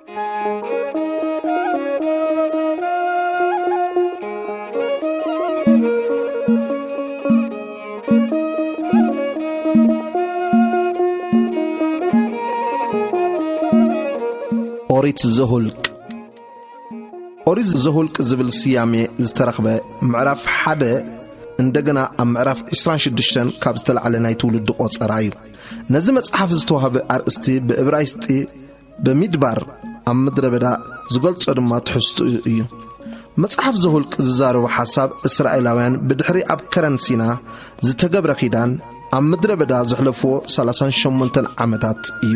ኦሪት ዘሁልቅ። ኦሪት ዘሁልቅ ዝብል ስያሜ ዝተረኽበ ምዕራፍ ሓደ እንደገና ኣብ ምዕራፍ ዕስራን ሽዱሽተን ካብ ዝተላዕለ ናይ ትውልዲ ቆጸራ እዩ። ነዚ መጽሓፍ ዝተዋህበ ኣርእስቲ ብእብራይስጢ በሚድባር ኣብ ምድረ በዳ ዝገልጾ ድማ ትሕዝትኡ እዩ። መጽሓፍ ዘሁልቅ ዝዛረቦ ሓሳብ እስራኤላውያን ብድሕሪ ኣብ ከረን ሲና ዝተገብረ ኪዳን ኣብ ምድረ በዳ ዘሕለፍዎ ሰላሳን ሸሞንተን ዓመታት እዩ።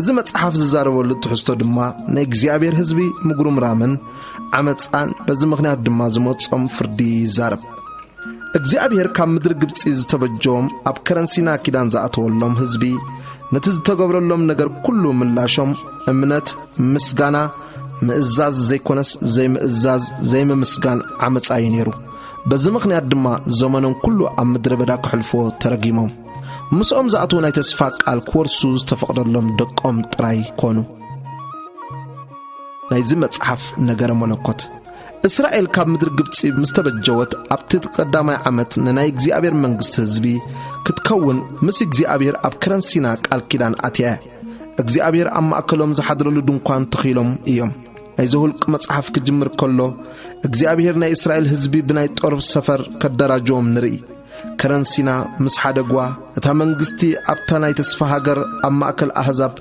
እዚ መጽሓፍ ዝዛረበሉ ትሕዝቶ ድማ ናይ እግዚኣብሔር ህዝቢ ምጉርምራምን ዓመጻን በዚ ምኽንያት ድማ ዝመጾም ፍርዲ ይዛረብ። እግዚኣብሔር ካብ ምድሪ ግብጺ ዝተበጀዎም ኣብ ከረን ሲና ኪዳን ዝኣተወሎም ህዝቢ ነቲ ዝተገብረሎም ነገር ኩሉ ምላሾም እምነት፣ ምስጋና፣ ምእዛዝ ዘይኮነስ ዘይምእዛዝ፣ ዘይምምስጋን ዓመጻ እዩ ነይሩ። በዚ ምኽንያት ድማ ዘመኖም ኩሉ ኣብ ምድረ በዳ ክሕልፍዎ ተረጊሞም። ምስኦም ዝኣትዉ ናይ ተስፋ ቃል ክወርሱ ዝተፈቕደሎም ደቆም ጥራይ ኮኑ። ናይዚ መጽሓፍ ነገረ መለኮት። እስራኤል ካብ ምድሪ ግብጺ ምስ ተበጀወት ኣብቲ ቀዳማይ ዓመት ንናይ እግዚኣብሔር መንግስቲ ህዝቢ ክትከውን ምስ እግዚኣብሔር ኣብ ከረን ሲና ቃል ኪዳን ኣትያ። እግዚኣብሔር ኣብ ማእከሎም ዝሓድረሉ ድንኳን ተኺሎም እዮም። ናይ ዘሁልቅ መጽሓፍ ክጅምር ከሎ እግዚኣብሔር ናይ እስራኤል ህዝቢ ብናይ ጦር ሰፈር ከደራጀዎም ንርኢ። ከረን ሲና ምስ ሓደግዋ፣ እታ መንግስቲ ኣብታ ናይ ተስፋ ሃገር ኣብ ማእከል ኣህዛብ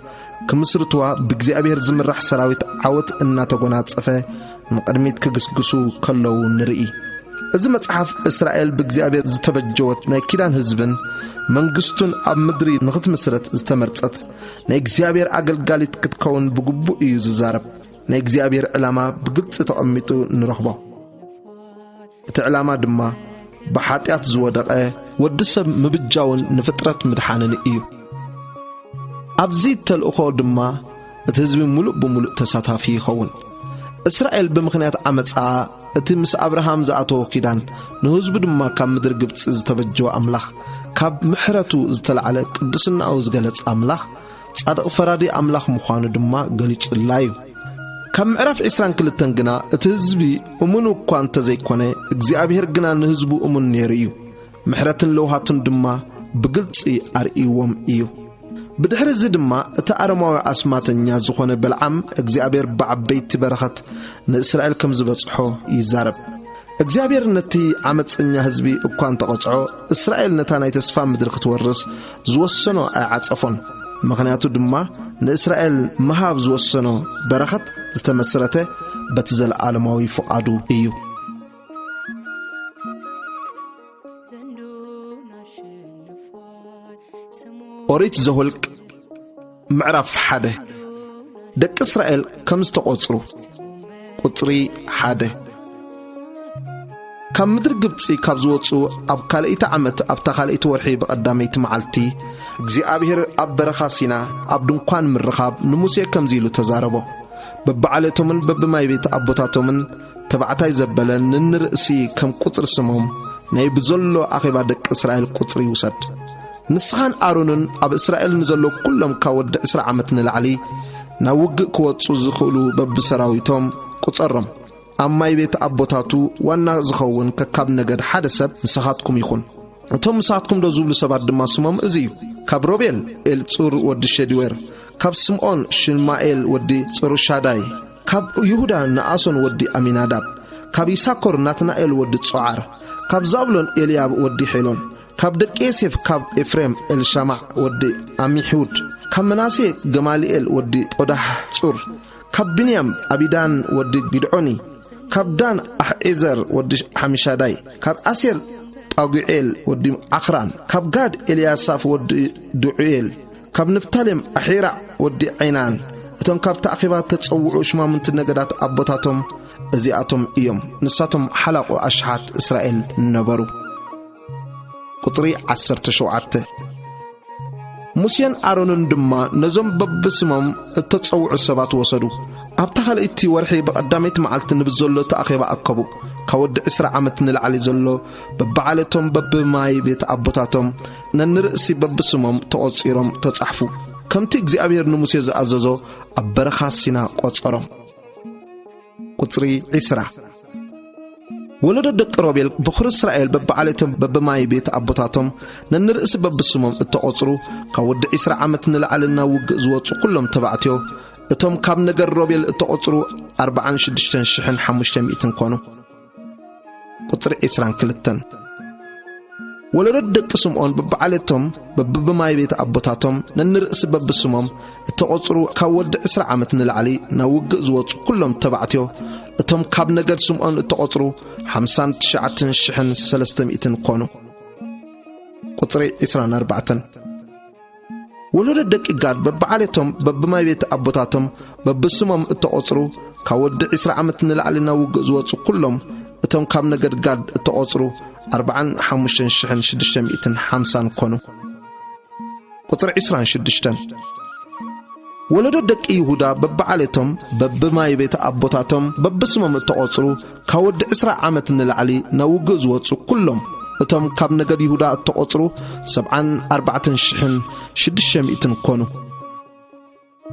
ክምስርትዋ ብእግዚኣብሔር ዝምራሕ ሰራዊት ዓወት እናተጎናጸፈ ንቕድሚት ክግስግሱ ከለዉ ንርኢ። እዚ መጽሓፍ እስራኤል ብእግዚኣብሔር ዝተበጀወት ናይ ኪዳን ህዝብን መንግስቱን ኣብ ምድሪ ንኽትምስረት ዝተመርጸት ናይ እግዚኣብሔር ኣገልጋሊት ክትከውን ብግቡእ እዩ ዝዛረብ። ናይ እግዚኣብሔር ዕላማ ብግልጺ ተቐሚጡ ንረኽቦ። እቲ ዕላማ ድማ ብሓጢኣት ዝወደቐ ወዲ ሰብ ምብጃውን ንፍጥረት ምድሓንን እዩ። ኣብዚ ተልእኾ ድማ እቲ ህዝቢ ምሉእ ብምሉእ ተሳታፊ ይኸውን። እስራኤል ብምኽንያት ዓመጻ እቲ ምስ ኣብርሃም ዝኣተዎ ኪዳን ንህዝቡ ድማ ካብ ምድሪ ግብጺ ዝተበጀወ ኣምላኽ ካብ ምሕረቱ ዝተላዕለ ቅድስናኡ ዝገለጸ ኣምላኽ ጻድቕ ፈራዲ ኣምላኽ ምዃኑ ድማ ገሊጹላ እዩ። ካብ ምዕራፍ ዕስራን ክልተን ግና እቲ ህዝቢ እሙን እኳ እንተዘይኮነ እግዚኣብሔር ግና ንህዝቡ እሙን ነይሩ እዩ። ምሕረትን ለውሃትን ድማ ብግልጺ ኣርእይዎም እዩ። ብድሕሪ እዚ ድማ እቲ ኣረማዊ ኣስማተኛ ዝኾነ በልዓም እግዚኣብሔር ብዓበይቲ በረኸት ንእስራኤል ከም ዝበጽሖ ይዛረብ። እግዚኣብሔር ነቲ ዓመፀኛ ህዝቢ እኳ እንተቐጽዖ እስራኤል ነታ ናይ ተስፋ ምድሪ ክትወርስ ዝወሰኖ ኣይዓጸፎን። ምኽንያቱ ድማ ንእስራኤል ምሃብ ዝወሰኖ በረኸት ዝተመስረተ በቲ ዘለዓለማዊ ፍቓዱ እዩ። ኦሪት ዘኍልቅ ምዕራፍ ሓደ። ደቂ እስራኤል ከም ዝተቖጽሩ። ቁጽሪ ሓደ። ካብ ምድሪ ግብጺ ካብ ዝወጹ ኣብ ካልኣይቲ ዓመት ኣብታ ካልኣይቲ ወርሒ ብቐዳመይቲ መዓልቲ እግዚኣብሔር ኣብ በረኻ ሲና ኣብ ድንኳን ምርኻብ ንሙሴ ከምዚ ኢሉ ተዛረቦ። በብዓሌቶምን በብማይ ቤት ኣቦታቶምን ተባዕታይ ዘበለ ንንርእሲ ከም ቁጽሪ ስሞም ናይ ብዘሎ ኣኼባ ደቂ እስራኤል ቁጽሪ ይውሰድ። ንስኻን ኣሮንን ኣብ እስራኤል ንዘሎ ኩሎም ካብ ወዲ ዕስራ ዓመት ንላዕሊ ናብ ውግእ ክወጹ ዝኽእሉ በብሰራዊቶም ቁጸሮም። ኣብ ማይ ቤት ኣቦታቱ ዋና ዝኸውን ከካብ ነገድ ሓደ ሰብ ምሳኻትኩም ይኹን። እቶም ምሳኻትኩም ደው ዝብሉ ሰባት ድማ ስሞም እዚ እዩ። ካብ ሮቤል ኤልጹር ወዲ ሸዲዌር፣ ካብ ስምዖን ሽማኤል ወዲ ጽሩሻዳይ፣ ካብ ይሁዳ ነኣሶን ወዲ ኣሚናዳብ፣ ካብ ይሳኮር ናትናኤል ወዲ ጾዓር፣ ካብ ዛብሎን ኤልያብ ወዲ ሄሎን፣ ካብ ደቂ ዮሴፍ ካብ ኤፍሬም ኤልሻማዕ ወዲ ኣሚሑድ፣ ካብ መናሴ ገማልኤል ወዲ ጦዳሕ ጹር፣ ካብ ብንያም ኣቢዳን ወዲ ጊድዖኒ፣ ካብ ዳን ኣሕዔዘር ወዲ ሓሚሻዳይ፣ ካብ ኣሴር ጳጉዔል ወዲ ዓኽራን፣ ካብ ጋድ ኤልያሳፍ ወዲ ዱዑኤል፣ ካብ ንፍታሌም ኣሒራዕ ወዲ ዔናን። እቶም ካብቲ ኣኼባ እተጸውዑ ሽማምንቲ ነገዳት ኣቦታቶም እዚኣቶም እዮም። ንሳቶም ሓላቑ ኣሽሓት እስራኤል ነበሩ። ቁጽሪ ዓሰርተ ሸውዓተ። ሙሴን ኣሮንን ድማ ነዞም በብስሞም እተጸውዑ ሰባት ወሰዱ። ኣብታ ካልኣይቲ ወርሒ ብቐዳመይቲ መዓልቲ ንብዘሎ እቲ ኣኼባ ኣከቡ። ካብ ወዲ ዕስራ ዓመት ንላዕሊ ዘሎ በብዓሌቶም በብማይ ቤት ኣቦታቶም ነንርእሲ በብስሞም ተቖጺሮም ተጻሕፉ። ከምቲ እግዚኣብሔር ንሙሴ ዝኣዘዞ ኣብ በረኻ ሲና ቆጸሮም። ቁጽሪ ዕስራ። ወለዶ ደቂ ሮቤል በኹሪ እስራኤል በብዓሌቶም በብማይ ቤት ኣቦታቶም ነንርእሲ በብስሞም እተቖጽሩ፣ ካብ ወዲ ዕስራ ዓመት ንላዕሊ ናብ ውግእ ዝወጹ ኩሎም ተባዕትዮ፣ እቶም ካብ ነገድ ሮቤል እተቖጽሩ ኣርባዓን ሽዱሽተን ሽሕን ሓሙሽተ ሚእትን ኮኑ። ቁጽሪ ዕስራን ክልተን። ወለዶ ደቂ ስምዖን በብዓሌቶም በብማይ ቤት ኣቦታቶም ነንርእሲ በብስሞም እተቖጽሩ፣ ካብ ወዲ ዕስራ ዓመት ንላዕሊ ናብ ውግእ ዝወጹ ኩሎም ተባዕትዮ፣ እቶም ካብ ነገድ ስምዖን እተቖጽሩ ሓምሳን ትሽዓተን ሽሕን ሰለስተ ሚእትን ኮኑ። ቁጽሪ ዕስራን ኣርባዕተን። ወለዶ ደቂ ጋድ በብዓሌቶም በብማይ ቤት ኣቦታቶም በብስሞም እተቖጽሩ፣ ካብ ወዲ ዕስራ ዓመት ንላዕሊ ናብ ውግእ ዝወጹ ኩሎም፣ እቶም ካብ ነገድ ጋድ እተቖጽሩ ኣርባዓን ሓሙሽተን ሽሕን ሽዱሽተ ሚእትን ሓምሳን ኮኑ። ቁጽሪ ዕስራን ሽዱሽተን። ወለዶ ደቂ ይሁዳ በብዓሌቶም በብማይ ቤት ኣቦታቶም በብስሞም እተቖጽሩ፣ ካብ ወዲ ዕስራ ዓመት ንላዕሊ ናብ ውግእ ዝወጹ ኩሎም፣ እቶም ካብ ነገድ ይሁዳ እተቖጽሩ ሰብዓን ኣርባዕተን ሽሕን ሽዱሽተ ሚእትን ኮኑ።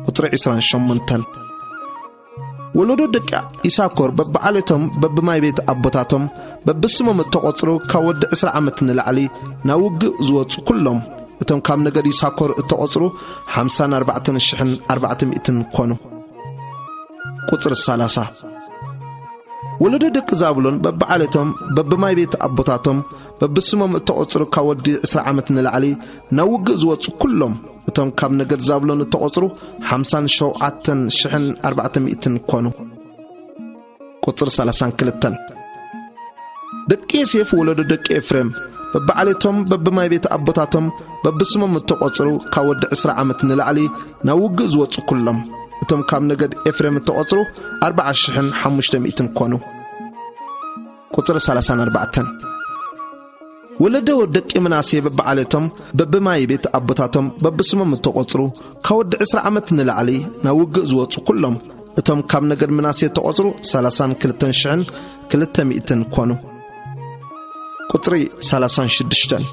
ቁጽሪ ዕስራን ሸሞንተን። ወለዶ ደቂ ይሳኮር በብዓሌቶም በብማይ ቤት ኣቦታቶም በብስሞም እተቖጽሩ፣ ካብ ወዲ ዕስራ ዓመት ንላዕሊ ናብ ውግእ ዝወጹ ኩሎም፣ እቶም ካብ ነገድ ይሳኮር እተቖጽሩ ሓምሳን ኣርባዕተን ሽሕን ኣርባዕተ ሚእትን ኮኑ። ቁጽሪ ሰላሳ። ወለዶ ደቂ ዛብሎን በብዓሌቶም በብማይ ቤት ኣቦታቶም በብስሞም እተቖጽሩ፣ ካብ ወዲ ዕስራ ዓመት ንላዕሊ ናብ ውግእ ዝወጹ ኩሎም፣ እቶም ካብ ነገድ ዛብሎን እተቖጽሩ ሓምሳን ሸውዓተን ሽሕን ኣርባዕተ ሚእትን ኮኑ። ቁጽሪ ሰላሳን ክልተን። ደቂ ዮሴፍ ወለዶ ደቂ ኤፍሬም በብዓሌቶም በብማይ ቤት ኣቦታቶም በብስሞም እተቖጽሩ፣ ካብ ወዲ ዕስራ ዓመት ንላዕሊ ናብ ውግእ ዝወጹ ኩሎም፣ እቶም ካብ ነገድ ኤፍሬም እተቖጽሩ ኣርብዓ ሽሕን ሓሙሽተ ሚእትን ኮኑ። ቁጽሪ ሰላሳን ኣርባዕተን። ወለዶ ደቂ ምናሴ በብዓሌቶም በብማይ ቤት ኣቦታቶም በብስሞም እተቖጽሩ፣ ካብ ወዲ ዕስራ ዓመት ንላዕሊ ናብ ውግእ ዝወጹ ኩሎም፣ እቶም ካብ ነገድ ምናሴ እተቖጽሩ ሰላሳን ክልተን ሽሕን ክልተ ሚእትን ኮኑ። ቁጽሪ ሰላሳን ሽዱሽተን።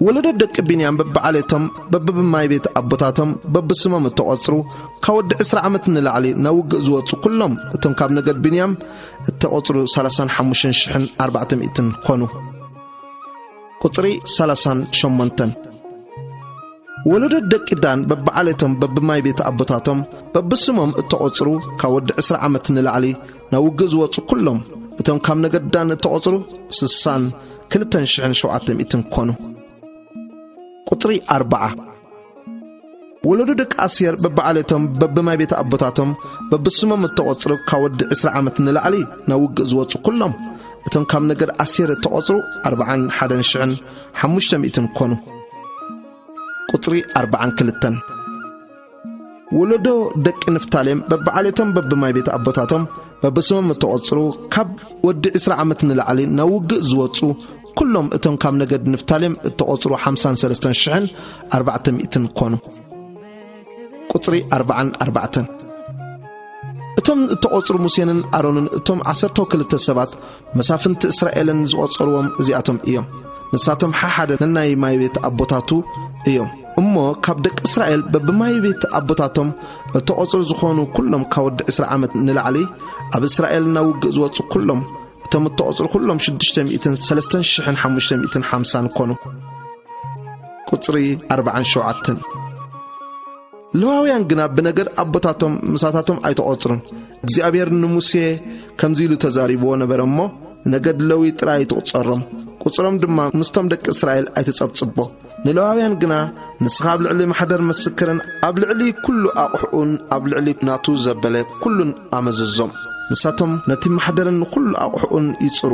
ወለዶ ደቂ ብንያም በብዓሌቶም በብማይ ቤት ኣቦታቶም በብስሞም እተቖጽሩ፣ ካብ ወዲ ዕስራ ዓመት ንላዕሊ ናብ ውግእ ዝወጹ ኩሎም፣ እቶም ካብ ነገድ ብንያም እተቖጽሩ ሰላሳን ሓሙሽተን ሽሕን ኣርባዕተ ሚእትን ኮኑ። ቁጽሪ ሰላሳን ሸሞንተን። ወለዶ ደቂ ዳን በብዓሌቶም በብማይ ቤት ኣቦታቶም በብስሞም እተቖጽሩ፣ ካብ ወዲ ዕስራ ዓመት ንላዕሊ ናብ ውግእ ዝወጹ ኩሎም፣ እቶም ካብ ነገድ ዳን እተቖጽሩ ስሳን ክልተን ሽሕን ሸውዓተ ሚእትን ኮኑ። ቁጽሪ ኣርብዓ። ወለዶ ደቂ ኣሴር በብዓሌቶም በብማይ ቤት ኣቦታቶም በብስሞም እተቖጽሩ፣ ካብ ወዲ ዕስራ ዓመት ንላዕሊ ናብ ውግእ ዝወጹ ኩሎም፣ እቶም ካብ ነገድ ኣሴር እተቖጽሩ ኣርብዓን ሓደን ሽሕን ሓሙሽተ ሚእትን ኮኑ። ቁጽሪ ኣርብዓን ክልተን። ወለዶ ደቂ ንፍታሌም በብዓሌቶም በብማይ ቤት ኣቦታቶም በብስሞም እተቖጽሩ፣ ካብ ወዲ ዕስራ ዓመት ንላዕሊ ናብ ውግእ ዝወጹ ኩሎም፣ እቶም ካብ ነገድ ንፍታሌም እተቖጽሩ ሓምሳን ሰለስተን ሽሕን ኣርባዕተ ሚእትን ኮኑ። ቁጽሪ ኣርብዓን ኣርባዕተን። እቶም እተቖጽሩ ሙሴንን ኣሮንን እቶም ዓሰርተው ክልተ ሰባት መሳፍንቲ እስራኤልን ዝቖጸርዎም እዚኣቶም እዮም። ንሳቶም ሓሓደ ነናይ ማይ ቤት ኣቦታቱ እዮም። እሞ ካብ ደቂ እስራኤል በብማይ ቤት ኣቦታቶም እተቖጽሩ ዝኾኑ ኩሎም፣ ካብ ወዲ ዕስራ ዓመት ንላዕሊ ኣብ እስራኤል ናብ ውግእ ዝወጹ ኩሎም፣ እቶም እተቖጽሩ ኩሎም ሽዱሽተ ሚእትን ሰለስተን ሽሕን ሓሙሽተ ሚእትን ሓምሳን ኮኑ። ቁጽሪ ኣርብዓን ሸውዓተን። ለዋውያን ግና ብነገድ ኣቦታቶም ምሳታቶም ኣይተቖጽሩን። እግዚኣብሔር ንሙሴ ከምዚ ኢሉ ተዛሪብዎ ነበረ እሞ፣ "ነገድ ለዊ ጥራይ ኣይትቑጸሮም፣ ቁጽሮም ድማ ምስቶም ደቂ እስራኤል ኣይትጸብጽቦ። ንለዋውያን ግና ንስኻ ኣብ ልዕሊ ማሕደር ምስክርን ኣብ ልዕሊ ኩሉ ኣቑሑኡን ኣብ ልዕሊ ናቱ ዘበለ ኩሉን ኣመዘዞም። ንሳቶም ነቲ ማሕደርን ንኹሉ ኣቑሑኡን ይጽሩ፣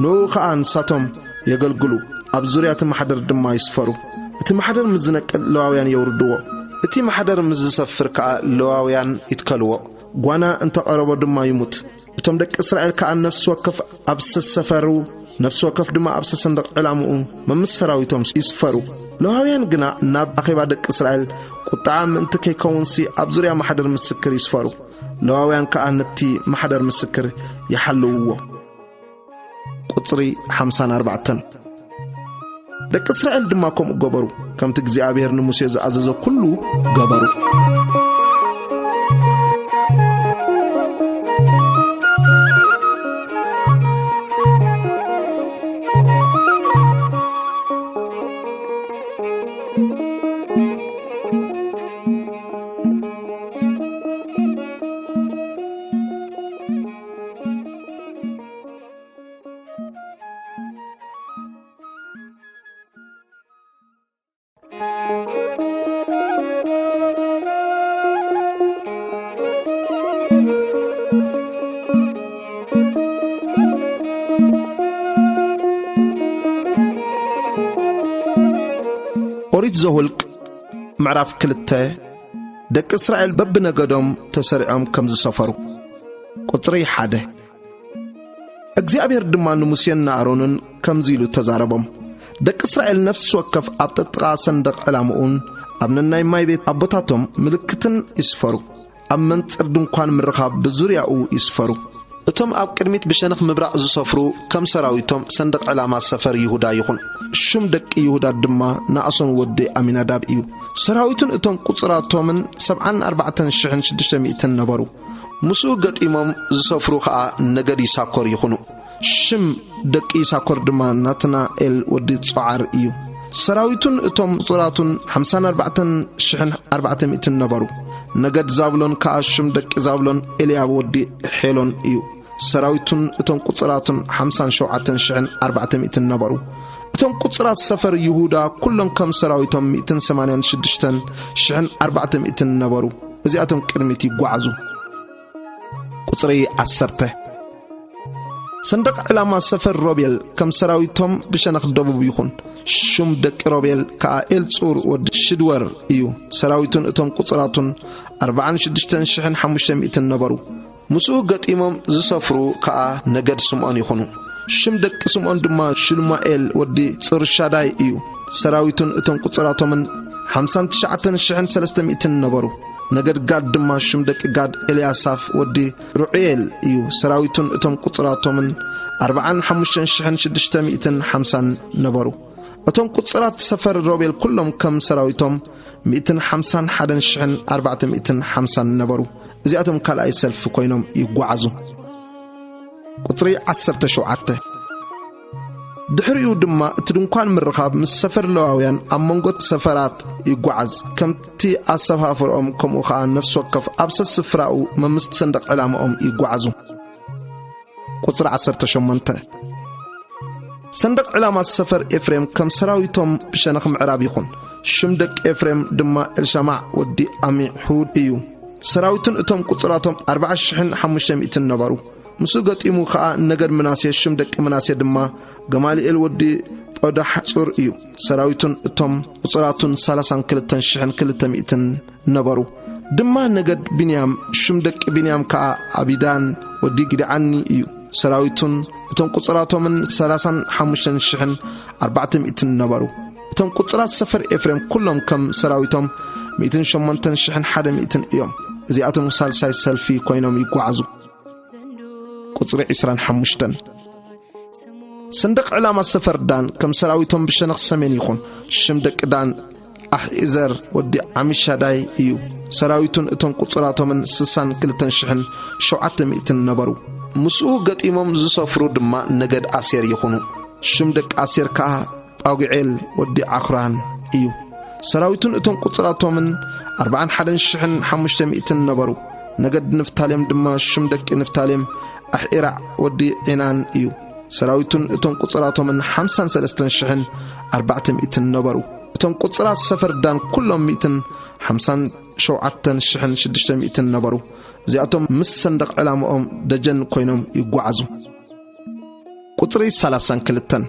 ንኡ ኸኣ ንሳቶም የገልግሉ፣ ኣብ ዙርያ እቲ ማሕደር ድማ ይስፈሩ። እቲ ማሕደር ምስ ዝነቅል ለዋውያን የውርድዎ፣ እቲ ማሕደር ምስ ዝሰፍር ከኣ ለዋውያን ይትከልዎ። ጓና እንተ ቐረቦ ድማ ይሙት። እቶም ደቂ እስራኤል ከኣ ነፍሲ ወከፍ ኣብ ሰሰፈሩ፣ ነፍሲ ወከፍ ድማ ኣብ ሰሰንደቕ ዕላምኡ መምስ ሰራዊቶም ይስፈሩ። ለዋውያን ግና ናብ ኣኼባ ደቂ እስራኤል ቁጥዓ ምእንቲ ከይከውንሲ ኣብ ዙርያ ማሕደር ምስክር ይስፈሩ። ለዋውያን ከኣ ነቲ ማሕደር ምስክር ይሓልውዎ። ቁጽሪ ሓምሳን ኣርባዕተን። ደቂ እስራኤል ድማ ከምኡ ገበሩ። ከምቲ እግዚኣብሔር ንሙሴ ዝኣዘዞ ኩሉ ገበሩ። ኦሪት ዘኍልቅ ምዕራፍ ክልተ። ደቂ እስራኤል በብነገዶም ተሰሪዖም ከም ዝሰፈሩ። ቁጽሪ ሓደ። እግዚኣብሔር ድማ ንሙሴን ንኣሮንን ከምዚ ኢሉ ተዛረቦም። ደቂ እስራኤል ነፍሲ ወከፍ ኣብ ጥጥቓ ሰንደቕ ዕላምኡን ኣብ ነናይ ማይ ቤት ኣቦታቶም ምልክትን ይስፈሩ። ኣብ መንጽር ድንኳን ምርኻብ ብዙርያኡ ይስፈሩ። እቶም ኣብ ቅድሚት ብሸነኽ ምብራቕ ዝሰፍሩ ከም ሰራዊቶም ሰንደቕ ዕላማ ሰፈር ይሁዳ ይኹን። ሹም ደቂ ይሁዳ ድማ ናእሶን ወዲ ኣሚናዳብ እዩ። ሰራዊቱን እቶም ቁጽራቶምን ሰብዓን ኣርባዕተን ሽሕን ሽዱሽተ ሚእትን ነበሩ። ምስኡ ገጢሞም ዝሰፍሩ ኸኣ ነገድ ይሳኮር ይኹኑ። ሽም ደቂ ይሳኮር ድማ ናትናኤል ወዲ ጾዓር እዩ። ሰራዊቱን እቶም ቁጽራቱን ሓምሳን ኣርባዕተን ሽሕን ኣርባዕተ ሚእትን ነበሩ። ነገድ ዛብሎን ከኣ ሽም ደቂ ዛብሎን ኤልያብ ወዲ ሔሎን እዩ። ሰራዊቱን እቶም ቁጽራቱን ሓምሳን ሸውዓተን ሽሕን ኣርባዕተ ሚእትን ነበሩ። እቶም ቁጽራት ሰፈር ይሁዳ ኩሎም ከም ሰራዊቶም ሚእትን ሰማንያን ሽዱሽተን ሽሕን ኣርባዕተ ሚእትን ነበሩ። እዚኣቶም ቅድሚት ይጓዓዙ። ቁጽሪ ዓሰርተ። ሰንደቕ ዕላማ ሰፈር ሮቤል ከም ሰራዊቶም ብሸነኽ ደቡብ ይኹን። ሹም ደቂ ሮቤል ከኣ ኤልጹር ወዲ ሽድወር እዩ። ሰራዊቱን እቶም ቁጽራቱን ኣርባዓን ሽዱሽተን ሽሕን ሓሙሽተ ሚእትን ነበሩ። ምስኡ ገጢሞም ዝሰፍሩ ከኣ ነገድ ስምዖን ይኹኑ። ሽም ደቂ ስምዖን ድማ ሽሉማኤል ወዲ ጽርሻዳይ እዩ። ሰራዊቱን እቶም ቁጽራቶምን ሓምሳን ትሽዓተን ሽሕን ሰለስተ ሚእትን ነበሩ። ነገድ ጋድ ድማ ሽም ደቂ ጋድ ኤልያሳፍ ወዲ ሩዕኤል እዩ። ሰራዊቱን እቶም ቁጽራቶምን ኣርባዓን ሓሙሽተን ሽሕን ሽዱሽተ ሚእትን ሓምሳን ነበሩ። እቶም ቁጽራት ሰፈር ሮቤል ኩሎም ከም ሰራዊቶም ሚእትን ሓምሳን ሓደን ሽሕን ኣርባዕተ ሚእትን ሓምሳን ነበሩ። እዚኣቶም ካልኣይ ሰልፊ ኮይኖም ይጓዓዙ። ቁጽሪ ዓሰርተ ሸውዓተ። ድሕሪኡ ድማ እቲ ድንኳን ምርኻብ ምስ ሰፈር ለዋውያን ኣብ መንጎ ሰፈራት ይጓዓዝ፣ ከምቲ ኣሰፋፍርኦም፣ ከምኡ ኸኣ ነፍሲ ወከፍ ኣብ ሰስፍራኡ መምስቲ ሰንደቕ ዕላማኦም ይጓዓዙ። ቁጽሪ ዓሰርተ ሸሞንተ። ሰንደቕ ዕላማ ሰፈር ኤፍሬም ከም ሰራዊቶም ብሸነኽ ምዕራብ ይኹን። ሽም ደቂ ኤፍሬም ድማ ኤልሻማዕ ወዲ ኣሚሑድ እዩ። ሰራዊትን እቶም ቁጽራቶም ኣርባዓ ሽሕን ሓሙሽተ ሚእትን ነበሩ። ምስኡ ገጢሙ ኸኣ ነገድ ምናሴ፣ ሽም ደቂ ምናሴ ድማ ገማልኤል ወዲ ጳዳሕጹር እዩ። ሰራዊቱን እቶም ቁጽራቱን ሰላሳን ክልተን ሽሕን ክልተ ሚእትን ነበሩ። ድማ ነገድ ብንያም፣ ሽም ደቂ ብንያም ከኣ ኣቢዳን ወዲ ጊድዓኒ እዩ። ሰራዊቱን እቶም ቁጽራቶምን ሰላሳን ሓሙሽተን ሽሕን ኣርባዕተ ሚእትን ነበሩ። እቶም ቁጽራት ሰፈር ኤፍሬም ኩሎም ከም ሰራዊቶም ሚእትን ሸሞንተን ሽሕን ሓደ ሚእትን እዮም። እዚኣቶም ሳልሳይ ሰልፊ ኮይኖም ይጓዓዙ። ቁጽሪ ዕስራን ሓሙሽተን። ሰንደቕ ዕላማ ሰፈር ዳን ከም ሰራዊቶም ብሸነኽ ሰሜን ይኹን። ሽም ደቂ ዳን ኣሒዘር ወዲ ዓሚሻዳይ እዩ። ሰራዊቱን እቶም ቁጽራቶምን ስሳን ክልተን ሽሕን ሸውዓተ ሚእትን ነበሩ። ምስኡ ገጢሞም ዝሰፍሩ ድማ ነገድ ኣሴር ይኹኑ። ሽም ደቂ ኣሴር ከኣ ጳጉዔል ወዲ ዓኽራን እዩ። ሰራዊቱን እቶም ቁጽራቶምን ኣርባዓን ሓደን ሽሕን ሓሙሽተ ሚእትን ነበሩ። ነገድ ንፍታሌም ድማ ሽም ደቂ ንፍታሌም ኣሒራዕ ወዲ ዒናን እዩ። ሰራዊቱን እቶም ቁጽራቶምን ሓምሳን ሰለስተን ሽሕን ኣርባዕተ ሚእትን ነበሩ። እቶም ቁጽራት ሰፈር ዳን ኩሎም ሚእትን ሓምሳን ሸውዓተን ሽሕን ሽዱሽተ ሚእትን ነበሩ። እዚኣቶም ምስ ሰንደቕ ዕላምኦም ደጀን ኮይኖም ይጓዓዙ። ቁጽሪ ሰላሳን ክልተን።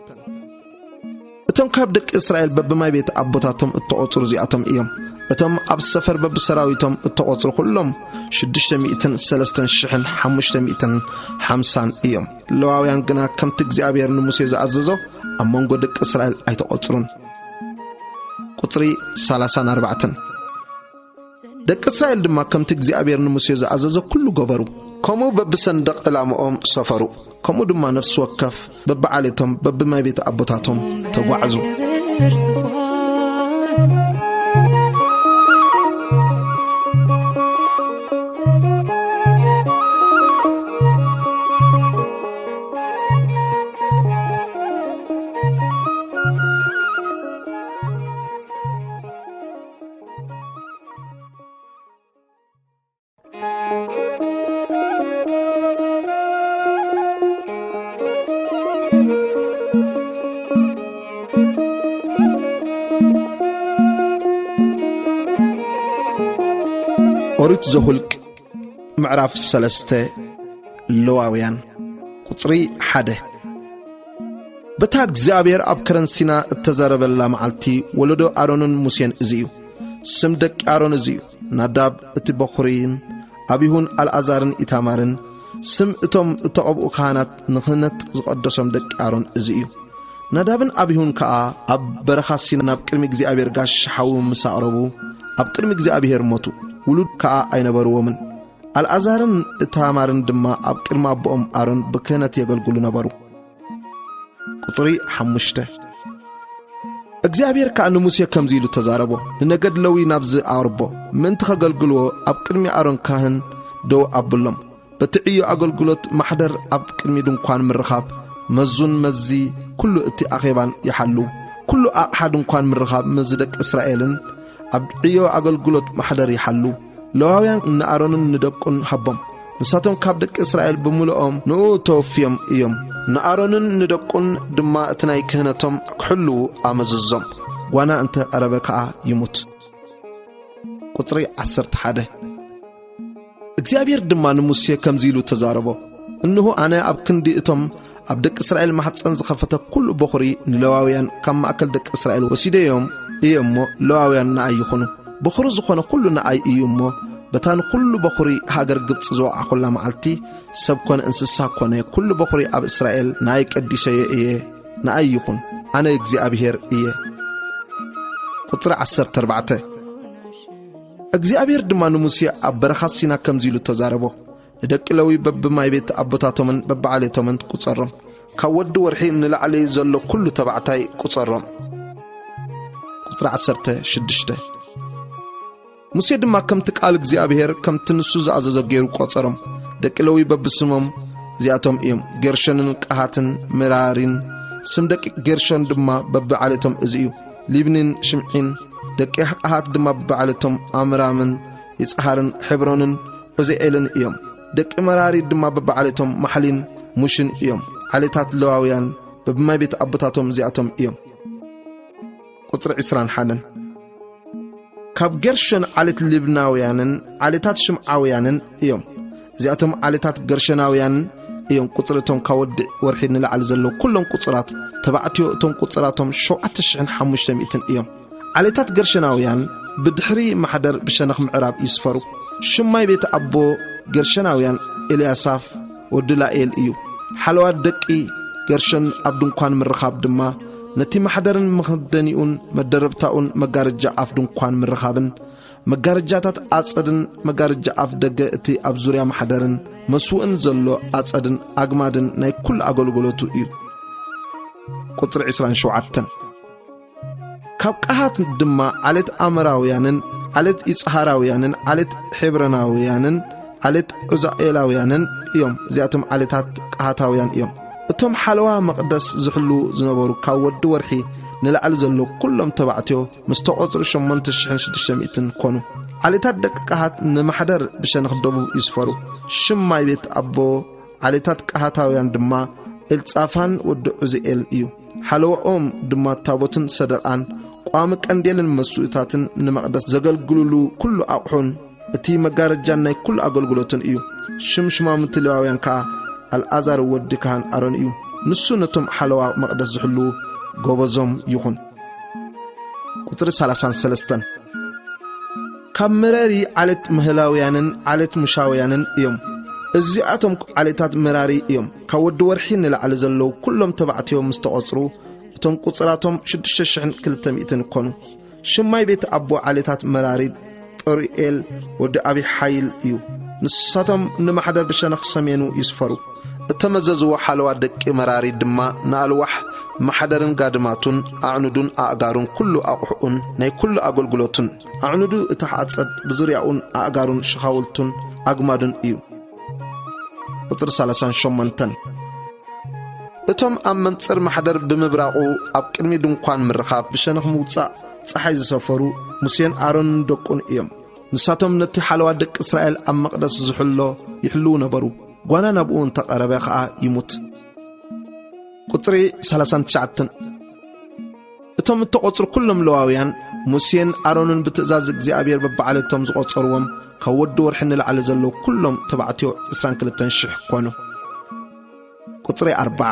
እቶም ካብ ደቂ እስራኤል በብማይ ቤት ኣቦታቶም እተቖጽሩ እዚኣቶም እዮም። እቶም ኣብ ሰፈር በብሰራዊቶም እተቖጽሩ ኩሎም ሽዱሽተ ሚእትን ሰለስተን ሽሕን ሓሙሽተ ሚእትን ሓምሳን እዮም። ለዋውያን ግና ከምቲ እግዚኣብሔር ንሙሴ ዝኣዘዞ ኣብ መንጎ ደቂ እስራኤል ኣይተቖጽሩን። ቁጽሪ ሰላሳን ኣርባዕተን። ደቂ እስራኤል ድማ ከምቲ እግዚኣብሔር ንሙሴ ዝኣዘዞ ኩሉ ገበሩ። ከምኡ በብሰንደቕ ዕላምኦም ሰፈሩ። ከምኡ ድማ ነፍሲ ወከፍ በብዓሌቶም በብማይ ቤት ኣቦታቶም ተጓዕዙ። ደርሰፋል። ኦሪት ዘሁልቅ ምዕራፍ ሰለስተ። ለዋውያን ቁጽሪ ሓደ። በታ እግዚኣብሔር ኣብ ከረን ሲና እተዛረበላ መዓልቲ ወለዶ ኣሮንን ሙሴን እዚ እዩ። ስም ደቂ ኣሮን እዚ እዩ። ናዳብ እቲ በኹሪን ኣቢሁን ኣልኣዛርን ኢታማርን። ስም እቶም እተቐብኡ ካህናት ንክህነት ዝቐደሶም ደቂ ኣሮን እዚ እዩ። ናዳብን ኣቢሁን ከኣ ኣብ በረኻ ሲና ናብ ቅድሚ እግዚኣብሔር ጋሻ ሓዊ ምስ ኣቕረቡ ኣብ ቅድሚ እግዚኣብሔር ሞቱ። ውሉድ ከኣ ኣይነበርዎምን። ኣልኣዛርን እታማርን ድማ ኣብ ቅድሚ ኣቦኦም ኣሮን ብክህነት የገልግሉ ነበሩ። ቁጽሪ ሓሙሽተ። እግዚኣብሔር ከኣ ንሙሴ ከምዚ ኢሉ ተዛረቦ፣ ንነገድ ለዊ ናብዚ ኣቕርቦ፣ ምእንቲ ኸገልግልዎ ኣብ ቅድሚ ኣሮን ካህን ደው ኣብሎም። በቲ ዕዮ ኣገልግሎት ማሕደር ኣብ ቅድሚ ድንኳን ምርኻብ መዙን መዚ ኩሉ እቲ ኣኼባን ይሓሉ። ኩሉ ኣቕሓ ድንኳን ምርኻብ መዚ ደቂ እስራኤልን ኣብ ዕዮ ኣገልግሎት ማሕደር ይሓሉ። ለዋውያን ንኣሮንን ንደቁን ሃቦም። ንሳቶም ካብ ደቂ እስራኤል ብምልኦም ንኡ ተወፍዮም እዮም። ንኣሮንን ንደቁን ድማ እቲ ናይ ክህነቶም ክሕልዉ ኣመዘዞም። ጓና እንተ ቀረበ ከኣ ይሙት። ቁጽሪ ዓሰርተ ሓደ። እግዚኣብሔር ድማ ንሙሴ ከምዚ ኢሉ ተዛረቦ፣ እንሆ ኣነ ኣብ ክንዲ እቶም ኣብ ደቂ እስራኤል ማሕፀን ዝኸፈተ ኩሉ በኹሪ ንሌዋውያን ካብ ማእከል ደቂ እስራኤል ወሲደዮም እየ እሞ፣ ሌዋውያን ንኣይ ይኹኑ። በኹሪ ዝኾነ ኩሉ ንኣይ እዩ እሞ፣ በታ ንኹሉ በኹሪ ሃገር ግብፂ ዝወዓኹላ መዓልቲ፣ ሰብ ኮነ እንስሳ ኮነ ኩሉ በኹሪ ኣብ እስራኤል ንኣይ ቀዲሰዮ እየ። ንኣይ ይኹን፣ ኣነ እግዚኣብሔር እየ። ቁጽሪ ዓሰርተ ኣርባዕተ። እግዚኣብሔር ድማ ንሙሴ ኣብ በረኻ ሲና ከምዚ ኢሉ ተዛረቦ፣ ንደቂ ለዊ በብማይ ቤት ኣቦታቶምን በብዓሌቶምን ቁጸሮም፣ ካብ ወዲ ወርሒ ንላዕሊ ዘሎ ኩሉ ተባዕታይ ቁጸሮም። ቁጽሪ ዓሰርተ ሽዱሽተ። ሙሴ ድማ ከምቲ ቃል እግዚኣብሔር ከምቲ ንሱ ዝኣዘዞ ገይሩ ቆጸሮም። ደቂ ለዊ በብስሞም እዚኣቶም እዮም፣ ጌርሾንን ቀሃትን ሜራሪን። ስም ደቂ ጌርሾን ድማ በብዓሌቶም እዚ እዩ፣ ሊብኒን ሽምዒን። ደቂ ቀሃት ድማ በብዓሌቶም ኣምራምን ይጽሃርን ሔብሮንን ዑዝኤልን እዮም። ደቂ መራሪ ድማ በብዓሌቶም ማሕሊን ሙሽን እዮም። ዓሌታት ለዋውያን በብማይ ቤት ኣቦታቶም እዚኣቶም እዮም። ቁጽሪ ዕስራን ሓደን። ካብ ጌርሾን ዓሌት ሊብናውያንን ዓሌታት ሽምዓውያንን እዮም። እዚኣቶም ዓሌታት ጌርሾናውያን እዮም። ቁጽሪ እቶም ካብ ወዲ ወርሒ ንላዕሊ ዘለዉ ኩሎም ቁጽራት ተባዕትዮ እቶም ቁጽራቶም ሸውዓተ ሽሕን ሓሙሽተ ሚእትን እዮም። ዓሌታት ጌርሾናውያን ብድሕሪ ማሕደር ብሸነኽ ምዕራብ ይስፈሩ። ሽም ማይ ቤት ኣቦ ጌርሾናውያን ኤልያሳፍ ወዲ ላኤል እዩ። ሓለዋ ደቂ ጌርሾን ኣብ ድንኳን ምርኻብ ድማ ነቲ ማሕደርን መኽደኒኡን መደረብታኡን መጋረጃ ኣፍ ድንኳን ምርኻብን መጋረጃታት ኣጸድን መጋረጃ ኣፍ ደገ እቲ ኣብ ዙርያ ማሕደርን መስውእን ዘሎ ኣጸድን ኣግማድን ናይ ኩሉ ኣገልግሎቱ እዩ። ቁጽሪ ዕስራን ሸውዓተን። ካብ ቀሃት ድማ ዓሌት ኣመራውያንን ዓሌት ይጽሃራውያንን ዓሌት ሔብሮናውያንን ዓሌት ዑዛኤላውያንን እዮም። እዚኣቶም ዓሌታት ቀሃታውያን እዮም። እቶም ሓለዋ መቕደስ ዝሕልዉ ዝነበሩ ካብ ወዲ ወርሒ ንላዕሊ ዘለዉ ኩሎም ተባዕትዮ ምስ ተቖጽሩ ሸሞንተ ሽሕን ሽዱሽተ ሚእትን ኮኑ። ዓሌታት ደቂ ቀሃት ንማሕደር ብሸነኽ ደቡብ ይስፈሩ። ሽም ማይ ቤት ኣቦ ዓሌታት ቀሃታውያን ድማ ኤልጻፋን ወዲ ዑዝኤል እዩ። ሓለዋኦም ድማ ታቦትን ሰደቓን ቋሚ ቀንዴልን መስዋእታትን ንመቕደስ ዘገልግሉሉ ኩሉ ኣቑሑን እቲ መጋረጃን ናይ ኩሉ ኣገልግሎትን እዩ። ሽም ሽማምቲ ሌዋውያን ከኣ ኣልኣዛር ወዲ ካህን ኣሮን እዩ። ንሱ ነቶም ሓለዋ መቕደስ ዝሕልዉ ጎበዞም ይኹን። ቁጽሪ ሰላሳን ሰለስተን። ካብ መራሪ ዓሌት መህላውያንን ዓሌት ሙሻውያንን እዮም። እዚኣቶም ዓሌታት መራሪ እዮም። ካብ ወዲ ወርሒ ንላዕሊ ዘለዉ ኩሎም ተባዕትዮ ምስ ተቖጽሩ፣ እቶም ቁጽራቶም ሽዱሽተ ሽሕን ክልተ ሚእትን ኮኑ። ሽም ማይ ቤት ኣቦ ዓሌታት መራሪ ጳሩኤል ወዲ ኣቢሓይል እዩ። ንሳቶም ንማሕደር ብሸነኽ ሰሜኑ ይስፈሩ። እተመዘዝዎ ሓለዋ ደቂ መራሪ ድማ ንኣልዋሕ ማሕደርን ጋድማቱን ኣዕኑዱን ኣእጋሩን ኩሉ ኣቑሑኡን ናይ ኩሉ ኣገልግሎቱን ኣዕኑዱ እታ ሓጸድ ብዙርያኡን ኣእጋሩን ሸኻውልቱን ኣግማዱን እዩ። ቁጽሪ ሰላሳን ሸሞንተን። እቶም ኣብ መንጽር ማሕደር ብምብራቑ ኣብ ቅድሚ ድንኳን ምርኻብ ብሸነኽ ምውጻእ ጸሓይ ዝሰፈሩ ሙሴን ኣሮንን ደቁን እዮም። ንሳቶም ነቲ ሓለዋ ደቂ እስራኤል ኣብ መቕደስ ዝሕሎ ይሕልዉ ነበሩ። ጓና ናብኡ እንተቐረበ ኸኣ ይሙት። ቁጽሪ ሰላሳን ትሽዓተን። እቶም እተቖጽሩ ኩሎም ለዋውያን፣ ሙሴን ኣሮንን ብትእዛዝ እግዚኣብሔር በብዓለቶም ዝቖጸርዎም፣ ካብ ወዲ ወርሒ ንላዕሊ ዘለዉ ኩሎም ተባዕትዮ ዕስራን ክልተን ሽሕ ኮኑ። ቁጽሪ ኣርብዓ።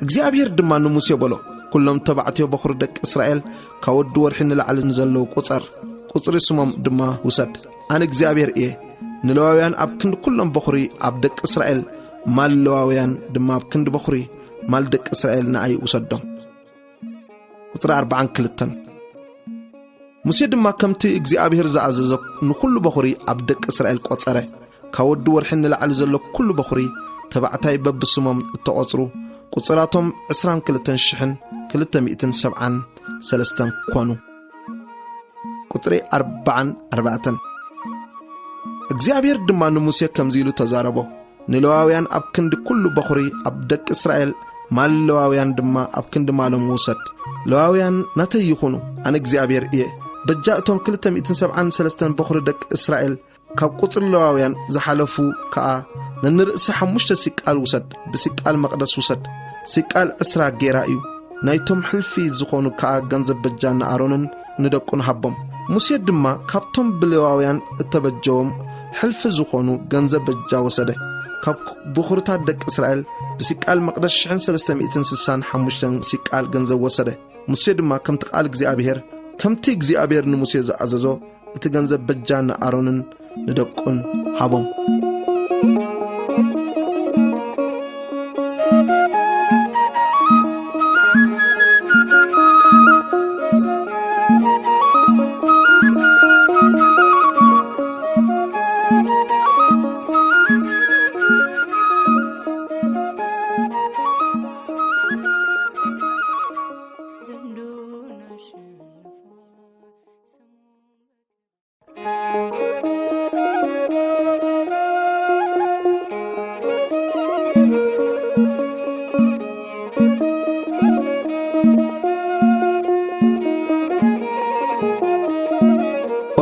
እግዚኣብሔር ድማ ንሙሴ በሎ፣ ኩሎም ተባዕትዮ በኹሪ ደቂ እስራኤል ካብ ወዲ ወርሒ ንላዕሊ ንዘለዉ ቁጸር፣ ቁጽሪ ስሞም ድማ ውሰድ። ኣነ እግዚኣብሔር እየ። ንለዋውያን ኣብ ክንዲ ኩሎም በኹሪ ኣብ ደቂ እስራኤል፣ ማል ለዋውያን ድማ ኣብ ክንዲ በኹሪ ማል ደቂ እስራኤል ንኣይ ውሰዶም። ቁጽሪ ኣርብዓን ክልተን። ሙሴ ድማ ከምቲ እግዚኣብሔር ዝኣዘዞ ንኹሉ በኹሪ ኣብ ደቂ እስራኤል ቆጸረ። ካብ ወዲ ወርሒ ንላዕሊ ዘሎ ኩሉ በኹሪ ተባዕታይ በብስሞም እተቖጽሩ ቁጽራቶም ዕስራን ክልተን ሽሕን ክልተ ሚእትን ሰብዓን ሰለስተን ኮኑ። ቁጽሪ ኣርብዓን ኣርባዕተን። እግዚኣብሔር ድማ ንሙሴ ከምዚ ኢሉ ተዛረቦ፣ ንለዋውያን ኣብ ክንዲ ኩሉ በኹሪ ኣብ ደቂ እስራኤል፣ ማል ለዋውያን ድማ ኣብ ክንዲ ማሎም ውሰድ። ለዋውያን ናተይ ይኹኑ፣ ኣነ እግዚኣብሔር እየ። በጃ እቶም ክልተ ሚእትን ሰብዓን ሰለስተን በኹሪ ደቂ እስራኤል፣ ካብ ቁጽሪ ለዋውያን ዝሓለፉ ከኣ ነንርእሲ ሓሙሽተ ሲቃል ውሰድ፣ ብሲቃል መቕደስ ውሰድ። ሲቃል ዕስራ ጌራ እዩ። ናይቶም ሕልፊ ዝኾኑ ከኣ ገንዘብ በጃ ንኣሮንን ንደቁን ሃቦም። ሙሴ ድማ ካብቶም ብሌዋውያን እተበጀዎም ሕልፊ ዝኾኑ ገንዘብ በጃ ወሰደ። ካብ ብኹርታት ደቂ እስራኤል ብሲቃል መቕደስ ሽሕን ሰለስተ ሚእትን ስሳን ሓሙሽተን ሲቃል ገንዘብ ወሰደ። ሙሴ ድማ ከምቲ ቃል እግዚኣብሔር፣ ከምቲ እግዚኣብሔር ንሙሴ ዝኣዘዞ እቲ ገንዘብ በጃ ንኣሮንን ንደቁን ሃቦም።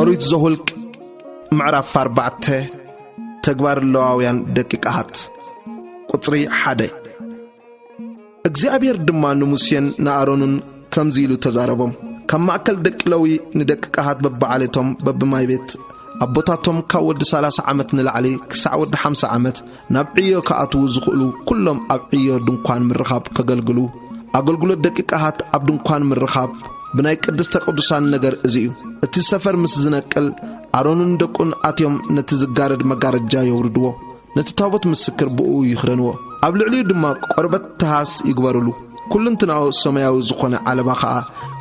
ኦሪት ዘኍልቍ ምዕራፍ ኣርባዕተ። ተግባር ለዋውያን ደቂ ቀሃት። ቁጽሪ ሓደ። እግዚኣብሔር ድማ ንሙሴን ንኣሮንን ከምዚ ኢሉ ተዛረቦም፣ ካብ ማእከል ደቂ ለዊ ንደቂ ቀሃት በብዓሌቶም በብማይ ቤት ኣቦታቶም ካብ ወዲ ሰላሳ ዓመት ንላዕሊ ክሳዕ ወዲ ሓምሳ ዓመት ናብ ዕዮ ክኣትዉ ዝኽእሉ፣ ኩሎም ኣብ ዕዮ ድንኳን ምርኻብ ከገልግሉ፣ ኣገልግሎት ደቂ ቀሃት ኣብ ድንኳን ምርኻብ ብናይ ቅድስተ ቅዱሳን ነገር እዚ እዩ። እቲ ሰፈር ምስ ዝነቅል፣ ኣሮንን ደቁን ኣትዮም ነቲ ዝጋረድ መጋረጃ የውርድዎ። ነቲ ታቦት ምስክር ብእኡ ይኽደንዎ። ኣብ ልዕሊኡ ድማ ቆርበት ተሃስ ይግበርሉ። ኩልንትናኡ ሰማያዊ ዝኾነ ዓለባ ኸኣ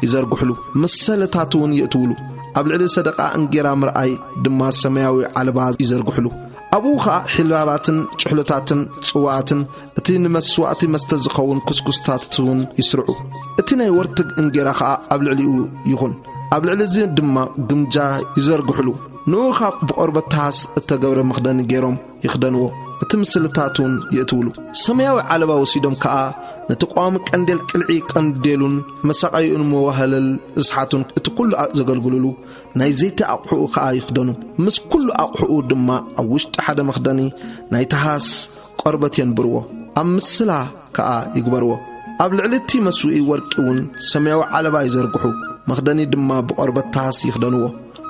ይዘርግሕሉ። መሰለታት እውን የእትውሉ። ኣብ ልዕሊ ሰደቓ እንጌራ ምርኣይ ድማ ሰማያዊ ዓለባ ይዘርግሕሉ። ኣብኡ ኸኣ ሒላባትን ጭሕሎታትን ጽዋኣትን፣ እቲ ንመስዋእቲ መስተ ዝኸውን ኩስኩስታት እውን ይስርዑ። እቲ ናይ ወርትግ እንጌራ ኸኣ ኣብ ልዕሊኡ ይኹን። ኣብ ልዕሊ እዚ ድማ ግምጃ ይዘርግሕሉ። ንኡ ኸኣ ብቆርበት ተሃስ እተገብረ መኽደኒ ገይሮም ይኽደንዎ፣ እቲ ምስልታት እውን የእትውሉ። ሰማያዊ ዓለባ ወሲዶም ከኣ ነቲ ቀዋሚ ቀንዴል ቅልዒ ቀንዴሉን መሳቐይኡን መዋህለል ርስሓቱን እቲ ኩሉ ኣ-፣ ዘገልግሉሉ ናይ ዘይቲ ኣቕሑኡ ከኣ ይኽደኑ። ምስ ኩሉ ኣቕሑኡ ድማ ኣብ ውሽጢ ሓደ መኽደኒ ናይ ተሃስ ቆርበት የንብርዎ፣ ኣብ ምስላ ከኣ ይግበርዎ። ኣብ ልዕሊ እቲ መስውኢ ወርቂ እውን ሰማያዊ ዓለባ ይዘርግሑ፣ መኽደኒ ድማ ብቆርበት ተሃስ ይኽደንዎ።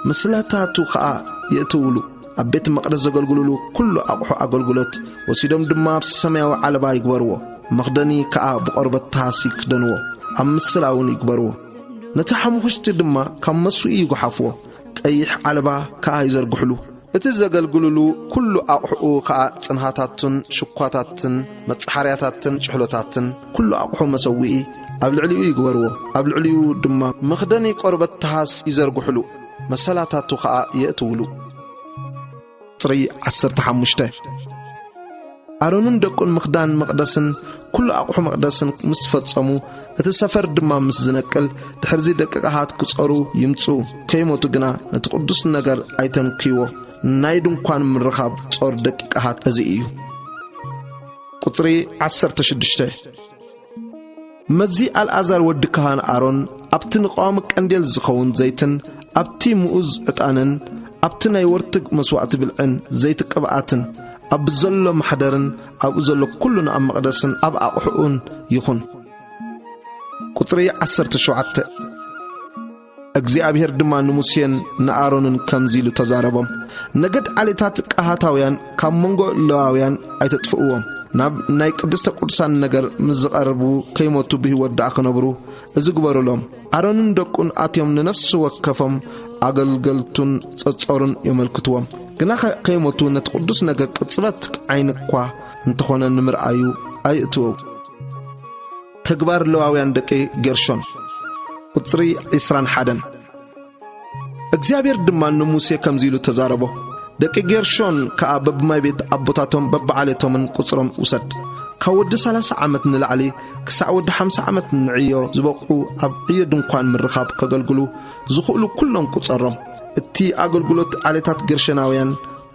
ምስላታቱ ኸኣ የእትውሉ። ኣብ ቤት መቕደስ ዘገልግሉሉ ኩሉ ኣቕሑ ኣገልግሎት ወሲዶም ድማ ሰማያዊ ዓለባ ይግበርዎ፣ መኽደኒ ከኣ ብቆርበት ተሃስ ይክደንዎ፣ ኣብ ምስላ እውን ይግበርዎ። ነቲ ሓሙኽሽቲ ድማ ካብ መስውኢ ይጉሓፍዎ፣ ቀይሕ ዓለባ ከኣ ይዘርግሕሉ። እቲ ዘገልግሉሉ ኩሉ ኣቕሑኡ ኸኣ ጽንሃታትን ሽኳታትን መጽሓርያታትን ጭሕሎታትን ኩሉ ኣቕሑ መሰውኢ ኣብ ልዕሊኡ ይግበርዎ፣ ኣብ ልዕሊኡ ድማ መኽደኒ ቆርበት ተሃስ ይዘርግሕሉ። መሰላታቱ ኸኣ የእትውሉ። ቁጽሪ ዓሰርተ ሓሙሽተ። ኣሮንን ደቁን ምኽዳን መቕደስን ኩሉ ኣቑሑ መቕደስን ምስ ፈጸሙ፣ እቲ ሰፈር ድማ ምስ ዝነቅል፣ ድሕርዚ ደቂ ቀሃት ክጾሩ ይምጽኡ፣ ከይሞቱ ግና ነቲ ቅዱስ ነገር ኣይተንክይዎ። ናይ ድንኳን ምርኻብ ጾር ደቂ ቀሃት እዚ እዩ። ቁጽሪ ዓሰርተ ሽዱሽተ። መዚ ኣልኣዛር ወዲ ካህን ኣሮን ኣብቲ ንቐዋሚ ቀንዴል ዝኸውን ዘይትን ኣብቲ ምኡዝ ዕጣንን ኣብቲ ናይ ወርትግ መስዋእቲ ብልዕን ዘይቲ ቅብኣትን ኣብ ዘሎ ማሕደርን ኣብኡ ዘሎ ኩሉን ኣብ መቕደስን ኣብ ኣቕሑኡን ይኹን። ቁጽሪ ዓሰርተ ሸውዓተ። እግዚኣብሔር ድማ ንሙሴን ንኣሮንን ከምዚ ኢሉ ተዛረቦም፣ ነገድ ዓሌታት ቀሃታውያን ካብ መንጎ ሌዋውያን ኣይተጥፍእዎም። ናብ ናይ ቅድስተ ቅዱሳን ነገር ምስ ዝቐርቡ ከይሞቱ ብህይወት ደኣ ክነብሩ እዚ ግበሩሎም። ኣሮንን ደቁን ኣትዮም ንነፍሲ ወከፎም ኣገልገልቱን ጸጾሩን የመልክትዎም። ግና ከ-፣ ከይሞቱ ነቲ ቅዱስ ነገር ቅጽበት ዓይኒ እኳ እንተኾነ ንምርኣዩ ኣይእትወው። ተግባር ሌዋውያን ደቂ ጌርሾን። ቁጽሪ ዕስራን ሓደን። እግዚኣብሔር ድማ ንሙሴ ከምዚ ኢሉ ተዛረቦ፣ ደቂ ጌርሾን ከኣ በብማይ ቤት ኣቦታቶም በብዓሌቶምን ቁጽሮም ውሰድ። ካብ ወዲ ሠላሳ ዓመት ንላዕሊ ክሳዕ ወዲ ሓምሳ ዓመት ንዕዮ ዝበቕዑ ኣብ ዕዮ ድንኳን ምርኻብ ከገልግሉ ዝኽእሉ ኩሎም ቁጸሮም። እቲ ኣገልግሎት ዓሌታት ጌርሾናውያን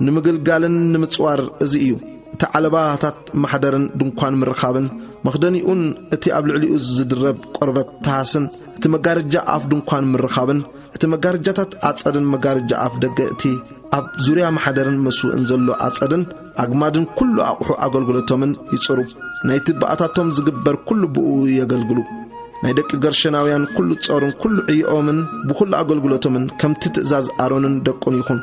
ንምግልጋልን ንምጽዋር እዚ እዩ። እቲ ዓለባታት ማሕደርን ድንኳን ምርኻብን መኽደኒኡን እቲ ኣብ ልዕሊኡ ዝድረብ ቆርበት ተሃስን እቲ መጋረጃ ኣፍ ድንኳን ምርኻብን እቲ መጋረጃታት ኣጸድን መጋረጃ ኣፍ ደገ እቲ ኣብ ዙርያ ማሕደርን መስውእን ዘሎ ኣጸድን ኣግማድን ኩሉ ኣቑሑ ኣገልግሎቶምን ይጽሩ። ናይቲ ብኣታቶም ዝግበር ኩሉ ብኡ የገልግሉ። ናይ ደቂ ገርሸናውያን ኩሉ ጾርን ኩሉ ዕዮኦምን ብኹሉ ኣገልግሎቶምን ከምቲ ትእዛዝ ኣሮንን ደቁን ይኹን።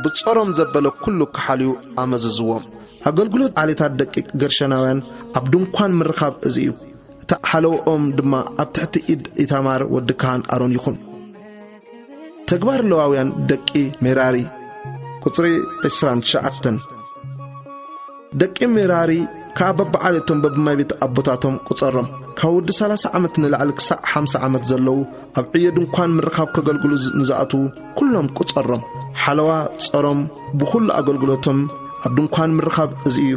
ብጾሮም ዘበለ ኩሉ ክሓልዩ ኣመዘዝዎም። ኣገልግሎት ዓሌታት ደቂ ገርሸናውያን ኣብ ድንኳን ምርኻብ እዚ እዩ። እቲ ሓለውኦም ድማ ኣብ ትሕቲ ኢድ ኢታማር ወዲ ካህን ኣሮን ይኹን። ተግባር ለዋውያን ደቂ ሜራሪ፣ ቁጽሪ ዕስራን ትሽዓተን። ደቂ ሜራሪ ከኣ በብዓሌቶም በብማይ ቤት ኣቦታቶም ቁጸሮም፣ ካብ ወዲ ሠላሳ ዓመት ንላዕሊ ክሳዕ ሓምሳ ዓመት ዘለዉ፣ ኣብ ዕዮ ድንኳን ምርኻብ ከገልግሉ ዝ-፣ ንዝኣትዉ ኩሎም ቁጸሮም። ሓለዋ ጸሮም ብኹሉ ኣገልግሎቶም ኣብ ድንኳን ምርኻብ እዚ እዩ።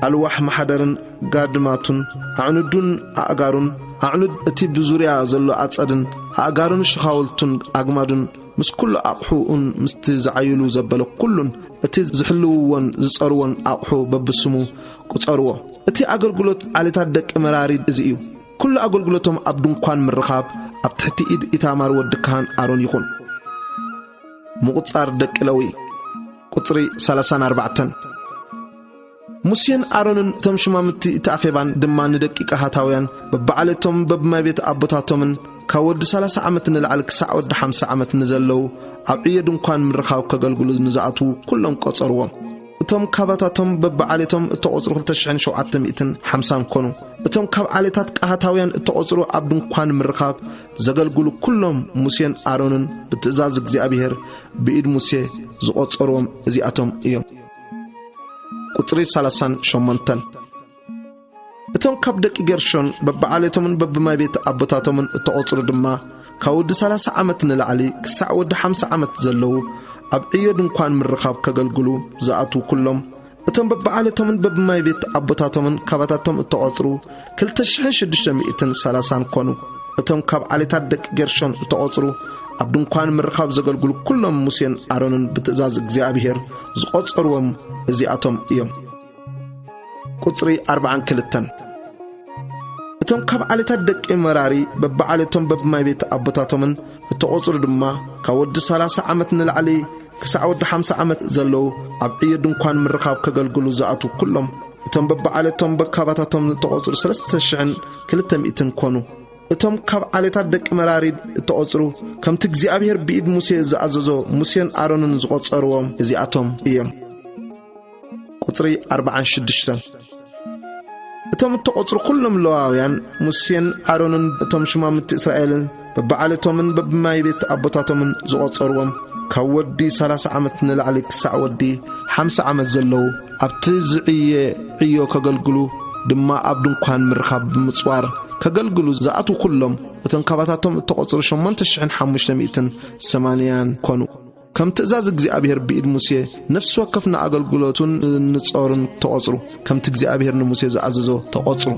ኣልዋሕ ማሕደርን ጋድማቱን ኣዕኑዱን ኣእጋሩን፣ ኣዕኑድ እቲ ብዙርያ ዘሎ ኣጸድን ኣእጋሩን ሽኻውልቱን ኣግማዱን ምስ ኩሉ ኣቕሑኡን ምስቲ ዝዓይሉ ዘበለ ኩሉን እቲ ዝሕልውዎን ዝጸርዎን ኣቕሑ በብስሙ ቁጸርዎ። እቲ ኣገልግሎት ዓሌታት ደቂ መራሪ እዚ እዩ። ኩሉ ኣገልግሎቶም ኣብ ድንኳን ምርኻብ ኣብ ትሕቲ ኢድ ኢታማር ወዲ ካህን ኣሮን ይኹን። ምቁጻር ደቂ ለዊ፣ ቁጽሪ ሠላሳን ኣርባዕተን። ሙሴን ኣሮንን እቶም ሽማምቲ እቲ ኣኼባን ድማ ንደቂ ቀሃታውያን በብዓሌቶም በብማይ ቤት ኣቦታቶምን ካብ ወዲ ሠላሳ ዓመት ንላዕሊ ክሳዕ ወዲ ሓምሳ ዓመት ንዘለዉ ኣብ ዕዮ ድንኳን ምርኻብ ከገልግሉ ንዝኣትዉ ኩሎም ቆጸርዎም። እቶም ካባታቶም በብዓሌቶም እተቖጽሩ ክልተ ሽሕን ሸውዓተ ሚእትን ሓምሳን ኮኑ። እቶም ካብ ዓሌታት ቀሃታውያን እተቖጽሩ ኣብ ድንኳን ምርኻብ ዘገልግሉ ኩሎም ሙሴን ኣሮንን ብትእዛዝ እግዚኣብሔር ብኢድ ሙሴ ዝቖጸርዎም እዚኣቶም እዮም። ቁጽሪ ሠላሳን ሸሞንተን። እቶም ካብ ደቂ ጌርሾን በብዓሌቶምን በብማይ ቤት ኣቦታቶምን እተቖጽሩ ድማ ካብ ወዲ ሠላሳ ዓመት ንላዕሊ ክሳዕ ወዲ ሓምሳ ዓመት ዘለዉ ኣብ ዕዮ ድንኳን ምርኻብ ከገልግሉ ዝኣትዉ ኩሎም፣ እቶም በብዓሌቶምን በብማይ ቤት ኣቦታቶምን ካባታቶም እተቖጽሩ ክልተ ሽሕን ሽዱሽተ ሚእትን ሠላሳን ኮኑ። እቶም ካብ ዓሌታት ደቂ ጌርሾን እተቖጽሩ ኣብ ድንኳን ምርኻብ ዘገልግሉ ኩሎም ሙሴን ኣሮንን ብትእዛዝ እግዚኣብሔር ዝቖጸርዎም እዚኣቶም እዮም። ቁጽሪ ኣርባዓን ክልተን። እቶም ካብ ዓሌታት ደቂ መራሪ በብዓሌቶም በብማይ ቤት ኣቦታቶምን እተቖጽሩ ድማ ካብ ወዲ ሠላሳ ዓመት ንላዕሊ ክሳዕ ወዲ ሓምሳ ዓመት ዘለዉ ኣብ ዕዮ ድንኳን ምርኻብ ከገልግሉ ዝኣትዉ ኩሎም፣ እቶም በብዓሌቶም በካባታቶም እተቖጽሩ ሰለስተ ሽሕን ክልተ ሚእትን ኮኑ። እቶም ካብ ዓሌታት ደቂ መራሪ እተቖጽሩ፣ ከምቲ እግዚኣብሔር ብኢድ ሙሴ ዝኣዘዞ፣ ሙሴን ኣሮንን ዝቖጸርዎም እዚኣቶም እዮም። ቁጽሪ ኣርባዓን ሽዱሽተን። እቶም እተቖጽሩ ኩሎም ሌዋውያን፣ ሙሴን ኣሮንን እቶም ሹማምቲ እስራኤልን በብዓሌቶምን በብማይ ቤት ኣቦታቶምን ዝቖጸርዎም፣ ካብ ወዲ ሠላሳ ዓመት ንላዕሊ ክሳዕ ወዲ ሓምሳ ዓመት ዘለዉ፣ ኣብቲ ዝዕየ ዕዮ ከገልግሉ ድማ ኣብ ድንኳን ምርኻብ ብምጽዋር ከገልግሉ ዝኣትዉ ኩሎም፣ እቶም ካባታቶም እተቖጽሩ ሸሞንተ ሽሕን ሓሙሽተ ሚእትን ሰማንያን ኮኑ። ከም ትእዛዝ እግዚኣብሔር ብኢድ ሙሴ ነፍሲ ወከፍ ንኣገልግሎቱን ንጾሩን ተቖጽሩ። ከምቲ እግዚኣብሔር ንሙሴ ዝኣዘዞ ተቖጽሩ።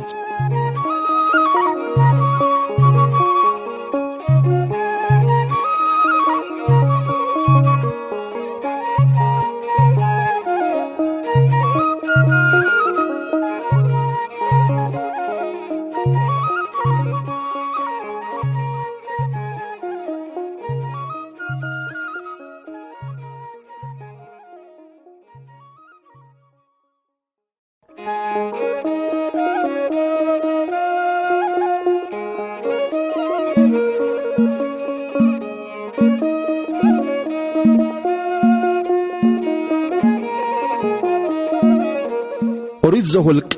ኦሪት ዘኍልቍ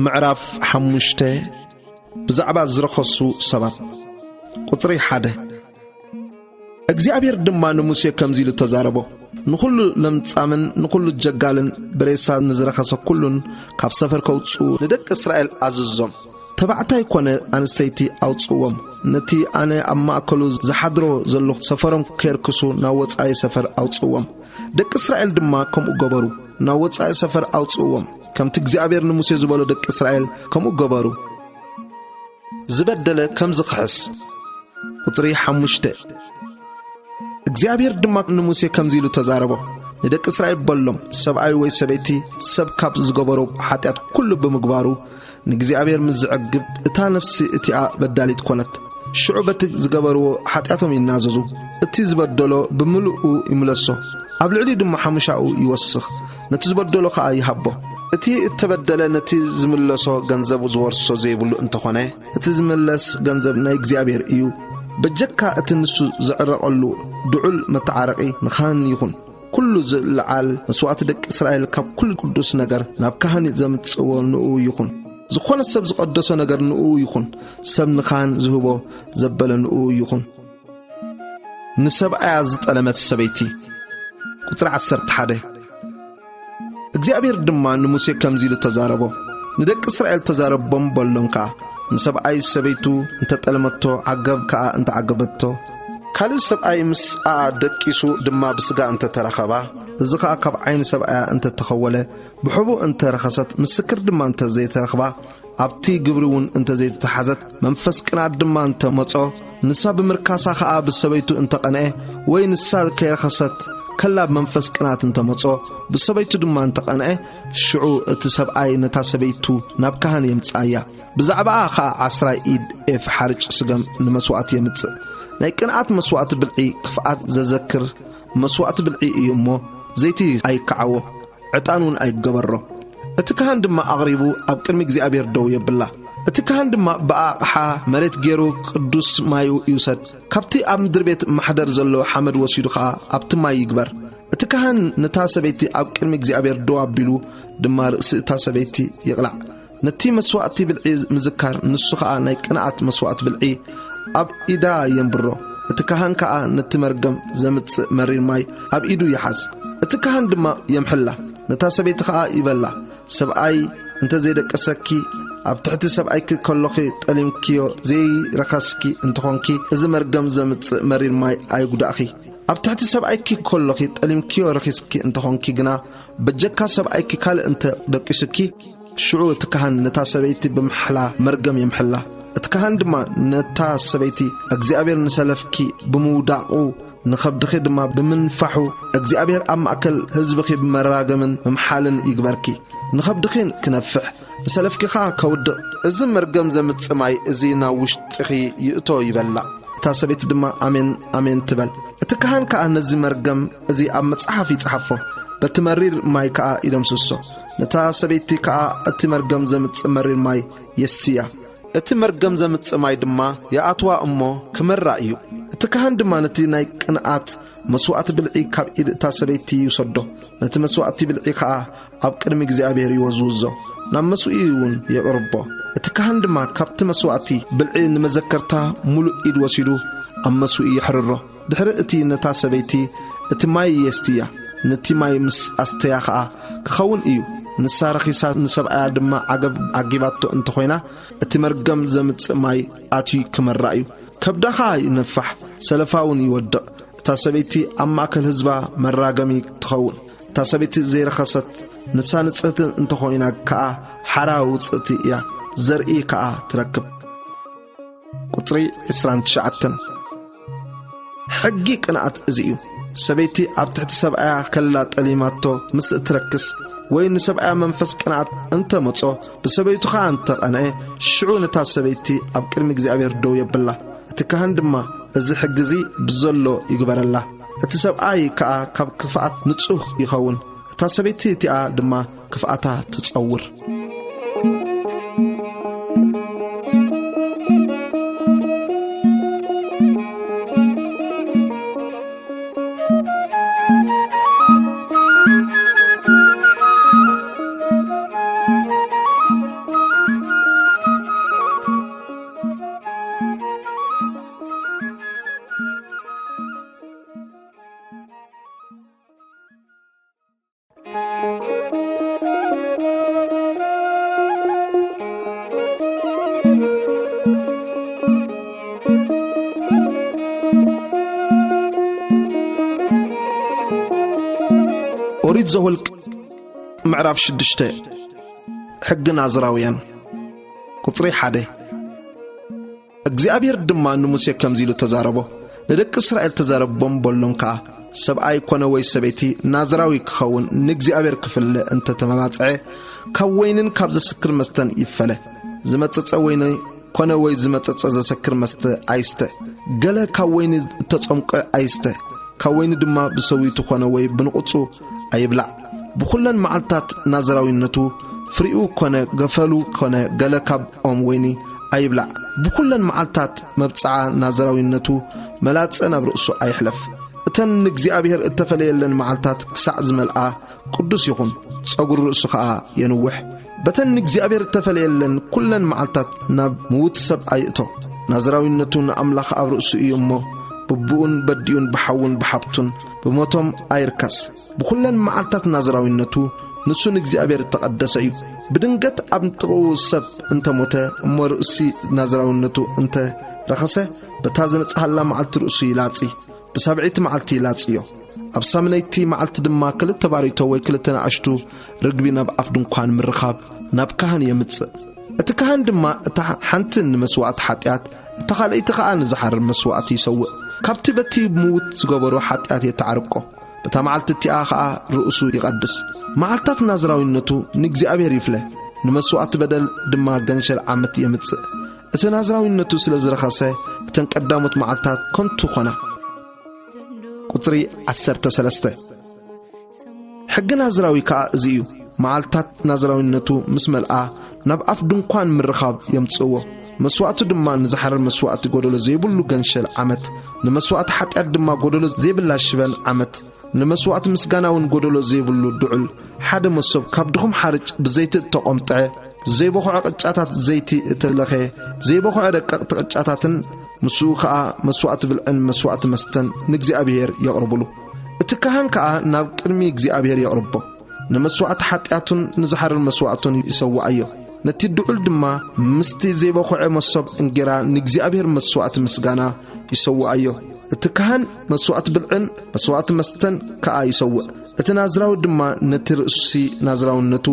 ምዕራፍ ሓሙሽተ። ብዛዕባ ዝረኸሱ ሰባት። ቁጽሪ ሓደ። እግዚኣብሔር ድማ ንሙሴ ከምዚ ኢሉ ተዛረቦ። ንኹሉ ለምጻምን ንኹሉ ጀጋልን ብሬሳ ንዝረኸሰ ኩሉን ካብ ሰፈር ከውጽኡ ንደቂ እስራኤል ኣዝዞም። ተባዕታይ ኮነ ኣንስተይቲ ኣውጽእዎም። ነቲ ኣነ ኣብ ማእከሉ ዝሓድሮ ዘለኹ ሰፈሮም ከየርክሱ ናብ ወጻኢ ሰፈር ኣውጽእዎም። ደቂ እስራኤል ድማ ከምኡ ገበሩ። ናብ ወጻኢ ሰፈር ኣውጽእዎም። ከምቲ እግዚኣብሔር ንሙሴ ዝበሎ ደቂ እስራኤል ከምኡ ገበሩ። ዝበደለ ከም ዝኽሕስ። ቁጽሪ ሓሙሽተ። እግዚኣብሔር ድማ ንሙሴ ከምዚ ኢሉ ተዛረቦ። ንደቂ እስራኤል በሎም፣ ሰብኣይ ወይ ሰበይቲ ሰብ ካብ ዝገበሮ ሓጢኣት ኩሉ ብምግባሩ ንእግዚኣብሔር ምስ ዝዕግብ፣ እታ ነፍሲ እቲኣ በዳሊት ኮነት። ሽዑ በቲ ዝገበርዎ ሓጢኣቶም ይናዘዙ። እቲ ዝበደሎ ብምልኡ ይምለሶ፣ ኣብ ልዕሊኡ ድማ ሓሙሻኡ ይወስኽ፣ ነቲ ዝበደሎ ኸኣ ይሃቦ። እቲ እተበደለ ነቲ ዝምለሶ ገንዘብ ዝወርሶ ዘይብሉ እንተኾነ፣ እቲ ዝምለስ ገንዘብ ናይ እግዚኣብሔር እዩ። በጀካ እቲ ንሱ ዝዕረቐሉ ድዑል መተዓረቒ ንኻህን ይኹን። ኩሉ ዝለዓል መስዋእቲ ደቂ እስራኤል ካብ ኩሉ ቅዱስ ነገር ናብ ካህን ዘምጽእዎ ንኡ ይኹን። ዝኾነ ሰብ ዝቐደሶ ነገር ንኡ ይኹን። ሰብ ንኻህን ዝህቦ ዘበለ ንኡ ይኹን። ንሰብኣያ ዝጠለመት ሰበይቲ። ቁጽሪ ዓሰርተ ሓደ። እግዚኣብሔር ድማ ንሙሴ ከምዚ ኢሉ ተዛረቦ። ንደቂ እስራኤል ተዛረቦም በሎም ከኣ፣ ንሰብኣይ ሰበይቱ እንተጠለመቶ፣ ዓገብ ከኣ እንተዓገበቶ፣ ካልእ ሰብኣይ ምስኣ ደቂሱ ድማ ብስጋ እንተተራኸባ፣ እዚ ኸኣ ካብ ዓይኒ ሰብኣያ እንተተኸወለ፣ ብሕቡእ እንተረኸሰት፣ ምስክር ድማ እንተዘይተረኽባ፣ ኣብቲ ግብሪ እውን እንተዘይተተሓዘት፣ መንፈስ ቅንኣት ድማ እንተመጾ፣ ንሳ ብምርካሳ ኸኣ ብሰበይቱ እንተቐንኤ፣ ወይ ንሳ ከይረኸሰት ከላ ብመንፈስ ቅንኣት እንተመጾ፣ ብሰበይቱ ድማ እንተቐንኤ፣ ሽዑ እቲ ሰብኣይ ነታ ሰበይቱ ናብ ካህን የምጽኣያ። ብዛዕባኣ ኸኣ ዓስራይ ኢድ ኤፍ ሓርጭ ስገም ንመስዋእቲ የምጽእ። ናይ ቅንኣት መስዋእቲ ብልዒ ክፍኣት ዘዘክር መስዋእቲ ብልዒ እዩ እሞ፣ ዘይቲ ኣይከዓዎ። ዕጣን እውን ኣይገበሮ። እቲ ካህን ድማ ኣቕሪቡ ኣብ ቅድሚ እግዚኣብሔር ደው የብላ። እቲ ካህን ድማ ብኣቕሓ መሬት ገይሩ ቅዱስ ማይ ይውሰድ። ካብቲ ኣብ ምድሪ ቤት ማሕደር ዘሎ ሓመድ ወሲዱ ኸኣ ኣብቲ ማይ ይግበር። እቲ ካህን ነታ ሰበይቲ ኣብ ቅድሚ እግዚኣብሔር ደው ኣቢሉ ድማ ርእሲ እታ ሰበይቲ ይቕላዕ። ነቲ መስዋእቲ ብልዒ ምዝካር፣ ንሱ ኸኣ ናይ ቅንኣት መስዋእቲ ብልዒ ኣብ ኢዳ የንብሮ። እቲ ካህን ከኣ ነቲ መርገም ዘምጽእ መሪር ማይ ኣብ ኢዱ ይሓዝ። እቲ ካህን ድማ የምሕላ፣ ነታ ሰበይቲ ኸኣ ይበላ። ሰብኣይ እንተ ዘይደቀሰኪ፣ ኣብ ትሕቲ ሰብኣይኪ ከሎኺ ጠሊምክዮ ዘይረኸስኪ እንተኾንኪ፣ እዚ መርገም ዘምጽእ መሪር ማይ ኣይጉዳእኺ። ኣብ ትሕቲ ሰብኣይኪ ከሎኺ ጠሊምክዮ ረኺስኪ እንተኾንኪ ግና፣ በጀካ ሰብኣይኪ ካልእ እንተ ደቂሱኪ፣ ሽዑ እቲ ካህን ነታ ሰበይቲ ብምሕላ መርገም የምሕላ። እቲ ካህን ድማ ነታ ሰበይቲ፣ እግዚኣብሔር ንሰለፍኪ ብምውዳቑ፣ ንኸብድኺ ድማ ብምንፋሑ፣ እግዚኣብሔር ኣብ ማእከል ህዝብኺ ብመራገምን ምምሓልን ይግበርኪ። ንኸብድኺ ክነፍሕ፣ ንሰለፍኪ ኸኣ ከውድቕ፣ እዚ መርገም ዘምጽእ ማይ እዚ ናብ ውሽጥኺ ይእቶ ይበላ። እታ ሰበይቲ ድማ ኣሜን፣ ኣሜን ትበል። እቲ ካህን ከኣ ነዚ መርገም እዚ ኣብ መጽሓፍ ይጽሓፎ፣ በቲ መሪር ማይ ከኣ ይደምስሶ። ነታ ሰበይቲ ከኣ እቲ መርገም ዘምጽእ መሪር ማይ የስትያ። እቲ መርገም ዘምጽእ ማይ ድማ ይኣትዋ እሞ ክመራ እዩ። እቲ ካህን ድማ ነቲ ናይ ቅንኣት መስዋእቲ ብልዒ ካብ ኢድ እታ ሰበይቲ ይውሰዶ፣ ነቲ መስዋእቲ ብልዒ ከኣ ኣብ ቅድሚ እግዚኣብሔር ይወዝውዞ፣ ናብ መስውኢ እውን የቕርቦ። እቲ ካህን ድማ ካብቲ መስዋእቲ ብልዒ ንመዘከርታ ምሉእ ኢድ ወሲዱ ኣብ መስውኢ የሕርሮ። ድሕሪ እቲ ነታ ሰበይቲ እቲ ማይ የስትያ፣ ነቲ ማይ ምስ ኣስተያ ኸኣ ክኸውን እዩ። ንሳ ረኺሳ ንሰብኣያ ድማ ዓገብ ዓጊባቶ እንተ ኾይና፣ እቲ መርገም ዘምጽእ ማይ ኣትዩ ክመራ እዩ። ከብዳ ኸኣ ይነፋሕ፣ ሰለፋ እውን ይወድቕ። እቲ እታ ሰበይቲ ኣብ ማእከል ህዝባ መራገሚ ትኸውን። እታ ሰበይቲ ዘይረኸሰት ንሳ ንጽህቲ እንተኾይና ከኣ ሓራ ውጽእቲ እያ፣ ዘርኢ ከኣ ትረክብ። ቁጽሪ ዕስራን ትሽዓተን። ሕጊ ቅንኣት እዚ እዩ። ሰበይቲ ኣብ ትሕቲ ሰብኣያ ከላ ጠሊማቶ ምስ እትረክስ፣ ወይ ንሰብኣያ መንፈስ ቅንኣት እንተመጾ፣ ብሰበይቱ ኸኣ እንተቐንኤ፣ ሽዑ ነታ ሰበይቲ ኣብ ቅድሚ እግዚኣብሔር ደው የብላ። እቲ ካህን ድማ፣ "እዚ ሕጊ እዚ ብዘሎ ይግበረላ፣ እቲ ሰብኣይ ከኣ ካብ ክፍኣት ንጹህ ይኸውን፣ እታ ሰበይቲ እቲኣ ድማ ክፍኣታ ትጸውር።" ኦሪት ዘኍልቅ ምዕራፍ ሽዱሽተ። ሕጊ ናዝራውያን። ቁጽሪ ሓደ። እግዚኣብሔር ድማ ንሙሴ ከምዚ ኢሉ ተዛረቦ። ንደቂ እስራኤል ተዛረቦም በሎም ከኣ፣ "ሰብኣይ ኮነ ወይ ሰበይቲ ናዝራዊ ክኸውን ንእግዚኣብሔር ክፍለ እንተ ተመባጽዐ፣ ካብ ወይንን ካብ ዘስክር መስተን ይፈለ። ዝመጸጸ ወይኒ ኮነ ወይ ዝመጸጸ ዘሰክር መስተ ኣይስተ። ገለ ካብ ወይኒ እተጸምቀ ኣይስተ። ካብ ወይኒ ድማ ብሰዊቱ ኮነ ወይ ብንቑጹ ኣይብላዕ። ብኹለን መዓልታት ናዝራዊነቱ ፍሪኡ ኮነ ገፈሉ ኮነ ገለ ካብ ኦም ወይኒ ኣይብላዕ። ብኹለን መዓልታት መብጽዓ ናዝራዊነቱ መላጸ ናብ ርእሱ ኣይሕለፍ። እተን ንእግዚኣብሔር እተፈለየለን መዓልታት ክሳዕ ዝመልኣ ቅዱስ ይኹን፣ ጸጉሪ ርእሱ ኸኣ የንውሕ። በተን ንእግዚኣብሔር እተፈለየለን ኩለን መዓልታት ናብ ምዉት ሰብ ኣይእቶ። ናዝራዊነቱ ንኣምላኽ ኣብ ርእሱ እዩ እሞ፣ ብብኡን በዲኡን ብሓውን ብሓብቱን ብሞቶም ኣይርከስ። ብኹለን መዓልታት ናዝራዊነቱ ንሱ ንእግዚኣብሔር እተቐደሰ እዩ። ብድንገት ኣብ ጥቕኡ ሰብ እንተ ሞተ እሞ ርእሲ ናዝራዊነቱ እንተ ረኸሰ፣ በታ ዝነጽሃላ መዓልቲ ርእሱ ይላጺ። ብሳብዐይቲ መዓልቲ ይላጽዮ። ኣብ ሳምነይቲ መዓልቲ ድማ ክልተ ባሪቶ ወይ ክልተ ንኣሽቱ ርግቢ ናብ ኣፍ ድንኳን ምርኻብ ናብ ካህን የምጽእ። እቲ ካህን ድማ እታ ሓንቲ ንመስዋእቲ ሓጢኣት፣ እታ ካልኣይቲ ኸኣ ንዝሓርር መስዋእቲ ይሰውእ። ካብቲ በቲ ምዉት ዝገበሮ ሓጢኣት የተዓርቆ። በታ መዓልቲ እቲኣ ኸኣ ርእሱ ይቐድስ። መዓልታት ናዝራዊነቱ ንእግዚኣብሔር ይፍለ፣ ንመስዋእቲ በደል ድማ ገንሸል ዓመት የምጽእ። እቲ ናዝራዊነቱ ስለ ዝረኸሰ፣ እተን ቀዳሞት መዓልታት ከንቱ ኾና። ቁጽሪ ዓሰርተ ሰለስተ። ሕጊ ናዝራዊ ከኣ እዚ እዩ። መዓልታት ናዝራዊነቱ ምስ መልኣ፣ ናብ ኣፍ ድንኳን ምርኻብ የምጽእዎ። መስዋእቱ ድማ ንዝሓርር መስዋእቲ ጐደሎ ዘይብሉ ገንሸል ዓመት፣ ንመስዋእቲ ሓጢኣት ድማ ጐደሎ ዘይብላ ሽበን ዓመት፣ ንመስዋእቲ ምስጋና እውን ጐደሎ ዘይብሉ ድዑል ሓደ መሶብ ካብ ድኹም ሓርጭ ብዘይቲ እተቖምጥዐ፣ ዘይበኹዐ ቅጫታት ዘይቲ እተለኸየ፣ ዘይበኹዐ ደቀቕቲ ቅጫታትን፣ ምስኡ ኸኣ መስዋእቲ ብልዕን መስዋእቲ መስተን ንእግዚኣብሔር የቕርብሉ። እቲ ካህን ከኣ ናብ ቅድሚ እግዚኣብሔር የቕርቦ። ንመስዋእቲ ሓጢኣቱን ንዝሓርር መስዋእቱን ይሰውኣዮ። ነቲ ድዑል ድማ ምስቲ ዘይበኹዐ መሶብ እንጌራ ንእግዚኣብሔር መስዋእቲ ምስጋና ይሰውኣዮ። እቲ ካህን መስዋእቲ ብልዕን መስዋእቲ መስተን ከኣ ይሰውእ። እቲ ናዝራዊ ድማ ነቲ ርእሲ ናዝራውነቱ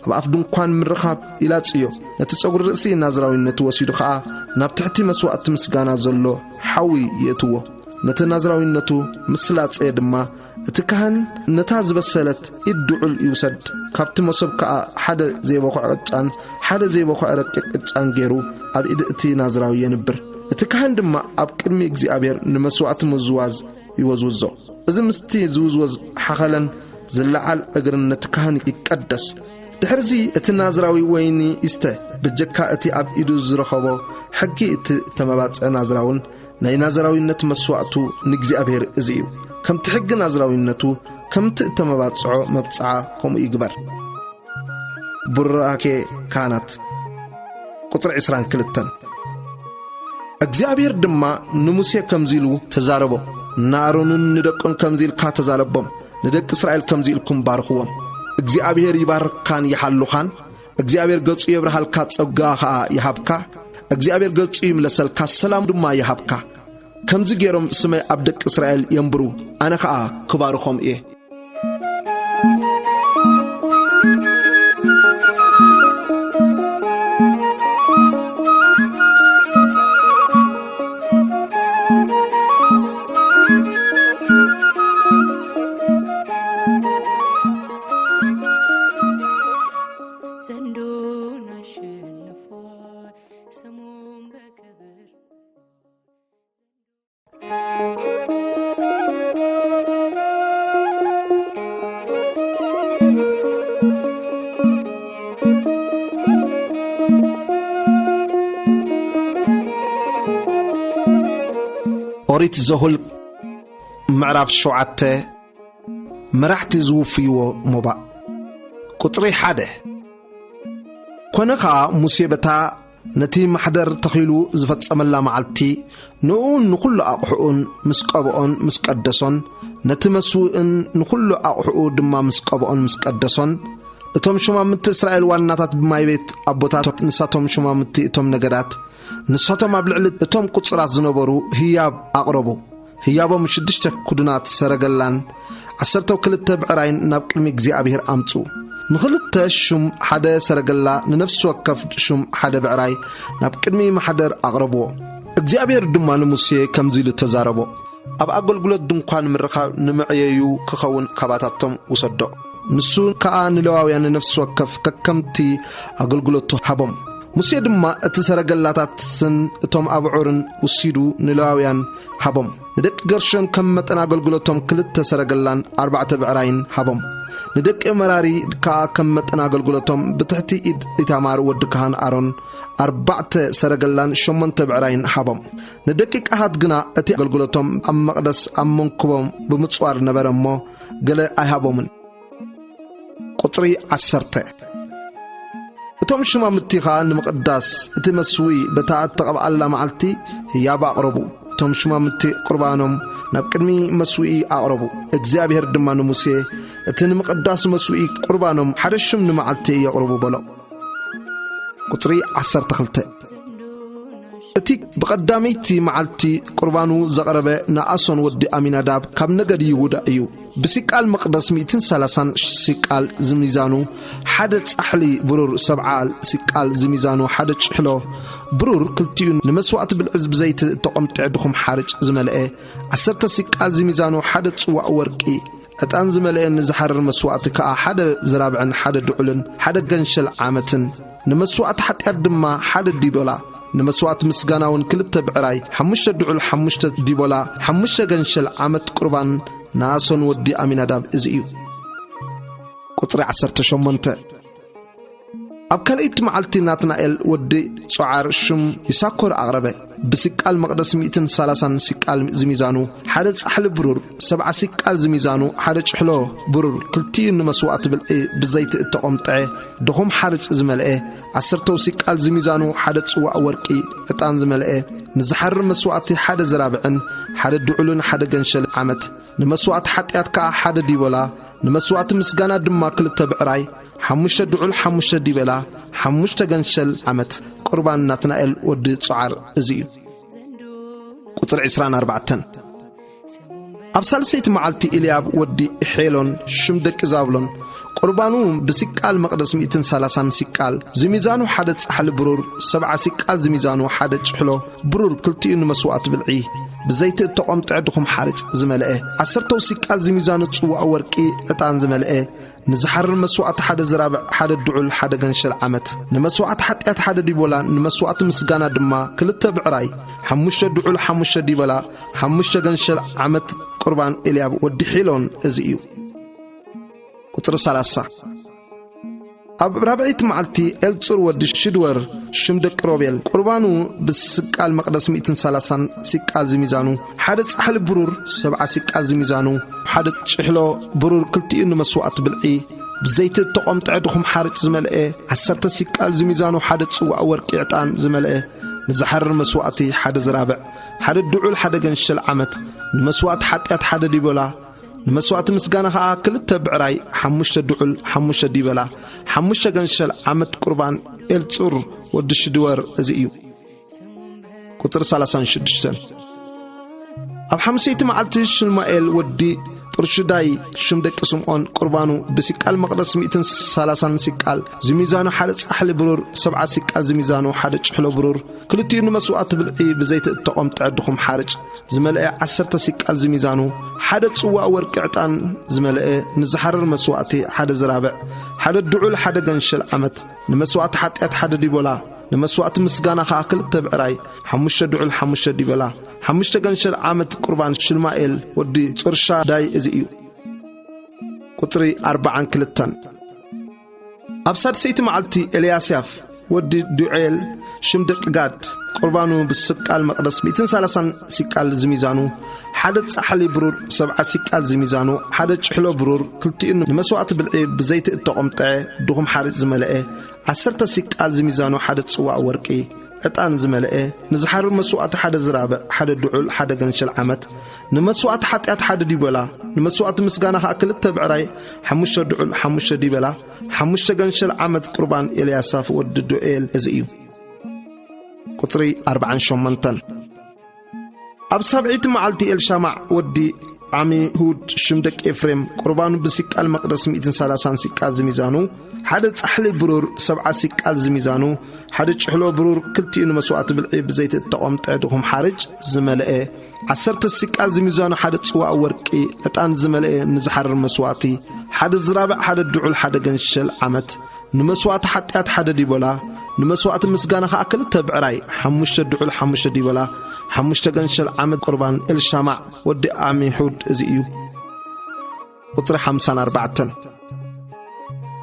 ኣብ ኣፍ ድንኳን ምርኻብ ይላጽዮ። ነቲ ጸጉሪ ርእሲ ናዝራዊነቱ ወሲዱ ኸኣ ናብ ትሕቲ መስዋእቲ ምስጋና ዘሎ ሓዊ የእትዎ። ነቲ ናዝራዊነቱ ምስ ላጸየ ድማ፣ እቲ ካህን ነታ ዝበሰለት ኢድ ድዑል ይውሰድ፣ ካብቲ መሶብ ከኣ ሓደ ዘይበኹዐ ቅጫን ሓደ ዘይበኹዐ ረቂቕ ቅጫን ገይሩ ኣብ ኢድ እቲ ናዝራዊ የንብር። እቲ ካህን ድማ ኣብ ቅድሚ እግዚኣብሔር ንመስዋእቲ ምውዝዋዝ ይወዝውዞ። እዚ ምስቲ ዝውዝወዝ ሓኸለን ዝለዓል እግርን ነቲ ካህን ይቀደስ። ድሕርዚ እቲ ናዝራዊ ወይኒ ይስተ፣ ብጀካ እቲ ኣብ ኢዱ ዝረኸቦ ሕጊ እቲ እተመባጽዐ ናዝራውን ናይ ናዝራዊነት መስዋእቱ ንእግዚኣብሔር እዚ እዩ። ከምቲ ሕጊ ናዝራዊነቱ፣ ከምቲ እተመባጽዖ መብጽዓ ከምኡ ይግበር። ቡራኬ ካህናት። ቁጽሪ ዕስራን ክልተን። እግዚኣብሔር ድማ ንሙሴ ከምዚ ኢሉ ተዛረቦ፣ ንኣሮንን ንደቁን ከምዚ ኢልካ ተዛረቦም፣ ንደቂ እስራኤል ከምዚ ኢልኩም ባርኽዎም፣ እግዚኣብሔር ይባርካን ይሓሉኻን፣ እግዚኣብሔር ገጹ የብርሃልካ፣ ጸጋ ኸኣ ይሃብካ፣ እግዚኣብሔር ገጹ ይምለሰልካ፣ ሰላም ድማ ይሃብካ። ከምዚ ገይሮም ስመይ ኣብ ደቂ እስራኤል የንብሩ፣ ኣነ ኸኣ ክባርኾም እየ። ዘንዶን አሸንፏል ስሙን በክብር። ኦሪት ዘኍልቍ ምዕራፍ ሸውዓተ። መራሕቲ ዝውፍይዎ ሞባእ። ቁጽሪ ሓደ። ኮነ ኸኣ፣ ሙሴ በታ ነቲ ማሕደር ተኺሉ ዝፈጸመላ መዓልቲ፣ ንእኡን ንኹሉ ኣቕሑኡን ምስ ቀብኦን ምስ ቀደሶን፣ ነቲ መስውእን ንኹሉ ኣቕሑኡ ድማ ምስ ቀብኦን ምስ ቀደሶን፣ እቶም ሹማምንቲ እስራኤል ዋናታት ብማይ ቤት ኣቦታት ንሳቶም ሹማምንቲ እቶም ነገዳት፣ ንሳቶም ኣብ ልዕሊ እቶም ቁጽራት ዝነበሩ ህያብ ኣቕረቡ። ህያቦም ሽዱሽተ ክዱናት ሰረገላን ዓሰርተው ክልተ ብዕራይን ናብ ቅድሚ እግዚኣብሔር ኣምጽኡ። ንኽልተ ሹም ሓደ ሰረገላ፣ ንነፍሲ ወከፍ ሹም ሓደ ብዕራይ ናብ ቅድሚ ማሕደር ኣቕረብዎ። እግዚኣብሔር ድማ ንሙሴ ከምዚ ኢሉ ተዛረቦ። ኣብ ኣገልግሎት ድንኳን ምርኻብ ንመዕየዩ ክኸውን ካባታቶም ውሰዶ። ንሱ ከኣ ንሌዋውያን ንነፍሲ ወከፍ ከከምቲ ኣገልግሎቱ ሃቦም። ሙሴ ድማ እቲ ሰረገላታትን እቶም ኣብዑርን ውሲዱ ንሌዋውያን ሃቦም። ንደቂ ገርሾን ከም መጠን ኣገልግሎቶም ክልተ ሰረገላን ኣርባዕተ ብዕራይን ሃቦም። ንደቂ መራሪ ከኣ ከም መጠን ኣገልግሎቶም ብትሕቲ ኢድ ኢታማር ወዲ ካህን ኣሮን ኣርባዕተ ሰረገላን ሸሞንተ ብዕራይን ሃቦም። ንደቂ ቀሃት ግና እቲ ኣገልግሎቶም ኣብ መቕደስ ኣብ መንኩቦም ብምጽዋር ነበረ እሞ፣ ገለ ኣይሃቦምን። ቁጽሪ ዓሰርተ። እቶም ሽማምቲ ኸኣ ንምቕዳስ እቲ መስውኢ በታ እተቐብኣላ መዓልቲ ህያብ ኣቕረቡ። እቶም ሽማምቲ ቁርባኖም ናብ ቅድሚ መስውኢ ኣቕረቡ። እግዚኣብሔር ድማ ንሙሴ፣ "እቲ ንምቕዳስ መስውኢ ቁርባኖም ሓደ ሽም ንመዓልቲ የቕርቡ" በሎ። ቁጽሪ ዓሰርተ ክልተ። እቲ ብቐዳመይቲ መዓልቲ ቁርባኑ ዘቕረበ ነኣሶን ወዲ ኣሚናዳብ ካብ ነገድ ይሁዳ እዩ። ብሲቃል መቕደስ ሚእትን ሰላሳን ሲቃል ዝሚዛኑ ሓደ ጻሕሊ ብሩር፣ ሰብዓ ሲቃል ዝሚዛኑ ሓደ ጭሕሎ ብሩር፣ ክልቲኡ ንመስዋእቲ ብልዒ ብዘይቲ እተቖምጠዐ ድኹም ሓርጭ ዝመልአ፣ ዓሰርተ ሲቃል ዝሚዛኑ ሓደ ጽዋእ ወርቂ፣ ዕጣን ዝመልአ ንዝሓርር መስዋእቲ ከኣ ሓደ ዝራብዕን ሓደ ድዑልን ሓደ ገንሸል ዓመትን፣ ንመስዋእቲ ሓጢኣት ድማ ሓደ ዲቦላ፣ ንመስዋእቲ ምስጋና እውን ክልተ ብዕራይ፣ ሓሙሽተ ድዑል ሓሙሽተ ዲቦላ፣ ሓሙሽተ ገንሸል ዓመት ቁርባን ነኣሶን ወዲ ኣሚናዳብ እዚ እዩ። ቁጽሪ ዓሰርተ ሸሞንተ። ኣብ ካልኣይቲ መዓልቲ ናትናኤል ወዲ ጾዓር ሹም ይሳኮር ኣቕረበ። ብሲቃል መቕደስ ሚእትን ሰላሳን ሲቃል ዝሚዛኑ ሓደ ጻሕሊ ብሩር፣ ሰብዓ ሲቃል ዝሚዛኑ ሓደ ጭሕሎ ብሩር፣ ክልቲኡ ንመስዋእቲ ብልዒ ብዘይቲ እተቖምጠዐ ድኹም ሓርጭ ዝመልአ፣ ዓሰርተው ሲቃል ዝሚዛኑ ሓደ ጽዋእ ወርቂ ዕጣን ዝመልአ፣ ንዝሓርር መስዋእቲ ሓደ ዝራብዕን ሓደ ድዑልን ሓደ ገንሸል ዓመት፣ ንመስዋእቲ ሓጢኣት ከኣ ሓደ ዲቦላ፣ ንመስዋእቲ ምስጋና ድማ ክልተ ብዕራይ፣ ሓሙሽተ ድዑል ሓሙሽተ ዲበላ፣ ሓሙሽተ ገንሸል ዓመት፣ ቁርባን ናትናኤል ወዲ ጾዓር እዚ እዩ። ቁጽሪ ዕስራን ኣርባዕተን። ኣብ ሳልሰይቲ መዓልቲ ኤልያብ ወዲ ሔሎን ሽም ደቂ ዛብሎን፣ ቁርባኑ ብሲቃል መቕደስ ሚእትን ሰላሳን ሲቃል ዝሚዛኑ ሓደ ጻሕሊ ብሩር፣ ሰብዓ ሲቃል ዝሚዛኑ ሓደ ጭሕሎ ብሩር፣ ክልቲኡ ንመስዋእቲ ብልዒ ብዘይቲ እተቖምጠዐ ድኹም ሓርጭ ዝመልአ፣ ዓሰርተው ሲቃል ዝሚዛኑ ጽዋእ ወርቂ ዕጣን ዝመልአ፣ ንዝሓርር መስዋእቲ ሓደ ዝራብዕ፣ ሓደ ድዑል፣ ሓደ ገንሸል ዓመት፣ ንመስዋእቲ ሓጢኣት ሓደ ዲቦላ፣ ንመስዋእቲ ምስጋና ድማ ክልተ ብዕራይ፣ ሓሙሽተ ድዑል፣ ሓሙሽተ ዲቦላ፣ ሓሙሽተ ገንሸል ዓመት፣ ቁርባን ኤልያብ ወዲ ሒሎን እዚ እዩ። ቁጽሪ ሰላሳ። ኣብ ራብዐይቲ መዓልቲ ኤልጹር ወዲ ሽድወር ሽም ደቂ ሮቤል፣ ቁርባኑ ብስቃል መቕደስ ሚእትን ሰላሳን ሲቃል ዝሚዛኑ፣ ሓደ ጻሕሊ ብሩር፣ ሰብዓ ሲቃል ዝሚዛኑ፣ ሓደ ጭሕሎ ብሩር፣ ክልቲኡ ንመስዋእቲ ብልዒ፣ ብዘይቲ እተቖምጠዐ ድኹም ሓርጭ ዝመልአ፣ ዓሰርተ ሲቃል ዝሚዛኑ፣ ሓደ ጽዋእ ወርቂ ዕጣን ዝመልአ፣ ንዝሓርር መስዋእቲ ሓደ ዝራብዕ፣ ሓደ ድዑል፣ ሓደ ገንሸል ዓመት፣ ንመስዋእቲ ሓጢኣት ሓደ ዲቦላ፣ ንመስዋእቲ ምስጋና ኸኣ ክልተ ብዕራይ፣ ሓሙሽተ ድዑል፣ ሓሙሽተ ዲበላ፣ ሓሙሽተ ገንሸል ዓመት ቁርባን ኤልጹር ወዲ ሽድወር እዚ እዩ። ቁጽሪ ሰላሳን ሽዱሽተን። ኣብ ሓምሰይቲ መዓልቲ ሽማኤል ወዲ ጡርሽዳይ ሽም ደቂ ስምዖን ቁርባኑ ብሲቃል መቕደስ ሚእትን ሰላሳን ሲቃል ዝሚዛኑ ሓደ ጻሕሊ ብሩር፣ ሰብዓ ሲቃል ዝሚዛኑ ሓደ ጭሕሎ ብሩር፣ ክልቲኡ ንመስዋእቲ ብልዒ ብዘይቲ እተቖምጠዐ ድኹም ሓርጭ ዝመልአ ዓሰርተ ሲቃል ዝሚዛኑ ሓደ ጽዋእ ወርቂ ዕጣን ዝመልአ ንዝሓርር መስዋእቲ ሓደ ዝራብዕ ሓደ ድዑል ሓደ ገንሸል ዓመት ንመስዋእቲ ሓጢኣት ሓደ ዲቦላ ንመስዋእቲ ምስጋና ኸኣ ክልተ ብዕራይ ሓሙሽተ ድዑል ሓሙሽተ ዲበላ ሓሙሽተ ገንሸል ዓመት ቁርባን ሽልማኤል ወዲ ጽርሻዳይ እዚ እዩ። ቁጽሪ ኣርባዓን ክልተን። ኣብ ሳድሰይቲ መዓልቲ ኤልያስያፍ ወዲ ዱዔል ሽም ደቂ ጋድ ቁርባኑ ብስቃል መቕደስ ሚእትን ሰላሳን ሲቃል ዝሚዛኑ ሓደ ጻሕሊ ብሩር፣ ሰብዓ ሲቃል ዝሚዛኑ ሓደ ጭሕሎ ብሩር፣ ክልቲኡ ንመስዋእቲ ብልዒ ብዘይቲ እተቖምጠዐ ድኹም ሓርጭ ዝመልአ ዓሰርተ ሲቃል ዝሚዛኑ ሓደ ጽዋእ ወርቂ ዕጣን ዝመልአ ንዝሓርር መስዋእቲ ሓደ ዝራብዕ ሓደ ድዑል ሓደ ገንሸል ዓመት ንመስዋእቲ ሓጢኣት ሓደ ዲበላ ንመስዋእቲ ምስጋና ኸኣ ክልተ ብዕራይ ሓሙሽተ ድዑል ሓሙሽተ ዲበላ ሓሙሽተ ገንሸል ዓመት ቁርባን ኤልያሳፍ ወዲ ዱኤል እዚ እዩ። ቁጽሪ ኣርባዓን ሸሞንተን። ኣብ ሳብዒቲ መዓልቲ ኤልሻማዕ ወዲ ዓሚሁድ ሽም ደቂ ኤፍሬም ቁርባኑ ብሲቃል መቕደስ ሚእትን ሰላሳን ሲቃል ዝሚዛኑ ሓደ ጻሕሊ ብሩር፣ ሰብዓ ሲቃል ዝሚዛኑ ሓደ ጭሕሎ ብሩር፣ ክልቲኡ ንመስዋእቲ ብልዒ ብዘይቲ እተቖምጠ ድኹም ሓርጭ ዝመልአ ዓሰርተ ሲቃል ዝሚዛኑ ሓደ ጽዋእ ወርቂ ዕጣን ዝመልአ ንዝሓርር መስዋእቲ ሓደ ዝራብዕ ሓደ ድዑል ሓደ ገንሸል ዓመት ንመስዋእቲ ሓጢኣት ሓደ ዲበላ ንመስዋእቲ ምስጋና ኸኣ ክልተ ብዕራይ ሓሙሽተ ድዑል ሓሙሽተ ዲበላ ሓሙሽተ ገንሸል ዓመት ቁርባን ኤልሻማዕ ወዲ ዓሚሑድ እዚ እዩ። ቁጽሪ ሓምሳን ኣርባዕተን።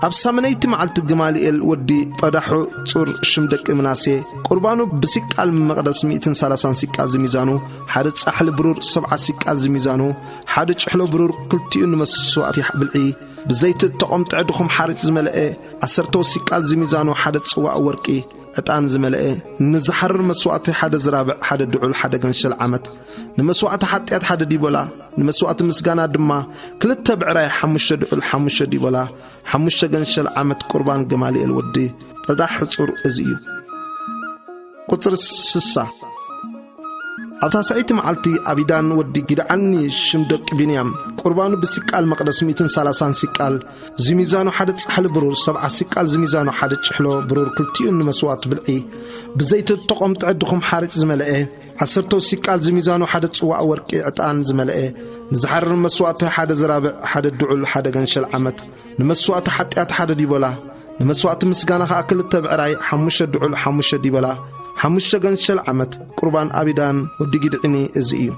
ኣብ ሳምነይቲ መዓልቲ ገማልኤል ወዲ ጳዳሑ ጹር ሽም ደቂ ምናሴ ቁርባኑ ብሲቃል መቕደስ ሚእትን ሰላሳን ሲቃል ዝሚዛኑ ሓደ ጻሕሊ ብሩር፣ ሰብዓ ሲቃል ዝሚዛኑ ሓደ ጭሕሎ ብሩር፣ ክልቲኡ ንመስዋእቲ ብልዒ ብዘይቲ እተቖምጠዐ ድኹም ሓርጭ ዝመልአ ዓሰርተ ሲቃል ዝሚዛኑ ሓደ ጽዋእ ወርቂ ዕጣን ዝመልአ ንዝሓርር መስዋእቲ ሓደ ዝራብዕ ሓደ ድዑል ሓደ ገንሸል ዓመት ንመስዋእቲ ሓጢኣት ሓደ ዲበላ ንመስዋእቲ ምስጋና ድማ ክልተ ብዕራይ ሓሙሽተ ድዑል ሓሙሽተ ዲበላ ሓሙሽተ ገንሸል ዓመት ቁርባን ገማልኤል ወዲ ጳዳሕ ሕጹር እዚ እዩ። ቁጽሪ ስሳ። ኣብ ታስዐይቲ መዓልቲ ኣቢዳን ወዲ ጊድዓኒ ሽም ደቂ ቢንያም ቁርባኑ ብሲቃል መቕደስ ሚእትን ሰላሳን ሲቃል ዝሚዛኑ ሓደ ጻሕሊ ብሩር፣ ሰብዓ ሲቃል ዝሚዛኑ ሓደ ጭሕሎ ብሩር፣ ክልቲኡ ንመስዋእቲ ብልዒ ብዘይቲ እተቖምጠዐ ድኹም ሓርጭ ዝመልአ ዓሰርተ ሲቃል ዝሚዛኑ ሓደ ጽዋእ ወርቂ ዕጣን ዝመልአ ንዝሓርር መስዋእቲ ሓደ ዝራብዕ ሓደ ድዑል ሓደ ገንሸል ዓመት ንመስዋእቲ ሓጢኣት ሓደ ዲበላ ንመስዋእቲ ምስጋና ኸኣ ክልተ ብዕራይ ሓሙሽተ ድዑል ሓሙሽተ ዲበላ ሓሙሽተ ገንሸል ዓመት ቁርባን ኣቢዳን ወዲ ጊድዕኒ እዚ እዩ።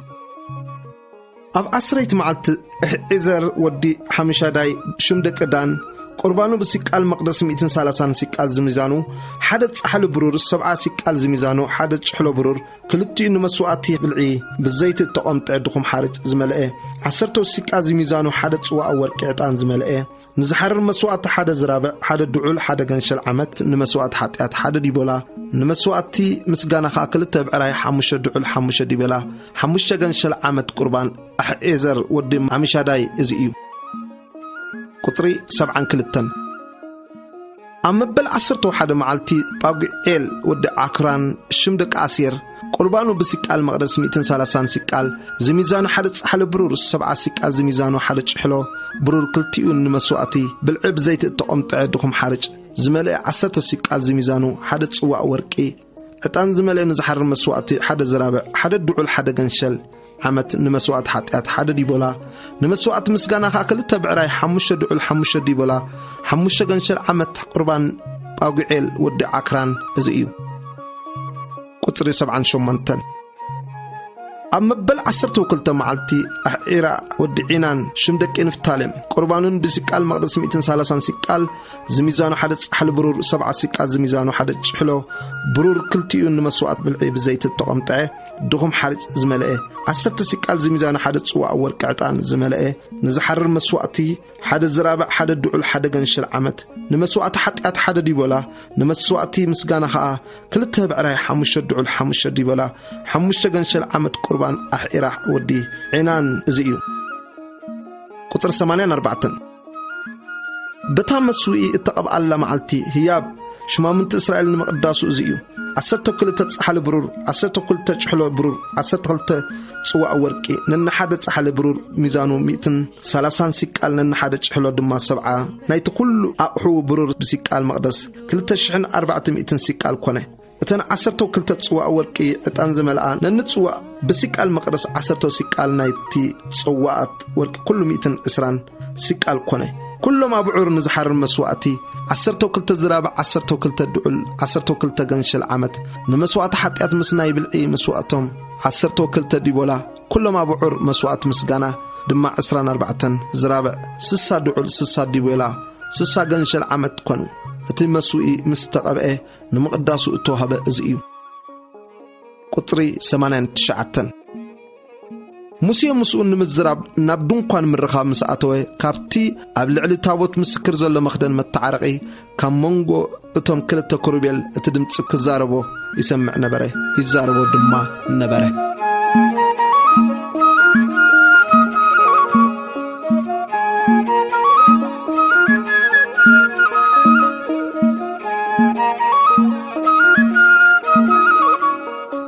ኣብ ዓስረይቲ መዓልቲ ኣሕዒዘር ወዲ ሓሚሻዳይ ሽም ደቂ ዳን ቁርባኑ ብሲቃል መቕደስ ሚእትን ሰላሳን ሲቃል ዝሚዛኑ ሓደ ጻሕሊ ብሩር፣ ሰብዓ ሲቃል ዝሚዛኑ ሓደ ጭሕሎ ብሩር፣ ክልቲኡ ንመስዋእቲ ብልዒ ብዘይቲ እተቖምጠ ድኹም ሓርጭ ዝመልአ ዓሰርተ ሲቃል ዝሚዛኑ ሓደ ጽዋእ ወርቂ ዕጣን ዝመልአ ንዝሓርር መስዋእቲ ሓደ ዝራብዕ ሓደ ድዑል ሓደ ገንሸል ዓመት ንመስዋእቲ ሓጢኣት ሓደ ዲበላ ንመስዋእቲ ምስጋና ኸኣ ክልተ ብዕራይ ሓሙሽተ ድዑል ሓሙሽተ ዲበላ ሓሙሽተ ገንሸል ዓመት ቁርባን ኣሕዔዘር ወዲ ዓሚሻዳይ እዚ እዩ። ቁጽሪ ሰብዓን ክልተን። ኣብ መበል ዓሰርተ ሓደ መዓልቲ ጳጉዔል ወዲ ዓክራን ሽም ደቂ ኣሴር ቁርባኑ ብሲቃል መቕደስ ሚእትን ሰላሳን ሲቃል ዝሚዛኑ ሓደ ጻሕሊ ብሩር ሰብዓ ሲቃል ዝሚዛኑ ሓደ ጭሕሎ ብሩር ክልቲኡ ንመስዋእቲ ብልዒ ብዘይቲ እተቖምጠዐ ድኹም ሓርጭ ዝመልአ ዓሰርተ ሲቃል ዝሚዛኑ ሓደ ጽዋእ ወርቂ ዕጣን ዝመልአ ንዝሓርር መስዋእቲ ሓደ ዝራብዕ ሓደ ድዑል ሓደ ገንሸል ዓመት ንመስዋእቲ ሓጢኣት ሓደ ዲቦላ ንመስዋእቲ ምስጋና ኸኣ ክልተ ብዕራይ ሓሙሽተ ድዑል ሓሙሽተ ዲቦላ ሓሙሽተ ገንሸል ዓመት ቁርባን ጳጉዔል ወዲ ዓክራን እዚ እዩ። ቁጽሪ ሰብዓን ሸሞንተን። ኣብ መበል ዓሰርተ ክልተ መዓልቲ ኣሕዒራ ወዲ ዒናን ሽም ደቂ ንፍታሌም ቁርባኑን ብሲቃል መቕደስ ሚእትን ሰላሳን ሲቃል ዝሚዛኑ ሓደ ጻሕሊ ብሩር ሰብዓ ሲቃል ዝሚዛኑ ሓደ ጭሕሎ ብሩር ክልቲኡ ንመስዋእት ብልዒ ብዘይቲ እተቐምጠዐ ድኹም ሓርጭ ዝመልአ ዓሰርተ ሲቃል ዝሚዛኑ ሓደ ጽዋእ ወርቂ ዕጣን ዝመልአ ንዝሓርር መስዋእቲ ሓደ ዝራብዕ ሓደ ድዑል ሓደ ገንሸል ዓመት ንመስዋእቲ ሓጢኣት ሓደ ዲቦላ ንመስዋእቲ ምስጋና ኸኣ ክልተ ብዕራይ ሓሙሽተ ድዑል ሓሙሽተ ዲበላ ሓሙሽተ ገንሸል ዓመት ቁርባን ኣሕዒራ ወዲ ዔናን እዚ እዩ። ቁጽሪ ሰማንያን ኣርባዕተን። በታ መስውኢ እተቐብኣላ መዓልቲ ህያብ ሽማምንቲ እስራኤል ንምቕዳሱ እዚ እዩ። ዓሰርተ ክልተ ጻሕሊ ብሩር፣ ዓሰርተ ክልተ ጭሕሎ ብሩር፣ ዓሰርተ ክልተ ጽዋእ ወርቂ፣ ነንሓደ ጻሕሊ ብሩር ሚዛኑ ሚእትን ሰላሳን ሲቃል፣ ነንሓደ ጭሕሎ ድማ ሰብዓ፣ ናይቲ ኩሉ ኣቕሑ ብሩር ብሲቃል መቕደስ ክልተ ሽሕን ኣርባዕተ ሚእትን ሲቃል ኮነ። እተን ዓሰርተው ክልተ ጽዋእ ወርቂ ዕጣን ዝመልኣ ነንጽዋእ ብሲቃል መቕደስ ዓሰርተው ሲቃል ናይቲ ጽዋኣት ወርቂ ኩሉ ሚእትን ዕስራን ሲቃል ኮነ። ኩሎም ኣብዑር ንዝሓርር መስዋእቲ፣ ዓሰርተው ክልተ ዝራብዕ፣ ዓሰርተው ክልተ ድዑል፣ ዓሰርተው ክልተ ገንሸል ዓመት፣ ንመስዋእቲ ሓጢኣት ምስ ናይ ብልዒ መስዋእቶም፣ ዓሰርተው ክልተ ዲቦላ፣ ኩሎም ኣብዑር መስዋእቲ ምስጋና ድማ ዕስራን ኣርባዕተን ዝራብዕ፣ ስሳ ድዑል፣ ስሳ ዲቦላ፣ ስሳ ገንሸል ዓመት ኮኑ። እቲ መስውኢ ምስ ተቐብኤ ንምቕዳሱ እተዋህበ እዚ እዩ። ቁጽሪ ሰማንያን ትሽዓተን። ሙሴ ምስኡ ንምዝራብ ናብ ድንኳን ምርኻብ ምስ ኣተወ፣ ካብቲ ኣብ ልዕሊ ታቦት ምስክር ዘሎ መኽደን መተዓረቒ፣ ካብ መንጎ እቶም ክልተ ክሩቤል እቲ ድምጺ ክዛረቦ ይሰምዕ ነበረ፣ ይዛረቦ ድማ ነበረ።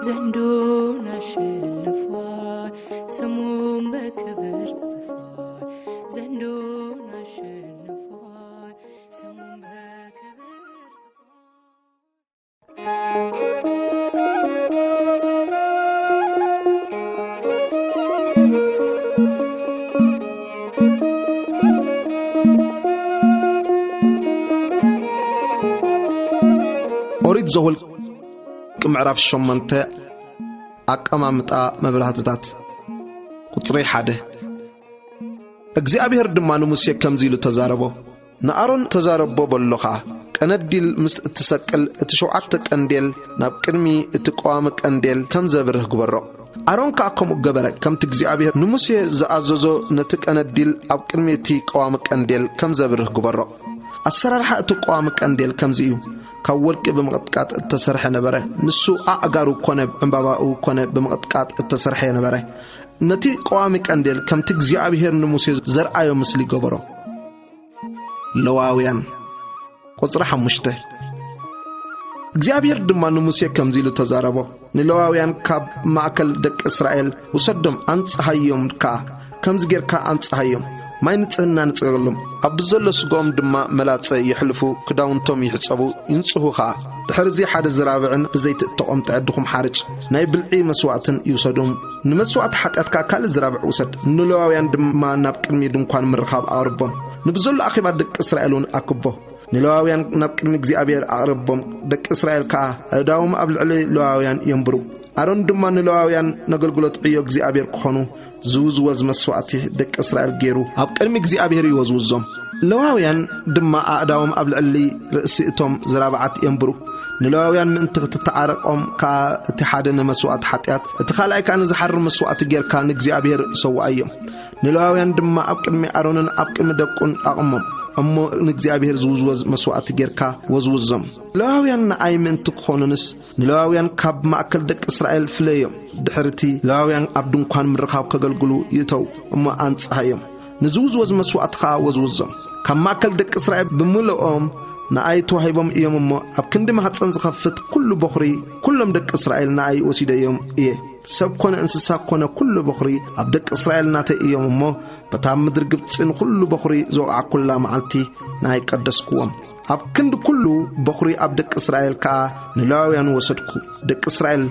ዘንዶን አሸንፏል፣ ስሙን በክብር ጽፏል። ዘንዶን አሸንፏል፣ ስሙን በክብር ጽፏል። ኦሪት ዘኍልቍ ምዕራፍ ሸሞንተ። ኣቀማምጣ መብራህትታት። ቁጽሪ ሓደ። እግዚኣብሔር ድማ ንሙሴ ከምዚ ኢሉ ተዛረቦ። ንኣሮን ተዛረቦ በሎ ኸኣ፣ ቀነዲል ምስ እትሰቅል እቲ ሸውዓተ ቀንዴል ናብ ቅድሚ እቲ ቀዋሚ ቀንዴል ከም ዘብርህ ግበሮ። ኣሮን ከኣ ከምኡ ገበረ፣ ከምቲ እግዚኣብሔር ንሙሴ ዝኣዘዞ ነቲ ቀነዲል ኣብ ቅድሚ እቲ ቀዋሚ ቀንዴል ከም ዘብርህ ግበሮ። ኣሰራርሓ እቲ ቀዋሚ ቀንዴል ከምዚ እዩ። ካብ ወርቂ ብምቕጥቃጥ እተሰርሐ ነበረ። ንሱ ኣእጋሩ ኮነ ዕምባባኡ ኮነ ብምቕጥቃጥ እተሰርሐ ነበረ። ነቲ ቀዋሚ ቀንዴል ከምቲ እግዚኣብሔር ንሙሴ ዘርኣዮ ምስሊ ገበሮ። ለዋውያን። ቁጽሪ ሓሙሽተ። እግዚኣብሔር ድማ ንሙሴ ከምዚ ኢሉ ተዛረቦ፣ ንለዋውያን ካብ ማእከል ደቂ እስራኤል ውሰዶም፣ ኣንጽሃዮም ከኣ። ከምዚ ጌርካ ኣንጽሃዮም፣ ማይ ንጽህና ንጽገሎም። ኣብ ብዘሎ ስጋኦም ድማ መላጸ የሕልፉ፣ ክዳውንቶም ይሕጸቡ፣ ይንጽሁ ኸኣ። ድሕርዚ ሓደ ዝራብዕን ብዘይቲ እተቖምጠ ድኹም ሓርጭ ናይ ብልዒ መስዋእትን ይውሰዱ። ንመስዋእቲ ሓጢኣት ከኣ ካልእ ዝራብዕ ውሰድ። ንለዋውያን ድማ ናብ ቅድሚ ድንኳን ምርኻብ ኣቕርቦም። ንብዘሎ ኣኼባ ደቂ እስራኤል እውን ኣክቦ። ንለዋውያን ናብ ቅድሚ እግዚኣብሔር ኣቕርቦም። ደቂ እስራኤል ከኣ ኣእዳዎም ኣብ ልዕሊ ለዋውያን የንብሩ። ኣሮን ድማ ንለዋውያን ነገልግሎት ዕዮ እግዚኣብሔር ክኾኑ ዝውዝወዝ መስዋእቲ ደቂ እስራኤል ገይሩ ኣብ ቅድሚ እግዚኣብሔር ይወዝውዞም። ለዋውያን ድማ ኣእዳዎም ኣብ ልዕሊ ርእሲ እቶም ዝራብዓት የንብሩ። ንለዋውያን ምእንቲ ክትተዓረቆም ከኣ እቲ ሓደ ንመስዋእቲ ሓጢኣት፣ እቲ ካልኣይ ከኣ ንዝሓርር መስዋእቲ ጌርካ ንእግዚኣብሔር ሰውኣዮም። ንለዋውያን ድማ ኣብ ቅድሚ ኣሮንን ኣብ ቅድሚ ደቁን ኣቕሞም፣ እሞ ንእግዚኣብሔር ዝውዝወዝ መስዋእቲ ጌርካ ወዝውዞም። ለዋውያን ንኣይ ምእንቲ ክኾኑንስ፣ ንለዋውያን ካብ ማእከል ደቂ እስራኤል ፍለዮም። ድሕርቲ ለዋውያን ኣብ ድንኳን ምርኻብ ከገልግሉ ይእተው፣ እሞ ኣንጽሃዮም። ንዝውዝወዝ መስዋእቲ ኸኣ ወዝውዞም። ካብ ማእከል ደቂ እስራኤል ብምልኦም ንኣይ ተዋሂቦም እዮም እሞ፣ ኣብ ክንዲ ማሕፀን ዝኸፍት ኩሉ በኹሪ፣ ኩሎም ደቂ እስራኤል ንኣይ ወሲደዮም እየ። ሰብ ኮነ እንስሳ ኮነ ኩሉ በኹሪ ኣብ ደቂ እስራኤል ናተይ እዮም እሞ፣ በታ ኣብ ምድሪ ግብፂ ንኹሉ በኹሪ ዝወቕዓኩላ መዓልቲ ንኣይ ቀደስክዎም። ኣብ ክንዲ ኩሉ በኹሪ ኣብ ደቂ እስራኤል ከኣ ንሌዋውያን ወሰድኩ። ደቂ እስራኤል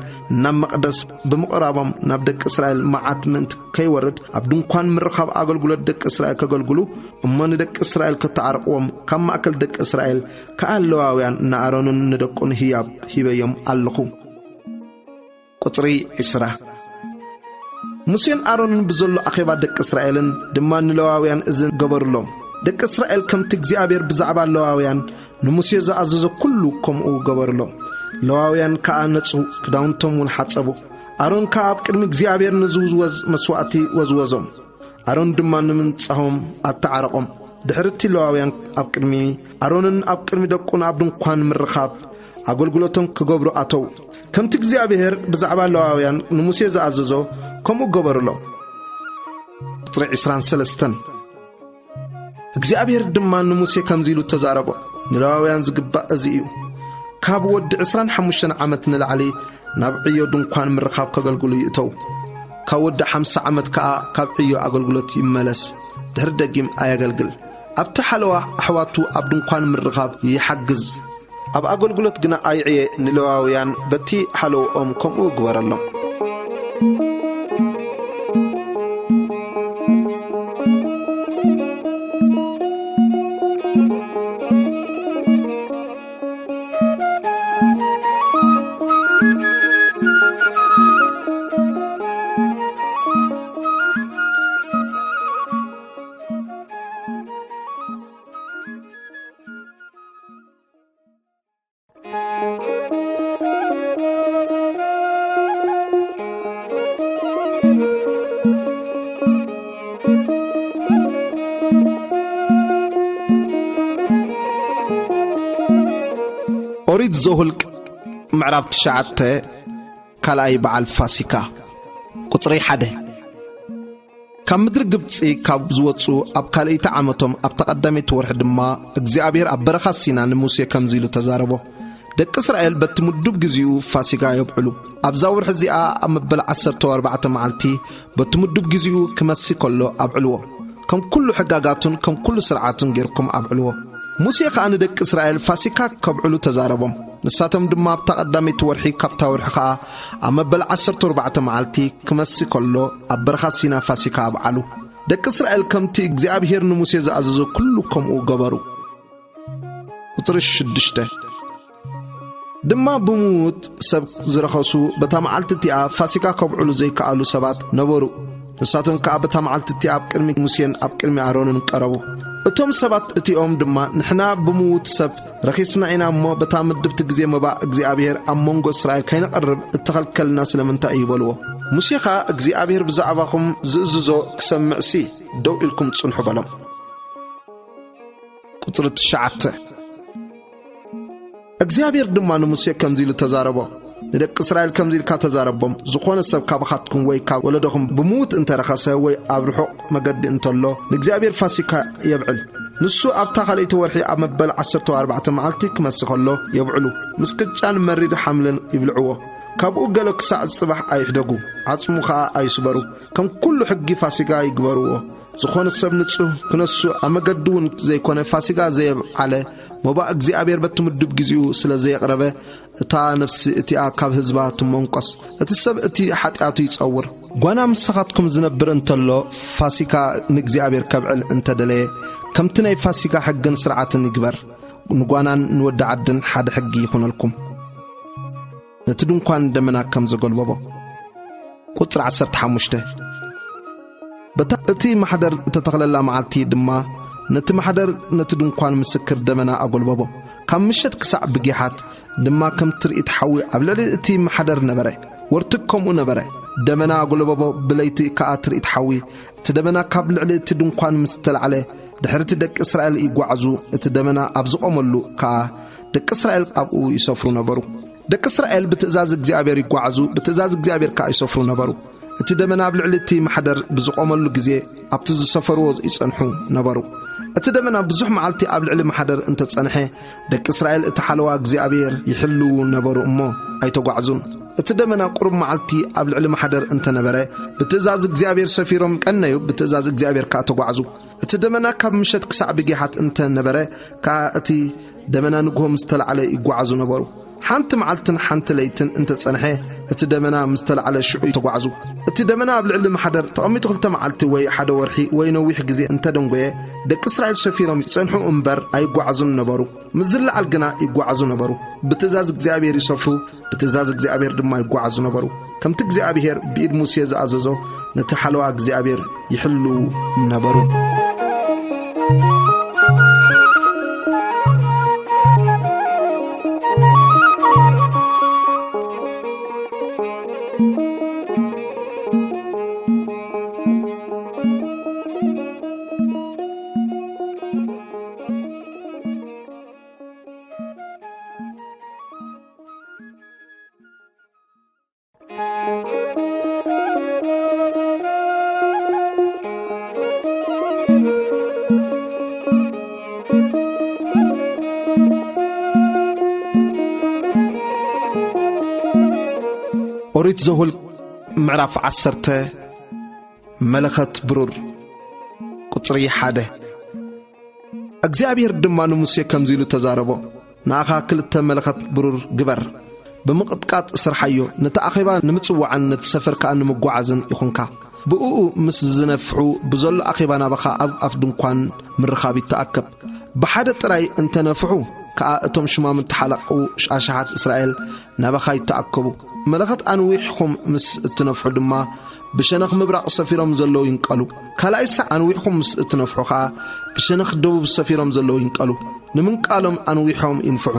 ናብ መቕደስ ብምቕራቦም፣ ናብ ደቂ እስራኤል መዓት ምእንቲ ከይወርድ፣ ኣብ ድንኳን ምርኻብ ኣገልግሎት ደቂ እስራኤል ከገልግሉ፣ እሞ ንደቂ እስራኤል ከተዓርቕዎም፣ ካብ ማእከል ደቂ እስራኤል ከኣ ሌዋውያን ንኣሮንን ንደቁን ህያብ ሂበዮም ኣለኹ። ቁጽሪ ዕስራ። ሙሴን ኣሮንን ብዘሎ ኣኼባ ደቂ እስራኤልን ድማ ንሌዋውያን እዚ ገበሩሎም። ደቂ እስራኤል ከምቲ እግዚኣብሔር ብዛዕባ ሌዋውያን ንሙሴ ዝኣዘዞ ኩሉ ከምኡ ገበሩሎም። ሌዋውያን ከኣ ነጽሁ፣ ክዳውንቶም እውን ሓጸቡ። ኣሮን ከኣ ኣብ ቅድሚ እግዚኣብሔር ንዝውዝወዝ መስዋእቲ ወዝወዞም። ኣሮን ድማ ንምንጻሆም ኣተዓረቖም። ድሕሪ እቲ ሌዋውያን ኣብ ቅድሚ ኣሮንን ኣብ ቅድሚ ደቁን ኣብ ድንኳን ምርኻብ ኣገልግሎቶም ክገብሩ ኣተዉ። ከምቲ እግዚኣብሔር ብዛዕባ ሌዋውያን ንሙሴ ዝኣዘዞ፣ ከምኡ ገበሩሎም። ቁጽሪ ዕስራን ሰለስተን። እግዚኣብሔር ድማ ንሙሴ ከምዚ ኢሉ ተዛረቦ፣ ንሌዋውያን ዝግባእ እዚ እዩ። ካብ ወዲ ዕስራን ሓሙሽተን ዓመት ንላዕሊ ናብ ዕዮ ድንኳን ምርኻብ ከገልግሉ ይእተዉ። ካብ ወዲ ሓምሳ ዓመት ከኣ ካብ ዕዮ ኣገልግሎት ይመለስ። ድሕሪ ደጊም ኣየገልግል። ኣብቲ ሓለዋ ኣሕዋቱ ኣብ ድንኳን ምርኻብ ይሓግዝ። ኣብ ኣገልግሎት ግና ኣይዕየ። ንሌዋውያን በቲ ሓለውኦም ከምኡ ግበረሎም። ኦሪት ዘኍልቅ ምዕራፍ ትሽዓተ። ካልኣይ በዓል ፋሲካ። ቁጽሪ ሓደ። ካብ ምድሪ ግብጺ ካብ ዝወጹ ኣብ ካልኣይቲ ዓመቶም ኣብታ ቀዳመይቲ ወርሒ ድማ እግዚኣብሔር ኣብ በረኻ ሲና ንሙሴ ከምዚ ኢሉ ተዛረቦ። ደቂ እስራኤል በቲ ምዱብ ግዚኡ ፋሲጋ የብዕሉ። ኣብዛ ወርሒ እዚኣ ኣብ መበል ዓሰርተ ኣርባዕተ መዓልቲ በቲ ምዱብ ግዚኡ ክመሲ ከሎ ኣብዕልዎ። ከም ኩሉ ሕጋጋቱን ከም ኩሉ ስርዓቱን ጌርኩም ኣብዕልዎ። ሙሴ ኸኣ ንደቂ እስራኤል ፋሲካ ከብዕሉ ተዛረቦም። ንሳቶም ድማ ኣብታ ቀዳመይቲ ወርሒ ካብታ ወርሒ ኸኣ ኣብ መበል ዓሰርተ ኣርባዕተ መዓልቲ ክመሲ ከሎ ኣብ በረኻ ሲና ፋሲካ ኣብዓሉ። ደቂ እስራኤል ከምቲ እግዚኣብሔር ንሙሴ ዝኣዘዞ ኩሉ ከምኡ ገበሩ። ቁጽሪ ሽዱሽተ። ድማ ብምዉት ሰብ ዝረኸሱ በታ መዓልቲ እቲኣ ፋሲካ ከብዕሉ ዘይከኣሉ ሰባት ነበሩ። ንሳቶም ከኣ በታ መዓልቲ እቲኣ ኣብ ቅድሚ ሙሴን ኣብ ቅድሚ ኣሮንን ቀረቡ። እቶም ሰባት እቲኦም ድማ፣ "ንሕና ብምዉት ሰብ ረኺስና ኢና እሞ፣ በታ ምድብቲ ግዜ መባእ እግዚኣብሔር ኣብ መንጎ እስራኤል ከይነቕርብ እተኸልከልና ስለምንታይ እዩ?" በልዎ። ሙሴ ኸኣ፣ "እግዚኣብሔር ብዛዕባኹም ዝእዝዞ ክሰምዕሲ ደው ኢልኩም ጽንሑ" በሎም። ቁጽሪ ትሽዓተ። እግዚኣብሔር ድማ ንሙሴ ከምዚ ኢሉ ተዛረቦ፣ "ንደቂ እስራኤል ከምዚ ኢልካ ተዛረቦም፣ ዝኾነ ሰብ ካባኻትኩም ወይ ካብ ወለዶኹም ብምዉት እንተ ረኸሰ ወይ ኣብ ርሑቕ መገዲ እንተሎ፣ ንእግዚኣብሔር ፋሲካ የብዕል። ንሱ ኣብታ ካልኣይቲ ወርሒ ኣብ መበል ዓሰርተ ኣርባዕተ መዓልቲ ክመሲ ከሎ የብዕሉ፣ ምስ ቅጫን መሪር ሓምልን ይብልዕዎ። ካብኡ ገሎ ክሳዕ ጽባሕ ኣይሕደጉ፣ ዓጽሙ ኸኣ ኣይስበሩ። ከም ኩሉ ሕጊ ፋሲጋ ይግበርዎ። ዝኾነ ሰብ ንጹህ ክነሱ ኣብ መገዲ እውን ዘይኮነ ፋሲጋ ዘየብዓለ፣ መባእ እግዚኣብሔር በቲ ምዱብ ግዚኡ ስለ ዘየቕረበ፣ እታ ነፍሲ እቲኣ ካብ ህዝባ ትመንቆስ፣ እቲ ሰብ እቲ ሓጢኣቱ ይጸውር። ጓና ምሳኻትኩም ዝነብር እንተሎ፣ ፋሲካ ንእግዚኣብሔር ከብዕል እንተደለየ፣ ከምቲ ናይ ፋሲካ ሕግን ስርዓትን ይግበር። ንጓናን ንወዲ ዓድን ሓደ ሕጊ ይኹነልኩም። ነቲ ድንኳን ደመና ከም ዘጎልበቦ። ቁጽሪ ዓሰርተ ሓሙሽተ። በታ እቲ ማሕደር እተተኽለላ መዓልቲ ድማ ነቲ ማሕደር ነቲ ድንኳን ምስክር ደመና ኣጎልበቦ። ካብ ምሸት ክሳዕ ብጊሓት ድማ ከም ትርኢት ሓዊ ኣብ ልዕሊ እቲ ማሕደር ነበረ። ወርትግ ከምኡ ነበረ። ደመና ኣጎልበቦ፣ ብለይቲ ከኣ ትርኢት ሓዊ። እቲ ደመና ካብ ልዕሊ እቲ ድንኳን ምስ ተላዕለ፣ ድሕሪ እቲ ደቂ እስራኤል ይጓዓዙ፣ እቲ ደመና ኣብ ዝቖመሉ ከኣ ደቂ እስራኤል ኣብኡ ይሰፍሩ ነበሩ። ደቂ እስራኤል ብትእዛዝ እግዚኣብሔር ይጓዓዙ፣ ብትእዛዝ እግዚኣብሔር ከኣ ይሰፍሩ ነበሩ። እቲ ደመና ኣብ ልዕሊ እቲ ማሕደር ብዝቖመሉ ግዜ፣ ኣብቲ ዝሰፈርዎ ይጸንሑ ነበሩ። እቲ ደመና ብዙሕ መዓልቲ ኣብ ልዕሊ ማሕደር እንተጸንሐ፣ ደቂ እስራኤል እቲ ሓለዋ እግዚኣብሔር ይሕልዉ ነበሩ እሞ ኣይተጓዕዙን። እቲ ደመና ቁሩብ መዓልቲ ኣብ ልዕሊ ማሕደር እንተነበረ፣ ብትእዛዝ እግዚኣብሔር ሰፊሮም ቀነዩ፣ ብትእዛዝ እግዚኣብሔር ከኣ ተጓዕዙ። እቲ ደመና ካብ ምሸት ክሳዕ ብጊሓት እንተ ነበረ ከኣ፣ እቲ ደመና ንግሆ ምስ ተላዕለ ይጓዓዙ ነበሩ። ሓንቲ መዓልትን ሓንቲ ለይትን እንተ ጸንሐ፣ እቲ ደመና ምስ ተላዕለ ሽዑ ተጓዕዙ። እቲ ደመና ኣብ ልዕሊ ማሕደር ተቐሚጡ ክልተ መዓልቲ ወይ ሓደ ወርሒ ወይ ነዊሕ ግዜ እንተ ደንጎየ፣ ደቂ እስራኤል ሰፊሮም ይጸንሑ እምበር ኣይጓዓዙን ነበሩ። ምስ ዝለዓል ግና ይጓዓዙ ነበሩ። ብትእዛዝ እግዚኣብሔር ይሰፍሩ፣ ብትእዛዝ እግዚኣብሔር ድማ ይጓዓዙ ነበሩ። ከምቲ እግዚኣብሔር ብኢድ ሙሴ ዝኣዘዞ፣ ነቲ ሓለዋ እግዚኣብሔር ይሕልዉ ነበሩ። ኦሪት ዘኍልቁ ምዕራፍ ዓሰርተ። መለኸት ብሩር። ቁጽሪ ሓደ። እግዚኣብሔር ድማ ንሙሴ ከምዚ ኢሉ ተዛረቦ፣ ንኣኻ ክልተ መለኸት ብሩር ግበር፣ ብምቕጥቃጥ ስርሓዮ፣ ነቲ ኣኼባ ንምጽዋዕን ነቲ ሰፈር ከኣ ንምጓዓዝን ይኹንካ። ብእኡ ምስ ዝነፍሑ ብዘሎ ኣኼባ ናባኻ ኣብ ኣፍ ድንኳን ምርኻብ ይተኣከብ። ብሓደ ጥራይ እንተነፍሑ ከኣ እቶም ሽማምንቲ ሓለቑ ኣሽሓት እስራኤል ናባኻ ይተኣከቡ። መለኸት ኣንዊሕኹም ምስ እትነፍሑ ድማ ብሸነኽ ምብራቕ ሰፊሮም ዘለዉ ይንቀሉ። ካልኣይ ሳዕ ኣንዊሕኹም ምስ እትነፍሑ ከኣ ብሸነኽ ደቡብ ሰፊሮም ዘለዉ ይንቀሉ። ንምንቃሎም ኣንዊሖም ይንፍሑ።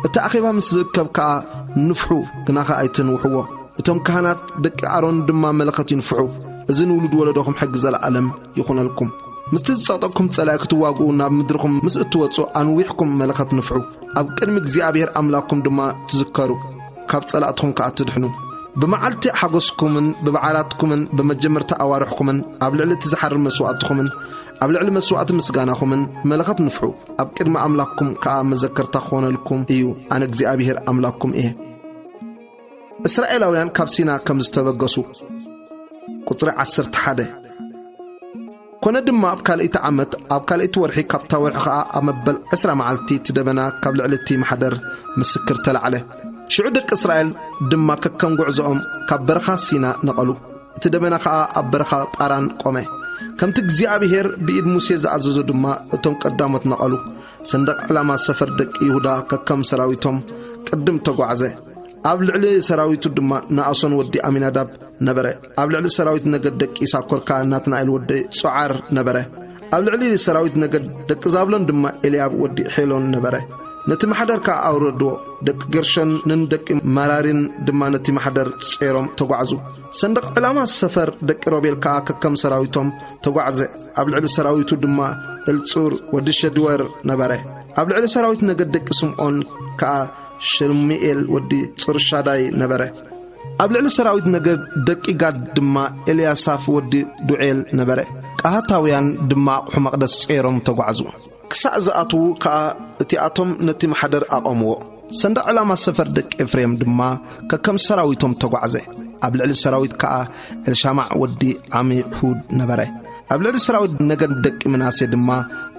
እቲ ኣኼባ ምስ ዝእከብ ከኣ ንፍሑ፣ ግናኸ ኣይትንውሕዎ። እቶም ካህናት ደቂ ኣሮን ድማ መለኸት ይንፍሑ። እዚ ንውሉድ ወለዶኹም ሕጊ ዘለኣለም ይኹነልኩም። ምስቲ ዝጸቕጠኩም ጸላኢ ክትዋግኡ ናብ ምድርኹም ምስ እትወጹ ኣንዊሕኩም መለኸት ንፍሑ። ኣብ ቅድሚ እግዚኣብሔር ኣምላኽኩም ድማ ትዝከሩ፣ ካብ ጸላእትኹም ከኣ ትድሕኑ። ብመዓልቲ ሓጎስኩምን ብበዓላትኩምን ብመጀመርታ ኣዋርሕኩምን ኣብ ልዕሊ እቲ ዝሓርር መስዋእትኹምን ኣብ ልዕሊ መስዋእቲ ምስጋናኹምን መለኸት ንፍሑ። ኣብ ቅድሚ ኣምላኽኩም ከኣ መዘከርታ ክኾነልኩም እዩ። ኣነ እግዚኣብሔር ኣምላኽኩም እየ። እስራኤላውያን ካብ ሲና ከም ዝተበገሱ። ቁጽሪ ዓሰርተ ሓደ። ኮነ ድማ ኣብ ካልኣይቲ ዓመት፣ ኣብ ካልኣይቲ ወርሒ፣ ካብታ ወርሒ ኸኣ ኣብ መበል ዕስራ መዓልቲ እቲ ደበና ካብ ልዕሊ እቲ ማሕደር ምስክር ተላዕለ። ሽዑ ደቂ እስራኤል ድማ ከከም ጉዕዞኦም ካብ በረኻ ሲና ነቐሉ። እቲ ደበና ኸኣ ኣብ በረኻ ጳራን ቆመ። ከምቲ እግዚኣብሔር ብኢድ ሙሴ ዝኣዘዞ ድማ እቶም ቀዳሞት ነቐሉ። ሰንደቕ ዕላማ ሰፈር ደቂ ይሁዳ ከከም ሰራዊቶም ቅድም ተጓዕዘ። ኣብ ልዕሊ ሰራዊቱ ድማ ነኣሶን ወዲ ኣሚናዳብ ነበረ። ኣብ ልዕሊ ሰራዊት ነገድ ደቂ ይሳኮር ከኣ ናትናኤል ወዲ ጾዓር ነበረ። ኣብ ልዕሊ ሰራዊት ነገድ ደቂ ዛብሎን ድማ ኤልያብ ወዲ ሔሎን ነበረ። ነቲ ማሕደር ከኣ ኣውረድዎ። ደቂ ገርሾንን ደቂ መራሪን ድማ ነቲ ማሕደር ጼሮም ተጓዕዙ። ሰንደቕ ዕላማ ሰፈር ደቂ ሮቤል ከኣ ከከም ሰራዊቶም ተጓዕዘ። ኣብ ልዕሊ ሰራዊቱ ድማ እልጹር ወዲ ሸድወር ነበረ። ኣብ ልዕሊ ሰራዊት ነገድ ደቂ ስምዖን ከኣ ሸሉሚኤል ወዲ ጹርሻዳይ ነበረ። ኣብ ልዕሊ ሰራዊት ነገድ ደቂ ጋድ ድማ ኤልያሳፍ ወዲ ዱዔል ነበረ። ቀሃታውያን ድማ ኣቑሑ መቕደስ ጼሮም ተጓዕዙ። ክሳዕ ዝኣትዉ ከኣ እቲኣቶም ነቲ ማሕደር ኣቐምዎ። ሰንደቕ ዕላማ ሰፈር ደቂ ኤፍሬም ድማ ከከም ሰራዊቶም ተጓዕዘ። ኣብ ልዕሊ ሰራዊት ከኣ ኤልሻማዕ ወዲ ዓሚሑድ ነበረ። ኣብ ልዕሊ ሰራዊት ነገድ ደቂ ምናሴ ድማ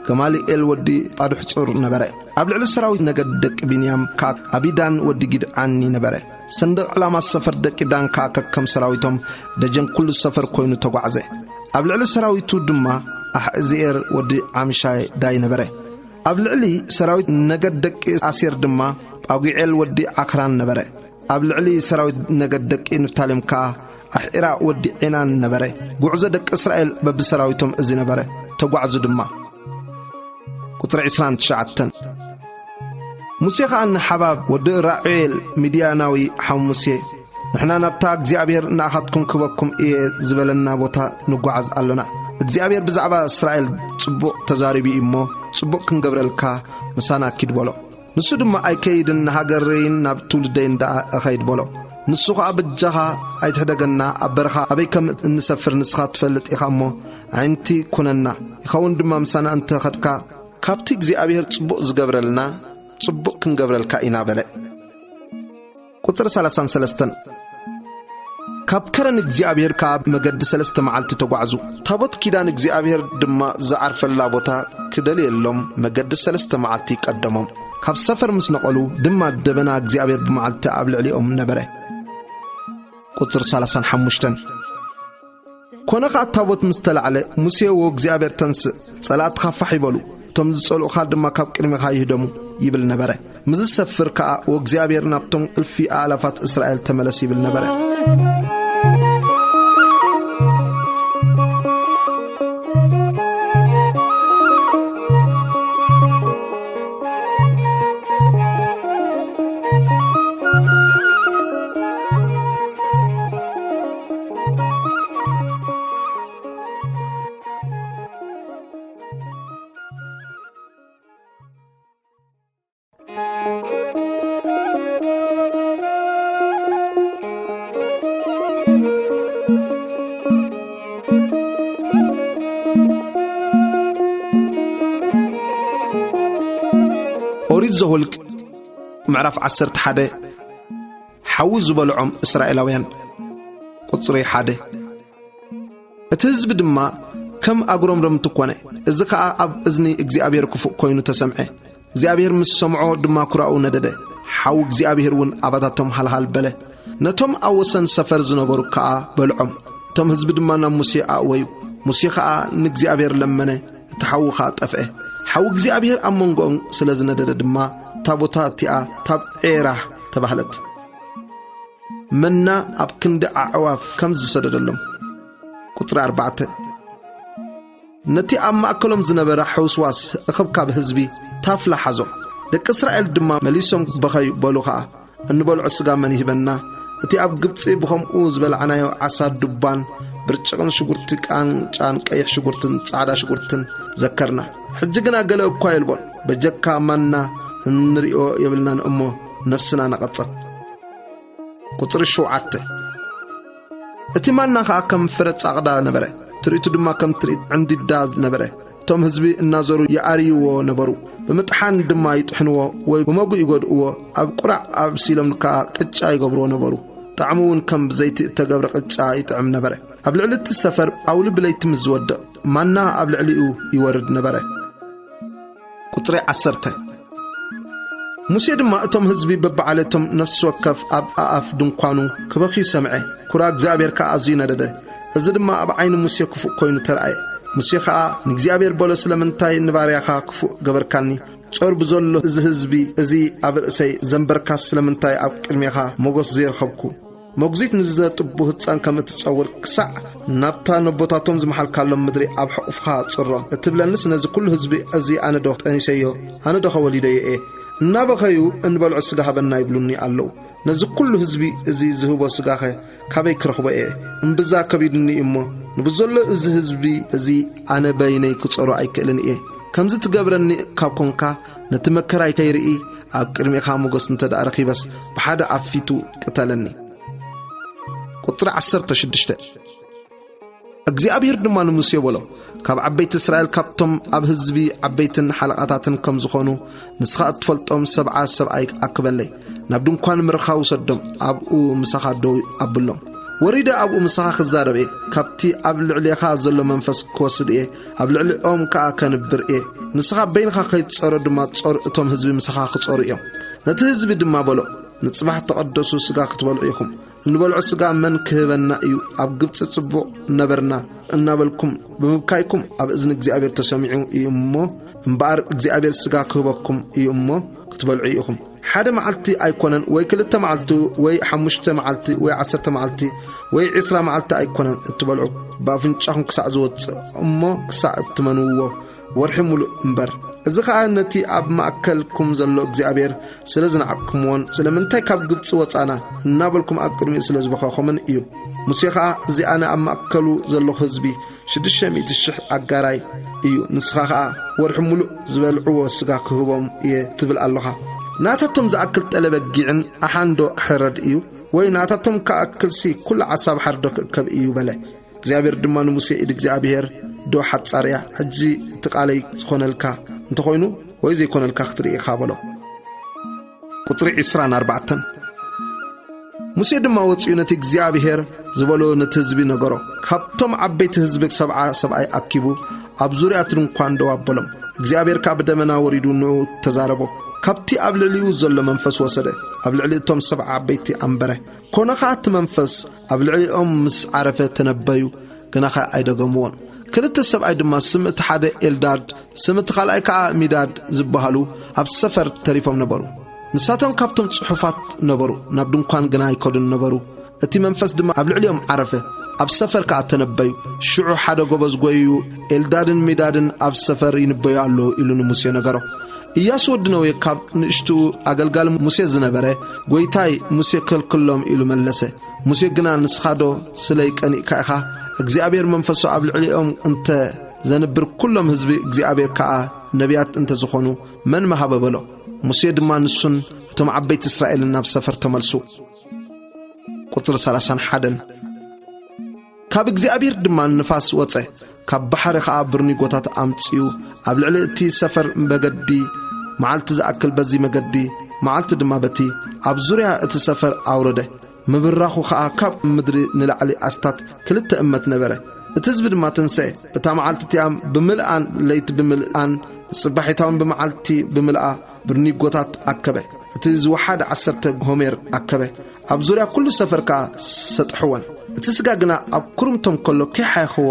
ገማልኤል ወዲ ጳዱሕጹር ነበረ። ኣብ ልዕሊ ሰራዊት ነገድ ደቂ ብንያም ከኣ ኣቢዳን ወዲ ጊድዓኒ ነበረ። ሰንደቕ ዕላማ ሰፈር ደቂ ዳን ከኣ ከከም ሰራዊቶም ደጀን ኩሉ ሰፈር ኮይኑ ተጓዕዘ። ኣብ ልዕሊ ሰራዊቱ ድማ ኣሕዕዝኤር ወዲ ዓሚሻዳይ ነበረ። ኣብ ልዕሊ ሰራዊት ነገድ ደቂ ኣሴር ድማ ጳጉዔል ወዲ ዓክራን ነበረ። ኣብ ልዕሊ ሰራዊት ነገድ ደቂ ንፍታሌም ከኣ ኣሕዒራ ወዲ ዔናን ነበረ። ጉዕዞ ደቂ እስራኤል በብሰራዊቶም እዚ ነበረ። ተጓዕዙ ድማ። ቁጽሪ ዕስራን ትሽዓተን። ሙሴ ኸኣ ንሓባብ ወዲ ራዑኤል ሚድያናዊ ሓው ሙሴ፣ ንሕና ናብታ እግዚኣብሔር ንኣኻትኩም ክበኩም እየ ዝበለና ቦታ ንጓዓዝ ኣሎና። እግዚኣብሔር ብዛዕባ እስራኤል ጽቡቕ ተዛሪቡ እዩ እሞ፣ ጽቡቕ ክንገብረልካ ምሳና ኪድ በሎ። ንሱ ድማ ኣይከይድን፣ ንሃገረይን ናብ ትውልደይን ደኣ እኸይድ በሎ። ንሱ ኸኣ በጃኻ ኣይትሕደገና፣ ኣብ በረኻ ኣበይ ከም እንሰፍር ንስኻ ትፈልጥ ኢኻ እሞ፣ ኣዒንቲ ኩነና። ይኸውን ድማ ምሳና እንተ ኸድካ፣ ካብቲ እግዚኣብሔር ጽቡቕ ዝገብረልና፣ ጽቡቕ ክንገብረልካ ኢና በለ። ቁጽሪ ሰላሳን ሰለስተን። ካብ ከረን እግዚኣብሔር ከኣ መገዲ ሰለስተ መዓልቲ ተጓዕዙ። ታቦት ኪዳን እግዚኣብሔር ድማ ዝዓርፈላ ቦታ ክደልየሎም መገዲ ሰለስተ መዓልቲ ቀደሞም። ካብ ሰፈር ምስ ነቐሉ ድማ ደበና እግዚኣብሔር ብመዓልቲ ኣብ ልዕሊኦም ነበረ። ቁጽሪ ሰላሳን ሓሙሽተን። ኮነ ኸኣ ታቦት ምስ ተላዕለ፣ ሙሴ፣ "ወእግዚኣብሔር ተንስእ፣ ጸላእትኻ ፋሕ ይበሉ፣ እቶም ዝጸልኡኻ ድማ ካብ ቅድሜኻ ይህደሙ" ይብል ነበረ። ምስ ዝሰፍር ከኣ፣ ወእግዚኣብሔር ናብቶም እልፊ ኣእላፋት እስራኤል ተመለስ ይብል ነበረ። ኦሪት ዘኍልቍ ምዕራፍ ዓሰርተ ሓደ። ሓዊ ዝበልዖም እስራኤላውያን። ቁጽሪ ሓደ። እቲ ህዝቢ ድማ ከም ኣጉረምረምቲ ኮነ። እዚ ኸኣ ኣብ እዝኒ እግዚኣብሔር ክፉእ ኮይኑ ተሰምዐ። እግዚኣብሔር ምስ ሰምዖ ድማ ኩራኡ ነደደ። ሓው እግዚኣብሔር እውን ኣባታቶም ሃልሃል በለ። ነቶም ኣብ ወሰን ሰፈር ዝነበሩ ከኣ በልዖም። እቶም ህዝቢ ድማ ናብ ሙሴ ኣእወዩ። ሙሴ ኸኣ ንእግዚኣብሔር ለመነ፣ እቲ ሓዊ ኸኣ ጠፍአ። ሓዊ እግዚኣብሔር ኣብ መንጎኦም ስለ ዝነደደ ድማ እታ ቦታ እቲኣ ታብ ዔራ ተባህለት። መና ኣብ ክንዲ ኣዕዋፍ ከም ዝሰደደሎም። ቁጽሪ ኣርባዕተ። ነቲ ኣብ ማእከሎም ዝነበረ ሕውስዋስ እኽብካብ ህዝቢ ታፍላ ሓዞ። ደቂ እስራኤል ድማ መሊሶም በኸዩ በሉ ኸኣ፣ "እንበልዖ ስጋ መን ይህበና? እቲ ኣብ ግብጺ ብኸምኡ ዝበላዕናዮ ዓሳ ዱባን ብርጭቕን ሽጉርቲ ቃንጫን ቀይሕ ሽጉርትን ጻዕዳ ሽጉርትን ዘከርና። ሕጂ ግና ገለ እኳ የልቦን። በጀካ ማና እንርእዮ የብልናን እሞ ነፍስና ነቐጸት።" ቁጽሪ ሸውዓተ። እቲ ማና ኸኣ ከም ፍረ ጻቕዳ ነበረ፣ ትርኢቱ ድማ ከም ትርኢት ዕንዲዳ ነበረ። እቶም ህዝቢ እናዞሩ ይኣርይዎ ነበሩ፣ ብምጥሓን ድማ ይጥሕንዎ ወይ ብመጉእ ይጎድእዎ። ኣብ ቁራዕ ኣብሲሎም ከኣ ቅጫ ይገብርዎ ነበሩ። ጣዕሙ እውን ከም ብዘይቲ እተገብረ ቅጫ ይጥዕም ነበረ። ኣብ ልዕሊ እቲ ሰፈር ኣውሊ ብለይቲ ምስ ዝወድቕ፣ ማና ኣብ ልዕሊኡ ይወርድ ነበረ። ቁጽሪ ዓሰርተ። ሙሴ ድማ እቶም ህዝቢ በብዓለቶም ነፍሲ ወከፍ ኣብ ኣኣፍ ድንኳኑ ክበኽዩ ሰምዐ። ኩራ እግዚኣብሔር ከኣ ኣዝዩ ነደደ። እዚ ድማ ኣብ ዓይኒ ሙሴ ክፉእ ኮይኑ ተራእየ። ሙሴ ኸኣ ንእግዚኣብሔር በሎ፣ "ስለምንታይ ንባርያኻ ክፉእ ገበርካኒ? ጾር ብዘሎ እዚ ህዝቢ እዚ ኣብ ርእሰይ ዘንበርካስ፣ ስለምንታይ ኣብ ቅድሜኻ ሞገስ ዘይረኸብኩ?" መጉዚት ንዘጥቡ ህጻን ከም እትጸውር፣ ክሳዕ ናብታ ነቦታቶም ዝመሓልካሎም ምድሪ ኣብ ሕቑፍኻ ጽሮም እትብለንስ፣ ነዚ ኩሉ ህዝቢ እዚ ኣነ ዶ ጠኒሰዮ? ኣነ ዶ ኸወሊደዮ እየ? እናበኸዩ፣ "እንበልዖ ስጋ ሃበና" ይብሉኒ ኣለዉ። ነዚ ኩሉ ህዝቢ እዚ ዝህቦ ስጋኸ ካበይ ክረኽቦ እየ? እምብዛ ከቢዱኒ እዩ እሞ፣ ንብዘሎ እዚ ህዝቢ እዚ ኣነ በይነይ ክጸሮ ኣይክእልን እየ። ከምዚ ትገብረኒ ካብ ኮንካ፣ ነቲ መከራይ ከይርኢ ኣብ ቅድሜኻ ሞገስ እንተ ደኣ ረኺበስ፣ ብሓደ ኣብ ፊቱ ቅተለኒ። ቁጽሪ ዓሰርተ ሽዱሽተ። እግዚኣብሔር ድማ ንሙሴ በሎ፣ "ካብ ዓበይቲ እስራኤል፣ ካብቶም ኣብ ህዝቢ ዓበይትን ሓለቓታትን ከም ዝኾኑ ንስኻ እትፈልጦም ሰብዓ ሰብኣይ ኣክበለይ። ናብ ድንኳን ምርኻ ውሰዶም፣ ኣብኡ ምሳኻ ደው ኣብሎም። ወሪደ ኣብኡ ምሳኻ ክዛረብ እየ። ካብቲ ኣብ ልዕሌኻ ዘሎ መንፈስ ክወስድ እየ፣ ኣብ ልዕሊኦም ከኣ ከንብር እየ። ንስኻ በይንኻ ከይትጸሮ ድማ ጾር፣ እቶም ህዝቢ ምሳኻ ክጸሩ እዮም። ነቲ ህዝቢ ድማ በሎ፣ ንጽባሕ ተቐደሱ፣ ስጋ ክትበልዑ ኢኹም። እንበልዖ ስጋ መን ክህበና እዩ? ኣብ ግብጺ ጽቡቕ ነበርና" እናበልኩም ብምብካይኩም ኣብ እዝኒ እግዚኣብሔር ተሰሚዑ እዩ እሞ፣ እምበኣር እግዚኣብሔር ስጋ ክህበኩም እዩ እሞ ክትበልዑ ኢኹም። ሓደ መዓልቲ ኣይኮነን፣ ወይ ክልተ መዓልቲ፣ ወይ ሓሙሽተ መዓልቲ፣ ወይ ዓሰርተ መዓልቲ፣ ወይ ዕስራ መዓልቲ ኣይኮነን እትበልዑ፣ ብኣፍንጫኹም ክሳዕ ዝወጽእ እሞ ክሳዕ እትመንውዎ፣ ወርሒ ሙሉእ እምበር። እዚ ኸኣ ነቲ ኣብ ማእከልኩም ዘሎ እግዚኣብሔር ስለ ዝነዓቕኩምዎን፣ "ስለምንታይ ካብ ግብጺ ወጻና?" እናበልኩም ኣብ ቅድሚኡ ስለ ዝበኸኹምን እዩ። ሙሴ ኸኣ፣ "እዚ ኣነ ኣብ ማእከሉ ዘለኹ ህዝቢ ሽዱሽተ ሚእቲ ሽሕ ኣጋራይ እዩ፣ ንስኻ ኸኣ ወርሒ ሙሉእ ዝበልዕዎ ስጋ ክህቦም እየ ትብል ኣሎኻ። ናታቶም ዝኣክል ጠለ በጊዕን ኣሓን ዶ ክሕረድ እዩ? ወይ ናታቶም ክኣክልሲ ኩሉ ዓሳ ባሕሪ ዶ ክእከብ እዩ?" በለ። እግዚኣብሔር ድማ ንሙሴ፣ "ኢድ እግዚኣብሔር ዶ ሓጻር እያ? ሕጂ እቲ ቃለይ ዝኾነልካ እንተኾይኑ ወይ ዘይኮነልካ ክትርኢ ኢኻ" በሎ። ቁጽሪ ዕስራን ኣርባዕተን። ሙሴ ድማ ወጺኡ ነቲ እግዚኣብሔር ዝበሎ ነቲ ህዝቢ ነገሮ። ካብቶም ዓበይቲ ህዝቢ ሰብዓ ሰብኣይ ኣኪቡ ኣብ ዙርያ እቲ ድንኳን ደው ኣበሎም። እግዚኣብሔር ከኣ ብደመና ወሪዱ ንዕኡ ተዛረቦ። ካብቲ ኣብ ልዕሊኡ ዘሎ መንፈስ ወሰደ፣ ኣብ ልዕሊ እቶም ሰብዓ ዓበይቲ ኣንበረ። ኮነ ኸኣ እቲ መንፈስ ኣብ ልዕሊኦም ምስ ዓረፈ ተነበዩ፣ ግናኸ ኣይደገምዎን። ክልተ ሰብኣይ ድማ፣ ስም እቲ ሓደ ኤልዳድ፣ ስም እቲ ካልኣይ ከኣ ሚዳድ ዝበሃሉ ኣብ ሰፈር ተሪፎም ነበሩ። ንሳቶም ካብቶም ጽሑፋት ነበሩ፣ ናብ ድንኳን ግና ኣይከዱን ነበሩ። እቲ መንፈስ ድማ ኣብ ልዕሊኦም ዓረፈ፣ ኣብ ሰፈር ከኣ ተነበዩ። ሽዑ ሓደ ጎበዝ ጐይዩ፣ "ኤልዳድን ሚዳድን ኣብ ሰፈር ይንበዩ ኣለዉ" ኢሉ ንሙሴ ነገሮ። ኢያሱ ወዲ ነዌ ካብ ንእሽትኡ ኣገልጋሊ ሙሴ ዝነበረ፣ "ጐይታይ፣ ሙሴ ከልክሎም" ኢሉ መለሰ። ሙሴ ግና፣ "ንስኻ ዶ ስለይ ቀኒእካ ኢኻ? እግዚኣብሔር መንፈሱ ኣብ ልዕሊኦም እንተ ዘንብር፣ ኩሎም ህዝቢ እግዚኣብሔር ከኣ ነቢያት እንተ ዝኾኑ፣ መን ምሃበ?" በሎ። ሙሴ ድማ ንሱን እቶም ዓበይቲ እስራኤልን ናብ ሰፈር ተመልሱ። ቁጽሪ ሰላሳን ሓደን። ካብ እግዚኣብሔር ድማ ንፋስ ወጸ፣ ካብ ባሕሪ ኸኣ ብርኒጎታት ኣምጺኡ፣ ኣብ ልዕሊ እቲ ሰፈር መገዲ፣ መዓልቲ ዝኣክል በዚ መገዲ፣ መዓልቲ ድማ በቲ፣ ኣብ ዙርያ እቲ ሰፈር ኣውረደ። ምብራኹ ኸኣ ካብ ምድሪ ንላዕሊ ኣስታት ክልተ እመት ነበረ። እቲ ህዝቢ ድማ ተንስአ፣ እታ መዓልቲ እቲኣ ብምልኣን ለይቲ ብምልኣን፣ ጽባሒታውን ብመዓልቲ ብምልኣ ብርኒጎታት ኣከበ። እቲ ዝወሓደ ዓሰርተ ሆሜር ኣከበ፣ ኣብ ዙርያ ኩሉ ሰፈር ከኣ ሰጥሕወን። እቲ ስጋ ግና ኣብ ኩርምቶም ከሎ ኪሓኽዎ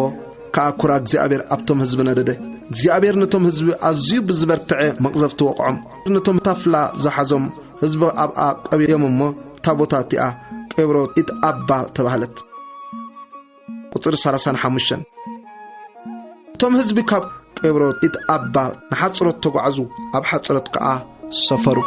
ከኣ ኩራ እግዚኣብሔር ኣብቶም ህዝቢ ነደደ። እግዚኣብሔር ነቶም ህዝቢ ኣዝዩ ብዝበርትዐ መቕዘፍቲ ወቕዖም። ነቶም ታፍላ ዝሓዞም ህዝቢ ኣብኣ ቀብዮም እሞ፣ እታ ቦታ እቲኣ ቄብሮት ኢት ኣባ ተባህለት። ቁጽሪ ሰላሳን ሓሙሽተን። እቶም ህዝቢ ካብ ቄብሮት ኢት ኣባ ንሓጽሮት ተጓዕዙ፣ ኣብ ሓጽሮት ከኣ ሰፈሩ።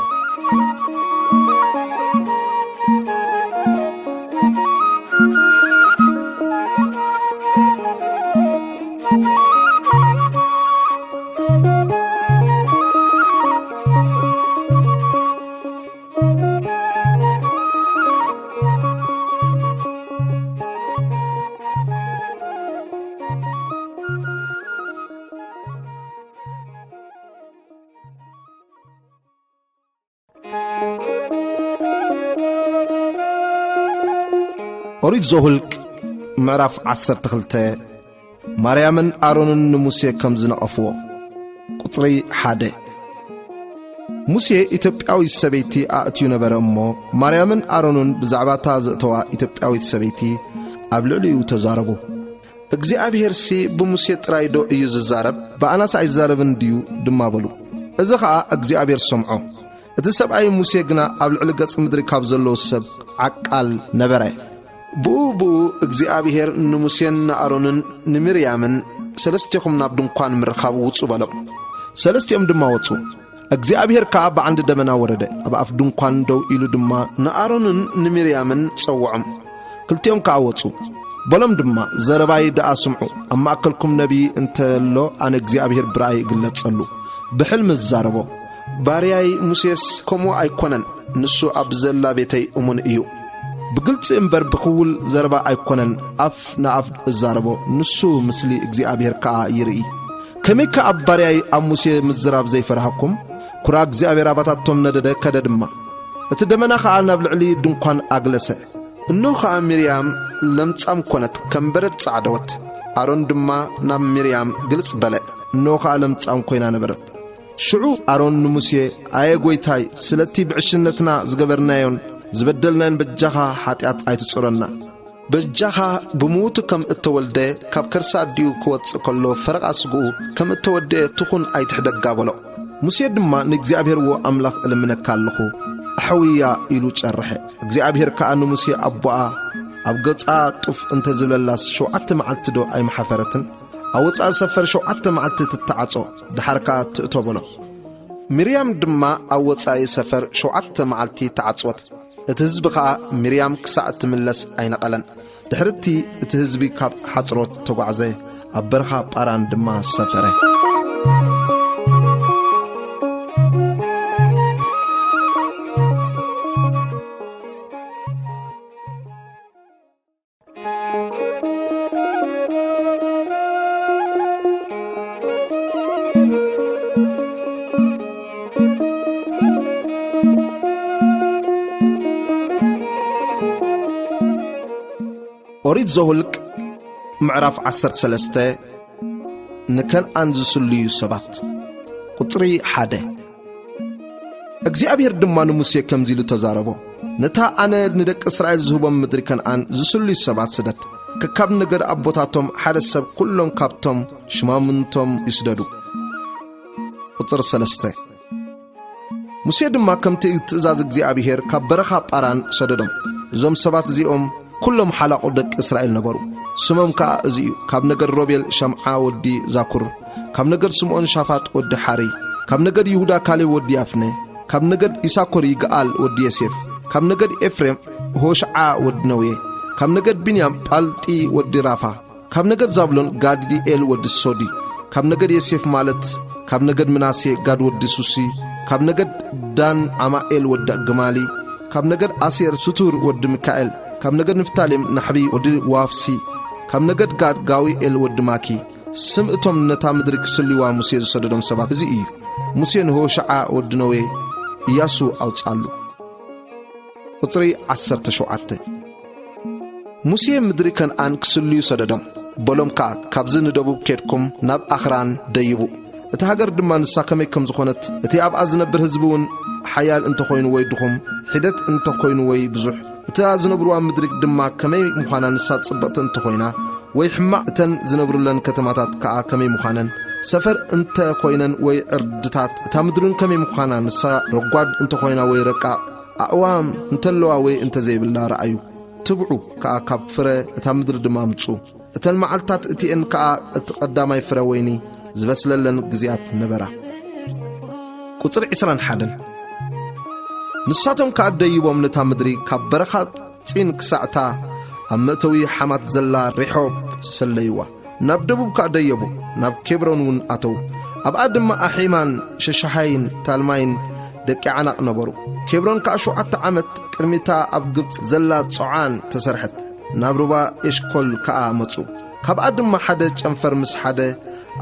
ኦሪት ዘኍልቅ ምዕራፍ ዓሰርተ ክልተ። ማርያምን ኣሮንን ንሙሴ ከም ዝነቐፍዎ። ቁጽሪ ሓደ። ሙሴ ኢትዮጵያዊት ሰበይቲ ኣእትዩ ነበረ እሞ፣ ማርያምን ኣሮንን ብዛዕባ እታ ዘእተዋ ኢትዮጵያዊት ሰበይቲ ኣብ ልዕሊኡ ተዛረቡ። እግዚኣብሄርሲ ብሙሴ ጥራይ ዶ እዩ ዝዛረብ? ብኣናስ ኣይዛረብን ድዩ? ድማ በሉ። እዚ ኸኣ እግዚኣብሄር ሰምዖ። እቲ ሰብኣይ ሙሴ ግና ኣብ ልዕሊ ገጽ ምድሪ ካብ ዘለዉ ሰብ ዓቃል ነበረ። ብኡ ብኡ እግዚኣብሄር ንሙሴን ንኣሮንን ንሚርያምን፣ "ሰለስቴኹም ናብ ድንኳን ምርኻብ ውጹ" በሎም። ሰለስቲኦም ድማ ወጹ። እግዚኣብሄር ከኣ ብዓንዲ ደመና ወረደ፣ ኣብ ኣፍ ድንኳን ደው ኢሉ ድማ ንኣሮንን ንሚርያምን ጸውዖም። ክልቲኦም ከኣ ወጹ። በሎም ድማ፣ "ዘረባይ ደኣ ስምዑ፣ ኣብ ማእከልኩም ነቢይ እንተ ኣሎ፣ ኣነ እግዚኣብሄር ብራእይ እግለጸሉ፣ ብሕልሚ እዛረቦ። ባርያይ ሙሴስ ከምኡ ኣይኮነን፣ ንሱ ኣብ ዘላ ቤተይ እሙን እዩ። ብግልጺ እምበር ብኽውል ዘረባ ኣይኮነን፣ ኣፍ ንኣፍ እዛረቦ፣ ንሱ ምስሊ እግዚኣብሄር ከኣ ይርኢ። ከመይከ ኣብ ባርያይ ኣብ ሙሴ ምዝራብ ዘይፈርሃኩም?" ኩራ እግዚኣብሔር ኣባታቶም ነደደ፣ ከደ ድማ። እቲ ደመና ኸኣ ናብ ልዕሊ ድንኳን ኣግለሰ። እነሆ ኸኣ ሚርያም ለምጻም ኰነት፣ ከም በረድ ጸዕደወት። ኣሮን ድማ ናብ ሚርያም ግልጽ በለ፣ እነሆ ኸኣ ለምጻም ኰይና ነበረት። ሽዑ ኣሮን ንሙሴ፣ "ኣየ ጐይታይ፣ ስለቲ ብዕሽነትና ዝገበርናዮን ዝበደልናዮን በጃኻ ሓጢኣት ኣይትጹረና። በጃኻ ብምዉቱ ከም እተወልደ፣ ካብ ከርሲ ኣዲኡ ክወጽእ ከሎ ፈረቓ ስግኡ ከም እተወድኤ ትኹን ኣይትሕደጋ" በሎ። ሙሴ ድማ፣ "ንእግዚኣብሔር እወ ኣምላኽ እልምነካ ኣለኹ፣ ኣሕውያ" ኢሉ ጨርሐ። እግዚኣብሔር ከኣ ንሙሴ ኣቦኣ፣ "ኣብ ገጻ ጡፍ እንተ ዝብለላስ ሸውዓተ መዓልቲ ዶ ኣይምሓፈረትን? ኣብ ወጻኢ ሰፈር ሸውዓተ መዓልቲ ትተዓጾ፣ ደሓር ከኣ ትእቶ" በሎ። ሚርያም ድማ ኣብ ወጻኢ ሰፈር ሸውዓተ መዓልቲ ተዓጽወት። እቲ ህዝቢ ኸኣ ሚርያም ክሳዕ እትምለስ ኣይነቐለን። ድሕርቲ እቲ ህዝቢ ካብ ሓጽሮት ተጓዕዘ፣ ኣብ በረኻ ጳራን ድማ ሰፈረ። ኦሪት ዘኍልቅ ምዕራፍ ዓሰርተ ሰለስተ። ንከነኣን ዝስልዩ ሰባት። ቁጽሪ ሓደ። እግዚኣብሔር ድማ ንሙሴ ከምዚ ኢሉ ተዛረቦ፣ "ነታ ኣነ ንደቂ እስራኤል ዝህቦም ምድሪ ከነኣን ዝስልዩ ሰባት ስደድ። ከካብ ነገድ ኣቦታቶም ሓደ ሰብ፣ ኵሎም ካብቶም ሽማምንቶም ይስደዱ።" ቁጽሪ ሰለስተ። ሙሴ ድማ ከምቲ ትእዛዝ እግዚኣብሔር ካብ በረኻ ጳራን ሰደዶም። እዞም ሰባት እዚኦም ኵሎም ሓላቑ ደቂ እስራኤል ነበሩ። ስሞም ከኣ እዚ እዩ፣ ካብ ነገድ ሮቤል ሸምዓ ወዲ ዛኩር፣ ካብ ነገድ ስምዖን ሻፋጥ ወዲ ሓሪ፣ ካብ ነገድ ይሁዳ ካሌብ ወዲ ያፍነ፣ ካብ ነገድ ይሳኮር ይግኣል ወዲ ዮሴፍ፣ ካብ ነገድ ኤፍሬም ሆሽዓ ወዲ ነውየ፣ ካብ ነገድ ብንያም ጳልጢ ወዲ ራፋ፣ ካብ ነገድ ዛብሎን ጋድኤል ወዲ ሶዲ፣ ካብ ነገድ ዮሴፍ ማለት ካብ ነገድ ምናሴ ጋድ ወዲ ሱሲ፣ ካብ ነገድ ዳን ዓማኤል ወዲ ግማሊ፣ ካብ ነገድ ኣሴር ስቱር ወዲ ሚካኤል፣ ካብ ነገድ ንፍታሌም ናሕቢ ወዲ ዋፍሲ፣ ካብ ነገድ ጋድ ጋዊኤል ወዲ ማኪ። ስም እቶም ነታ ምድሪ ክስልይዋ ሙሴ ዝሰደዶም ሰባት እዚ እዩ። ሙሴ ንሆሸዓ ወዲ ነዌ ኢያሱ ኣውጻሉ። ቁጽሪ ዓሰርተ ሸውዓተ። ሙሴ ምድሪ ከነኣን ክስልዩ ሰደዶም። በሎም ከኣ፣ ካብዚ ንደቡብ ኬድኩም ናብ ኣኽራን ደይቡ። እታ ሃገር ድማ ንሳ ከመይ ከም ዝኾነት፣ እቲ ኣብኣ ዝነብር ህዝቢ እውን ሓያል እንተኾይኑ ወይ ድኹም፣ ሒደት እንተኾይኑ ወይ ብዙሕ፣ እታ ዝነብርዋ ምድሪ ድማ ከመይ ምዃና፣ ንሳ ጽብቕቲ እንተኾይና ወይ ሕማቕ፣ እተን ዝነብሩለን ከተማታት ከኣ ከመይ ምዃነን፣ ሰፈር እንተኾይነን ወይ ዕርድታት፣ እታ ምድርን ከመይ ምዃና፣ ንሳ ረጓድ እንተኾይና ወይ ረቃቕ፣ ኣእዋም እንተለዋ ወይ እንተዘይብላ ረኣዩ። ትብዑ ከኣ ካብ ፍረ እታ ምድሪ ድማ ኣምጽኡ። እተን መዓልትታት እቲኤን ከኣ እቲ ቀዳማይ ፍረ ወይኒ ዝበስለለን ግዜያት ነበራ። ቁጽሪ ዕስራን ሓደን። ንሳቶም ከኣ ደይቦም ነታ ምድሪ ካብ በረኻ ጺን ክሳዕታ ኣብ መእተዊ ሓማት ዘላ ሬሖብ ሰለይዋ። ናብ ደቡብ ከኣ ደየቡ፣ ናብ ኬብሮን እውን ኣተዉ። ኣብኣ ድማ ኣሒማን ሸሻሃይን ታልማይን ደቂ ዓናቕ ነበሩ። ኬብሮን ከኣ ሸውዓተ ዓመት ቅድሚታ ኣብ ግብጺ ዘላ ጾዓን ተሰርሐት። ናብ ሩባ ኤሽኮል ከኣ መጹ። ካብኣ ድማ ሓደ ጨንፈር ምስ ሓደ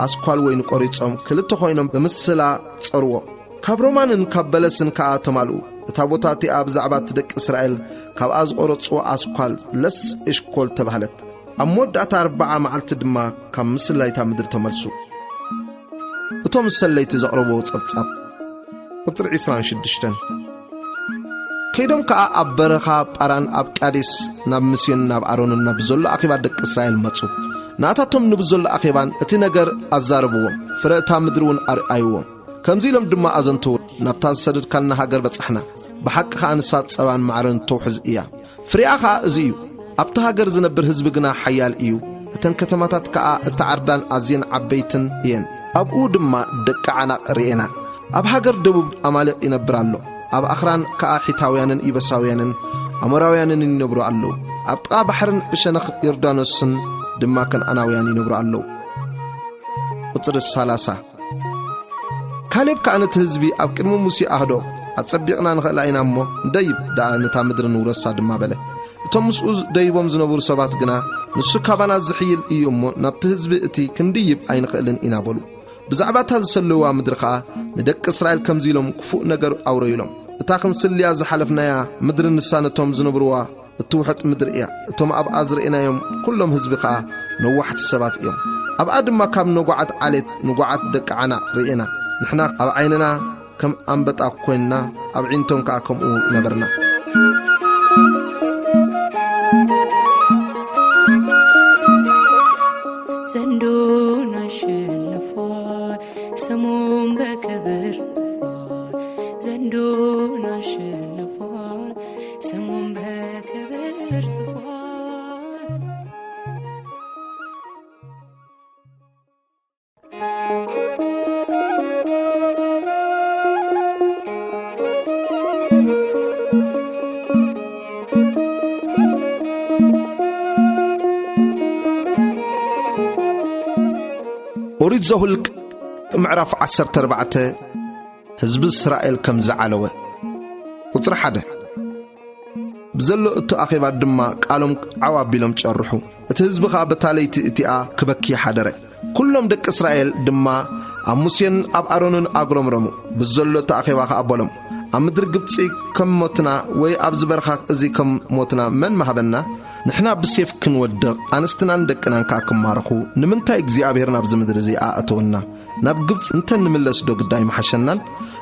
ኣስኳል ወይኒ ቈሪጾም፣ ክልተ ኾይኖም ብምስላ ጸርዎ። ካብ ሮማንን ካብ በለስን ከኣ ተማልኡ። እታ ቦታ እቲኣ ብዛዕባ እቲ ደቂ እስራኤል ካብኣ ዝቖረጽዎ ኣስኳል ለስ ኤሽኮል ተባህለት። ኣብ መወዳእታ ኣርብዓ መዓልቲ ድማ ካብ ምስላይታ ምድሪ ተመልሱ። እቶም ሰለይቲ ዘቕረብዎ ጸብጻብ። ቁጽሪ ዕስራን ሽዱሽተን። ከይዶም ከኣ ኣብ በረኻ ጳራን ኣብ ቃዴስ ናብ ሙሴን ናብ ኣሮንን ናብ ዘሎ ኣኼባ ደቂ እስራኤል መጹ። ንኣታቶም ንብዘሎ ኣኼባን እቲ ነገር ኣዛረብዎም፣ ፍረ እታ ምድሪ እውን ኣርኣይዎም። ከምዚ ኢሎም ድማ ኣዘንትዉ፣ ናብታ ዝሰደድካና ሃገር በጻሕና፣ ብሓቂ ኸኣ ንሳ ጸባን ማዕረን እተውሕዝ እያ። ፍሬኣ ኸኣ እዚ እዩ። ኣብቲ ሃገር ዝነብር ህዝቢ ግና ሓያል እዩ። እተን ከተማታት ከኣ እተዓርዳን ኣዝየን ዓበይትን እየን። ኣብኡ ድማ ደቂ ዓናቕ ርኤና። ኣብ ሃገር ደቡብ ኣማሌቕ ይነብር ኣሎ። ኣብ ኣኽራን ከኣ ሒታውያንን ኢበሳውያንን ኣሞራውያንን ይነብሩ ኣለዉ። ኣብ ጥቓ ባሕርን ብሸነኽ ዮርዳኖስን ድማ ከነኣናውያን ይነብሩ ኣለዉ። ቁጽሪ ሰላሳ። ካሌብ ከኣ ነቲ ህዝቢ ኣብ ቅድሚ ሙሴ ኣህዶ፣ "ኣጸቢቕና ንኽእላ ኢና እሞ፣ ንደይብ ደኣ ነታ ምድሪ ንውረሳ" ድማ በለ። እቶም ምስኡ ደይቦም ዝነበሩ ሰባት ግና፣ "ንሱ ካባና ዝሕይል እዩ እሞ፣ ናብቲ ህዝቢ እቲ ክንድይብ ኣይንኽእልን ኢና" በሉ። ብዛዕባ እታ ዝሰለዋ ምድሪ ኸኣ ንደቂ እስራኤል ከምዚ ኢሎም ክፉእ ነገር ኣውረዩሎም። "እታ ክንስልያ ዝሓለፍናያ ምድሪ ንሳ ነቶም ዝነብርዋ እትውሕጥ ምድሪ እያ። እቶም ኣብኣ ዝርኤናዮም ኩሎም ህዝቢ ኸኣ ነዋሕቲ ሰባት እዮም። ኣብኣ ድማ ካብ ነጓዓት ዓሌት ንጓዓት ደቂ ዓናቕ ርኤና። ንሕና ኣብ ዓይንና ከም ኣንበጣ ኰንና፣ ኣብ ኣዒንቶም ከኣ ከምኡ ነበርና።" ዘንዶን ኣሸንፏል፣ ስሙም በክብር ጽፏል። ዘንዶን ኣሸንፏል፣ ስሙም በክብር ጽፏል። ኦሪት ዘኍልቍ ምዕራፍ ዓሰርተ ኣርባዕተ። ህዝቢ እስራኤል ከም ዝዓለወ። ቁጽሪ ሓደ። ብዘሎ እቱ ኣኼባ ድማ ቃሎም ዓው ኣቢሎም ጨርሑ። እቲ ህዝቢ ኸኣ በታ ለይቲ እቲኣ ክበኪ ሓደረ። ኩሎም ደቂ እስራኤል ድማ ኣብ ሙሴን ኣብ ኣሮንን ኣጉረምረሙ። ብዘሎ እቲ ኣኼባ ኸኣ በሎም፣ "ኣብ ምድሪ ግብጺ ከም ሞትና ወይ ኣብዚ በረኻ እዚ ከም ሞትና መን ምሃበና? ንሕና ብሴፍ ክንወድቕ፣ ኣንስትናን ደቅናን ከኣ ክማረኹ፣ ንምንታይ እግዚኣብሔር ናብዚ ምድሪ እዚ ኣእተወና? ናብ ግብጺ እንተ ንምለስዶ ግዳ ኣይምሓሸናን?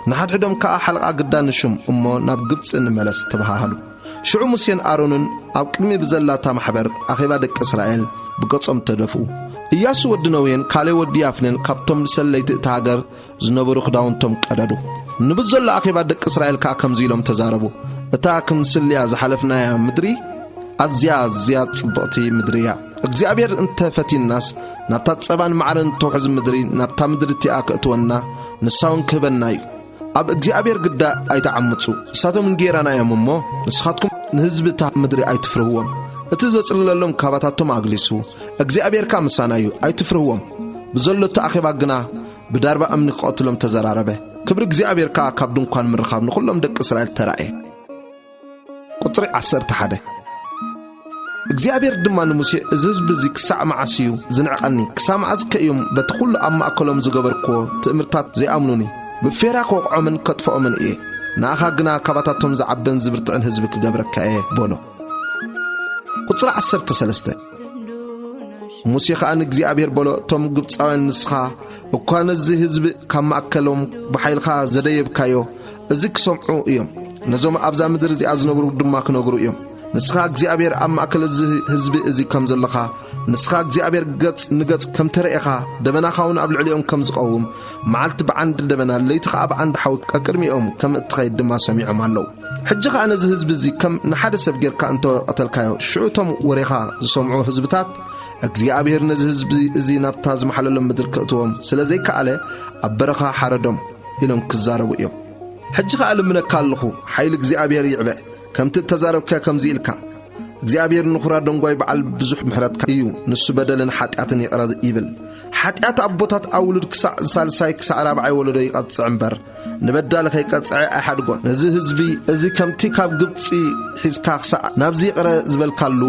ንሓድሕዶም ከኣ ሓለቓ ግዳ ንሹም እሞ ናብ ግብጺ ንመለስ" ተባሃሃሉ። ሽዑ ሙሴን ኣሮንን ኣብ ቅድሚ ብዘላታ ማሕበር ኣኼባ ደቂ እስራኤል ብገጾም ተደፍኡ። ኢያሱ ወዲ ነውየን ካሌብ ወዲ ያፍኔን ካብቶም ሰለይቲ እታ ሃገር ዝነበሩ ክዳውንቶም ቀደዱ። ንብዘሎ ኣኼባ ደቂ እስራኤል ከኣ ከምዚ ኢሎም ተዛረቡ፣ "እታ ክንስልያ ዝሓለፍናያ ምድሪ ኣዝያ ኣዝያ ጽብቕቲ ምድሪ እያ። እግዚኣብሔር እንተ ፈቲንናስ፣ ናብታ ጸባን ማዕረን እተውሕዝ ምድሪ፣ ናብታ ምድሪ እቲኣ ከእትወና፣ ንሳ እውን ክህበና እዩ። ኣብ እግዚኣብሔር ግዳ ኣይትዓምጹ። ንሳቶም እንጌራና እዮም እሞ፣ ንስኻትኩም ንህዝቢ እታ ምድሪ ኣይትፍርህዎም። እቲ ዘጽልለሎም ካባታቶም ኣግሊሱ፣ እግዚኣብሔር ከኣ ምሳና እዩ፣ ኣይትፍርህዎም።" ብዘሎ እቲ ኣኼባ ግና ብዳርባ እምኒ ክቐትሎም ተዘራረበ። ክብሪ እግዚኣብሔር ከኣ ካብ ድንኳን ምርኻብ ንኹሎም ደቂ እስራኤል ተራእየ። ቁጽሪ ዓሰርተ ሓደ። እግዚኣብሔር ድማ ንሙሴ፣ "እዚ ህዝቢ እዚ ክሳዕ መዓስ እዩ ዝንዕቐኒ? ክሳብ መዓስከ እዮም በቲ ኹሉ ኣብ ማእከሎም ዝገበርክዎ ትእምርታት ዘይኣምኑኒ? ብፌራ ክወቕዖምን ከጥፍኦምን እየ። ንኣኻ ግና ካባታቶም ዝዓበን ዝብርትዕን ህዝቢ ክገብረካ እየ" በሎ። ቁጽሪ ዓሰርተ ሰለስተ። ሙሴ ኸኣ ንእግዚኣብሔር በሎ፣ እቶም ግብጻውያን ንስኻ እኳ ነዚ ህዝቢ ካብ ማእከሎም ብሓይልኻ ዘደየብካዮ፣ እዚ ክሰምዑ እዮም። ነዞም ኣብዛ ምድሪ እዚኣ ዝነብሩ ድማ ክነግሩ እዮም። ንስኻ እግዚኣብሔር ኣብ ማእከል እዚ ህዝቢ እዚ ከም ዘለኻ፣ ንስኻ እግዚኣብሔር ገጽ ንገጽ ከም ተረኤኻ፣ ደበናኻ እውን ኣብ ልዕሊኦም ከም ዝቐውም፣ መዓልቲ ብዓንዲ ደበና፣ ለይቲ ኸኣ ብዓንዲ ሓዊ ቀቅድሚኦም ከም እትኸይድ ድማ ሰሚዖም ኣለዉ። ሕጂ ኸኣ ነዚ ህዝቢ እዚ ከም ንሓደ ሰብ ጌርካ እንተ ቀተልካዮ፣ ሽዑ እቶም ወሬኻ ዝሰምዑ ህዝብታት፣ እግዚኣብሔር ነዚ ህዝቢ እዚ ናብታ ዝመሓለሎም ምድሪ ከእትዎም ስለ ዘይከኣለ፣ ኣብ በረኻ ሓረዶም ኢሎም ክዛረቡ እዮም። ሕጂ ኸኣ ልምነካ ኣለኹ፣ ሓይሊ እግዚኣብሔር ይዕበ፣ ከምቲ እተዛረብካዮ ከምዚ ኢልካ፣ እግዚኣብሔር ንኹራ ደንጓይ በዓል ብዙሕ ምሕረትካ እዩ፣ ንሱ በደልን ሓጢኣትን ይቕረ ይብል። ሓጢኣት ኣቦታት ኣብ ውሉድ ክሳዕ ሳልሳይ ክሳዕ ራብዓይ ወለዶ ይቐጽዕ እምበር፣ ንበዳሊ ከይቀጽዐ ኣይሓድጎን። ነዚ ህዝቢ እዚ ከምቲ ካብ ግብጺ ሒዝካ ክሳዕ ናብዚ ይቕረ ዝበልካሉ፣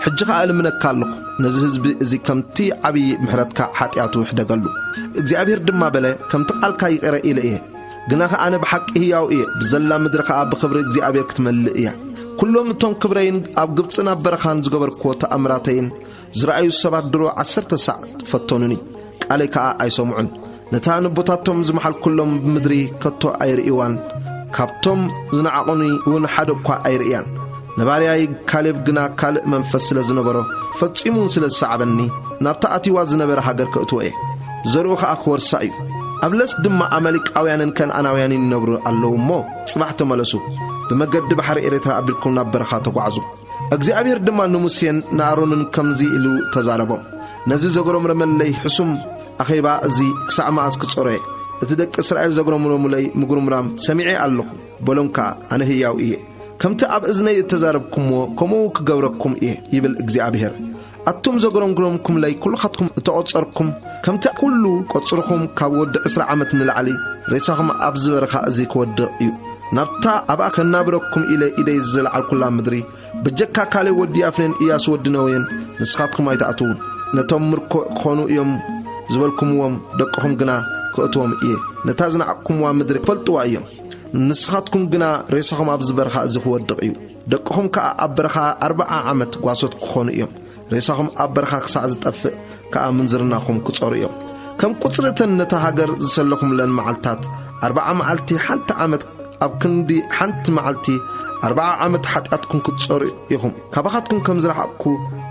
ሕጂ ኸኣ እልምነካ ኣለኹ፣ ነዚ ህዝቢ እዚ ከምቲ ዓብዪ ምሕረትካ ሓጢኣቱ ሕደገሉ። እግዚኣብሔር ድማ በለ፣ ከምቲ ቃልካ ይቕረ ኢለ እየ። ግናኸ ኣነ ብሓቂ ህያው እየ፣ ብዘላ ምድሪ ኸኣ ብኽብሪ እግዚኣብሔር ክትመልእ እያ። ኵሎም እቶም ክብረይን ኣብ ግብጽን ኣብ በረኻን ዝገበርክዎ ተኣምራተይን ዝረኣዩ ሰባት ድሮ ዓሰርተ ሳዕ ፈተኑኒ፣ ቃለይ ከኣ ኣይሰምዑን። ነታ ነቦታቶም ዝመሓልኩሎም ምድሪ ከቶ ኣይርእይዋን፣ ካብቶም ዝነዓቑኒ እውን ሓደ እኳ ኣይርእያን። ነባርያይ ካሌብ ግና ካልእ መንፈስ ስለ ዝነበሮ፣ ፈጺሙ እውን ስለ ዝሰዓበኒ፣ ናብታ ኣትይዋ ዝነበረ ሃገር ከእትዎ እየ። ዘርኡ ኸኣ ክወርሳ እዩ። ኣብ ለስ ድማ ኣማሌቃውያንን ከነኣናውያንን ይነብሩ ኣለዉ እሞ፣ ጽባሕ ተመለሱ፣ ብመገዲ ባሕሪ ኤርትራ ኣቢልኩም ናብ በረኻ ተጓዓዙ። እግዚኣብሔር ድማ ንሙሴን ንኣሮንን ከምዚ ኢሉ ተዛረቦም፣ ነዚ ዘጉረምረመለይ ሕሱም ኣኼባ እዚ ክሳዕ መኣስ ክጾሮ እየ? እቲ ደቂ እስራኤል ዘጉረምረሙለይ ምጉርምራም ሰሚዐ ኣለኹ፣ በሎም ከኣ፣ ኣነ ህያው እየ። ከምቲ ኣብ እዝነይ እተዛረብኩምዎ፣ ከምኡ ክገብረኩም እየ፣ ይብል እግዚኣብሔር። ኣቱም ዘጉረምረምኩምለይ ኩልኻትኩም እተቖጸርኩም፣ ከምቲ ኩሉ ቁጽርኹም ካብ ወዲ ዕስራ ዓመት ንላዕሊ ሬሳኹም ኣብዚ በረኻ እዚ ክወድቕ እዩ። ናብታ ኣብኣ ከናብረኩም ኢለ ኢደይ ዝለዓልኩላ ምድሪ፣ ብጀካ ካሌብ ወዲ ያፍኔን ኢያሱ ወዲ ነዌን ንስኻትኩም ኣይትኣትዉን። ነቶም ምርኮ ክኾኑ እዮም ዝበልኩምዎም ደቅኹም ግና ክእትዎም እየ። ነታ ዝነዓቕኩምዋ ምድሪ ክፈልጥዋ እዮም። ንስኻትኩም ግና ሬሳኹም ኣብዚ በረኻ እዚ ክወድቕ እዩ። ደቅኹም ከኣ ኣብ በረኻ ኣርብዓ ዓመት ጓሶት ክኾኑ እዮም። ሬሳኹም ኣብ በረኻ ክሳዕ ዝጠፍእ ከኣ ምንዝርናኹም ክጸሩ እዮም። ከም ቁጽሪ እተን ነታ ሃገር ዝሰለኹምለን መዓልታት፣ ኣርብዓ መዓልቲ ሓንቲ ዓመት ኣብ ክንዲ ሓንቲ መዓልቲ ኣርብዓ ዓመት ሓጢኣትኩም ክትጸሩ ኢኹም። ካባኻትኩም ከም ዝረሓቕኩ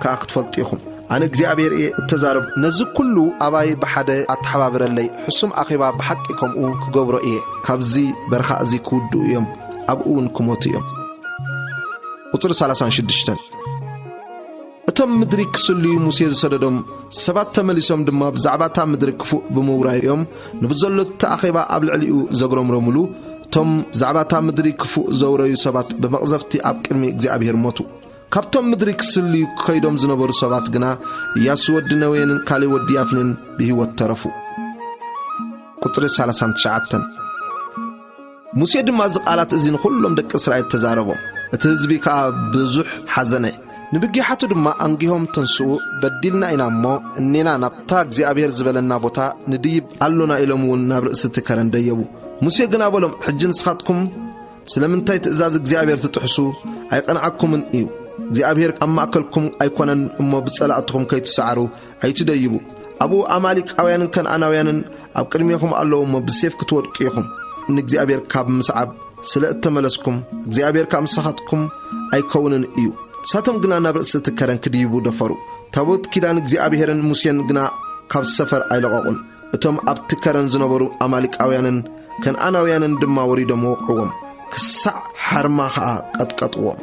ከኣ ክትፈልጡ ኢኹም። ኣነ እግዚኣብሔር እየ እተዛረብ። ነዚ ኩሉ ኣባይ ብሓደ ኣተሓባብረለይ። ሕሱም ኣኼባ ብሓቂ ከምኡ ክገብሮ እየ። ካብዚ በረኻ እዚ ክውድኡ እዮም፣ ኣብኡ እውን ክሞቱ እዮም። ቁጽሪ ሰላሳን ሽዱሽተን። እቶም ምድሪ ክስልዩ ሙሴ ዝሰደዶም ሰባት ተመሊሶም ድማ ብዛዕባ እታ ምድሪ ክፉእ ብምውራዮም፣ ንብዘሎ እቲ ኣኼባ ኣብ ልዕሊኡ ዘጉረምረሙሉ፣ እቶም ብዛዕባ እታ ምድሪ ክፉእ ዘውረዩ ሰባት ብመቕዘፍቲ ኣብ ቅድሚ እግዚኣብሔር ሞቱ። ካብቶም ምድሪ ክስልዩ ከይዶም ዝነበሩ ሰባት ግና ኢያሱ ወዲ ነዌን ካሌብ ወዲ ያፍኔን ብህይወት ተረፉ። ቁጽሪ ሰላሳን ትሽዓተን። ሙሴ ድማ እዚ ቃላት እዚ ንኹሎም ደቂ እስራኤል ተዛረቦም። እቲ ህዝቢ ከኣ ብዙሕ ሓዘነ። ንብጊሓቱ ድማ ኣንጊሆም፣ "ተንስኡ፣ በዲልና ኢና እሞ፣ እኔና ናብታ እግዚኣብሔር ዝበለና ቦታ ንድይብ ኣሎና" ኢሎም እውን ናብ ርእሲ እቲ ከረን ደየቡ። ሙሴ ግና በሎም፣ "ሕጂ ንስኻትኩም ስለምንታይ ትእዛዝ እግዚኣብሔር ትጥሕሱ? ኣይቀንዓኩምን እዩ። እግዚኣብሔር ኣብ ማእከልኩም ኣይኮነን እሞ፣ ብጸላእትኹም ከይትሰዓሩ ኣይትደይቡ። ኣብኡ ኣማሊቃውያንን ከነኣናውያንን ኣብ ቅድሜኹም ኣለዉ እሞ፣ ብሴፍ ክትወድቁ ኢኹም። ንእግዚኣብሔር ካብ ምስዓብ ስለ እተመለስኩም፣ እግዚኣብሔር ካብ ምሳኻትኩም ኣይከውንን እዩ።" ንሳቶም ግና ናብ ርእሲ እቲ ከረን ክድይቡ ደፈሩ። ታቦት ኪዳን እግዚኣብሔርን ሙሴን ግና ካብ ሰፈር ኣይለቐቑን። እቶም ኣብቲ ከረን ዝነበሩ ኣማሊቃውያንን ከነኣናውያንን ድማ ወሪዶም ወቕዕዎም፣ ክሳዕ ሓርማ ኸኣ ቀጥቀጥዎም።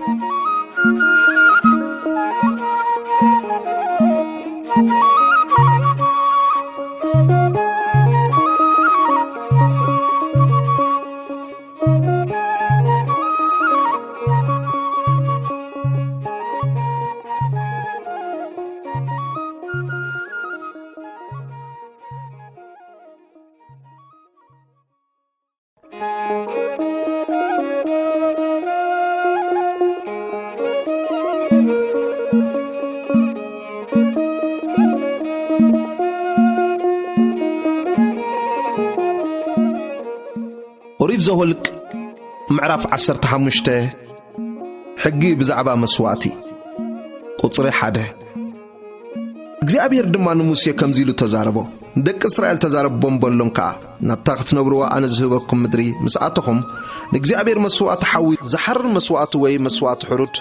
ኦሪት ዘኍልቅ ምዕራፍ ዓሰርተ ሓሙሽተ። ሕጊ ብዛዕባ መስዋእቲ። ቁጽሪ ሓደ። እግዚኣብሔር ድማ ንሙሴ ከምዚ ኢሉ ተዛረቦ። ንደቂ እስራኤል ተዛረቦም በሎም ከኣ፣ ናብታ ክትነብርዋ ኣነ ዝህበኩም ምድሪ ምስ ኣተኹም፣ ንእግዚኣብሔር መስዋእቲ ሓዊ ዝሓርር መስዋእቲ ወይ መስዋእቲ ሕሩድ፣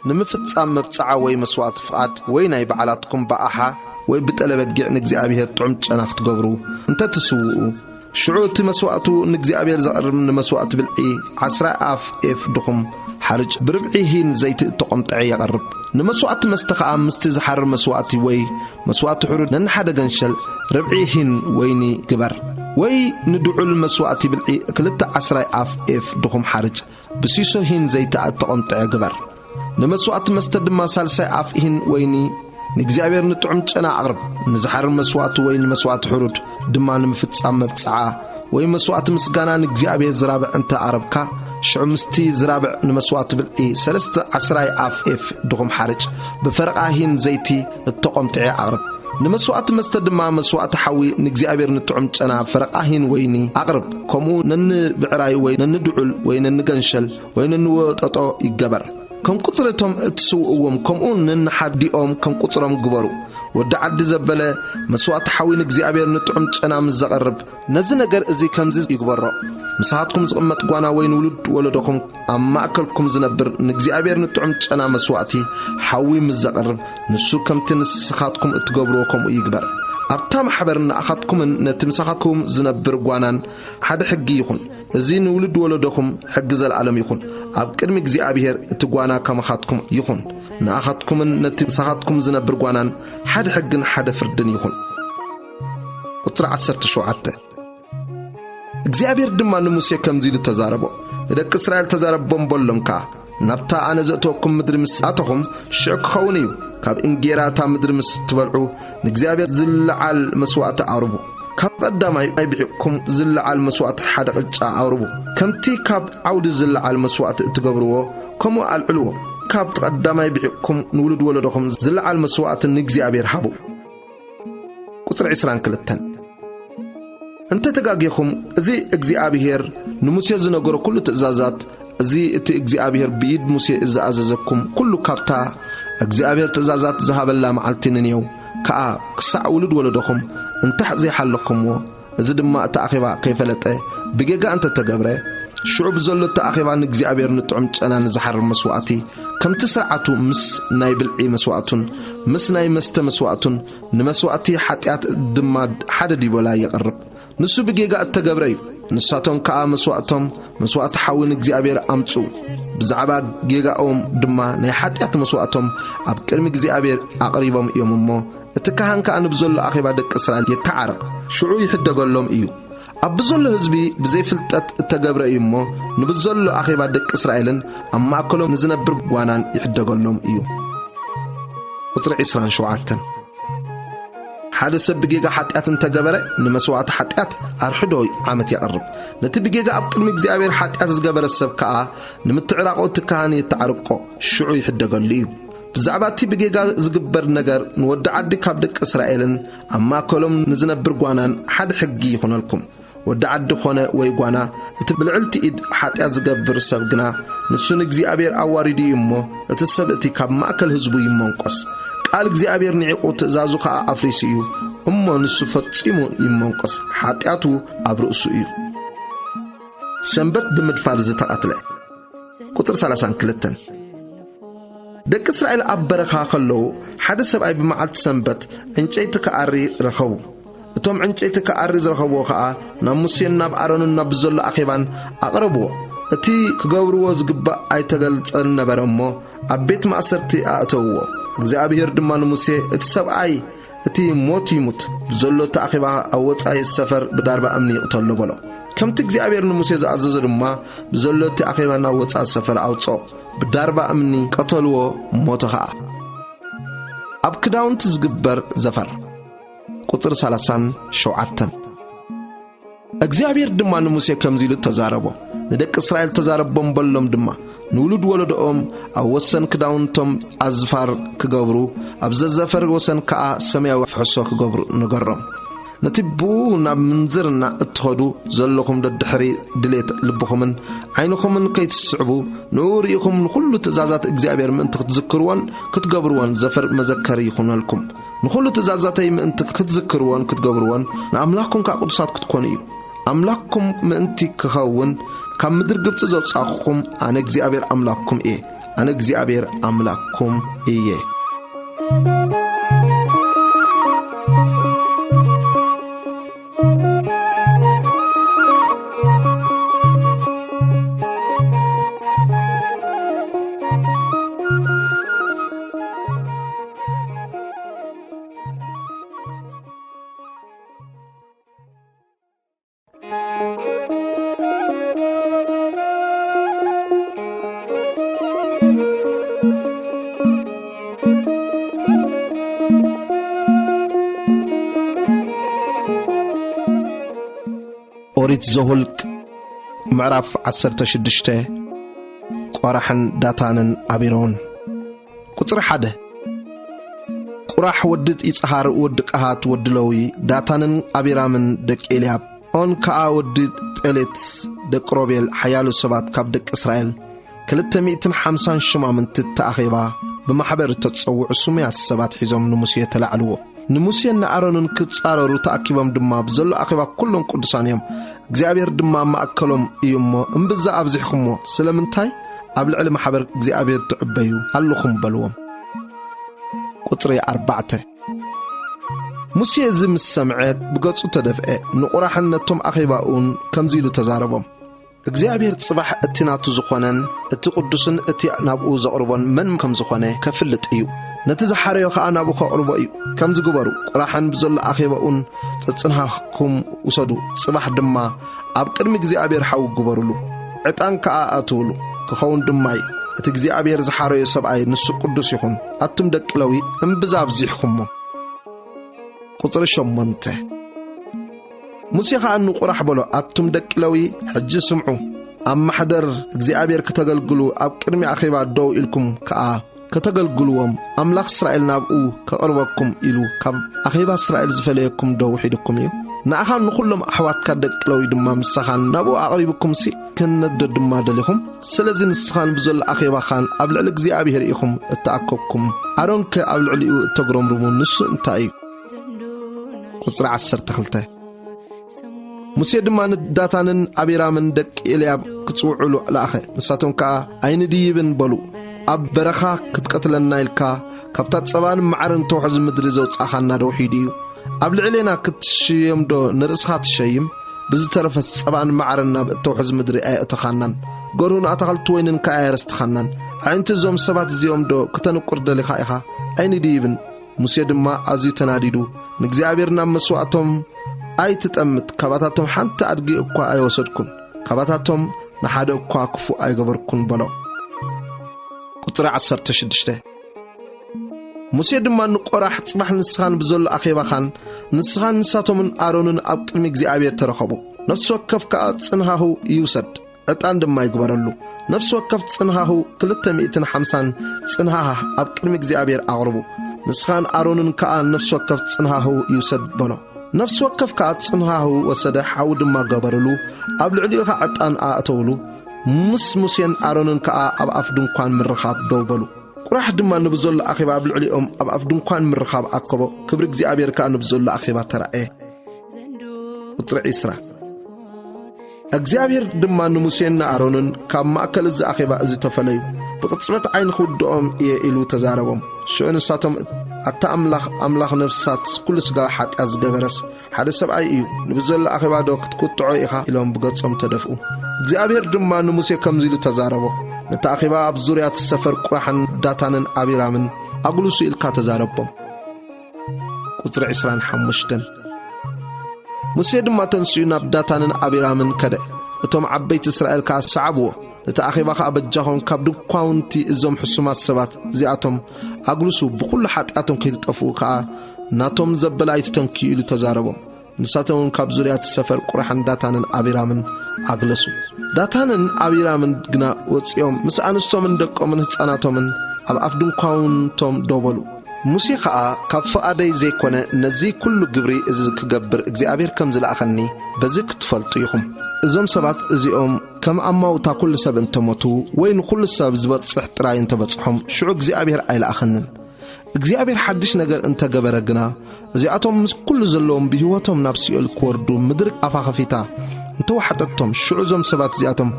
ንምፍጻም መብጽዓ ወይ መስዋእቲ ፍቓድ ወይ ናይ በዓላትኩም ብኣሓ ወይ ብጠለ በጊዕ ንእግዚኣብሔር ጥዑም ጨና ክትገብሩ እንተ ትስውኡ፣ ሽዑ እቲ መስዋእቱ ንእግዚኣብሔር ዘቕርብ ንመስዋእቲ ብልዒ ዓስራይ ኣፍ ኤፍ ድኹም ሓርጭ ብርብዒ ሂን ዘይቲ እተቖምጠዐ የቐርብ። ንመስዋእቲ መስተ ኸኣ ምስቲ ዝሓርር መስዋእቲ ወይ መስዋእቲ ሕሩድ ነንሓደ ገንሸል ርብዒ ሂን ወይኒ ግበር። ወይ ንድዑል መስዋእቲ ብልዒ ክልተ ዓስራይ ኣፍ ኤፍ ድኹም ሓርጭ ብሲሶ ሂን ዘይቲ እተቖምጠዐ ግበር። ንመስዋእቲ መስተ ድማ ሳልሳይ ኣፍ ሂን ወይኒ ንእግዚኣብሔር ንጥዑም ጨና ኣቕርብ። ንዝሓርር መስዋእቲ ወይ ንመስዋእቲ ሕሩድ ድማ ንምፍጻም መብጽዓ ወይ መስዋእቲ ምስጋና ንእግዚኣብሔር ዝራብዕ እንተ ኣቕረብካ፣ ሽዑ ምስቲ ዝራብዕ ንመስዋእቲ ብልዒ ሰለስተ ዓስራይ ኣፍ ኤፍ ድኹም ሓርጭ ብፈረቓ ሂን ዘይቲ እተቖምጥዐ ኣቕርብ። ንመስዋእቲ መስተ ድማ መስዋእቲ ሓዊ ንእግዚኣብሔር ንጥዑም ጨና ፈረቓ ሂን ወይኒ ኣቕርብ። ከምኡ ነንብዕራይ ወይ ነንድዑል ወይ ነንገንሸል ወይ ነንወጠጦ ይገበር። ከም ቁጽሪ እቶም እትስውእዎም ከምኡ ነንሓዲኦም ከም ቁጽሮም ግበሩ። ወዲ ዓዲ ዘበለ መስዋእቲ ሓዊ ንእግዚኣብሔር ንጥዑም ጨና ምስ ዘቐርብ፣ ነዚ ነገር እዚ ከምዚ ይግበሮ። ምሳኻትኩም ዝቕመጥ ጓና ወይ ንውሉድ ወለዶኹም ኣብ ማእከልኩም ዝነብር ንእግዚኣብሔር ንጥዑም ጨና መስዋእቲ ሓዊ ምስ ዘቕርብ፣ ንሱ ከምቲ ንስኻትኩም እትገብርዎ ከምኡ ይግበር። ኣብታ ማሕበር ንኣኻትኩምን ነቲ ምሳኻትኩም ዝነብር ጓናን ሓደ ሕጊ ይኹን። እዚ ንውሉድ ወለዶኹም ሕጊ ዘለኣለም ይኹን። ኣብ ቅድሚ እግዚኣብሔር እቲ ጓና ከማኻትኩም ይኹን። ንኣኻትኩምን ነቲ ምሳኻትኩም ዝነብር ጓናን ሓደ ሕግን ሓደ ፍርድን ይኹን። ቁጽሪ ዓሰርተ ሸውዓተ። እግዚኣብሔር ድማ ንሙሴ ከምዚ ኢሉ ተዛረቦ። ንደቂ እስራኤል ተዛረቦም በሎም ከኣ፣ ናብታ ኣነ ዘእተወኩም ምድሪ ምስ ኣተኹም ሽዑ ክኸውን እዩ። ካብ እንጌራ እታ ምድሪ ምስ ትበልዑ ንእግዚኣብሔር ዝለዓል መስዋእቲ ኣቕርቡ። ካብ ቀዳማይ ናይ ብሒቕኩም ዝለዓል መስዋእቲ ሓደ ቅጫ ኣቕርቡ። ከምቲ ካብ ዓውዲ ዝለዓል መስዋእቲ እትገብርዎ ከምኡ ኣልዕልዎ። ካብቲ ቀዳማይ ብሒቕኩም ንውሉድ ወለዶኹም ዝለዓል መስዋእቲ ንእግዚኣብሔር ሃቡ። ቁጽሪ ዕስራን ክልተን። እንተ ተጋጊኹም፣ እዚ እግዚኣብሔር ንሙሴ ዝነገሮ ኩሉ ትእዛዛት፣ እዚ እቲ እግዚኣብሔር ብኢድ ሙሴ ዝኣዘዘኩም ኩሉ ካብታ እግዚኣብሔር ትእዛዛት ዝሃበላ መዓልቲ ንንየው ከኣ ክሳዕ ውሉድ ወለዶኹም እንታሕ ዘይሓለኹምዎ፣ እዚ ድማ እቲ ኣኼባ ከይፈለጠ ብጌጋ እንተ ተገብረ፣ ሽዑ ብዘሎ እቲ ኣኼባ ንእግዚኣብሔር ንጥዑም ጨና ንዝሓርር መስዋእቲ ከምቲ ስርዓቱ ምስ ናይ ብልዒ መስዋእቱን ምስ ናይ መስተ መስዋእቱን ንመስዋእቲ ሓጢኣት ድማ ሓደ ዲቦላ የቕርብ። ንሱ ብጌጋ እተገብረ እዩ። ንሳቶም ከኣ መስዋእቶም መስዋእቲ ሓዊ ንእግዚኣብሔር ኣምጽኡ። ብዛዕባ ጌጋኦም ድማ ናይ ሓጢኣት መስዋእቶም ኣብ ቅድሚ እግዚኣብሔር ኣቕሪቦም እዮም እሞ፣ እቲ ካህን ከኣ ንብዘሎ ኣኼባ ደቂ እስራኤል የተዓረቕ፣ ሽዑ ይሕደገሎም እዩ። ኣብ ብዘሎ ህዝቢ ብዘይፍልጠት እተገብረ እዩ እሞ፣ ንብዘሎ ኣኼባ ደቂ እስራኤልን ኣብ ማእከሎም ንዝነብር ጓናን ይሕደገሎም እዩ። ቁጽሪ ዕስራን ሸውዓተን። ሓደ ሰብ ብጌጋ ሓጢኣት እንተገበረ፣ ንመስዋእቲ ሓጢኣት ኣርሕዶ ዓመት የቕርብ። ነቲ ብጌጋ ኣብ ቅድሚ እግዚኣብሔር ሓጢኣት ዝገበረ ሰብ ከኣ ንምትዕራቑ እቲ ካህን የተዓርቆ፣ ሽዑ ይሕደገሉ እዩ። ብዛዕባ እቲ ብጌጋ ዝግበር ነገር ንወዲ ዓዲ ካብ ደቂ እስራኤልን ኣብ ማእከሎም ንዝነብር ጓናን ሓደ ሕጊ ይኹነልኩም። ወዲ ዓዲ ኾነ ወይ ጓና፣ እቲ ብልዕልቲ ኢድ ሓጢኣት ዝገብር ሰብ ግና፣ ንሱ ንእግዚኣብሔር ኣዋሪዱ እዩ እሞ፣ እቲ ሰብ እቲ ካብ ማእከል ህዝቡ ይመንቆስ። ቃል እግዚኣብሔር ንዒቑ፣ ትእዛዙ ኸኣ ኣፍሪሱ እዩ እሞ፣ ንሱ ፈጺሙ ይመንቆስ፣ ሓጢኣቱ ኣብ ርእሱ እዩ። ሰንበት ብምድፋር ዝተቐትለ። ቁጽሪ ሰላሳን ክልተን። ደቂ እስራኤል ኣብ በረኻ ኸለዉ፣ ሓደ ሰብኣይ ብመዓልቲ ሰንበት ዕንጨይቲ ክኣሪ ረኸቡ። እቶም ዕንጨይቲ ክኣሪ ዝረኸብዎ ኸኣ ናብ ሙሴን ናብ ኣሮንን ናብ ዘሎ ኣኼባን ኣቕረብዎ። እቲ ክገብርዎ ዝግባእ ኣይተገልጸን ነበረ እሞ፣ ኣብ ቤት ማእሰርቲ ኣእተውዎ። እግዚኣብሔር ድማ ንሙሴ፣ እቲ ሰብኣይ እቲ ሞት ይሙት፣ ብዘሎ እቲ ኣኼባ ኣብ ወጻኢ ሰፈር ብዳርባ እምኒ ይቕተሎ በሎ። ከምቲ እግዚኣብሔር ንሙሴ ዝኣዘዞ ድማ ብዘሎ እቲ ኣኼባ ናብ ወጻኢ ሰፈር ኣውጽኦ። ብዳርባ እምኒ ቀተልዎ፣ ሞተ ኸኣ። ኣብ ክዳውንቲ ዝግበር ዘፈር። ቁጽሪ ሰላሳን ሸውዓተን። እግዚኣብሔር ድማ ንሙሴ ከምዚ ኢሉ ተዛረቦ። ንደቂ እስራኤል ተዛረቦም በሎም ድማ፣ ንውሉድ ወለዶኦም ኣብ ወሰን ክዳውንቶም ኣዝፋር ክገብሩ፣ ኣብ ዘዘፈር ወሰን ከኣ ሰማያዊ ፍሕሶ ክገብሩ ንገሮም። ነቲ ብኡ ናብ ምንዝርና እትኸዱ ዘለኹም ደድሕሪ ድሌት ልብኹምን ዓይንኹምን ከይትስዕቡ፣ ንኡ ርኢኹም ንኹሉ ትእዛዛት እግዚኣብሔር ምእንቲ ክትዝክርዎን ክትገብርዎን ዘፈር መዘከሪ ይኹነልኩም። ንኹሉ ትእዛዛተይ ምእንቲ ክትዝክርዎን ክትገብርዎን፣ ንኣምላኽኩም ከኣ ቅዱሳት ክትኮኑ እዩ። ኣምላኽኩም ምእንቲ ክኸውን፣ ካብ ምድሪ ግብጺ ዘውጻእኩኹም ኣነ እግዚኣብሔር ኣምላኽኩም እየ። ኣነ እግዚኣብሔር ኣምላኽኩም እየ። ኦሪት ዘኍልቅ ምዕራፍ ዓሰርተ ሽዱሽተ። ቆራሕን ዳታንን ኣቢሮምን። ቁጽሪ ሓደ። ቁራሕ ወዲ ይጽሃር ወዲ ቀሃት ወዲ ለዊ፣ ዳታንን ኣቢራምን ደቂ ኤልያብ፣ ኦን ከኣ ወዲ ጴሌት፣ ደቂ ሮቤል፣ ሓያሎ ሰባት ካብ ደቂ እስራኤል፣ ክልተ ሚእትን ሓምሳን ሽማምንቲ እታ ኣኼባ ብማሕበር እተጸውዑ ስሙያት ሰባት ሒዞም ንሙሴ ተላዕልዎ። ንሙሴን ንኣሮንን ክጻረሩ ተኣኪቦም ድማ ብዘሎ ኣኼባ ኩሎም ቅዱሳን እዮም። እግዚኣብሔር ድማ ኣብ ማእከሎም እዩ እሞ፣ እምብዛ ኣብዚሕኩሞ ስለምንታይ ኣብ ልዕሊ ማሕበር እግዚኣብሔር ትዕበዩ ኣለኹም? በልዎም። ቁጽሪ ኣርባዕተ። ሙሴ እዚ ምስ ሰምዐ ብገጹ ተደፍኤ፣ ንቑራሕን ነቶም ኣኼባኡን ከምዚ ኢሉ ተዛረቦም። እግዚኣብሔር ጽባሕ እቲ ናቱ ዝኾነን እቲ ቅዱስን እቲ ናብኡ ዘቕርቦን መን ከም ዝኾነ ከፍልጥ እዩ። ነቲ ዝሓረዮ ኸኣ ናብኡ ከቕርቦ እዩ። ከምዚ ግበሩ፣ ቁራሕን ብዘሎ ኣኼባኡን ጸጽንሃኹም ውሰዱ። ጽባሕ ድማ ኣብ ቅድሚ እግዚኣብሔር ሓዊ ግበሩሉ፣ ዕጣን ከኣ ኣእትውሉ። ክኸውን ድማ እዩ፣ እቲ እግዚኣብሔር ዝሓረዮ ሰብኣይ ንሱ ቅዱስ ይኹን። ኣቱም ደቂ ለዊ እምብዛ ኣብዚሕኩሞ። ቁጽሪ ሸሞንተ። ሙሴ ኸኣ ንቁራሕ በሎ፣ ኣቱም ደቂ ለዊ፣ ሕጂ ስምዑ። ኣብ ማሕደር እግዚኣብሔር ከተገልግሉ፣ ኣብ ቅድሚ ኣኼባ ደው ኢልኩም ከኣ ከተገልግልዎም፣ ኣምላኽ እስራኤል ናብኡ ከቕርበኩም ኢሉ ካብ ኣኼባ እስራኤል ዝፈለየኩም ዶ ውሒድኩም እዩ? ንኣኻን ንኹሎም ኣሕዋትካ ደቂ ለዊ ድማ ምሳኻን ናብኡ ኣቕሪብኩምሲ፣ ክህነት ዶ ድማ ደሊኹም? ስለዚ ንስኻን ብዘሎ ኣኼባኻን ኣብ ልዕሊ እግዚኣብሔር ኢኹም እተኣከብኩም። ኣሮንከ ኣብ ልዕሊኡ እተጉረምርሙ ንሱ እንታይ እዩ? ቁጽሪ ዓሰርተ ክልተ። ሙሴ ድማ ንዳታንን ኣቢራምን ደቂ ኤልያብ ክጽውዑሉ ለኣኸ። ንሳቶም ከኣ ኣይንድይብን በሉ። ኣብ በረኻ ክትቀትለና ኢልካ ካብታ ጸባን መዓርን ተውሕዝ ምድሪ ዘውጻእኻና ዶ ውሒዱ እዩ? ኣብ ልዕሌና ክትሽየም ዶ ንርእስኻ ትሸይም? ብዝተረፈስ ጸባን መዓርን ናብ እተውሕዝ ምድሪ ኣየእተኻናን፣ ገርሁን ኣታኽልቲ ወይንን ከኣ ኣየረስትኻናን። ኣዒንቲ እዞም ሰባት እዚኦም ዶ ክተንቁር ደሊኻ ኢኻ? ኣይንድይብን። ሙሴ ድማ ኣዝዩ ተናዲዱ፣ ንእግዚኣብሔር ናብ መስዋእቶም ኣይትጠምት፣ ካባታቶም ሓንቲ ኣድጊ እኳ ኣይወሰድኩን፣ ካባታቶም ንሓደ እኳ ክፉእ ኣይገበርኩን በሎ። ቁጽሪ ዓሰርተ ሽዱሽተ። ሙሴ ድማ ንቆራሕ፣ ጽባሕ ንስኻን ብዘሎ ኣኼባኻን፣ ንስኻን ንሳቶምን ኣሮንን ኣብ ቅድሚ እግዚኣብሔር ተረኸቡ። ነፍሲ ወከፍ ከኣ ጽንሃሁ ይውሰድ፣ ዕጣን ድማ ይግበረሉ። ነፍሲ ወከፍ ጽንሃሁ ክልተ ሚእትን ሓምሳን ጽንሃህ ኣብ ቅድሚ እግዚኣብሔር ኣቕርቡ። ንስኻን ኣሮንን ከኣ ነፍሲ ወከፍ ጽንሃሁ ይውሰድ በሎ። ነፍሲ ወከፍ ከኣ ጽንሃሁ ወሰደ፣ ሓዊ ድማ ገበርሉ፣ ኣብ ልዕሊኡ ኸኣ ዕጣን ኣእተውሉ። ምስ ሙሴን ኣሮንን ከኣ ኣብ ኣፍ ድንኳን ምርኻብ ደው በሉ። ቁራሕ ድማ ንብዘሎ ኣኼባ ኣብ ልዕሊኦም ኣብ ኣፍ ድንኳን ምርኻብ ኣከቦ፣ ክብሪ እግዚኣብሔር ከኣ ንብዘሎ ኣኼባ ተራእየ። ቁጽሪ ዒስራ። እግዚኣብሔር ድማ ንሙሴን ንኣሮንን፣ ካብ ማእከል እዚ ኣኼባ እዚ ተፈለዩ፣ ብቕጽበት ዓይኒ ክውድኦም እየ ኢሉ ተዛረቦም። ሽዑ ንሳቶም፣ ኣታ ኣምላኽ፣ ኣምላኽ ነፍሳት፣ ኩሉ ስጋ ሓጢኣት ዝገበረስ ሓደ ሰብኣይ እዩ፣ ንብዘሎ ኣኼባ ዶ ክትቁጥዖ ኢኻ? ኢሎም ብገጾም ተደፍኡ። እግዚኣብሔር ድማ ንሙሴ ከምዚ ኢሉ ተዛረቦ፣ ነቲ ኣኼባ ኣብ ዙርያ እቲ ሰፈር ቁራሕን ዳታንን ኣቢራምን ኣጉልሱ ኢልካ ተዛረቦም። ቁጽሪ ዕስራን ሓሙሽተን። ሙሴ ድማ ተንሲኡ ናብ ዳታንን ኣቢራምን ከደ፣ እቶም ዓበይቲ እስራኤል ከኣ ሰዓብዎ። ነቲ ኣኼባ ኸኣ በጃኹም ካብ ድንኳውንቲ እዞም ሕሱማት ሰባት እዚኣቶም ኣግልሱ፣ ብኹሉ ሓጢኣቶም ከይትጠፍኡ ከኣ ናቶም ዘበለ ኣይትተንክዩ ኢሉ ተዛረቦም። ንሳቶም እውን ካብ ዙርያ እቲ ሰፈር ቁራሕን ዳታንን ኣቢራምን ኣግለሱ። ዳታንን ኣቢራምን ግና ወጺኦም ምስ ኣንስቶምን ደቆምን ህጻናቶምን ኣብ ኣፍ ድንኳውንቶም ደው በሉ። ሙሴ ኸኣ፣ ካብ ፍቓደይ ዘይኮነ ነዚ ኩሉ ግብሪ እዚ ክገብር እግዚኣብሔር ከም ዝለኣኸኒ በዚ ክትፈልጡ ኢኹም። እዞም ሰባት እዚኦም ከም ኣማውታ ኩሉ ሰብ እንተሞቱ፣ ወይ ንኹሉ ሰብ ዝበጽሕ ጥራይ እንተበጽሖም፣ ሽዑ እግዚኣብሔር ኣይለኣኸንን። እግዚኣብሔር ሓድሽ ነገር እንተገበረ ግና፣ እዚኣቶም ምስ ኩሉ ዘለዎም ብህይወቶም ናብ ሲኦል ክወርዱ ምድሪ ኣፋ ኸፊታ እንተወሓጠቶም፣ ሽዑ እዞም ሰባት እዚኣቶም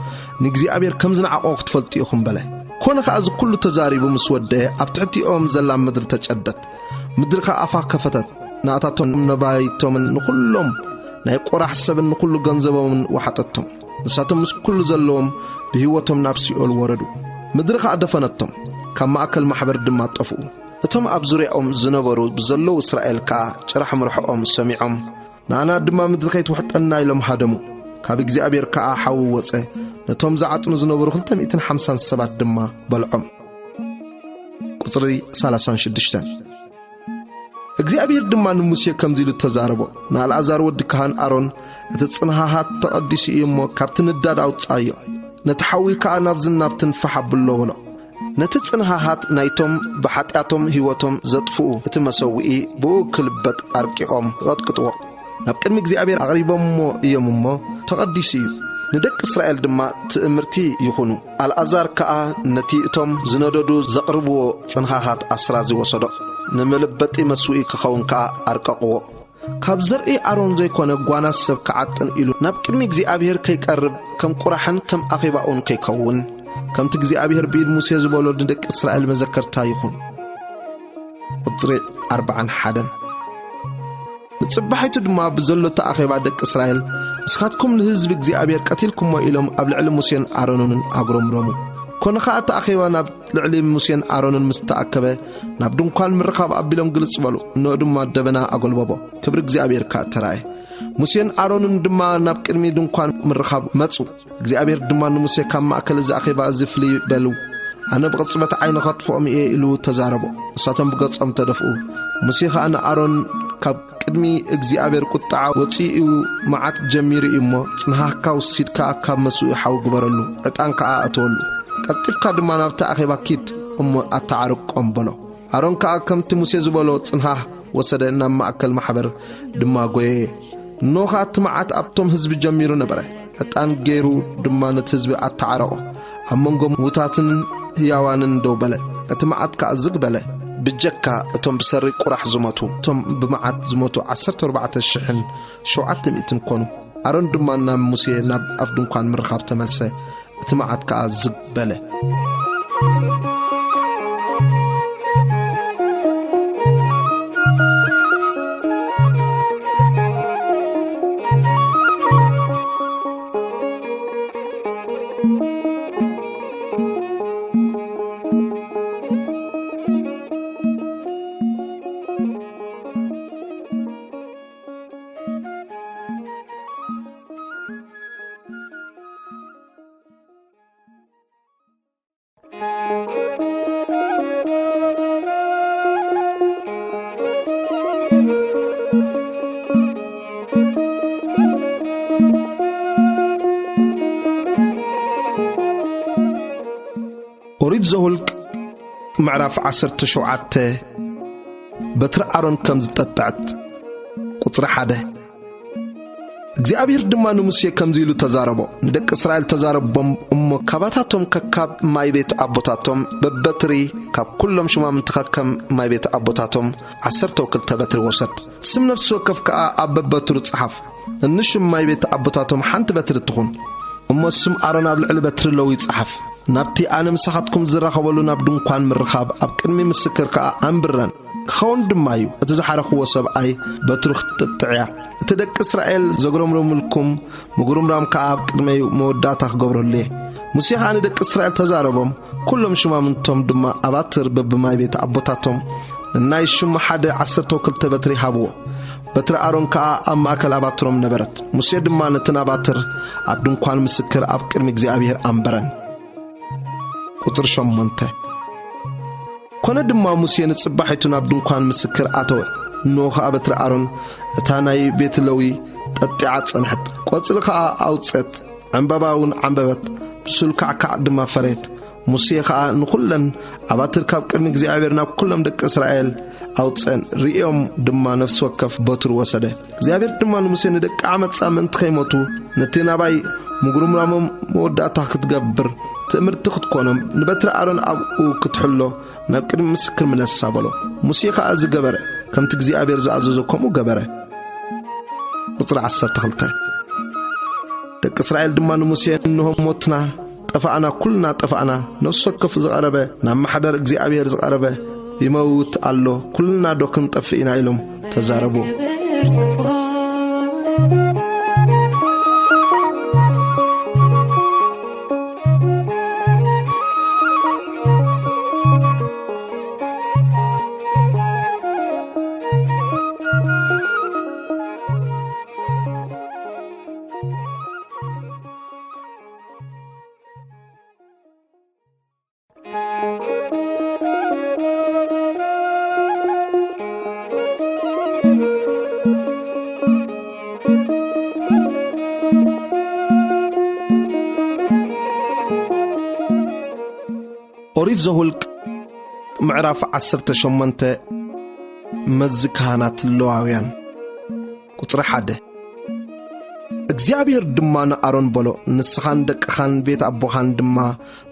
ንእግዚኣብሔር ከም ዝነዓቖ ክትፈልጡ ኢኹም በለ። ኮነ ኸኣ እዚ ኩሉ ተዛሪቡ ምስ ወደአ፣ ኣብ ትሕቲኦም ዘላ ምድሪ ተጨደት። ምድሪ ኸኣ ኣፋ ከፈተት፣ ናእታቶም ነባይቶምን ንኹሎም ናይ ቆራሕ ሰብን ንኹሉ ገንዘቦምን ወሓጠቶም። ንሳቶም ምስ ኩሉ ዘለዎም ብህይወቶም ናብ ሲኦል ወረዱ። ምድሪ ኸኣ ደፈነቶም፣ ካብ ማእከል ማሕበር ድማ ጠፍኡ። እቶም ኣብ ዙርያኦም ዝነበሩ ብዘለዉ እስራኤል ከኣ ጭራሕ ምርሖኦም ሰሚዖም፣ ንኣና ድማ ምድሪ ከይትውሕጠና ኢሎም ሃደሙ። ካብ እግዚኣብሔር ከኣ ሓዊ ወጸ፣ ነቶም ዝዓጥኑ ዝነበሩ ክልተ ሚእትን ሓምሳን ሰባት ድማ በልዖም። ቁጽሪ ሰላሳን ሽዱሽተን። እግዚኣብሔር ድማ ንሙሴ ከምዚ ኢሉ ተዛረቦ፣ "ንኣልኣዛር ወዲ ካህን ኣሮን እቲ ጽንሃሃት ተቐዲሱ እዩ እሞ፣ ካብቲ ንዳድ ኣውጽኣዮ፣ ነቲ ሓዊ ከኣ ናብዝን ናብትን ፋሕ ኣብሎ" በሎ። ነቲ ጽንሃሃት ናይቶም ብሓጢኣቶም ህይወቶም ዘጥፍኡ እቲ መሰውኢ ብኡ ክልበጥ ኣርቂቖም ይቐጥቅጥዎ። ናብ ቅድሚ እግዚኣብሔር ኣቕሪቦምዎ እዮም እሞ ተቐዲሱ እዩ። ንደቂ እስራኤል ድማ ትእምርቲ ይኹኑ። ኣልኣዛር ከኣ ነቲ እቶም ዝነደዱ ዘቕርብዎ ጽንሃሃት ኣስራዚ ወሰዶ። ንመለበጢ መስውኢ ክኸውን ከኣ ኣርቀቕዎ። ካብ ዘርኢ ኣሮን ዘይኮነ ጓና ሰብ ክዓጥን ኢሉ ናብ ቅድሚ እግዚኣብሔር ከይቀርብ፣ ከም ቁራሕን ከም ኣኼባኡን ከይከውን፣ ከምቲ እግዚኣብሔር ብኢድ ሙሴ ዝበሎ ንደቂ እስራኤል መዘከርታ ይኹን። ቁጽሪ ኣርባዓን ሓደን። ንጽባሒቱ ድማ ብዘሎ እቲ ኣኼባ ደቂ እስራኤል፣ "ንስኻትኩም ንህዝቢ እግዚኣብሔር ቀቲልኩሞ" ኢሎም ኣብ ልዕሊ ሙሴን ኣሮንን ኣጉረምረሙ። ኮነ ኸኣ እቲ ኣኼባ ናብ ልዕሊ ሙሴን ኣሮንን ምስ ተኣከበ፣ ናብ ድንኳን ምርኻብ ኣቢሎም ግልጽ በሉ። እንሆ ድማ ደበና ኣጎልበቦ፣ ክብሪ እግዚኣብሔር ከኣ ተራእየ። ሙሴን ኣሮንን ድማ ናብ ቅድሚ ድንኳን ምርኻብ መጹ። እግዚኣብሔር ድማ ንሙሴ፣ "ካብ ማእከል እዚ ኣኼባ እዚ ፍልይ በሉ፣ ኣነ ብቕጽበት ዓይኒ ኸጥፍኦም እየ" ኢሉ ተዛረቦ። ንሳቶም ብገጾም ተደፍኡ። ሙሴ ኸኣ ንኣሮን፣ "ካብ ቅድሚ እግዚኣብሔር ቁጥዓ ወጺኡ እዩ፣ መዓት ጀሚሩ እዩ እሞ፣ ጽንሃካ ወሲድካ ካብ መስውኢ ሓዊ ግበረሉ፣ ዕጣን ከኣ እተወሉ። ቀልጢፍካ ድማ ናብቲ ኣኼባ ኪድ እሞ ኣተዓርቆም" በሎ። ኣሮን ከኣ ከምቲ ሙሴ ዝበሎ ጽንሃህ ወሰደ፣ ናብ ማእከል ማሕበር ድማ ጐየየ። እነሆ ኸኣ እቲ መዓት ኣብቶም ህዝቢ ጀሚሩ ነበረ። ዕጣን ገይሩ ድማ ነቲ ህዝቢ ኣተዓረቖ። ኣብ መንጎ ምዉታትን ህያዋንን ደው በለ። እቲ መዓት ከኣ ዝግ በለ። ብጀካ እቶም ብሰሪ ቁራሕ ዝሞቱ፣ እቶም ብመዓት ዝሞቱ ዓሰርተ ኣርባዕተ ሽሕን ሸውዓተ ሚእትን ኮኑ። ኣሮን ድማ ናብ ሙሴ ናብ ኣፍ ድንኳን ምርኻብ ተመልሰ። እቲ መዓት ከኣ ዝግ በለ። ኦሪት ዘኍልቍ ምዕራፍ ዓሰርተ ሸውዓተ። በትሪ ኣሮን ከም ዝጠጥዐት። ቁጽሪ ሓደ። እግዚኣብሔር ድማ ንሙሴ ከምዚ ኢሉ ተዛረቦ፣ ንደቂ እስራኤል ተዛረቦም እሞ፣ "ካባታቶም ከካብ ማይ ቤት ኣቦታቶም በበትሪ፣ ካብ ኩሎም ሹማምንቲ ከከም ማይ ቤት ኣቦታቶም ዓሰርተ ወክልተ በትሪ ወሰድ። ስም ነፍሲ ወከፍ ከኣ ኣብ በበትሩ ጸሓፍ። ንሹም ማይ ቤት ኣቦታቶም ሓንቲ በትሪ ትኹን። እሞ ስም ኣሮን ኣብ ልዕሊ በትሪ ለዊ ጸሓፍ። ናብቲ ኣነ ምሳኻትኩም ዝራኸበሉ ናብ ድንኳን ምርኻብ ኣብ ቅድሚ ምስክር ከኣ ኣንብረን። ክኸውን ድማ እዩ፣ እቲ ዝሓረኽዎ ሰብኣይ በትሩ ክትጥጥዕ እያ። እቲ ደቂ እስራኤል ዘጉረምርምልኩም ምጉርምራም ከኣ ኣብ ቅድመይ መወዳእታ ክገብረሉ እየ።" ሙሴ ከኣ ንደቂ እስራኤል ተዛረቦም፣ ኩሎም ሹማምንቶም ድማ ኣባትር በብማይ ቤት ኣቦታቶም ነናይ ሹም ሓደ ዓሰርተ ክልተ በትሪ ሃብዎ። በትሪ ኣሮን ከኣ ኣብ ማእከል ኣባትሮም ነበረት። ሙሴ ድማ ነተን ኣባትር ኣብ ድንኳን ምስክር ኣብ ቅድሚ እግዚኣብሔር ኣንበረን። ቁጽሪ ሸሞንተ። ኮነ ድማ ሙሴ ንጽባሒቱ ናብ ድንኳን ምስክር ኣተወ። እንሆ ኸኣ በትሪ ኣሮን እታ ናይ ቤት ለዊ ጠጢዓ ጸንሐት፣ ቆጽሊ ኸኣ ኣውጸት፣ ዕምባባ እውን ዓምበበት፣ ብሱል ካዕካዕ ድማ ፈረየት። ሙሴ ኸኣ ንኹለን ኣባትር ካብ ቅድሚ እግዚኣብሔር ናብ ኩሎም ደቂ እስራኤል ኣውጸን፣ ርእዮም ድማ ነፍሲ ወከፍ በትሩ ወሰደ። እግዚኣብሔር ድማ ንሙሴ፣ "ንደቂ ዓመጻ ምእንቲ ኸይሞቱ፣ ነቲ ናባይ ምጉርምራሞም መወዳእታ ክትገብር፣ ትእምርቲ ክትኮኖም ንበትሪ ኣሮን ኣብኡ ክትሕሎ ናብ ቅድሚ ምስክር ምለሳ በሎ። ሙሴ ኸኣ እዚ ገበረ፣ ከምቲ እግዚኣብሔር ዝኣዘዞ ከምኡ ገበረ። ቁጽሪ ዓሰርተ ክልተ። ደቂ እስራኤል ድማ ንሙሴ፣ "እንሆ ሞትና፣ ጠፋእና፣ ኩልና ጠፋእና። ነፍሲ ወከፍ ዝቐረበ፣ ናብ ማሕደር እግዚኣብሔር ዝቐረበ ይመውት ኣሎ፣ ኩልና ዶ ክንጠፍእ ኢና?" ኢሎም ተዛረቡ። ኦሪት ዘኍልቍ ምዕራፍ ዓሰርተ ሸሞንተ። መዚ ካህናት ሌዋውያን። ቁጽሪ ሓደ። እግዚኣብሔር ድማ ንኣሮን በሎ፣ "ንስኻን ደቅኻን ቤት ኣቦኻን ድማ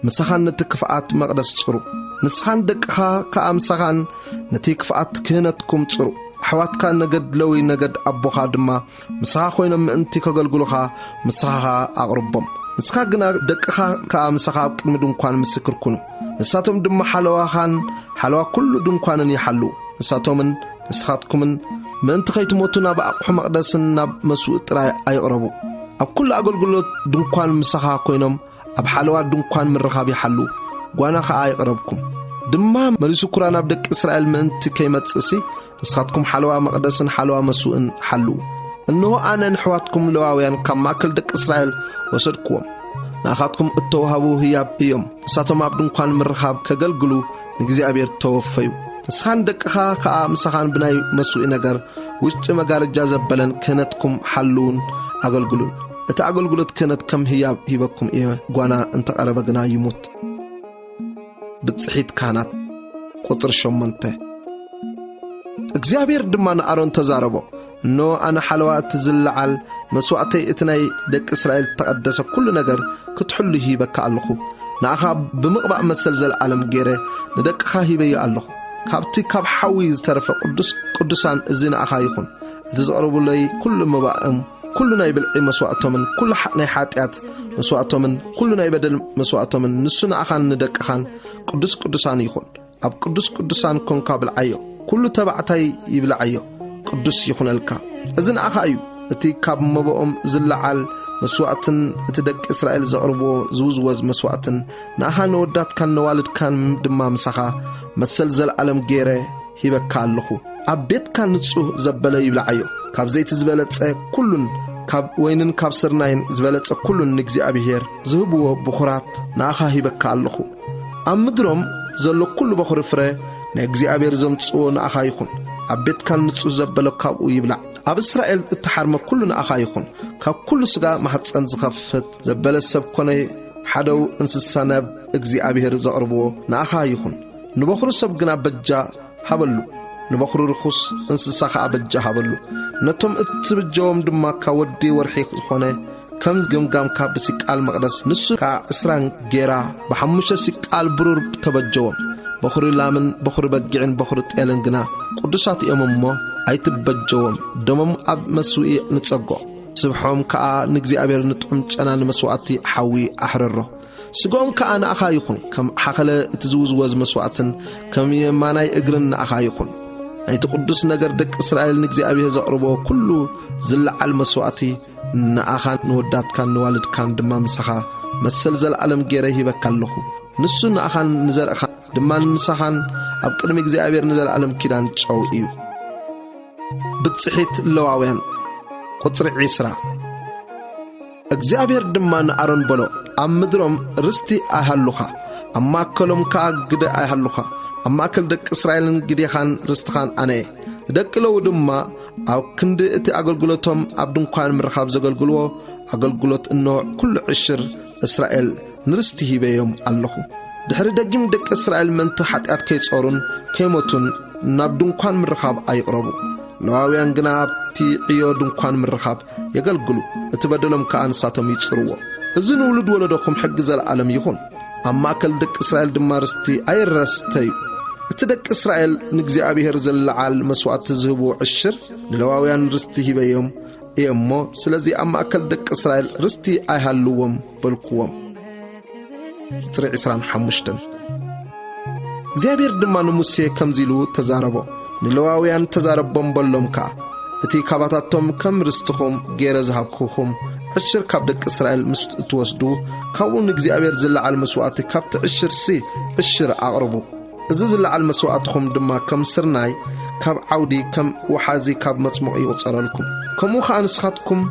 ምሳኻን ነቲ ክፍኣት መቕደስ ጽሩ። ንስኻን ደቅኻ ከኣ ምሳኻን ነቲ ክፍኣት ክህነትኩም ጽሩ። ኣሕዋትካ ነገድ ለዊ፣ ነገድ ኣቦኻ ድማ ምሳኻ ኮይኖም ምእንቲ ከገልግሉኻ ምሳኻ ኣቕርቦም። ንስኻ ግና ደቅኻ ከኣ ምሳኻ ኣብ ቅድሚ ድንኳን ምስክር ኩኑ። ንሳቶም ድማ ሓለዋኻን ሓለዋ ኩሉ ድንኳንን ይሓልዉ። ንሳቶምን ንስኻትኩምን ምእንቲ ከይትሞቱ ናብ ኣቕሑ መቕደስን ናብ መስውእ ጥራይ ኣይቕረቡ። ኣብ ኩሉ ኣገልግሎት ድንኳን ምሳኻ ኮይኖም ኣብ ሓለዋ ድንኳን ምርኻብ ይሓልዉ። ጓና ኸኣ ኣይቕረብኩም። ድማ መሊሱ ኩራ ናብ ደቂ እስራኤል ምእንቲ ከይመጽእሲ፣ ንስኻትኩም ሓለዋ መቕደስን ሓለዋ መስውእን ሓልዉ። እንሆ፣ ኣነ ንኣሕዋትኩም ሌዋውያን ካብ ማእከል ደቂ እስራኤል ወሰድክዎም። ንኣኻትኩም እተዋህቡ ህያብ እዮም። ንሳቶም ኣብ ድንኳን ምርኻብ ከገልግሉ ንእግዚኣብሔር ተወፈዩ። ንስኻን ደቅኻ ኸኣ ምሳኻን ብናይ መስውኢ ነገር ውሽጢ መጋረጃ ዘበለን ክህነትኩም ሓልዉን ኣገልግሉን። እቲ ኣገልግሎት ክህነት ከም ህያብ ሂበኩም እየ፣ ጓና እንተቐረበ ግና ይሙት። ብጽሒት ካህናት። ቁጽሪ ሸሞንተ። እግዚኣብሔር ድማ ንኣሮን ተዛረቦ፣ "እነሆ፣ ኣነ ሓለዋ እቲ ዝለዓል መስዋእተይ፣ እቲ ናይ ደቂ እስራኤል እተቐደሰ ኩሉ ነገር ክትሕሉ ሂበካ ኣለኹ። ንኣኻ ብምቕባእ መሰል ዘለኣለም ገይረ ንደቅኻ ሂበዮ ኣለኹ። ካብቲ ካብ ሓዊ ዝተረፈ ቅዱስ ቅዱሳን እዚ ንኣኻ ይኹን። እቲ ዘቕርቡለይ ኩሉ መባእም፣ ኩሉ ናይ ብልዒ መስዋእቶምን ኩሉ ሓ-፣ ናይ ሓጢኣት መስዋእቶምን ኩሉ ናይ በደል መስዋእቶምን ንሱ ንኣኻን ንደቅኻን ቅዱስ ቅዱሳን ይኹን። ኣብ ቅዱስ ቅዱሳን ኮንካ ብልዓዮ፣ ኩሉ ተባዕታይ ይብልዓዮ፣ ቅዱስ ይኹነልካ። እዚ ንኣኻ እዩ፣ እቲ ካብ መባኦም ዝለዓል መስዋእትን እቲ ደቂ እስራኤል ዘቕርብዎ ዝውዝወዝ መስዋእትን ንኣኻ ነወዳትካን ነዋልድካን ድማ ምሳኻ መሰል ዘለኣለም ገይረ ሂበካ ኣለኹ። ኣብ ቤትካ ንጹህ ዘበለ ይብልዓዮ። ካብ ዘይቲ ዝበለጸ ኩሉን ካብ ወይንን ካብ ስርናይን ዝበለጸ ኩሉን ንእግዚኣብሔር ዝህብዎ ብኹራት ንኣኻ ሂበካ ኣለኹ። ኣብ ምድሮም ዘሎ ኩሉ በኹሪ ፍረ ንእግዚኣብሔር ዘምጽዎ ንኣኻ ይኹን። ኣብ ቤትካን ንጹህ ዘበለ ካብኡ ይብላዕ። ኣብ እስራኤል እተሓርመ ኩሉ ንኣኻ ይኹን። ካብ ኩሉ ስጋ ማሕጸን ዝኸፍት ዘበለ ሰብ ኮነ ሓደው እንስሳ ናብ እግዚኣብሔር ዘቕርብዎ ንኣኻ ይኹን። ንበኹሪ ሰብ ግና በጃ ሃበሉ፣ ንበኹሪ ርኹስ እንስሳ ኸኣ በጃ ሃበሉ። ነቶም እትብጀዎም ድማ ካብ ወዲ ወርሒ ዝኾነ ከም ገምጋምካ ብሲቃል መቕደስ ንሱ ከኣ ዕስራን ጌራ ብሓሙሽተ ሲቃል ብሩር ተበጀዎም። በኹሪ ላምን በኹሪ በጊዕን በኹሪ ጤልን ግና ቅዱሳት እዮም እሞ ኣይትበጀዎም። ደሞም ኣብ መስውኢ ንጸጎ፣ ስብሖም ከኣ ንእግዚኣብሔር ንጥዑም ጨና ንመስዋእቲ ሓዊ ኣሕረሮ። ስጋኦም ከኣ ንኣኻ ይኹን፣ ከም ሓኸለ እቲ ዝውዝወዝ መስዋእትን ከም የማናይ እግርን ንኣኻ ይኹን። ናይቲ ቅዱስ ነገር ደቂ እስራኤል ንእግዚኣብሔር ዘቕርቦ ኩሉ ዝለዓል መስዋእቲ ንኣኻን ንወዳትካን ንዋልድካን ድማ ምሳኻ መሰል ዘለኣለም ገይረ ሂበካ ኣለኹ። ንሱ ንኣኻን ንዘርእኻ ድማ ንምሳኻን ኣብ ቅድሚ እግዚኣብሔር ንዘለኣለም ኪዳን ጨው እዩ። ብጽሒት ለዋውያን ቁጽሪ ዒስራ። እግዚኣብሔር ድማ ንኣሮን በሎ፣ ኣብ ምድሮም ርስቲ ኣይሃሉኻ፣ ኣብ ማእከሎም ከኣ ግደ ኣይሃሉኻ። ኣብ ማእከል ደቂ እስራኤልን ግዴኻን ርስትኻን ኣነ እየ። ንደቂ ለዊ ድማ ኣብ ክንዲ እቲ ኣገልግሎቶም ኣብ ድንኳን ምርኻብ ዘገልግልዎ ኣገልግሎት እንሆ ኩሉ ዕሽር እስራኤል ንርስቲ ሂበዮም ኣለኹ። ድሕሪ ደጊም ደቂ እስራኤል ምእንቲ ሓጢኣት ከይጾሩን ከይሞቱን ናብ ድንኳን ምርኻብ ኣይቕረቡ። ለዋውያን ግና ኣብቲ ዕዮ ድንኳን ምርኻብ የገልግሉ፣ እቲ በደሎም ከኣ ንሳቶም ይጽርዎ። እዚ ንውሉድ ወለዶኹም ሕጊ ዘለኣለም ይኹን። ኣብ ማእከል ደቂ እስራኤል ድማ ርስቲ ኣይረስተዩ። እቲ ደቂ እስራኤል ንእግዚኣብሔር ዝለዓል መስዋእቲ ዝህብዎ ዕሽር ንሌዋውያን ርስቲ ሂበዮም እየ እሞ፣ ስለዚ ኣብ ማእከል ደቂ እስራኤል ርስቲ ኣይሃልዎም በልኩዎም። ቁጽሪ ዕስራን ሓሙሽተን። እግዚኣብሔር ድማ ንሙሴ ከምዚ ኢሉ ተዛረቦ፣ ንሌዋውያን ተዛረቦም በሎም ከኣ፣ እቲ ካባታቶም ከም ርስትኹም ገይረ ዝሃብኩኹም ዕሽር ካብ ደቂ እስራኤል ምስ እትወስዱ፣ ካብኡ ንእግዚኣብሔር ዝለዓል መስዋእቲ ካብቲ ዕሽርሲ ዕሽር ኣቕርቡ። እዚ ዝለዓል መስዋእትኹም ድማ ከም ስርናይ ካብ ዓውዲ፣ ከም ወሓዚ ካብ መጽሙቕ ይቑጸረልኩም። ከምኡ ኸኣ ንስኻትኩም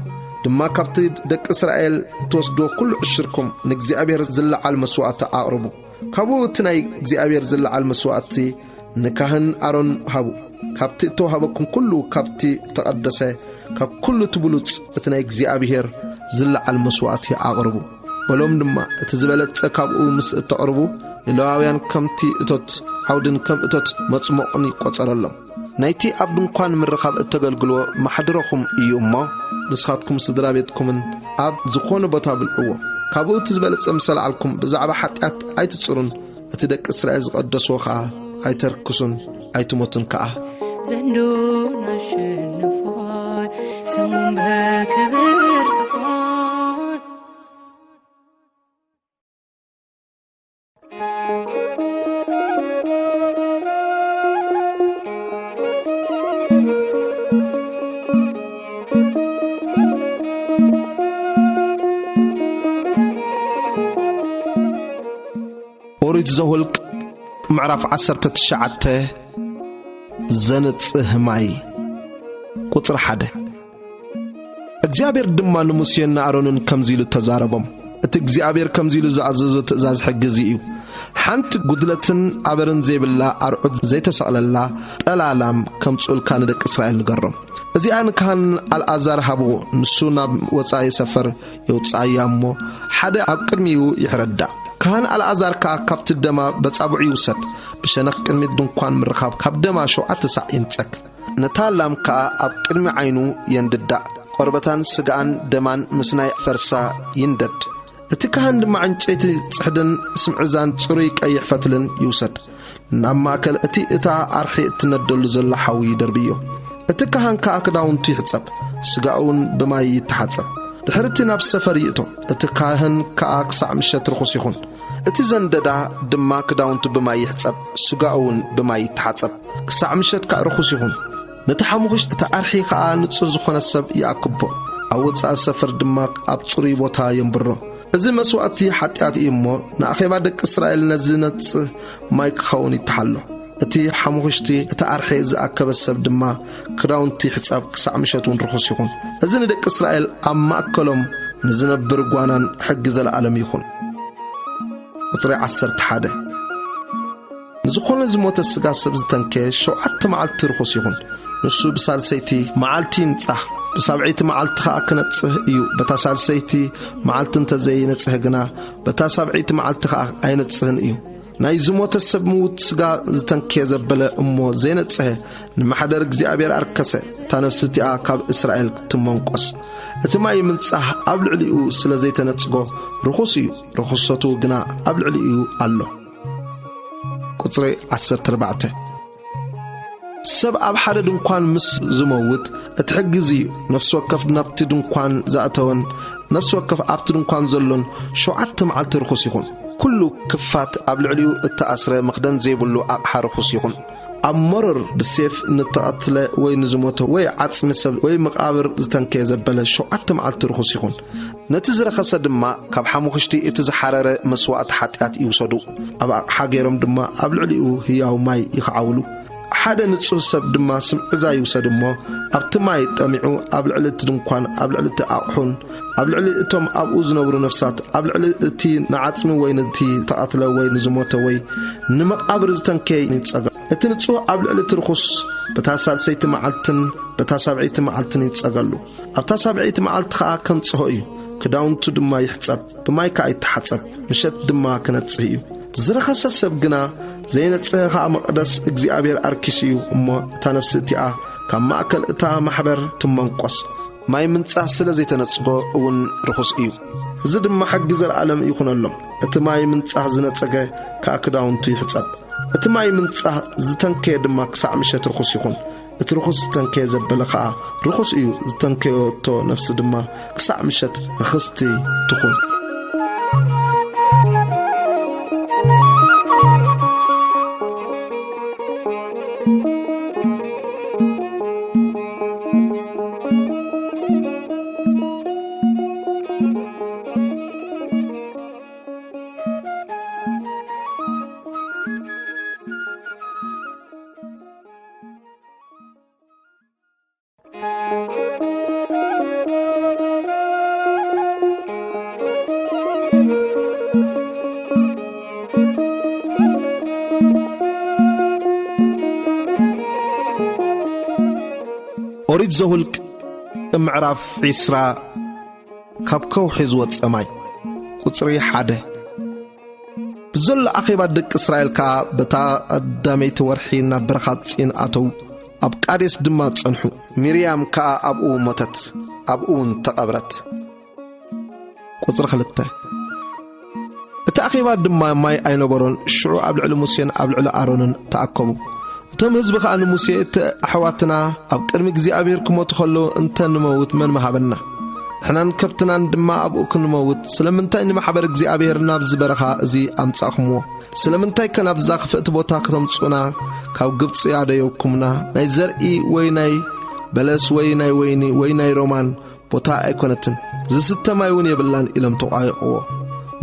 ድማ ካብቲ ደቂ እስራኤል እትወስድዎ ኩሉ ዕሽርኩም ንእግዚኣብሔር ዝለዓል መስዋእቲ ኣቕርቡ። ካብኡ እቲ ናይ እግዚኣብሔር ዝለዓል መስዋእቲ ንካህን ኣሮን ሃቡ። ካብቲ እተዋህበኩም ኩሉ ካብቲ እተቐደሰ፣ ካብ ኩሉ እቲ ብሉጽ እቲ ናይ እግዚኣብሔር ዝለዓል መስዋእቲ ኣቕርቡ። በሎም ድማ፣ እቲ ዝበለጸ ካብኡ ምስ እተቕርቡ፣ ንሌዋውያን ከምቲ እቶት ዓውድን ከም እቶት መጽሞቕን ይቈጸረሎም። ናይቲ ኣብ ድንኳን ምርኻብ እተገልግልዎ ማሕደረኹም እዩ እሞ፣ ንስኻትኩም ስድራ ቤትኩምን ኣብ ዝኾነ ቦታ ብልዕዎ። ካብኡ እቲ ዝበለጸ ምስ ኣልዓልኩም ብዛዕባ ሓጢኣት ኣይትጽሩን፣ እቲ ደቂ እስራኤል ዝቐደስዎ ኸኣ ኣይተርክሱን ኣይትሞቱን ከኣ። ዘንዶን ኣሸንፏል፣ ስሙን በክብር ጽፏል። ኦሪት ዘኍልቍ ምዕራፍ ዓሰርተ ትሽዓተ። ዘንጽህ ማይ። ቁጽሪ ሓደ። እግዚኣብሔር ድማ ንሙሴን ንኣሮንን ከምዚ ኢሉ ተዛረቦም። እቲ እግዚኣብሔር ከምዚ ኢሉ ዝኣዘዞ ትእዛዝ ሕጊ እዚ እዩ። ሓንቲ ጉድለትን ኣበርን ዘይብላ ኣርዑት ዘይተሰቕለላ ጠላላም ከምጽኡልካ ንደቂ እስራኤል ንገሮም። እዚኣ ንካህን ኣልኣዛር ሃብዎ፣ ንሱ ናብ ወጻኢ ሰፈር የውጽኣያ እሞ፣ ሓደ ኣብ ቅድሚኡ ይሕረዳ። ካህን ኣልኣዛር ከኣ ካብቲ ደማ በጻብዑ ይውሰድ፣ ብሸነኽ ቅድሚት ድንኳን ምርኻብ ካብ ደማ ሸውዓተ ሳዕ ይንጸግ። ነታ ላም ከኣ ኣብ ቅድሚ ዓይኑ የንድዳ፣ ቆርበታን ስጋኣን ደማን ምስ ናይ ፈርሳ ይንደድ። እቲ ካህን ድማ ዕንጨይቲ ጽሕድን ስምዕዛን ጽሩይ ቀይሕ ፈትልን ይውሰድ፣ ናብ ማእከል እቲ እታ ኣርሒ እትነደሉ ዘሎ ሓዊ ይደርብዮ። እቲ ካህን ከኣ ክዳውንቱ ይሕጸብ፣ ስጋኡ እውን ብማይ ይተሓጸብ። ድሕሪ እቲ ናብ ሰፈር ይእቶ፣ እቲ ካህን ከኣ ክሳዕ ምሸት ርኹስ ይኹን። እቲ ዘንደዳ ድማ ክዳውንቱ ብማይ ይሕጸብ፣ ስጋኡ እውን ብማይ ይተሓጸብ፣ ክሳዕ ምሸት ከኣ ርኹስ ይኹን። ነቲ ሓሙኽሽቲ፣ እቲ ኣርሒ ኸኣ ንጹህ ዝኾነ ሰብ ይኣክቦ፣ ኣብ ወጻኢ ሰፈር ድማ ኣብ ጽሩይ ቦታ የንብሮ። እዚ መስዋእቲ ሓጢኣት እዩ እሞ፣ ንኣኼባ ደቂ እስራኤል ነዚ ነጽህ ማይ ክኸውን ይተሓሎ። እቲ ሓሙኽሽቲ፣ እቲ ኣርሒ ዝኣከበ ሰብ ድማ ክዳውንቲ ይሕጸብ፣ ክሳዕ ምሸት እውን ርኹስ ይኹን። እዚ ንደቂ እስራኤል ኣብ ማእከሎም ንዝነብር ጓናን ሕጊ ዘለኣለም ይኹን። ቁጽሪ ዓሰርተ ሓደ። ንዝኾነ ዝሞተ ስጋ ሰብ ዝተንከየ ሸውዓተ መዓልቲ ርኹስ ይኹን። ንሱ ብሳልሰይቲ መዓልቲ ይንጻህ፣ ብሳብዐይቲ መዓልቲ ኸኣ ክነጽህ እዩ። በታ ሳልሰይቲ መዓልቲ እንተ ዘይነጽሀ ግና፣ በታ ሳብዐይቲ መዓልቲ ኸኣ ኣይነጽህን እዩ። ናይ ዝሞተ ሰብ ምዉት ስጋ ዝተንከየ ዘበለ እሞ ዘይነጽሀ፣ ንማሕደር እግዚኣብሔር ኣርከሰ፣ እታ ነፍሲ እቲኣ ካብ እስራኤል ክትመንቆስ። እቲ ማይ ምንጻህ ኣብ ልዕሊኡ ስለ ዘይተነጽጎ ርኹስ እዩ፣ ርኹሰቱ ግና ኣብ ልዕሊኡ ኣሎ። ቁጽሪ ዓሰርተ ኣርባዕተ። ሰብ ኣብ ሓደ ድንኳን ምስ ዝመውት፣ እቲ ሕጊ እዚ እዩ፣ ነፍሲ ወከፍ ናብቲ ድንኳን ዝኣተወን ነፍሲ ወከፍ ኣብቲ ድንኳን ዘሎን ሸውዓተ መዓልቲ ርኹስ ይኹን። ኩሉ ክፋት ኣብ ልዕሊኡ እተኣስረ መኽደን ዘይብሉ ኣቕሓ ርኹስ ይኹን። ኣብ መሮር ብሴፍ ንተቐትለ ወይ ንዝሞተ ወይ ዓጽሚ ሰብ ወይ መቓብር ዝተንከየ ዘበለ ሸውዓተ መዓልቲ ርኹስ ይኹን። ነቲ ዝረኸሰ ድማ ካብ ሓሙኽሽቲ እቲ ዝሓረረ መስዋእቲ ሓጢኣት ይውሰዱ። ኣብ ኣቕሓ ገይሮም ድማ ኣብ ልዕሊኡ ህያው ማይ ይኽዓውሉ። ሓደ ንጹህ ሰብ ድማ ስምዕዛ ይውሰድ እሞ፣ ኣብቲ ማይ ጠሚዑ ኣብ ልዕሊ እቲ ድንኳን፣ ኣብ ልዕሊ እቲ ኣቕሑን ኣብ ልዕሊ እቶም ኣብኡ ዝነብሩ ነፍሳት፣ ኣብ ልዕሊ እቲ ንዓጽሚ ወይ ነቲ ተቐትለ ወይ ንዝሞተ ወይ ንመቓብር ዝተንከየ ይጸገ። እቲ ንጹህ ኣብ ልዕሊ እቲ ርኹስ በታ ሳልሰይቲ መዓልትን በታ ሳብዐይቲ መዓልትን ይጸገሉ። ኣብታ ሳብዐይቲ መዓልቲ ኸኣ ከንጽሆ እዩ፣ ክዳውንቱ ድማ ይሕጸብ፣ ብማይ ከኣ ይተሓጸብ፣ ምሸት ድማ ክነጽህ እዩ። ዝረኸሰ ሰብ ግና ዘይነጽሀ ኸኣ መቕደስ እግዚኣብሔር ኣርኪሱ እዩ እሞ፣ እታ ነፍሲ እቲኣ ካብ ማእከል እታ ማሕበር ትመንቆስ። ማይ ምንጻህ ስለ ዘይተነጽጎ እውን ርኹስ እዩ። እዚ ድማ ሕጊ ዘለኣለም ይኹነሎም። እቲ ማይ ምንጻህ ዝነጸገ ከኣ ክዳውንቱ ይሕጸብ። እቲ ማይ ምንጻህ ዝተንከየ ድማ ክሳዕ ምሸት ርኹስ ይኹን። እቲ ርኹስ ዝተንከየ ዘበለ ከኣ ርኹስ እዩ። ዝተንከየቶ ነፍሲ ድማ ክሳዕ ምሸት ርኽስቲ ትኹን። ኦሪት ዘኍልቍ ምዕራፍ ዒስራ። ካብ ከውሒ ዝወጸ ማይ። ቁጽሪ ሓደ። ብዘሎ ኣኼባ ደቂ እስራኤል ከኣ በታ ቀዳመይቲ ወርሒ ናብ በረኻ ጺን ኣተዉ። ኣብ ቃዴስ ድማ ጸንሑ። ሚርያም ከኣ ኣብኡ ሞተት፣ ኣብኡ እውን ተቐብረት። ቁጽሪ ክልተ። እቲ ኣኼባ ድማ ማይ ኣይነበሮን። ሽዑ ኣብ ልዕሊ ሙሴን ኣብ ልዕሊ ኣሮንን ተኣከቡ። እቶም ህዝቢ ኸኣ ንሙሴ፣ "እቲ ኣሕዋትና ኣብ ቅድሚ እግዚኣብሔር ክሞቱ ኸለዉ እንተ ንመውት መን ምሃበና? ንሕናን ከብትናን ድማ ኣብኡ ክንመውት ስለምንታይ ንማሕበር እግዚኣብሔር ናብዚ በረኻ እዚ ኣምጻእኩምዎ? ስለምንታይከ ናብዛ ክፍእቲ ቦታ ከተምጽኡና ካብ ግብጺ ኣደየብኩምና? ናይ ዘርኢ ወይ ናይ በለስ ወይ ናይ ወይኒ ወይ ናይ ሮማን ቦታ ኣይኮነትን፣ ዝስተ ማይ እውን የብላን" ኢሎም ተቋየቕዎ።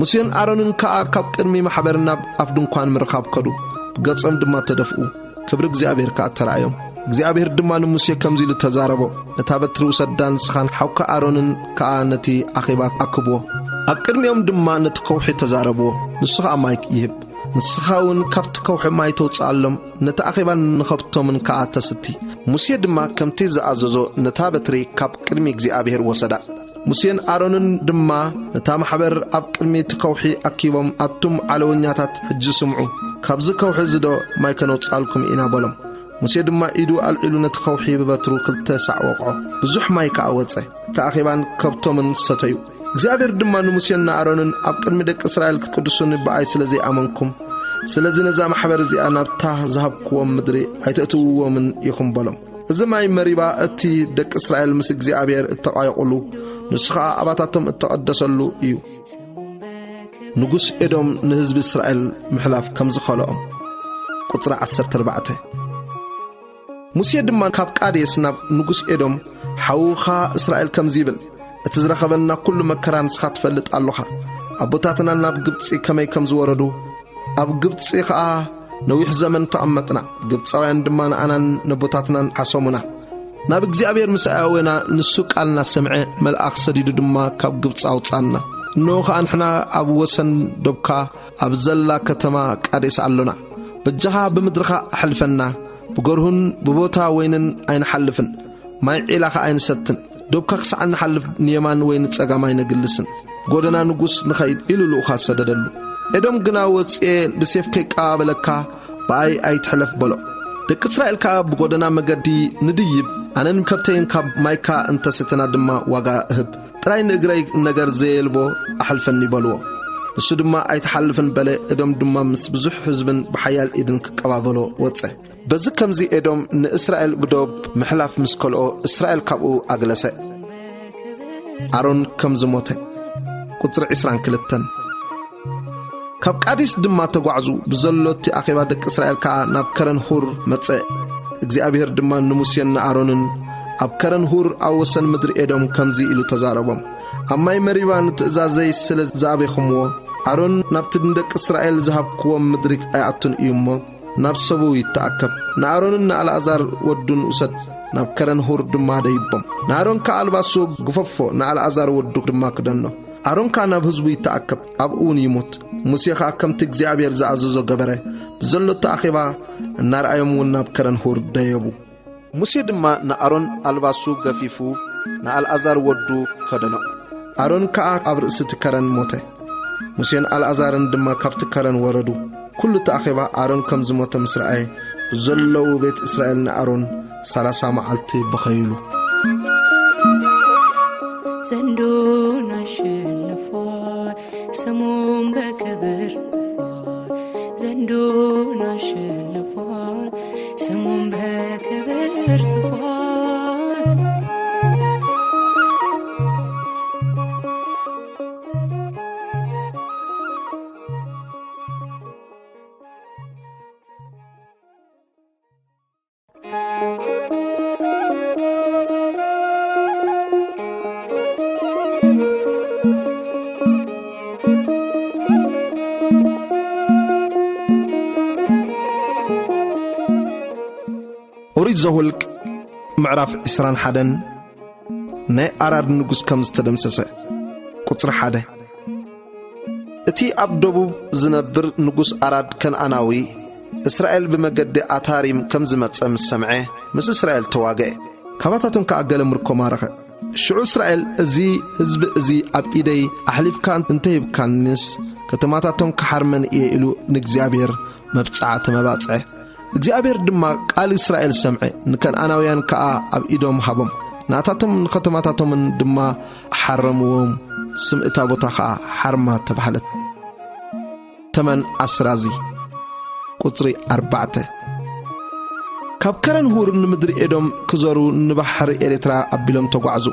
ሙሴን ኣሮንን ከኣ ካብ ቅድሚ ማሕበር ናብ ኣፍ ድንኳን ምርኻብ ከዱ፣ ብገጾም ድማ ተደፍኡ፣ ክብሪ እግዚኣብሔር ከኣ ተራእዮም። እግዚኣብሔር ድማ ንሙሴ ከምዚ ኢሉ ተዛረቦ፣ "ነታ በትሪ ውሰዳ፣ ንስኻን ሓውካ ኣሮንን ከኣ ነቲ ኣኼባ ኣክብዎ። ኣብ ቅድሚኦም ድማ ነቲ ከውሒ ተዛረብዎ፣ ንሱ ኸኣ ማይ ይህብ። ንስኻ እውን ካብቲ ከውሒ ማይ ተውጽኣሎም፣ ነቲ ኣኼባን ንኸብቶምን ከኣ ተስቲ።" ሙሴ ድማ ከምቲ ዝኣዘዞ ነታ በትሪ ካብ ቅድሚ እግዚኣብሔር ወሰዳ። ሙሴን ኣሮንን ድማ ነታ ማሕበር ኣብ ቅድሚ እቲ ከውሒ ኣኪቦም፣ "ኣቱም ዓለወኛታት፣ ሕጂ ስምዑ፣ ካብዚ ከውሒ እዚ ዶ ማይ ከነውጽኣልኩም ኢና?" በሎም። ሙሴ ድማ ኢዱ ኣልዒሉ ነቲ ከውሒ ብበትሩ ክልተ ሳዕ ወቕዖ፣ ብዙሕ ማይ ከኣ ወጸ። እቲ ኣኼባን ከብቶምን ሰተዩ። እግዚኣብሔር ድማ ንሙሴን ንኣሮንን፣ "ኣብ ቅድሚ ደቂ እስራኤል ክትቅድሱኒ ብኣይ ስለ ዘይኣመንኩም፣ ስለዚ ነዛ ማሕበር እዚኣ ናብታ ዝሃብክዎም ምድሪ ኣይተእትውዎምን ኢኹም" በሎም። እዚ ማይ መሪባ እቲ ደቂ እስራኤል ምስ እግዚኣብሔር እተቓየቑሉ፣ ንሱ ኸኣ ኣባታቶም እተቐደሰሉ እዩ። ንጉስ ኤዶም ንህዝቢ እስራኤል ምሕላፍ ከም ዝኸልኦም። ቁጽሪ ዓሰርተ ኣርባዕተ። ሙሴ ድማ ካብ ቃዴስ ናብ ንጉስ ኤዶም፣ "ሓውኻ እስራኤል ከምዚ ይብል፣ እቲ ዝረኸበና ኩሉ መከራ ንስኻ ትፈልጥ ኣሎኻ። ኣቦታትና ናብ ግብጺ ከመይ ከም ዝወረዱ፣ ኣብ ግብጺ ኸኣ ነዊሕ ዘመን ተቐመጥና፣ ግብጻውያን ድማ ንኣናን ነቦታትናን ዓሰሙና። ናብ እግዚኣብሔር ምስ ኣእወና፣ ንሱ ቃልና ሰምዐ፣ መልኣኽ ሰዲዱ ድማ ካብ ግብጺ ኣውጻና። እንሆ ኸኣ ንሕና ኣብ ወሰን ዶብካ ኣብ ዘላ ከተማ ቃዴስ ኣሎና። በጃኻ ብምድርኻ ኣሕልፈና፣ ብገርሁን ብቦታ ወይንን ኣይንሓልፍን፣ ማይ ዒላ ኸኣ ኣይንሰትን። ዶብካ ክሳዕ እንሓልፍ ንየማን ወይ ንጸጋም ኣይነግልስን። ጎደና ንጉስ ንኸይድ" ኢሉ ልኡኻት ሰደደሉ። ኤዶም ግና፣ "ወጽኤ ብሴፍ ከይቀባበለካ ብኣይ ኣይትሕለፍ" በሎ። ደቂ እስራኤል ከኣ፣ "ብጎደና መገዲ ንድይብ፣ ኣነን ከብተይን ካብ ማይካ እንተ ሰተና ድማ ዋጋ እህብ፣ ጥራይ ንእግረይ ነገር ዘየልቦ ኣሕልፈኒ" በልዎ። ንሱ ድማ፣ "ኣይትሓልፍን" በለ። ኤዶም ድማ ምስ ብዙሕ ህዝብን ብሓያል ኢድን ክቀባበሎ ወጸ። በዚ ከምዚ ኤዶም ንእስራኤል ብዶብ ምሕላፍ ምስ ከልኦ፣ እስራኤል ካብኡ ኣግለሰ። ኣሮን ከም ዝሞተ። ቁጽሪ ዕስራን ክልተን። ካብ ቃዴስ ድማ ተጓዕዙ፣ ብዘሎ እቲ ኣኼባ ደቂ እስራኤል ከኣ ናብ ከረን ሁር መጸ። እግዚኣብሔር ድማ ንሙሴን ንኣሮንን፣ ኣብ ከረን ሁር ኣብ ወሰን ምድሪ ኤዶም ከምዚ ኢሉ ተዛረቦም፣ "ኣብ ማይ መሪባ ንትእዛዘይ ስለ ዝኣቤኹምዎ፣ ኣሮን ናብቲ ንደቂ እስራኤል ዝሃብክዎም ምድሪ ኣይኣቱን እዩ እሞ፣ ናብ ሰቡ ይተኣከብ። ንኣሮንን ንኣልኣዛር ወዱን ውሰድ፣ ናብ ከረን ሁር ድማ ደይቦም። ንኣሮን ከኣ ኣልባሱ ግፈፎ፣ ንኣልኣዛር ወዱ ድማ ክደኖ። ኣሮን ከኣ ናብ ህዝቡ ይተኣከብ፣ ኣብኡ እውን ይሙት።" ሙሴ ኸኣ ከምቲ እግዚኣብሔር ዝኣዘዞ ገበረ። ብዘሎ እቲ ኣኼባ እናረኣዮም እውን ናብ ከረን ሁር ደየቡ። ሙሴ ድማ ንኣሮን ኣልባሱ ገፊፉ ንኣልኣዛር ወዱ ከደኖ። ኣሮን ከኣ ኣብ ርእሲ እቲ ከረን ሞተ። ሙሴን ኣልኣዛርን ድማ ካብቲ ከረን ወረዱ። ኩሉ እቲ ኣኼባ ኣሮን ከም ዝሞተ ምስ ረኣየ፣ ብዘለዉ ቤት እስራኤል ንኣሮን ሰላሳ መዓልቲ በኸይሉ። ዘንዱን ኣሸነፎ። ስሙም በክብር ጽፏል፣ ዘንዶን አሸንፏል። ስሙም በክብር ጽፏል። ኦሪት ዘኍልቅ ምዕራፍ ዕስራን ሓደን፣ ናይ ኣራድ ንጉስ ከም ዝተደምሰሰ። ቁጽሪ ሓደ። እቲ ኣብ ደቡብ ዝነብር ንጉስ ኣራድ ከነኣናዊ፣ እስራኤል ብመገዲ ኣታሪም ከም ዝመጸ ምስ ሰምዐ፣ ምስ እስራኤል ተዋግአ። ካባታቶም ከኣ ገለ ምርኮ ማረኸ። ሽዑ እስራኤል፣ "እዚ ህዝቢ እዚ ኣብ ኢደይ ኣሕሊፍካ እንተሂብካንስ፣ ከተማታቶም ክሓርመን እየ" ኢሉ ንእግዚኣብሔር መብጽዓ ተመባጽዐ። እግዚኣብሔር ድማ ቃል እስራኤል ሰምዐ፣ ንከነኣናውያን ከኣ ኣብ ኢዶም ሃቦም። ናታቶም ንኸተማታቶምን ድማ ሓረምዎም። ስም እታ ቦታ ኸኣ ሓርማ ተባህለት። ተመን ኣስራዚ። ቁጽሪ ኣርባዕተ። ካብ ከረን ሁር ንምድሪ ኤዶም ክዞሩ ንባሕሪ ኤርትራ ኣቢሎም ተጓዕዙ።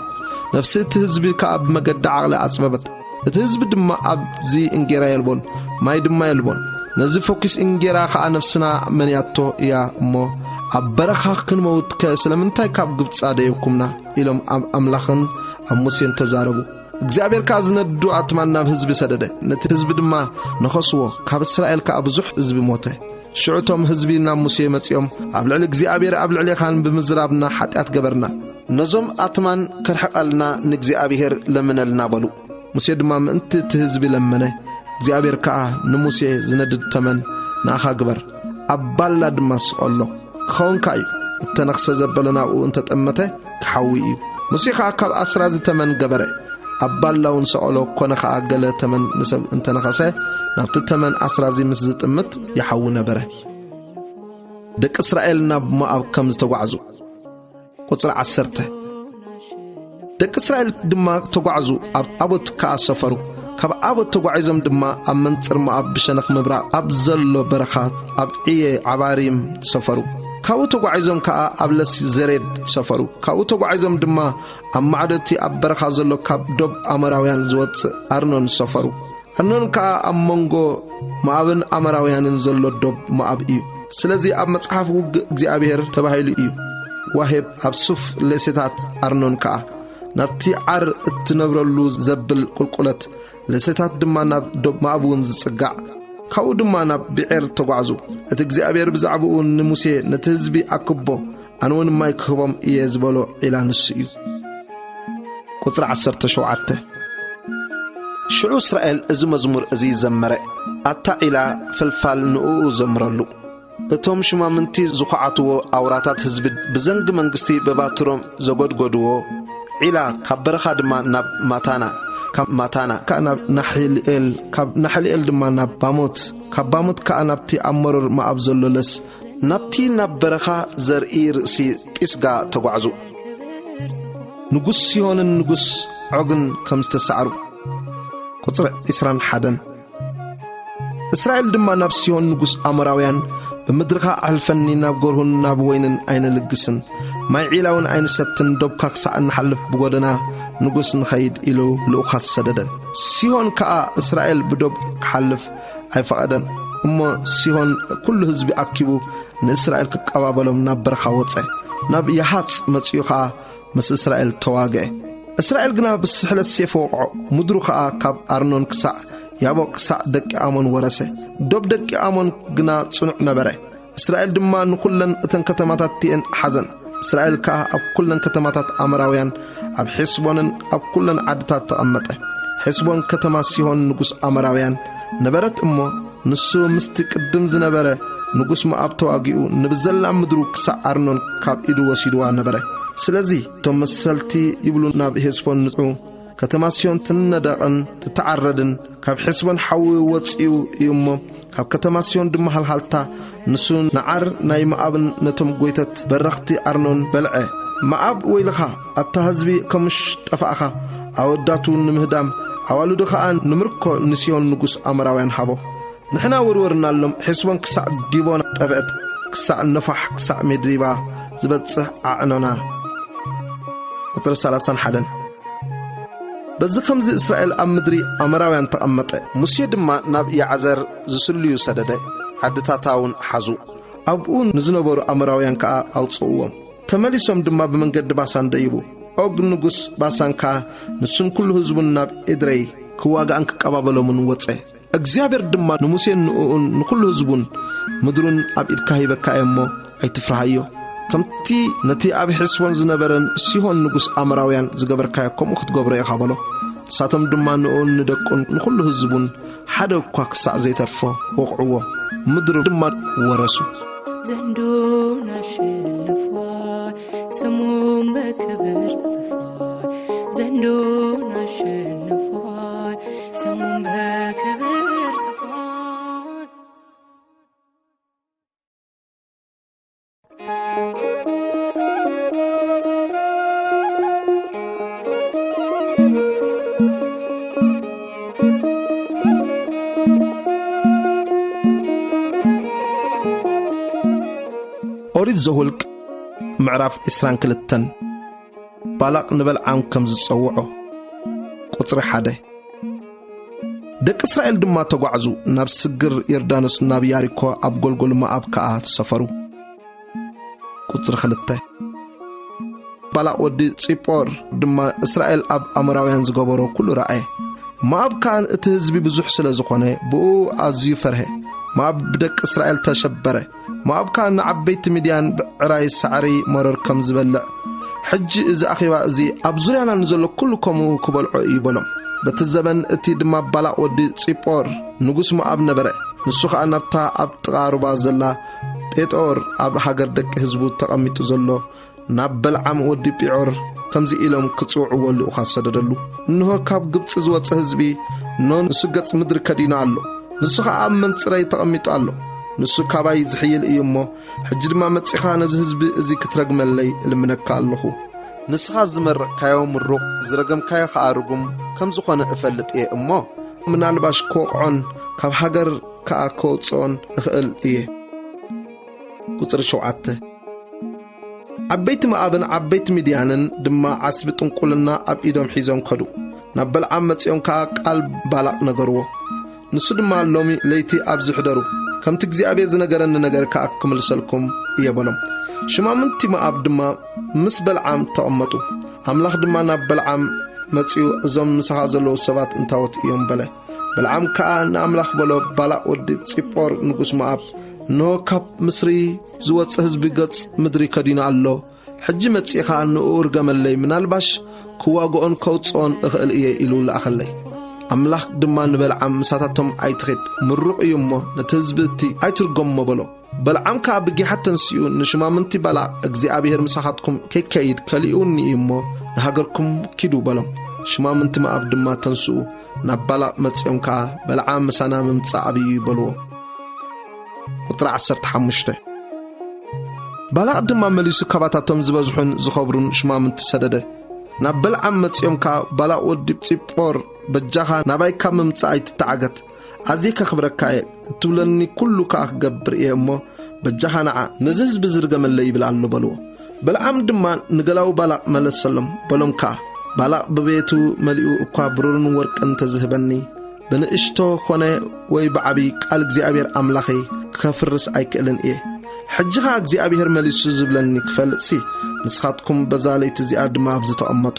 ነፍሲ እቲ ህዝቢ ከኣ ብመገዲ ዓቕሊ ኣጽበበት። እቲ ህዝቢ ድማ ኣብዚ እንጌራ የልቦን፣ ማይ ድማ የልቦን። ነዚ ፈኲስ እንጌራ ኸኣ ነፍስና መንያቶ እያ እሞ፣ ኣብ በረኻ ክንመውትከ ስለምንታይ ካብ ግብጻ ደየብኩምና? ኢሎም ኣብ ኣምላኽን ኣብ ሙሴን ተዛረቡ። እግዚኣብሔር ከኣ ዝነዱ ኣትማን ናብ ህዝቢ ሰደደ። ነቲ ህዝቢ ድማ ነኸስዎ፣ ካብ እስራኤል ከኣ ብዙሕ ህዝቢ ሞተ። ሽዑ እቶም ህዝቢ ናብ ሙሴ መጺኦም፣ "ኣብ ልዕሊ እግዚኣብሔር ኣብ ልዕሌኻን ብምዝራብና ሓጢኣት ገበርና። ነዞም ኣትማን ከርሕቐልና ንእግዚኣብሔር ለምነልና" በሉ። ሙሴ ድማ ምእንቲ እቲ ህዝቢ ለመነ። እግዚኣብሔር ከኣ ንሙሴ፣ "ዝነድድ ተመን ንኣኻ ግበር፣ ኣብ ባላ ድማ ስቐሎ፣ ክኸውንካ እዩ። እተነኽሰ ዘበለ ናብኡ እንተጠመተ ክሓዊ እዩ።" ሙሴ ከኣ ካብ ኣስራዚ ተመን ገበረ፣ ኣብ ባላ እውን ሰቐሎ። ኮነ ከኣ፣ ገለ ተመን ንሰብ እንተነኸሰ፣ ናብቲ ተመን ኣስራዚ ምስ ዝጥምት ይሓዊ ነበረ። ደቂ እስራኤል ናብ ሞኣብ ከም ዝተጓዕዙ። ቁጽሪ ዓሰርተ። ደቂ እስራኤል ድማ ተጓዕዙ፣ ኣብ ኣቦት ከኣ ሰፈሩ። ካብ ኣቦት ተጓዒዞም ድማ ኣብ መንጽር ሞኣብ ብሸነኽ ምብራቕ ኣብ ዘሎ በረኻ ኣብ ዕየ ዓባሪም ሰፈሩ። ካብኡ ተጓዒዞም ከኣ ኣብ ለሲ ዘሬድ ሰፈሩ። ካብኡ ተጓዒዞም ድማ ኣብ ማዕዶ እቲ ኣብ በረኻ ዘሎ ካብ ዶብ ኣሞራውያን ዝወጽእ ኣርኖን ሰፈሩ። ኣርኖን ከኣ ኣብ መንጎ ሞኣብን ኣሞራውያንን ዘሎ ዶብ ሞኣብ እዩ። ስለዚ ኣብ መጽሓፍ ውግእ እግዚኣብሔር ተባሂሉ እዩ። ዋሄብ ኣብ ሱፍ ሌሴታት ኣርኖን ከኣ ናብቲ ዓር እትነብረሉ ዘብል ቁልቁለት፣ ሌሴታት ድማ ናብ ዶብ ሞኣብ እውን ዝጽጋዕ። ካብኡ ድማ ናብ ብዔር ተጓዕዙ። እቲ እግዚኣብሔር ብዛዕባኡ ንሙሴ፣ "ነቲ ህዝቢ ኣክቦ፣ ኣነ እውን ማይ ክህቦም እየ" ዝበሎ ዒላ ንሱ እዩ። ቁጽሪ ዓሰርተ ሸውዓተ። ሽዑ እስራኤል እዚ መዝሙር እዚ ዘመረ፣ ኣታ ዒላ፣ ፈልፋል ንእኡ ዘምረሉ። እቶም ሽማምንቲ ዝኹዓትዎ ኣውራታት ህዝቢ ብዘንጊ መንግስቲ ብባትሮም ዘጎድጎድዎ፣ ዒላ ካብ በረኻ ድማ ናብ ማታና፣ ካብ ማታና ከኣ ናብ ናሕሊኤል፣ ካብ ናሕሊኤል ድማ ናብ ባሞት፣ ካብ ባሞት ከኣ ናብቲ ኣብ መሮር ሞኣብ ዘሎ ለስ፣ ናብቲ ናብ በረኻ ዘርኢ ርእሲ ጲስጋ ተጓዕዙ። ንጉስ ሲሆንን ንጉስ ዖግን ከም ዝተሳዕሩ። ቁጽሪ ዕስራን ሓደን። እስራኤል ድማ ናብ ሲሆን ንጉስ ኣሞራውያን፣ "ብምድርኻ ኣሕልፈኒ፣ ናብ ጎርሁን ናብ ወይንን ኣይንልግስን፣ ማይ ዒላውን ኣይንሰትን፣ ዶብካ ክሳዕ እንሓልፍ ብጎደና ንጉስ ንኸይድ" ኢሉ ልኡኻት ሰደደ። ሲሆን ከኣ እስራኤል ብዶብ ክሓልፍ ኣይፈቐደን። እሞ ሲሆን ኩሉ ህዝቢ ኣኪቡ ንእስራኤል ክቀባበሎም ናብ በረኻ ወጸ። ናብ ያሃጽ መጺኡ ኸኣ ምስ እስራኤል ተዋግአ። እስራኤል ግና ብስሕለት ሴፍ ወቕዖ። ምድሩ ኸኣ ካብ ኣርኖን ክሳዕ ያቦቅ ክሳዕ ደቂ ኣሞን ወረሰ። ዶብ ደቂ ኣሞን ግና ጽኑዕ ነበረ። እስራኤል ድማ ንኹለን እተን ከተማታት እቲኤን ሓዘን። እስራኤል ከኣ ኣብ ኩለን ከተማታት ኣሞራውያን፣ ኣብ ሔስቦንን ኣብ ኩለን ዓድታት ተቐመጠ። ሔስቦን ከተማ ሲሆን ንጉስ ኣሞራውያን ነበረት እሞ፣ ንሱ ምስቲ ቅድም ዝነበረ ንጉስ ሞኣብ ተዋጊኡ፣ ንብዘላ ምድሩ ክሳዕ ኣርኖን ካብ ኢዱ ወሲድዋ ነበረ። ስለዚ እቶም መሰልቲ ይብሉ ናብ ሔስቦን ንጹ፣ ከተማ ሲዮን ትነደቕን ትተዓረድን፣ ካብ ሔስቦን ሓዊ ወጺኡ እዩ እሞ፣ ካብ ከተማ ሲዮን ድማ ሃልሃልታ፣ ንሱ ንዓር ናይ ሞኣብን ነቶም ጐይተት በረኽቲ ኣርኖን በልዐ። ሞኣብ ወይልኻ፣ ኣታ ህዝቢ ከሙሽ ጠፋእኻ፣ ኣወዳቱ ንምህዳም ኣዋልዱ ኸኣ ንምርኮ ንሲሆን ንጉስ ኣሞራውያን ሃቦ። ንሕና ወርወርናሎም፣ ሒስቦን ክሳዕ ዲቦና ጠፍአት፣ ክሳዕ ነፋሕ፣ ክሳዕ ሜድባ ዝበጽሕ ኣዕኖና። ቁጽሪ ሰላሳን ሓደን። በዚ ኸምዚ እስራኤል ኣብ ምድሪ ኣሞራውያን ተቐመጠ። ሙሴ ድማ ናብ ያዕዘር ዝስልዩ ሰደደ፣ ዓድታታ እውን ሓዙ። ኣብኡ ንዝነበሩ ኣሞራውያን ከኣ ኣውጽእዎም። ተመሊሶም ድማ ብመንገዲ ባሳን ደይቡ። ኦግ ንጉስ ባሳን ከኣ ንሱን ኩሉ ህዝቡን ናብ ኤድረይ ክዋጋእን ክቀባበሎምን ወጸ። እግዚኣብሔር ድማ ንሙሴን ንእኡን ንኩሉ ህዝቡን፣ "ምድሩን ኣብ ኢድካ ሂበካ እየ እሞ ኣይትፍርሃዮ። ከምቲ ነቲ ኣብ ሒስቦን ዝነበረን ሲሆን ንጉስ ኣሞራውያን ዝገበርካዮ ከምኡ ክትገብሮ ኢኻ" በሎ። ንሳቶም ድማ ንእኡን ንደቁን ንኩሉ ህዝቡን ሓደ እኳ ክሳዕ ዘይተርፎ ወቕዕዎ። ምድሩ ድማ ወረሱ። ዘንዶን አሸንፏል፣ ስሙን በክብር ጽፏል። ዘንዶን አሸንፏል፣ ስሙን በክብር ጽፏል። ኦሪት ዘኍልቍ ምዕራፍ ዕስራን ክልተን። ባላቅ ንበልዓም ከም ዝጸውዖ። ቁጽሪ ሓደ። ደቂ እስራኤል ድማ ተጓዕዙ፣ ናብ ስግር ዮርዳኖስ፣ ናብ ያሪኮ፣ ኣብ ጎልጎል መኣብ ከኣ ሰፈሩ። ቁጽሪ ክልተ። ባላቅ ወዲ ጺጶር ድማ እስራኤል ኣብ ኣሞራውያን ዝገበሮ ኩሉ ረኣየ። መኣብ ከኣ እቲ ህዝቢ ብዙሕ ስለ ዝኾነ፣ ብኡ ኣዝዩ ፈርሀ። መኣብ ብደቂ እስራኤል ተሸበረ። መኣብ ከኣ ንዓበይቲ ሚድያን ብዕራይ ሳዕሪ መረር ከም ዝበልዕ፣ "ሕጂ እዚ ኣኼባ እዚ ኣብ ዙርያና ንዘሎ ኩሉ ከምኡ ክበልዖ እዩ" በሎም። በቲ ዘበን እቲ ድማ ባላቅ ወዲ ጺጶር ንጉስ መኣብ ነበረ። ንሱ ኸኣ ናብታ ኣብ ጥቓ ሩባ ዘላ ጴጦር፣ ኣብ ሃገር ደቂ ህዝቡ ተቐሚጡ ዘሎ፣ ናብ በልዓም ወዲ ጲዖር ከምዚ ኢሎም ክጽውዕዎ ልኡኻት ሰደደሉ። "እንሆ፣ ካብ ግብጺ ዝወጸ ህዝቢ፣ እንሆ፣ ንሱ ገጽ ምድሪ ከዲኑ ኣሎ። ንሱ ኸኣ ኣብ መንጽረይ ተቐሚጡ ኣሎ። ንሱ ካባይ ዝሕይል እዩ እሞ፣ ሕጂ ድማ መጺኻ ነዚ ህዝቢ እዚ ክትረግመለይ እልምነካ ኣለኹ። ንስኻ ዝመረቕካዮ ምሩቕ፣ ዝረገምካዮ ኸኣ ርጉም ከም ዝኾነ እፈልጥ እየ እሞ፣ ምናልባሽ ክወቕዖን ካብ ሃገር ከኣ ከውጽኦን እኽእል እየ።" ቁጽሪ ሸውዓተ። ዓበይቲ መኣብን ዓበይቲ ሚድያንን ድማ ዓስቢ ጥንቁልና ኣብ ኢዶም ሒዞም ከዱ። ናብ በልዓም መጺኦም ከኣ ቃል ባላቅ ነገርዎ። ንሱ ድማ፣ "ሎሚ ለይቲ ኣብዚ ሕደሩ፣ ከምቲ እግዚኣብሔር ዝነገረኒ ነገር ከኣ ክምልሰልኩም እየ" በሎም። ሽማምንቲ መኣብ ድማ ምስ በልዓም ተቐመጡ። ኣምላኽ ድማ ናብ በልዓም መጺኡ፣ "እዞም ምሳኻ ዘለዉ ሰባት እንታዎት እዮም?" በለ። በልዓም ከኣ ንኣምላኽ በሎ፣ "ባላቅ ወዲ ጺጶር ንጉስ መኣብ፣ እንሆ፣ ካብ ምስሪ ዝወጽእ ህዝቢ ገጽ ምድሪ ከዲኑ ኣሎ። ሕጂ መጺእኻ ንእኡ ርገመለይ፣ ምናልባሽ ክዋግኦን ከውጽኦን እኽእል እየ" ኢሉ ለኣኸለይ። ኣምላኽ ድማ ንበልዓም፣ "ምሳታቶም ኣይትኺድ፣ ምሩቕ እዩ እሞ፣ ነቲ ህዝቢ እቲ ኣይትርገሞ" በሎ። በልዓም ከኣ ብጊሓት ተንሲኡ ንሽማምንቲ ባላቅ፣ "እግዚኣብሔር ምሳኻትኩም ከይከይድ ከሊኡኒ እዩ እሞ፣ ንሃገርኩም ኪዱ" በሎም። ሽማምንቲ መኣብ ድማ ተንስኡ፣ ናብ ባላቅ መጺኦም ከኣ፣ "በልዓም ምሳና ምምጻእ ኣብዩ እዩ" በልዎ። ቁጽሪ ዓሰርተ ሓሙሽተ። ባላቅ ድማ መሊሱ ካባታቶም ዝበዝሑን ዝኸብሩን ሽማምንቲ ሰደደ። ናብ በልዓም መጺኦም ከኣ፣ "ባላቅ ወዲ ጺጶር፣ በጃኻ ናባይ ካብ ምምጻእ ኣይትተዓገት። ኣዝየ ከኽብረካ እየ፣ እትብለኒ ኩሉ ከኣ ክገብር እየ እሞ፣ በጃኻ ንዓ፣ ነዚ ህዝቢ ዝርገመለይ ይብል ኣሎ" በልዎ። በልዓም ድማ ንገላዉ ባላቅ መለሰሎም፣ በሎም ከኣ፣ "ባላቅ ብቤቱ መሊኡ እኳ ብሩርን ወርቅን እንተዝህበኒ፣ ብንእሽቶ ኾነ ወይ ብዓቢ ቃል እግዚኣብሔር ኣምላኸይ ከፍርስ ኣይክእልን እየ። ሕጂ ኸኣ እግዚኣብሔር መሊሱ ዝብለኒ ክፈልጥሲ፣ ንስኻትኩም በዛ ለይቲ እዚኣ ድማ ኣብዚ ተቐመጡ።"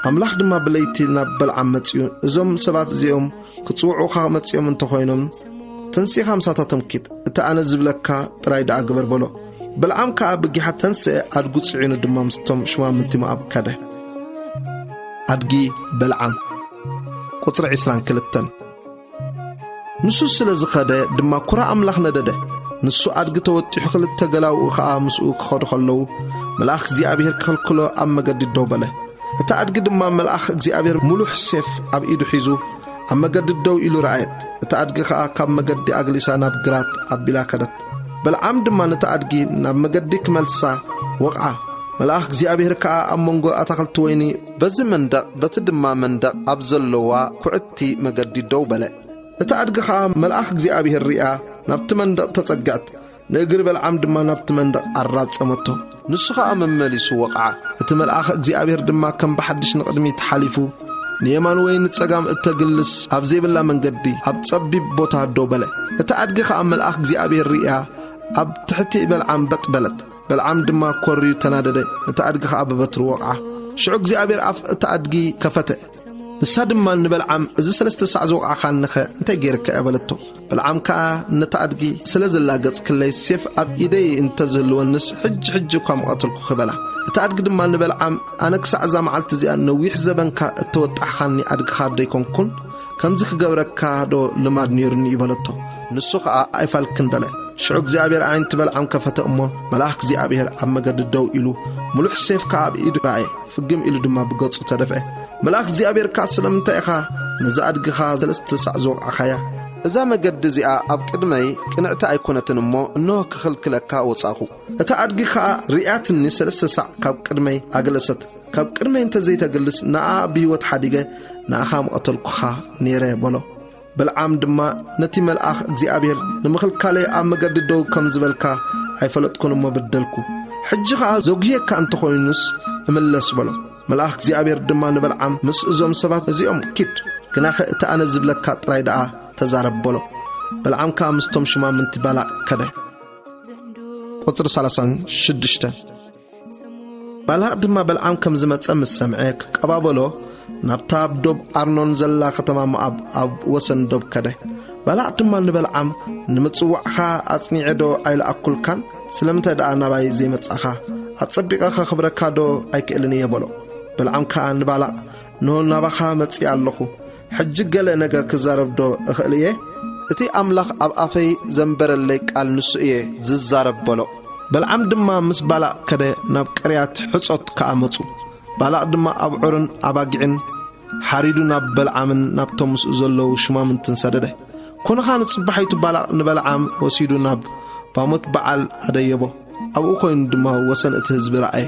ኣምላኽ ድማ ብለይቲ ናብ በልዓም መጺኡ፣ "እዞም ሰባት እዚኦም ክጽውዑኻ መጺኦም እንተኾይኖም፣ ተንሲኻ ምሳታቶም ኪድ፣ እቲ ኣነ ዝብለካ ጥራይ ደኣ ግበር" በሎ። በልዓም ከኣ ብጊሓ ተንስአ፣ ኣድጉ ጽዒኑ ድማ ምስቶም ሽማምንቲ ሞኣብ ከደ። ኣድጊ በልዓም። ቁጽሪ ዕስራን ክልተን። ንሱ ስለ ዝኸደ ድማ ኵራ ኣምላኽ ነደደ። ንሱ ኣድጊ ተወጢሑ፣ ክልተ ገላውኡ ኸኣ ምስኡ ክኸዱ ኸለዉ፣ መልኣኽ እግዚኣብሔር ክኸልክሎ ኣብ መገዲ ደው በለ። እቲ ኣድጊ ድማ መልኣኽ እግዚኣብሔር ምሉሕ ሴፍ ኣብ ኢዱ ሒዙ ኣብ መገዲ ደው ኢሉ ረኣየት። እቲ ኣድጊ ኸኣ ካብ መገዲ ኣግሊሳ ናብ ግራት ኣቢላ ከደት። በልዓም ድማ ነቲ ኣድጊ ናብ መገዲ ክመልሳ ወቕዓ። መልኣኽ እግዚኣብሔር ከኣ ኣብ መንጎ ኣታኽልቲ ወይኒ በዚ መንደቕ በቲ ድማ መንደቕ ኣብ ዘለዋ ኩዕቲ መገዲ ደው በለ። እቲ ኣድጊ ኸኣ መልኣኽ እግዚኣብሔር ሪኣ ናብቲ መንደቕ ተጸግዐት፣ ንእግሪ በልዓም ድማ ናብቲ መንደቕ ኣራጸመቶ። ንሱ ኸኣ መመሊሱ ወቕዓ። እቲ መልኣኽ እግዚኣብሔር ድማ ከም ብሓድሽ ንቕድሚት ሓሊፉ ንየማን ወይ ንጸጋም እተግልስ ኣብ ዘይብላ መንገዲ ኣብ ጸቢብ ቦታ ደው በለ። እቲ ኣድጊ ኸኣ መልኣኽ እግዚኣብሔር ሪኣ ኣብ ትሕቲ በልዓም በጥ በለት። በልዓም ድማ ኮርዩ ተናደደ፣ ነቲ ኣድጊ ኸኣ ብበትሩ ወቕዓ። ሽዑ እግዚኣብሔር ኣፍ እቲ ኣድጊ ከፈተ። ንሳ ድማ ንበልዓም፣ "እዚ ሰለስተ ሳዕ ዝወቕዓኻኒኸ እንታይ ገይርካ እያ?" በለቶ። በልዓም ከኣ ነቲ ኣድጊ፣ "ስለ ዝላገጽክለይ ሴፍ ኣብ ኢደይ እንተ ዝህልወንስ፣ ሕጂ ሕጂ እኳ ምቐተልኩኺ" በላ። እቲ ኣድጊ ድማ ንበልዓም፣ "ኣነ ክሳዕ እዛ መዓልቲ እዚኣ ነዊሕ ዘበንካ እተወጣሕኻኒ ኣድግኻ ደይኮንኩን? ከምዚ ክገብረካ ዶ ልማድ ነይሩኒ?" እዩ በለቶ። ንሱ ኸኣ፣ "ኣይፋልክን" በለ። ሽዑ እግዚኣብሔር ኣዒንቲ በልዓም ከፈተ እሞ፣ መልኣኽ እግዚኣብሔር ኣብ መገዲ ደው ኢሉ ምሉሕ ሴፍ ከኣ ኣብ ኢዱ ረኣየ። ፍግም ኢሉ ድማ ብገጹ ተደፍአ። መልኣኽ እግዚኣብሔር ከኣ፣ "ስለምንታይ ኢኻ ነዛ ኣድግኻ ሰለስተ ሳዕ ዝወቕዕካያ? እዛ መገዲ እዚኣ ኣብ ቅድመይ ቅንዕቲ ኣይኮነትን እሞ፣ እንሆ ክኽልክለካ ወጻእኹ። እታ ኣድጊ ከኣ ርእያትኒ ሰለስተ ሳዕ ካብ ቅድመይ ኣገለሰት። ካብ ቅድመይ እንተ ዘይተግልስ፣ ንኣ ብህይወት ሓዲገ ንኣኻ ምቐተልኩኻ ነይረ" በሎ። በልዓም ድማ ነቲ መልኣኽ፣ "እግዚኣብሔር ንምኽልካለይ ኣብ መገዲ ደው ከም ዝበልካ ኣይፈለጥኩን እሞ በደልኩ። ሕጂ ኸኣ ዘጉህየካ እንተኾይኑስ እምለስ" በሎ። መልኣኽ እግዚኣብሔር ድማ ንበልዓም፣ "ምስ እዞም ሰባት እዚኦም ኪድ፣ ግናኸ እቲ ኣነ ዝብለካ ጥራይ ደኣ ተዛረብ" በሎ። በልዓም ከኣ ምስቶም ሽማምንቲ ባላቕ ከደ። ቁጽሪ ሰላሳን ሽዱሽተን። ባላቕ ድማ በልዓም ከም ዝመጸ ምስ ሰምዐ፣ ክቀባበሎ ናብታ ኣብ ዶብ ኣርኖን ዘላ ከተማ ሞኣብ ኣብ ወሰን ዶብ ከደ። ባላቕ ድማ ንበልዓም፣ "ንምጽዋዕካ ኣጽኒዐ ዶ ኣይለኣኩልካን? ስለምንታይ ደኣ ናባይ ዘይመጻኻ? ኣጸቢቐ ኸኽብረካ ዶ ኣይክእልን እየ?" በሎ። በልዓም ከኣ ንባላቕ፣ "እንሆ ናባኻ መጺእ ኣለኹ። ሕጂ ገለ ነገር ክዛረብ ዶ እኽእል እየ? እቲ ኣምላኽ ኣብ ኣፈይ ዘንበረለይ ቃል ንሱ እየ ዝዛረብ" በሎ። በልዓም ድማ ምስ ባላቕ ከደ፣ ናብ ቅርያት ሕጾት ከኣ መጹ። ባላቕ ድማ ኣብዑርን ኣባጊዕን ሓሪዱ ናብ በልዓምን ናብቶም ምስኡ ዘለዉ ሹማምንትን ሰደደ። ኮነ ኸኣ ንጽባሒቱ ባላቕ ንበልዓም ወሲዱ ናብ ባሞት በዓል ኣደየቦ። ኣብኡ ኮይኑ ድማ ወሰን እቲ ህዝቢ ረኣየ።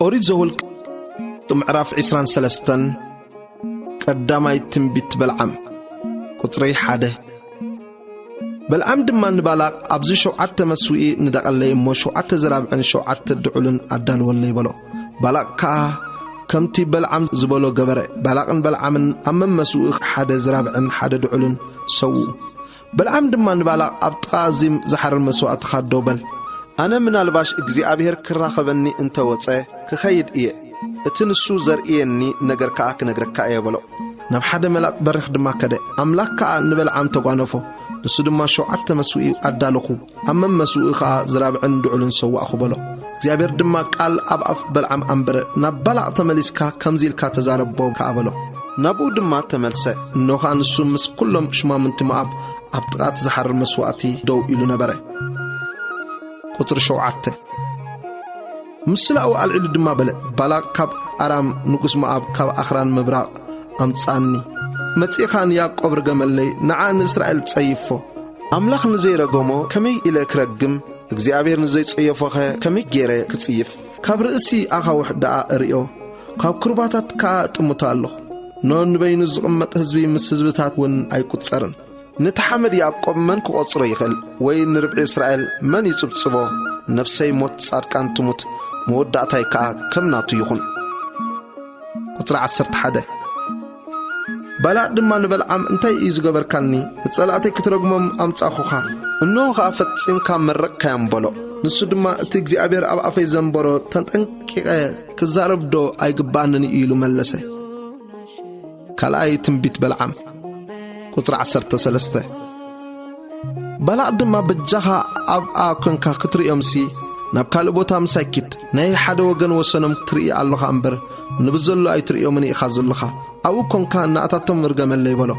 ኦሪት ዘኍልቍ ምዕራፍ ዕስራን ሰለስተን። ቀዳማይ ትንቢት በልዓም። ቁጽሪ ሓደ። በልዓም ድማ ንባላቅ፣ "ኣብዚ ሸውዓተ መስውኢ ንደቐለይ እሞ፣ ሸውዓተ ዝራብዕን ሸውዓተ ድዑልን ኣዳልወለይ" በሎ። ባላቅ ከኣ ከምቲ በልዓም ዝበሎ ገበረ። ባላቅን በልዓምን ኣብ መመስውኢ ሓደ ዝራብዕን ሓደ ድዑልን ሰውኡ። በልዓም ድማ ንባላቅ፣ "ኣብ ጥቓ እዚ ዝሓርር መስዋእትኻ ደው በል። ኣነ ምናልባሽ እግዚኣብሔር ክራኸበኒ እንተ ወጸ፣ ክኸይድ እየ። እቲ ንሱ ዘርእየኒ ነገር ከኣ ክነግረካ እየ" በሎ። ናብ ሓደ መላጥ በሪኽ ድማ ከደ። ኣምላኽ ከኣ ንበልዓም ተጓነፎ። ንሱ ድማ ሸውዓተ መስውኢ ኣዳለኹ፣ ኣብ መመስውኢ ከኣ ዝራብዕን ድዑልን ሰዋእኹ በሎ። እግዚኣብሔር ድማ ቃል ኣብ ኣፍ በልዓም ኣንበረ። "ናብ ባላቕ ተመሊስካ ከምዚ ኢልካ ተዛረቦ ከኣ" በሎ። ናብኡ ድማ ተመልሰ። እነሆ ኸኣ ንሱ ምስ ኩሎም ሽማምንቲ ሞኣብ ኣብ ጥቓ እቲ ዝሓርር መስዋእቲ ደው ኢሉ ነበረ። ቁጽሪ ሸውዓተ። ምስላኡ ኣልዒሉ ድማ በለ፣ "ባላቅ ካብ ኣራም ንጉስ ሞኣብ ካብ ኣኽራን ምብራቕ ኣምጽኣኒ። መጺእኻ ንያዕቆብ ርገመለይ፣ ንዓ ንእስራኤል ጸይፎ። ኣምላኽ ንዘይረገሞ ከመይ ኢለ ክረግም? እግዚኣብሔር ንዘይጸየፎኸ ከመይ ገይረ ክጽይፍ? ካብ ርእሲ ኣኻውሕ ደኣ እርእዮ፣ ካብ ኩርባታት ከኣ እጥምቶ ኣለኹ። ኖ ንበይኑ ዝቕመጥ ህዝቢ ምስ ህዝብታት እውን ኣይቁጸርን። ነቲ ሓመድ ያዕቆብ መን ክቖጽሮ ይኽእል? ወይ ንርብዒ እስራኤል መን ይጽብጽቦ? ነፍሰይ ሞት ጻድቃን ትሙት፣ መወዳእታይ ከኣ ከም ናቱ ይኹን." ቁጽሪ ዓሰርተ ሓደ። ባላቅ ድማ ንበልዓም፣ "እንታይ እዩ ዝገበርካኒ? ንጸላእተይ ክትረግሞም ኣምጻኹኻ። እንሆ ኸኣ ፈጺምካ መረቕካዮም" በሎ። ንሱ ድማ፣ "እቲ እግዚኣብሔር ኣብ ኣፈይ ዘንበሮ ተጠንቂቐ ክዛረብ ዶ ኣይግብኣንን እዩ?" ኢሉ መለሰ። ካልኣይ ትንቢት በልዓም። ቁጽሪ ዓሰርተ ሰለስተ። ባላቕ ድማ፣ በጃኻ ኣብኣ ኳንካ ክትርእዮምሲ፣ ናብ ካልእ ቦታ ምሳይ ኪድ። ናይ ሓደ ወገን ወሰኖም ትርኢ ኣሎኻ እምበር፣ ንብዘሎ ኣይትርእዮምን ኢኻ ዘሎኻ። ኣብኡ ኳንካ እናኣታቶም ርገመለይ በሎ።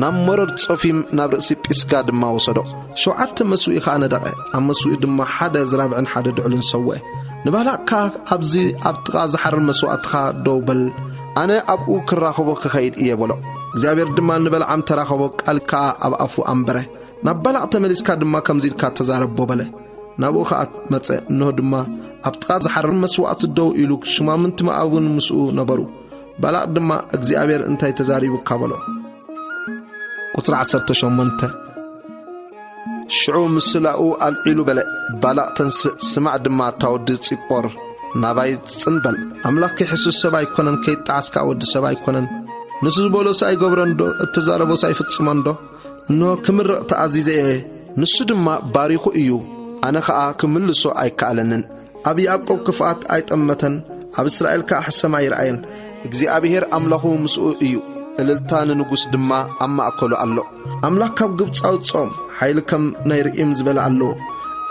ናብ መሮር ጾፊም፣ ናብ ርእሲ ጲስጋ ድማ ወሰዶ። ሸውዓተ መስውኢ ኸኣ ነደቐ። ኣብ መስውኢ ድማ ሓደ ዝራብዕን ሓደ ድዕሉን ሰውአ። ንባላቕ ከኣ፣ ኣብዚ ኣብ ጥቓ ዝሓርር መስዋእትኻ ደው በል፣ ኣነ ኣብኡ ክራኸቦ ክኸይድ እየ በሎ። እግዚኣብሔር ድማ ንበልዓም ተራኸቦ፣ ቃል ከኣ ኣብ ኣፉ ኣንበረ። ናብ ባላቕ ተመሊስካ ድማ ከምዚ ኢልካ ተዛረቦ በለ። ናብኡ ኸኣ መጸ፣ እንሆ ድማ ኣብ ጥቓ ዝሓርር መስዋእቲ ደው ኢሉ፣ ሽማምንቲ ሞኣብውን ምስኡ ነበሩ። ባላቕ ድማ እግዚኣብሔር እንታይ ተዛሪቡካ በሎ። ቁጽሪ ዓሰርተ ሸሞንተ። ሽዑ ምስላኡ ኣልዒሉ በለ፣ ባላቕ ተንስእ፣ ስማዕ ድማ ኣታ ወዲ ጺጶር፣ ናባይ ጽን በል። ኣምላኽ ከይሕሱ ሰብ ኣይኮነን፣ ከይጠዓስ ከኣ ወዲ ሰብ ኣይኮነን። ንሱ ዝበሎስ ኣይገብሮን ዶ? እተዛረቦስ ኣይፍጽሞን ዶ? እንሆ ክምርቕ ተኣዚዘ እየ፣ ንሱ ድማ ባሪኹ እዩ፣ ኣነ ኸኣ ክምልሶ ኣይከኣለንን። ኣብ ያዕቆብ ክፍኣት ኣይጠመተን፣ ኣብ እስራኤል ከኣ ሕሰም ኣይረኣየን። እግዚኣብሔር ኣምላኹ ምስኡ እዩ፣ እልልታ ንንጉስ ድማ ኣብ ማእከሉ ኣሎ። ኣምላኽ ካብ ግብጺ ኣውጽኦም፣ ሓይሊ ከም ናይ ርኢም ዝበለ ኣለዎ።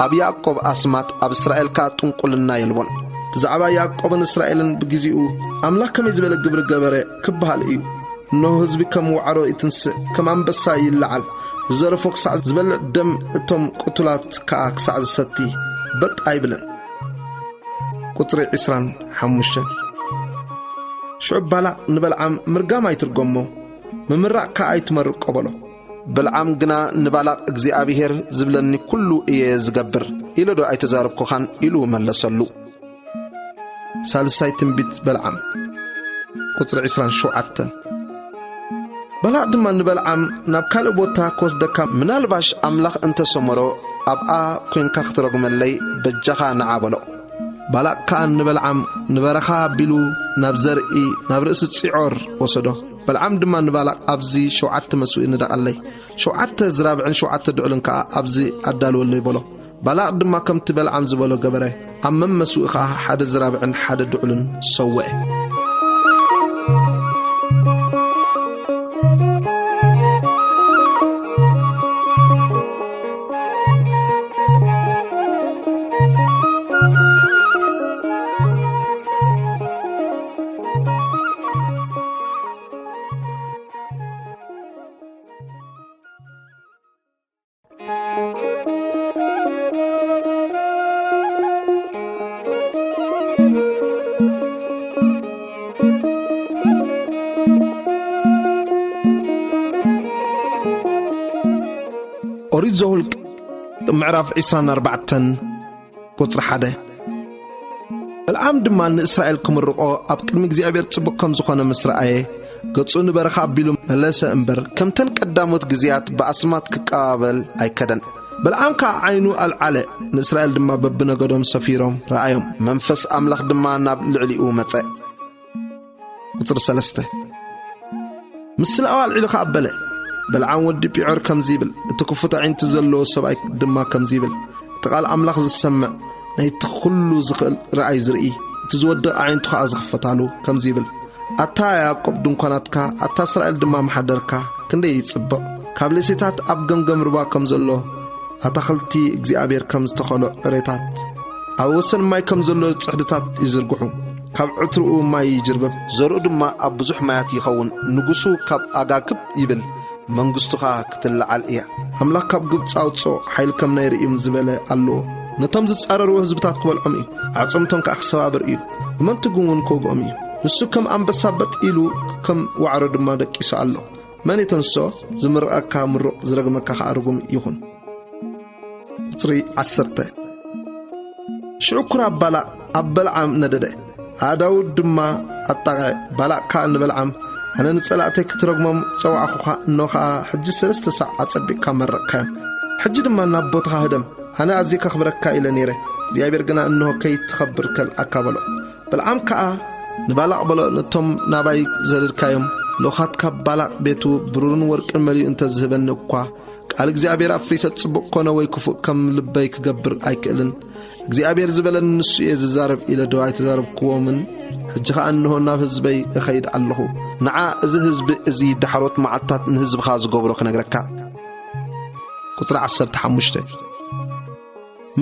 ኣብ ያዕቆብ ኣስማት፣ ኣብ እስራኤል ከኣ ጥንቁልና የልቦን። ብዛዕባ ያዕቆብን እስራኤልን ብግዜኡ ኣምላኽ ከመይ ዝበለ ግብሪ ገበረ ክበሃል እዩ። እነሆ ህዝቢ ከም ዋዕሮ ይትንስእ፣ ከም ኣንበሳ ይለዓል። ዝዘረፎ ክሳዕ ዝበልዕ፣ ደም እቶም ቅቱላት ከኣ ክሳዕ ዝሰቲ በጥ ኣይብልን። ቁጽሪ ዕስራን ሓሙሽተን። ሽዑ ባላቕ ንበልዓም፣ ምርጋም ኣይትርገሞ፣ ምምራቕ ከኣ ኣይትመርቆ በሎ። በልዓም ግና ንባላቕ፣ እግዚኣብሔር ዝብለኒ ኩሉ እየ ዝገብር፣ ኢለ ዶ ኣይተዛረብኩኻን? ኢሉ መለሰሉ። ሳልሳይ ትንቢት በልዓም። ቁጽሪ ዕስራን ሸውዓተን። ባላቕ ድማ ንበልዓም፣ ናብ ካልእ ቦታ ክወስደካ ምናልባሽ ኣምላኽ እንተ ሰመሮ፣ ኣብኣ ኮይንካ ክትረጉመለይ በጃኻ ንዓ በሎ። ባላቕ ከኣ ንበልዓም ንበረኻ ኣቢሉ ናብ ዘርኢ፣ ናብ ርእሲ ጺዖር ወሰዶ። በልዓም ድማ ንባላቕ፣ ኣብዚ ሸውዓተ መስውኢ ንደቐለይ፣ ሸውዓተ ዝራብዕን ሸውዓተ ድዕሉን ከኣ ኣብዚ ኣዳልወለይ በሎ። ባላቕ ድማ ከምቲ በልዓም ዝበሎ ገበረ። ኣብ መመስውኢ ኸኣ ሓደ ዝራብዕን ሓደ ድዕሉን ሰውአ። ኦሪት ዘኍልቍ ምዕራፍ ዕስራን ኣርባዕተን ቁጽሪ ሓደ። በልዓም ድማ ንእስራኤል ክምርቖ ኣብ ቅድሚ እግዚኣብሔር ጽቡቕ ከም ዝኾነ ምስ ረኣየ፣ ገጹ ንበረኻ ኣቢሉ መለሰ እምበር፣ ከምተን ቀዳሞት ግዜያት ብኣስማት ክቀባበል ኣይከደን። በልዓም ከኣ ዓይኑ ኣልዓለ፣ ንእስራኤል ድማ በብነገዶም ሰፊሮም ረኣዮም። መንፈስ ኣምላኽ ድማ ናብ ልዕሊኡ መጸ። ቁጽሪ ሰለስተ። ምስላኡ ኣልዒሉ ኸኣ በለ፣ በልዓም ወዲ ጲዖር ከምዚ ይብል፣ እቲ ክፉት ኣዒንቲ ዘለዎ ሰብኣይ ድማ ከምዚ ይብል፣ እቲ ቃል ኣምላኽ ዝሰምዕ፣ ናይቲ ኹሉ ዝኽእል ረኣይ ዝርኢ፣ እቲ ዝወድቕ ኣዒንቱ ኸኣ ዝኽፈታሉ ከምዚ ይብል፣ ኣታ ያዕቆብ ድንኳናትካ፣ ኣታ እስራኤል ድማ መሓደርካ፣ ክንደይ ይጽብቕ! ካብ ሌሴታት ኣብ ገምገም ሩባ ከም ዘሎ ኣታኽልቲ እግዚኣብሔር ከም ዝተኸሎ ዕሬታት፣ ኣብ ወሰን ማይ ከም ዘሎ ጽሕድታት ይዝርግሑ። ካብ ዕትርኡ ማይ ይጅርብብ፣ ዘርኡ ድማ ኣብ ብዙሕ ማያት ይኸውን። ንጉሱ ካብ ኣጋግብ ይብል፣ መንግስቱ ኸኣ ክትለዓል እያ። ኣምላኽ ካብ ግብጺ ኣውጽኦ፣ ሓይሊ ከም ናይ ርእዮም ዝበለ ኣለዎ። ነቶም ዝጻረርዎ ህዝብታት ክበልዖም እዩ፣ ኣዕጽምቶም ከኣ ክሰባብር እዩ። እመንቱ ግን እውን ክወግኦም እዩ። ንሱ ከም ኣንበሳ በጥ ኢሉ፣ ከም ዋዕሮ ድማ ደቂሱ ኣሎ። መን የተንስኦ? ዝምርቐካ ምሩቕ፣ ዝረግመካ ኸኣ ርጉም ይኹን። ቁጽሪ ዓሰርተ። ሽዑ ኵራ ባላቕ ኣብ በልዓም ነደደ፣ ኣእዳዉ ድማ ኣጣቕዐ። ባላቕ ከኣ ንበልዓም፣ ኣነ ንጸላእተይ ክትረግሞም ጸዋዕኹኻ፣ እነሆ ኸኣ ሕጂ ሰለስተ ሳዕ ኣጸቢቕካ መረቕካዮም። ሕጂ ድማ ናብ ቦታኻ ህደም፣ ኣነ ኣዝየ ከኽብረካ ኢለ ነይረ፣ እግዚኣብሔር ግና እንሆ ከይትኸብር ከልኣካ በሎ። በልዓም ከኣ ንባላቕ በሎ፣ ነቶም ናባይ ዝሰደድካዮም ልኡኻትካ፣ ባላቕ ቤቱ ብሩርን ወርቅን መሊኡ እንተ ዝህበኒ እኳ፣ ቃል እግዚኣብሔር ኣፍሪሰ ጽቡቕ ኮነ ወይ ክፉእ ከም ልበይ ክገብር ኣይክእልን። እግዚኣብሔር ዝበለኒ ንሱ እየ ዝዛረብ ኢለ ዶ ኣይተዛረብክዎምን? ሕጂ ኸኣ እንሆ ናብ ህዝበይ እኸይድ ኣለኹ። ንዓ እዚ ህዝቢ እዚ ዳሕሮት መዓልታት ንህዝብኻ ዝገብሮ ክነግረካ። ቁጽሪ ዓሰርተ ሓሙሽተ።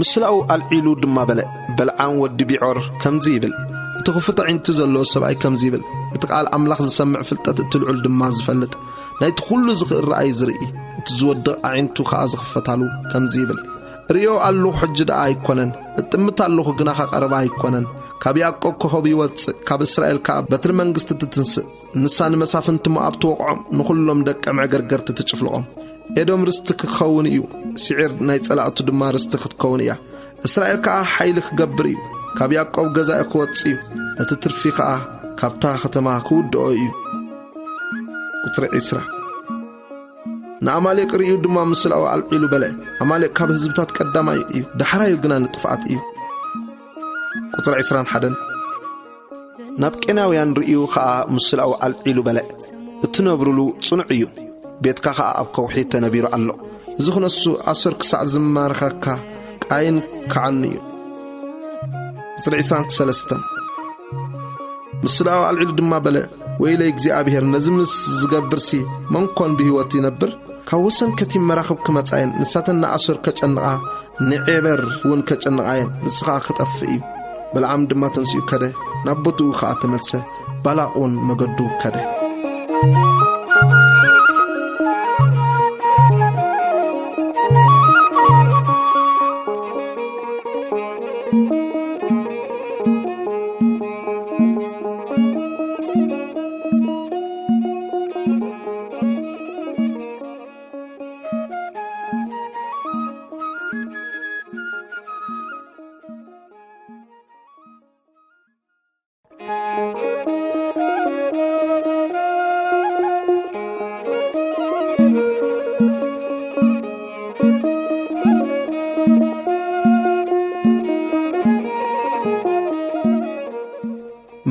ምስላኡ ኣልዒሉ ድማ በለ፣ በልዓም ወዲ ቢዖር ከምዚ ይብል፣ እቲ ክፉት ኣዒንቲ ዘለዎ ሰብኣይ ከምዚ ይብል፣ እቲ ቃል ኣምላኽ ዝሰምዕ ፍልጠት እቲ ልዑል ድማ ዝፈልጥ፣ ናይቲ ኩሉ ዝኽእል ረኣይ ዝርኢ፣ እቲ ዝወድቕ ኣዒንቱ ኸኣ ዝኽፈታሉ ከምዚ ይብል፣ ርእዮ ኣለኹ፣ ሕጂ ደኣ ኣይኮነን፣ እጥምት ኣለኹ፣ ግናኻ ቀረባ ኣይኮነን። ካብ ያዕቆብ ኮኸብ ይወጽእ፣ ካብ እስራኤል ከኣ በትሪ መንግስቲ ትትንስእ። ንሳ ንመሳፍንቲ ሞኣብ ትወቕዖም፣ ንኹሎም ደቀ መዕገርገርቲ ትጭፍልቖም። ኤዶም ርስቲ ክኸውን እዩ፣ ስዒር ናይ ጸላእቱ ድማ ርስቲ ክትከውን እያ። እስራኤል ከኣ ሓይሊ ክገብር እዩ፣ ካብ ያዕቆብ ገዛኢ ክወጽእ እዩ፣ ነቲ ትርፊ ከኣ ካብታ ኸተማ ክውድኦ እዩ። ቁጽሪ ዒስራ። ንኣማሌቅ ርእዩ ድማ ምስላኡ ኣልዒሉ በለ፣ ኣማሌቅ ካብ ህዝብታት ቀዳማይ እዩ፣ ዳሕራዩ ግና ንጥፍኣት እዩ። ቁጽሪ ዒስራን ሓደን። ናብ ቄናውያን ርእዩ ኸኣ ምስላኡ ኣልዒሉ በለ፣ እትነብሩሉ ጽኑዕ እዩ፣ ቤትካ ኸኣ ኣብ ከውሒ ተነቢሩ ኣሎ። እዚ ኽነሱ ኣሶር ክሳዕ ዝማርኸካ ቃይን ክዓኑ እዩ። ቁጽሪ ዒስራን ሰለስተን። ምስላኡ ኣልዒሉ ድማ በለ፣ ወይለይ እግዚኣብሔር፣ ነዚ ምስ ዝገብርሲ መን ኮን ብህይወት ይነብር? ካብ ወሰን ከቲም መራኽብ ክመጻ እየን፣ ንሳተን ንኣሶር ከጨንቓ፣ ንዔበር እውን ከጨንቓ እየን፣ ንሱ ኸኣ ክጠፍእ እዩ። በለዓም ድማ ተንሲኡ ከደ፣ ናብ ቦትኡ ኸኣ ተመልሰ። ባላቕ እውን መገዱ ከደ።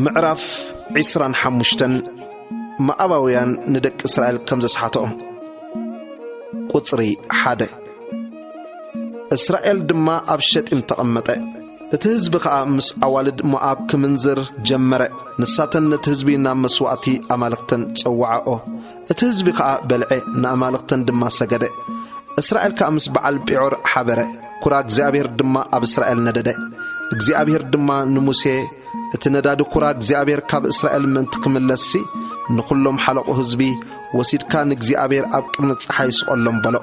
ምዕራፍ ዒስራን ሓሙሽተን። መኣባውያን ንደቂ እስራኤል ከም ዘስሓትኦም። ቁጽሪ ሓደ። እስራኤል ድማ ኣብ ሸጢም ተቐመጠ። እቲ ህዝቢ ኸኣ ምስ ኣዋልድ ሞኣብ ክምንዝር ጀመረ። ንሳተን ነቲ ህዝቢ ናብ መስዋእቲ ኣማልኽተን ጸውዓኦ። እቲ ህዝቢ ኸኣ በልዐ፣ ንኣማልኽተን ድማ ሰገደ። እስራኤል ከኣ ምስ በዓል ጲዖር ሓበረ፣ ኩራ እግዚኣብሔር ድማ ኣብ እስራኤል ነደደ። እግዚኣብሔር ድማ ንሙሴ፣ እቲ ነዳዲ ኩራ እግዚኣብሔር ካብ እስራኤል ምእንቲ ክምለስሲ፣ ንኹሎም ሓለቑ ህዝቢ ወሲድካ ንእግዚኣብሔር ኣብ ቅድሚ ጸሓይ ስቐሎም በሎ።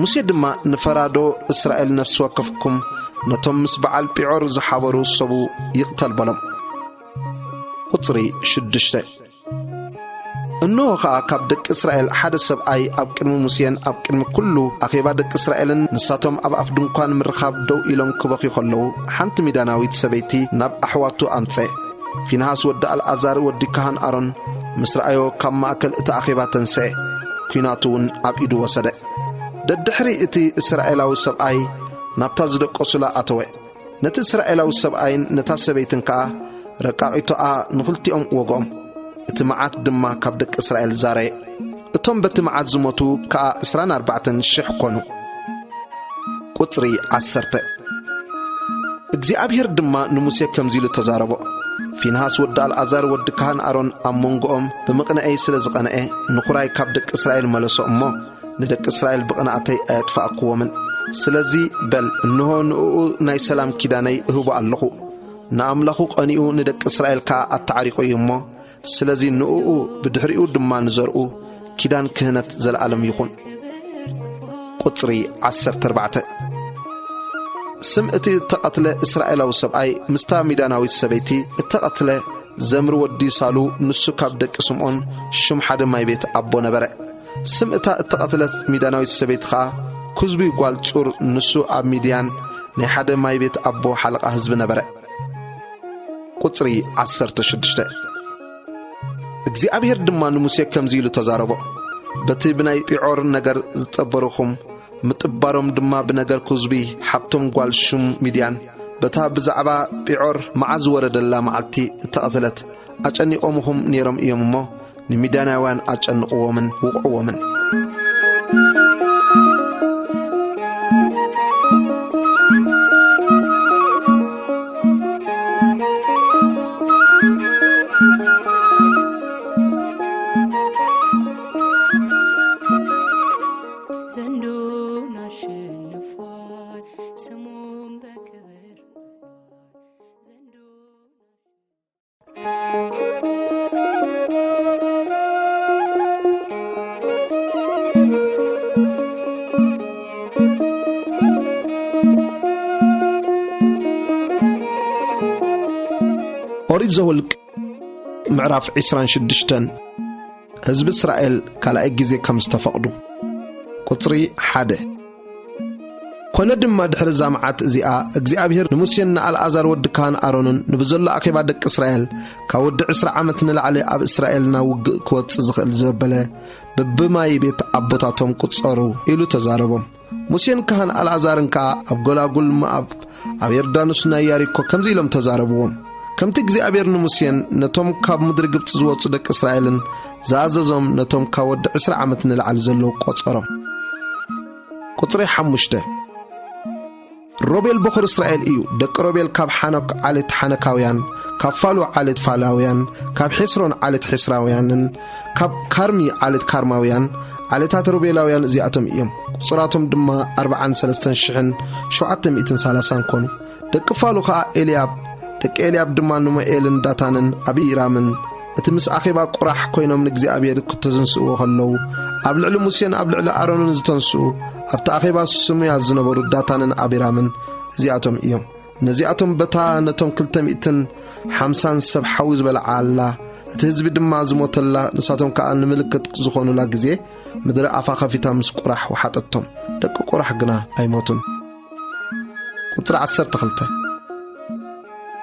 ሙሴ ድማ ንፈራዶ እስራኤል ነፍሲ ወከፍኩም ነቶም ምስ በዓል ጲዖር ዝሓበሩ ሰቡ ይቕተል በሎም። ቁጽሪ ሽዱሽተ። እንሆ ኸኣ ካብ ደቂ እስራኤል ሓደ ሰብኣይ ኣብ ቅድሚ ሙሴን ኣብ ቅድሚ ኩሉ ኣኼባ ደቂ እስራኤልን ንሳቶም ኣብ ኣፍ ድንኳን ምርኻብ ደው ኢሎም ክበኽዩ ኸለዉ፣ ሓንቲ ሚዳናዊት ሰበይቲ ናብ ኣሕዋቱ ኣምጸ። ፊንሃስ ወዲ ኣልኣዛር ወዲ ካህን ኣሮን ምስ ረኣዮ ካብ ማእከል እቲ ኣኼባ ተንስአ፣ ኲናቱ እውን ኣብ ኢዱ ወሰደ። ደድሕሪ እቲ እስራኤላዊ ሰብኣይ ናብታ ዝደቀሱላ ኣተወ። ነቲ እስራኤላዊ ሰብኣይን ነታ ሰበይትን ከኣ ረቃቒቶኣ ንኽልቲኦም ወግኦም። እቲ መዓት ድማ ካብ ደቂ እስራኤል ዛረየ። እቶም በቲ መዓት ዝሞቱ ከኣ ዕስራን ኣርባዕተን ሽሕ ኰኑ። ቁጽሪ ዓሰርተ። እግዚኣብሔር ድማ ንሙሴ ከምዚ ኢሉ ተዛረቦ፣ ፊንሃስ ወዲ ኣልኣዛር ወዲ ካህን ኣሮን ኣብ መንጎኦም ብምቕንኤይ ስለ ዝቐንኤ፣ ንኹራይ ካብ ደቂ እስራኤል መለሶ እሞ፣ ንደቂ እስራኤል ብቕንኣተይ ኣየጥፋእክዎምን። ስለዚ በል፣ እንሆ ንእኡ ናይ ሰላም ኪዳነይ እህቦ ኣለኹ። ንኣምላኹ ቀኒኡ ንደቂ እስራኤል ከኣ ኣተዓሪቑ እዩ እሞ፣ ስለዚ ንእኡ ብድሕሪኡ ድማ ንዘርኡ ኪዳን ክህነት ዘለኣለም ይኹን። ቁጽሪ ዓሰርተ ኣርባዕተ። ስም እቲ እተቐትለ እስራኤላዊ ሰብኣይ ምስታ ሚዳናዊት ሰበይቲ እተቐትለ ዘምሪ ወዲ ሳሉ፣ ንሱ ካብ ደቂ ስምዖን ሽም ሓደ ማይ ቤት ኣቦ ነበረ። ስም እታ እተቐትለት ሚዳናዊት ሰበይቲ ኸኣ ኩዝቢ ጓል ጹር፣ ንሱ ኣብ ሚድያን ናይ ሓደ ማይ ቤት ኣቦ ሓለቓ ህዝቢ ነበረ። ቁጽሪ ዓሰርተ ሽዱሽተ። እግዚኣብሔር ድማ ንሙሴ ከምዚ ኢሉ ተዛረቦ፣ በቲ ብናይ ጲዖር ነገር ዝጠበርኹም፣ ምጥባሮም ድማ ብነገር ኩዝቢ ሓብቶም ጓል ሹም ሚድያን፣ በታ ብዛዕባ ጲዖር መዓት ዝወረደላ መዓልቲ እተቐተለት፣ ኣጨኒቖምኹም ነይሮም እዮም እሞ፣ ንሚድያናውያን ኣጨንቕዎምን ውቕዕዎምን። ዘውልቅ ምዕራፍ ዕስራን ሽዱሽተን። ህዝቢ እስራኤል ካልኣይ ግዜ ከም ዝተፈቕዱ። ቁጽሪ ሓደ። ኮነ ድማ ድሕሪ እዛ መዓት እዚኣ እግዚኣብሔር ንሙሴን ንኣልኣዛር ወዲ ካህን ኣሮንን ንብዘሎ ኣኼባ ደቂ እስራኤል ካብ ወዲ ዕስራ ዓመት ንላዕሊ ኣብ እስራኤል ናብ ውግእ ክወጽእ ዝኽእል ዘበለ ብብማይ ቤት ኣቦታቶም ቁጸሩ ኢሉ ተዛረቦም። ሙሴን ካህን ኣልኣዛርን ከኣ ኣብ ጎላጉል መኣብ ኣብ ዮርዳኖስ ናይ ያሪኮ ከምዚ ኢሎም ተዛረብዎም። ከምቲ እግዚኣብሔር ንሙሴን ነቶም ካብ ምድሪ ግብጺ ዝወጹ ደቂ እስራኤልን ዝኣዘዞም ነቶም ካብ ወዲ ዕስራ ዓመት ንላዕሊ ዘለዉ ቆጸሮም። ቁጽሪ ሓሙሽተ። ሮቤል በኹር እስራኤል እዩ። ደቂ ሮቤል ካብ ሓኖክ ዓሌት ሓነካውያን፣ ካብ ፋሉ ዓሌት ፋላውያን፣ ካብ ሒስሮን ዓሌት ሒስራውያንን፣ ካብ ካርሚ ዓሌት ካርማውያን። ዓሌታት ሮቤላውያን እዚኣቶም እዮም። ቁጽራቶም ድማ ኣርብዓን ሰለስተን ሽሕን ሸውዓተ ሚእትን ሰላሳን ኮኑ። ደቂ ፋሉ ኸኣ ኤልያብ፣ ደቂ ኤልያብ ድማ ኑመኤልን ዳታንን ኣቢራምን፣ እቲ ምስ ኣኼባ ቁራሕ ኮይኖም ንእግዚኣብሔር ክተዝንስእዎ ከለዉ፣ ኣብ ልዕሊ ሙሴን ኣብ ልዕሊ ኣሮንን ዝተንስኡ፣ ኣብቲ ኣኼባ ስሙያት ዝነበሩ ዳታንን ኣቢራምን እዚኣቶም እዮም። ነዚኣቶም በታ ነቶም ክልተ ሚእትን ሓምሳን ሰብ ሓዊ ዝበልዓላ፣ እቲ ህዝቢ ድማ ዝሞተላ፣ ንሳቶም ከኣ ንምልክት ዝኾኑላ ግዜ፣ ምድሪ ኣፋ ኸፊታ ምስ ቁራሕ ወሓጠቶም። ደቂ ቁራሕ ግና ኣይሞቱን። ቁጽሪ ዓሰርተ ክልተ።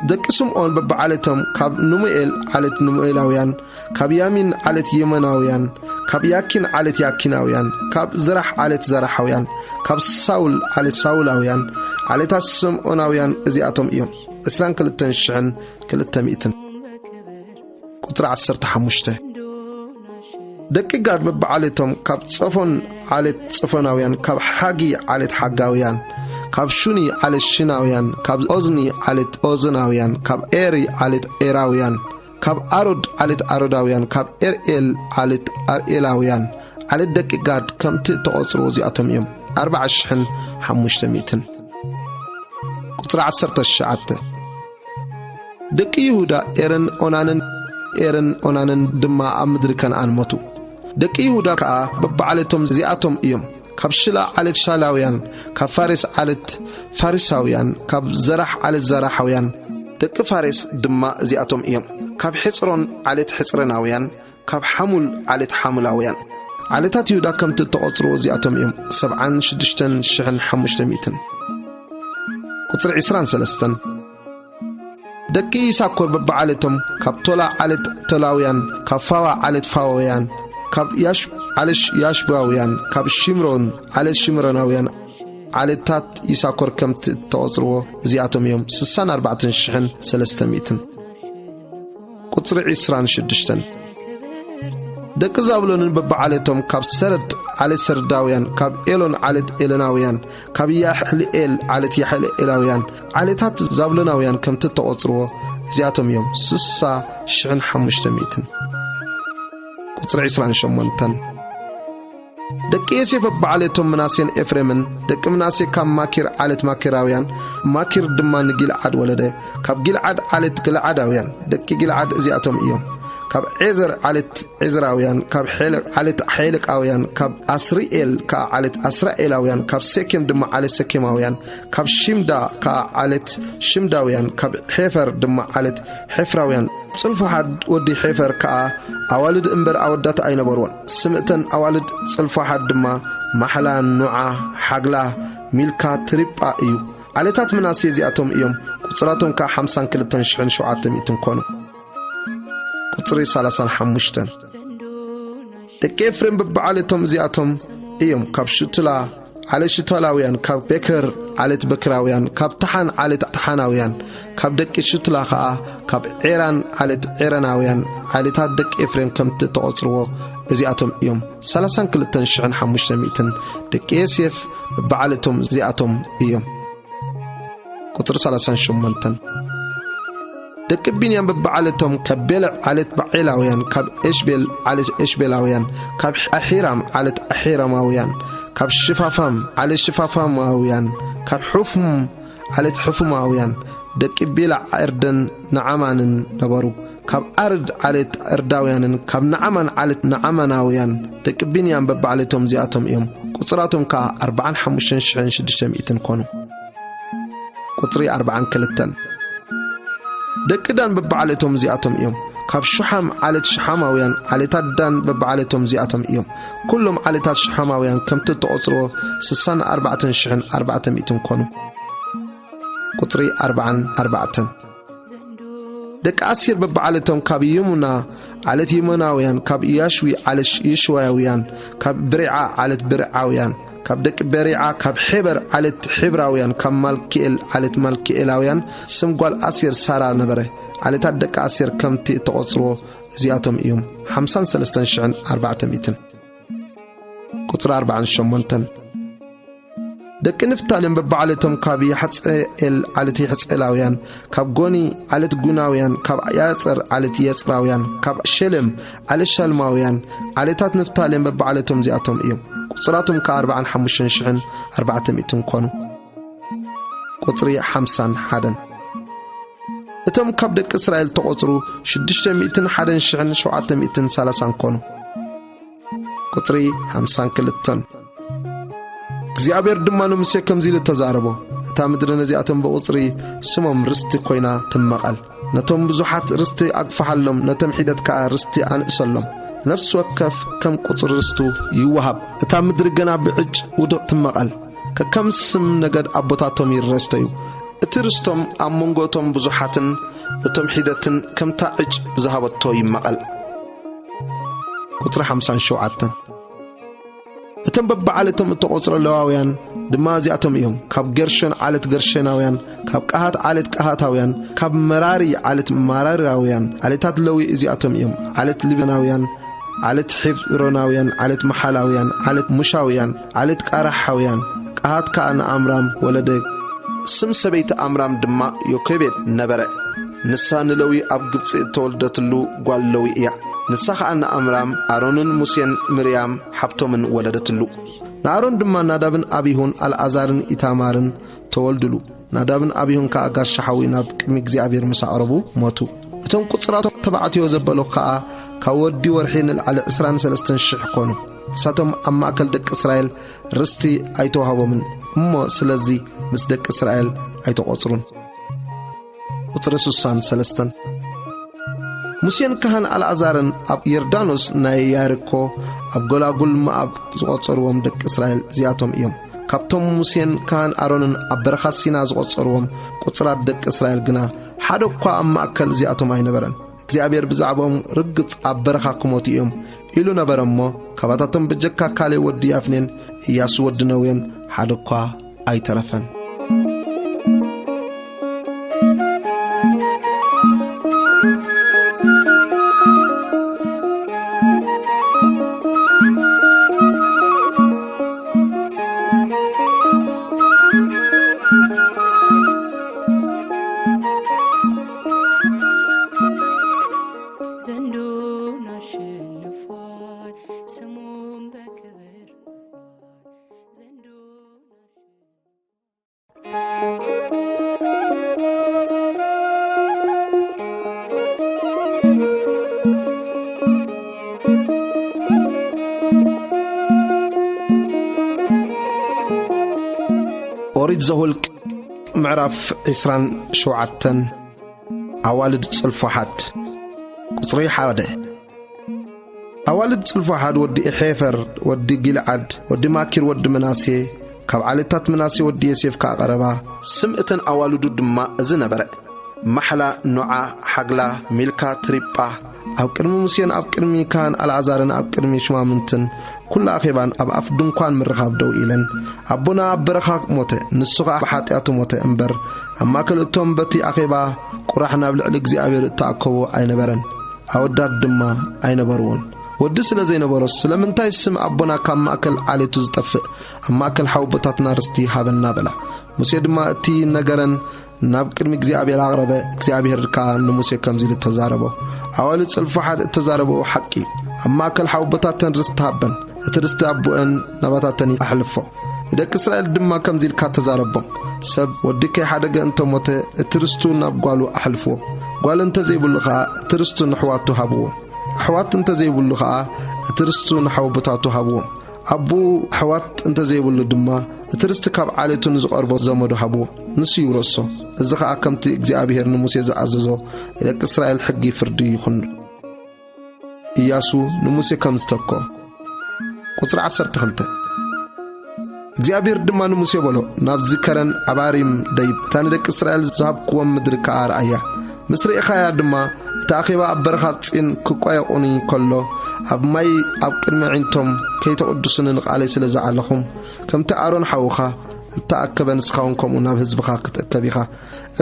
ደቂ ስምዖን በብዓሌቶም፣ ካብ ኑሙኤል ዓሌት ኑሙኤላውያን፣ ካብ ያሚን ዓሌት የመናውያን፣ ካብ ያኪን ዓሌት ያኪናውያን፣ ካብ ዝራሕ ዓሌት ዘራሓውያን፣ ካብ ሳውል ዓሌት ሳውላውያን። ዓሌታት ስምዖናውያን እዚኣቶም እዮም፣ ዕስራን ክልተን ሽሕን ክልተ ሚእትን። ቁጽሪ ዓሰርተ ሓሙሽተ። ደቂ ጋድ በብዓሌቶም፣ ካብ ጸፎን ዓሌት ጸፎናውያን፣ ካብ ሓጊ ዓሌት ሓጋውያን፣ ካብ ሹኒ ዓሌት ሽናውያን፣ ካብ ኦዝኒ ዓሌት ኦዝናውያን፣ ካብ ኤሪ ዓሌት ኤራውያን፣ ካብ ኣሮድ ዓሌት ኣሮዳውያን፣ ካብ ኤርኤል ዓሌት ኣርኤላውያን። ዓሌት ደቂ ጋድ ከምቲ እተቖጽርዎ እዚኣቶም እዮም፣ ኣርብዓ ሽሕን ሓሙሽተ ሚእትን። ቁጽሪ ዓሰርተ ትሽዓተ። ደቂ ይሁዳ ኤርን ኦናንን፣ ኤርን ኦናንን ድማ ኣብ ምድሪ ከነኣን ሞቱ። ደቂ ይሁዳ ከኣ በብዓሌቶም እዚኣቶም እዮም፣ ካብ ሽላ ዓሌት ሻላውያን፣ ካብ ፋሬስ ዓሌት ፋሪሳውያን፣ ካብ ዘራሕ ዓሌት ዘራሓውያን። ደቂ ፋሬስ ድማ እዚኣቶም እዮም፣ ካብ ሕጽሮን ዓሌት ሕጽረናውያን፣ ካብ ሓሙል ዓሌት ሓሙላውያን። ዓሌታት ይሁዳ ከምቲ እተቖጽርዎ እዚኣቶም እዮም፣ ሰብዓን ሽዱሽተን ሽሕን ሓሙሽተ ሚእትን። ቁጽሪ ዕስራን ሰለስተን። ደቂ ይሳኮር በብዓሌቶም፣ ካብ ቶላ ዓሌት ቶላውያን፣ ካብ ፋዋ ዓሌት ፋዋውያን፣ ካብ ያሽ-፣ ዓሌት ያሽባውያን፣ ካብ ሽምሮን ዓሌት ሽምሮናውያን። ዓሌታት ይሳኮር ከምቲ እተቖጽርዎ እዚኣቶም እዮም፣ ስሳን ኣርባዕተን ሽሕን ሰለስተ ሚእትን። ቁጽሪ ዕስራን ሽዱሽተን። ደቂ ዛብሎንን በብዓሌቶም፣ ካብ ሰረድ ዓሌት ሰርዳውያን፣ ካብ ኤሎን ዓሌት ኤሎናውያን፣ ካብ ያሕልኤል ዓሌት ያሕልኤላውያን። ዓሌታት ዛብሎናውያን ከምቲ እተቖጽርዎ እዚኣቶም እዮም፣ ስሳ ሽሕን ሓሙሽተ ሚእትን። ቁጽሪ ዕስራን ሸሞንተን። ደቂ ዮሴፍ በብዓሌቶም ምናሴን ኤፍሬምን። ደቂ ምናሴ ካብ ማኪር ዓሌት ማኪራውያን፣ ማኪር ድማ ንጊልዓድ ወለደ። ካብ ጊልዓድ ዓሌት ጊልዓዳውያን። ደቂ ጊልዓድ እዚኣቶም እዮም፣ ካብ ዔዘር ዓሌት ዔዝራውያን፣ ካብ ሔለቅ ዓሌት ሔለቃውያን፣ ካብ ኣስሪኤል ከኣ ዓሌት ኣስራኤላውያን፣ ካብ ሴኬም ድማ ዓሌት ሴኬማውያን፣ ካብ ሺምዳ ከኣ ዓሌት ሺምዳውያን፣ ካብ ሔፈር ድማ ዓሌት ሔፍራውያን። ጽልፎሓድ ወዲ ሔፈር ከኣ ኣዋልድ እምበር ኣወዳት ኣይነበርዎን። ስም እተን ኣዋልድ ጽልፎሓድ ድማ ማሕላ፣ ኑዓ፣ ሓግላ፣ ሚልካ፣ ትሪጳ እዩ። ዓሌታት ምናሴ እዚኣቶም እዮም። ቁጽራቶም ከኣ ሓምሳን ክልተን ሽሕን ሸውዓተ ሚእትን ኮኑ። ቁጽሪ ሰላሳን ሓሙሽተን። ደቂ ኤፍሬም በብዓሌቶም እዚኣቶም እዮም፣ ካብ ሽቱላ ዓሌት ሽቶላውያን፣ ካብ ቤከር ዓሌት በክራውያን፣ ካብ ተሓን ዓሌት ተሓናውያን፣ ካብ ደቂ ሽቱላ ኸኣ ካብ ዔራን ዓሌት ዔራናውያን። ዓሌታት ደቂ ኤፍሬም ከምቲ እተቖጽርዎ እዚኣቶም እዮም፣ ሰላሳን ክልተን ሽሕን ሓሙሽተ ሚእትን። ደቂ ዮሴፍ በብዓሌቶም እዚኣቶም እዮም። ቁጽሪ ሰላሳን ሸሞንተን። ደቂ ቢንያም በብዓሌቶም፣ ካብ ቤለዕ ዓሌት ባዔላውያን፣ ካብ ኤሽቤል ዓሌት ኤሽቤላውያን፣ ካብ ኣሒራም ዓሌት ኣሒራማውያን፣ ካብ ሽፋፋም ዓሌት ሽፋፋማውያን፣ ካብ ሑፉም ዓሌት ሑፉማውያን። ደቂ ቤላዕ ኤርደን ነዓማንን ነበሩ፣ ካብ ኣርድ ዓሌት ኣርዳውያንን ካብ ነዓማን ዓሌት ነዓማናውያን። ደቂ ቢንያም በብዓሌቶም እዚኣቶም እዮም፣ ቁጽራቶም ከኣ ኣርብዓን ሓሙሽተን ሽሕን ሽዱሽተ ሚእትን ኮኑ። ቁጽሪ ኣርብዓን ክልተን። ደቂ ዳን በብዓሌቶም እዚኣቶም እዮም። ካብ ሹሓም ዓሌት ሹሓማውያን፣ ዓሌታት ዳን በብዓሌቶም እዚኣቶም እዮም። ኩሎም ዓሌታት ሹሓማውያን ከምቲ እተቖጽርዎ ስሳን ኣርባዕተን ሽሕን ኣርባዕተ ሚእትን ኮኑ። ቁጽሪ ኣርባዓን ኣርባዕተን። ደቂ ኣሴር በብዓሌቶም ካብ ይሙና ዓሌት ይሙናውያን፣ ካብ ኢያሽዊ ዓሌት ይሽዋያውያን፣ ካብ ብሪዓ ዓሌት ብሪዓውያን፣ ካብ ደቂ በሪዓ፣ ካብ ሔበር ዓሌት ሔብራውያን፣ ካብ ማልኪኤል ዓሌት ማልኪኤላውያን፣ ስም ጓል ኣሴር ሳራ ነበረ። ዓሌታት ደቂ ኣሴር ከምቲ እተቖጽርዎ እዚኣቶም እዮም፣ ሓምሳን ሰለስተን ሽሕን ኣርባዕተ ሚእትን። ቁጽሪ ኣርባዓን ሸሞንተን። ደቂ ንፍታሌም በብዓሌቶም ካብ የሕጽኤል ዓሌት የሕጽኤላውያን፣ ካብ ጎኒ ዓሌት ጉናውያን፣ ካብ ያጸር ዓሌት የጽራውያን፣ ካብ ሸሌም ዓሌት ሻልማውያን፣ ዓሌታት ንፍታሌም በብዓሌቶም እዚኣቶም እዮም። ቁጽራቶም ከኣ ኣርባዓን ሓሙሽተን ሽሕን ኣርባዕተ ሚእትን ኮኑ። ቁጽሪ ሓምሳን ሓደን። እቶም ካብ ደቂ እስራኤል ተቖጽሩ ሽዱሽተ ሚእትን ሓደን ሽሕን ሸውዓተ ሚእትን ሰላሳን ኮኑ። ቁጽሪ ሓምሳን ክልተን። እግዚኣብሔር ድማ ንሙሴ ከምዚ ኢሉ ተዛረቦ፣ እታ ምድሪ ነዚኣቶም ብቑጽሪ ስሞም ርስቲ ኮይና ትመቐል። ነቶም ብዙሓት ርስቲ ኣግፍሓሎም፣ ነቶም ሒደት ከኣ ርስቲ ኣንእሰሎም። ነፍሲ ወከፍ ከም ቁጽሪ ርስቱ ይወሃብ። እታ ምድሪ ገና ብዕጭ ውድቕ ትመቐል። ከከም ስም ነገድ ኣቦታቶም ይረስተዩ። እቲ ርስቶም ኣብ መንጎ እቶም ብዙሓትን እቶም ሒደትን ከምታ ዕጭ ዝሃበቶ ይመቐል። ቁጽሪ ሓምሳን ሸውዓተን። እቶም በብዓለቶም እተቖጽሮ ሌዋውያን ድማ እዚኣቶም እዮም። ካብ ጌርሾን ዓሌት ጌርሾናውያን፣ ካብ ቀሃት ዓሌት ቀሃታውያን፣ ካብ መራሪ ዓሌት መራራውያን። ዓሌታት ለዊ እዚኣቶም እዮም። ዓሌት ሊባናውያን፣ ዓሌት ሒብሮናውያን፣ ዓሌት መሓላውያን፣ ዓሌት ሙሻውያን፣ ዓሌት ቃራሓውያን። ቀሃት ከኣ ንኣምራም ወለደ። ስም ሰበይቲ ኣምራም ድማ ዮኬቤድ ነበረ። ንሳ ንለዊ ኣብ ግብጺ እተወልደትሉ ጓል ለዊ እያ። ንሳ ኸኣ ንኣምራም ኣሮንን ሙሴን ምርያም ሓብቶምን ወለደትሉ። ንኣሮን ድማ ናዳብን ኣቢሁን ኣልዓዛርን ኢታማርን ተወልዱሉ። ናዳብን ኣቢሁን ከኣ ጋሻ ሓዊ ናብ ቅድሚ እግዚኣብሔር ምስ ኣቕረቡ ሞቱ። እቶም ቁጽራቶም ተባዕትዮ ዘበሎ ከኣ ካብ ወዲ ወርሒ ንላዕሊ ዕስራን ሰለስተን ሽሕ ኮኑ። ንሳቶም ኣብ ማእከል ደቂ እስራኤል ርስቲ ኣይተዋህቦምን እሞ፣ ስለዚ ምስ ደቂ እስራኤል ኣይተቖጽሩን። ቁጽሪ ስሳን ሰለስተን። ሙሴን ካህን ኣልዓዛርን ኣብ ዮርዳኖስ ናይ ያሪኮ ኣብ ጎላጉል መኣብ ዝቖጸርዎም ደቂ እስራኤል እዚኣቶም እዮም። ካብቶም ሙሴን ካህን ኣሮንን ኣብ በረኻ ሲና ዝቖጸርዎም ቁጽራት ደቂ እስራኤል ግና ሓደ እኳ ኣብ ማእከል እዚኣቶም ኣይነበረን። እግዚኣብሔር ብዛዕባኦም ርግጽ ኣብ በረኻ ክሞቱ እዮም ኢሉ ነበረ እሞ፣ ካባታቶም ብጀካ ካሌብ ወዲ ያፍኔን ኢያሱ ወዲ ነዌን ሓደ እኳ ኣይተረፈን። ዘንዶን ኣሸንፏል፣ ስሙም በክብር ጽፏል። ዘንዶን ኦሪት ዘኍልቍ ምዕራፍ ዕስራን ሸውዓተን። ኣዋልድ ጽልፎሓድ። ቁጽሪ ሓደ። ኣዋልድ ጽልፎሓድ ወዲ ኤፌር ወዲ ጊልዓድ ወዲ ማኪር ወዲ ምናሴ፣ ካብ ዓሌታት ምናሴ ወዲ ዮሴፍ ከኣ ቀረባ። ስም እተን ኣዋልዱ ድማ እዚ ነበረ። ማሕላ፣ ኖዓ፣ ሓግላ፣ ሚልካ፣ ትሪጳ። ኣብ ቅድሚ ሙሴን ኣብ ቅድሚ ካህን ኣልዓዛርን ኣብ ቅድሚ ሹማምንትን ኩሉ ኣኼባን ኣብ ኣፍ ድንኳን ምርኻብ ደው ኢለን፣ ኣቦና ኣብ በረኻ ሞተ፣ ንሱ ኸኣ ብሓጢኣቱ ሞተ እምበር፣ ኣብ ማእከል እቶም በቲ ኣኼባ ቁራሕ ናብ ልዕሊ እግዚኣብሔር እተኣከቡ ኣይነበረን፣ ኣወዳት ድማ ኣይነበርዎን። ወዲ ስለ ዘይነበሮስ፣ ስለምንታይ ስም ኣቦና ካብ ማእከል ዓሌቱ ዝጠፍእ፣ ኣብ ማእከል ሓወቦታትና ርስቲ ሃበና በላ። ሙሴ ድማ እቲ ነገረን ናብ ቅድሚ እግዚኣብሔር ኣቕረበ፣ እግዚኣብሔር ከኣ ንሙሴ ከምዚ ኢሉ ተዛረቦ። ኣዋልድ ጽልፎሓድ እተዛረብኦ ሓቂ እዩ። ኣብ ማእከል ሓወቦታተን ርስቲ ሃበን፣ እቲ ርስቲ ኣቦአን ናባታተን ኣሕልፎ። ንደቂ እስራኤል ድማ ከምዚ ኢልካ ተዛረቦም፣ ሰብ ወዲ ከይሓደገ እንተ ሞተ፣ እቲ ርስቱ ናብ ጓሉ ኣሕልፍዎ። ጓል እንተ ዘይብሉ ኸኣ፣ እቲ ርስቱ ንኣሕዋቱ ሃብዎ። ኣሕዋት እንተ ዘይብሉ ኸኣ፣ እቲ ርስቱ ንሓወቦታቱ ሃብዎም። ኣቦኡ ኣሕዋት እንተ ዘይብሉ ድማ፣ እቲ ርስቲ ካብ ዓሌቱ ንዝቐርቦ ዘመዱ ሃብዎ፣ ንሱ ይውረሶ። እዚ ኸኣ ከምቲ እግዚኣብሄር ንሙሴ ዝኣዘዞ ንደቂ እስራኤል ሕጊ ፍርዲ ይኹን። ኢያሱ ንሙሴ ከም ዝተክኦ። ቁጽሪ ዓሰርተ ክልተ። እግዚኣብሄር ድማ ንሙሴ በሎ፣ ናብዚ ከረን ዓባሪም ደይብ፣ እታ ንደቂ እስራኤል ዝሃብክዎም ምድሪ ከኣ ርኣያ። ምስ ርኢኻያ ድማ፣ እቲ ኣኼባ ኣብ በረኻ ጺን ክቋየቑኒ ከሎ፣ ኣብ ማይ ኣብ ቅድሚ ኣዒንቶም ከይተቕድሱኒ ንቓለይ ስለ ዝኣለኹም፣ ከምቲ ኣሮን ሓውኻ እተኣከበ፣ ንስኻ እውን ከምኡ ናብ ህዝብኻ ክትእከብ ኢኻ።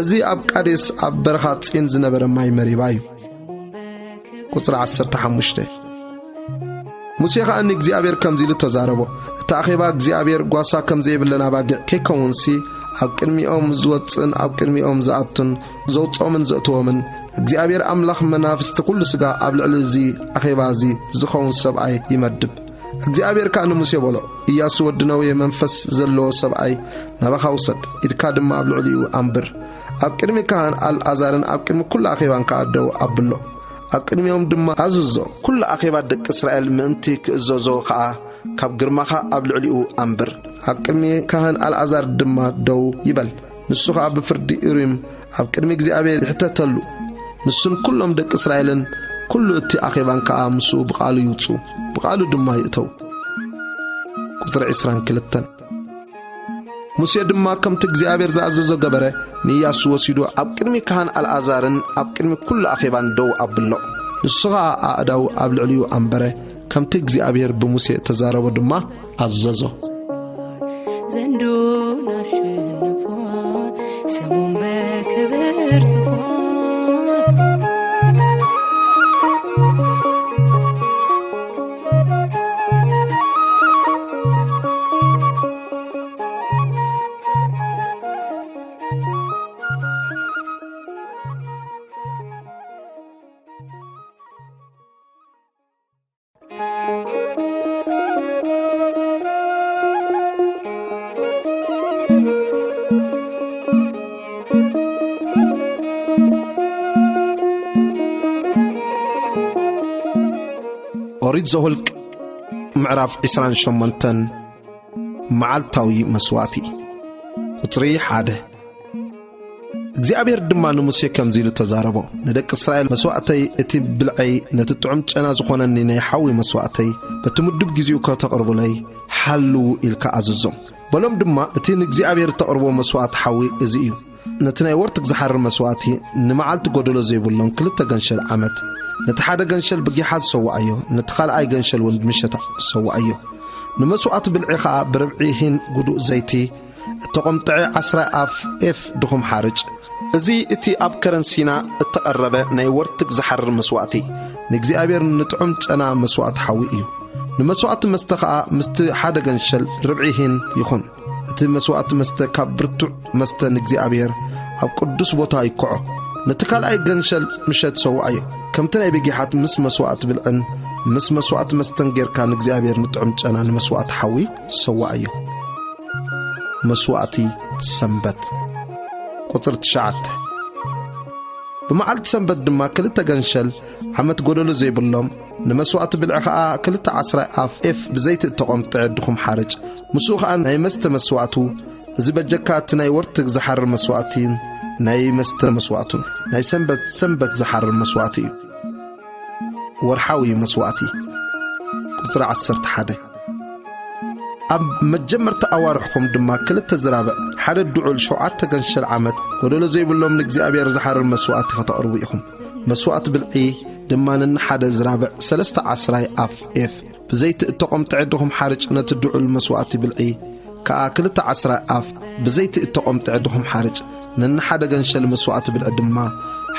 እዚ ኣብ ቃዴስ ኣብ በረኻ ጺን ዝነበረ ማይ መሪባ እዩ። ቁጽሪ ዓሰርተ ሓሙሽተ። ሙሴ ኸኣ ንእግዚኣብሔር ከምዚ ኢሉ ተዛረቦ፣ እቲ ኣኼባ እግዚኣብሔር ጓሳ ከም ዘይብለን ኣባጊዕ ከይከውንሲ፣ ኣብ ቅድሚኦም ዝወጽእን ኣብ ቅድሚኦም ዝኣቱን ዘውጽኦምን ዘእትዎምን፣ እግዚኣብሔር ኣምላኽ መናፍስቲ ኩሉ ስጋ ኣብ ልዕሊ እዚ ኣኼባ እዚ ዝኸውን ሰብኣይ ይመድብ። እግዚኣብሔር ከኣ ንሙሴ በሎ፣ ኢያሱ ወዲ ነዌ መንፈስ ዘለዎ ሰብኣይ ናባኻ ውሰድ፣ ኢድካ ድማ ኣብ ልዕሊኡ ኣንብር። ኣብ ቅድሚ ካህን ኣልኣዛርን ኣብ ቅድሚ ኩሉ ኣኼባን ከኣ ደው ኣብሎ። ኣብ ቅድሚኦም ድማ ኣዝዞ፣ ኩሉ ኣኼባ ደቂ እስራኤል ምእንቲ ክእዘዞ ኸኣ ካብ ግርማኻ ኣብ ልዕሊኡ ኣንብር። ኣብ ቅድሚ ካህን ኣልኣዛር ድማ ደው ይበል። ንሱ ኸኣ ብፍርዲ ኡሪም ኣብ ቅድሚ እግዚኣብሔር ይሕተተሉ። ንሱን ኩሎም ደቂ እስራኤልን ኩሉ እቲ ኣኼባን ከኣ ምስኡ ብቓሉ ይውጽኡ፣ ብቓሉ ድማ ይእተው። ቁጽሪ ዕስራን ክልተን። ሙሴ ድማ ከምቲ እግዚኣብሔር ዝኣዘዞ ገበረ፣ ንኢያሱ ወሲዱ ኣብ ቅድሚ ካህን ኣልኣዛርን ኣብ ቅድሚ ኩሉ ኣኼባን ደው ኣብሎ። ንሱ ኸኣ ኣእዳዉ ኣብ ልዕሊኡ ኣንበረ፣ ከምቲ እግዚኣብሔር ብሙሴ እተዛረቦ ድማ ኣዘዞ። ዘንዱን ኣሸንፏል፣ ስሙን በክብር ጽፏል። ኦሪት ዘኍልቍ ምዕራፍ ዕስራን ሸሞንተን። መዓልታዊ መስዋእቲ። ቁጽሪ ሓደ። እግዚኣብሔር ድማ ንሙሴ ከምዚ ኢሉ ተዛረቦ፣ ንደቂ እስራኤል መስዋእተይ፣ እቲ ብልዐይ፣ ነቲ ጥዑም ጨና ዝኾነኒ ናይ ሓዊ መስዋእተይ፣ በቲ ምዱብ ግዜኡ ከተቕርቡለይ ሓልዉ ኢልካ ኣዝዞም። በሎም ድማ፣ እቲ ንእግዚኣብሔር እተቕርቦ መስዋእቲ ሓዊ እዚ እዩ። ነቲ ናይ ወርትግ ዝሓርር መስዋእቲ፣ ንመዓልቲ ጐደሎ ዘይብሎም ክልተ ገንሸል ዓመት፣ ነቲ ሓደ ገንሸል ብጊሓ ዝሰዋኣዮ፣ ነቲ ካልኣይ ገንሸል እውን ብምሸት ዝሰዋኣዮ። ንመስዋእቲ ብልዒ ኸኣ ብርብዒ ሂን ግዱእ ዘይቲ እተቖምጥዐ ዓስራይ ኣፍ ኤፍ ድኹም ሓርጭ። እዚ እቲ ኣብ ከረን ሲና እተቐረበ ናይ ወርትግ ዝሓርር መስዋእቲ፣ ንእግዚኣብሔር ንጥዑም ጨና መስዋእቲ ሓዊ እዩ። ንመስዋእቲ መስተ ኸኣ ምስቲ ሓደ ገንሸል ርብዒ ሂን ይኹን። እቲ መስዋእቲ መስተ ካብ ብርቱዕ መስተ ንእግዚኣብሔር ኣብ ቅዱስ ቦታ ይክዖ። ነቲ ካልኣይ ገንሸል ምሸት ሰዋኣዮ። ከምቲ ናይ ብጊሓት ምስ መስዋእቲ ብልዕን ምስ መስዋእቲ መስተን ጌርካ ንእግዚኣብሔር ንጥዑም ጨና ንመስዋእቲ ሓዊ ሰዋኣዮ። መስዋእቲ ሰንበት። ቁጽሪ ትሽዓተ። ብመዓልቲ ሰንበት ድማ ክልተ ገንሸል ዓመት ጐደሎ ዘይብሎም፣ ንመስዋእቲ ብልዒ ኸኣ ክልተ ዓስራይ ኣፍ ኤፍ ብዘይቲ እተቖምጥዐ ድኹም ሓርጭ፣ ምስኡ ኸኣ ናይ መስተ መስዋእቱ፣ እዚ በጀካ እቲ ናይ ወርትግ ዝሓርር መስዋእቲን ናይ መስተ መስዋእቱን፣ ናይ ሰንበት ሰንበት ዝሓርር መስዋእቲ እዩ። ወርሓዊ መስዋእቲ። ቁጽሪ ዓሰርተ ሓደ። ኣብ መጀመርታ ኣዋርሕኩም ድማ ክልተ ዝራብዕ፣ ሓደ ድዑል ሸውዓተ ገንሸል ዓመት፣ ጐደሎ ዘይብሎም ንእግዚኣብሔር ዝሓርር መስዋእቲ ከተቕርቡ ኢኹም። መስዋእቲ ብልዒ ድማ ነንሓደ ዝራብዕ ሰለስተ ዓስራይ ኣፍ ኤፍ ብዘይቲ እተቖምጥዐ ድኹም ሓርጭ፣ ነቲ ድዑል መስዋእቲ ብልዒ ከኣ ክልተ ዓስራይ ኣፍ ብዘይቲ እተቖምጥዐ ድኹም ሓርጭ፣ ነንሓደ ገንሸል መስዋእቲ ብልዒ ድማ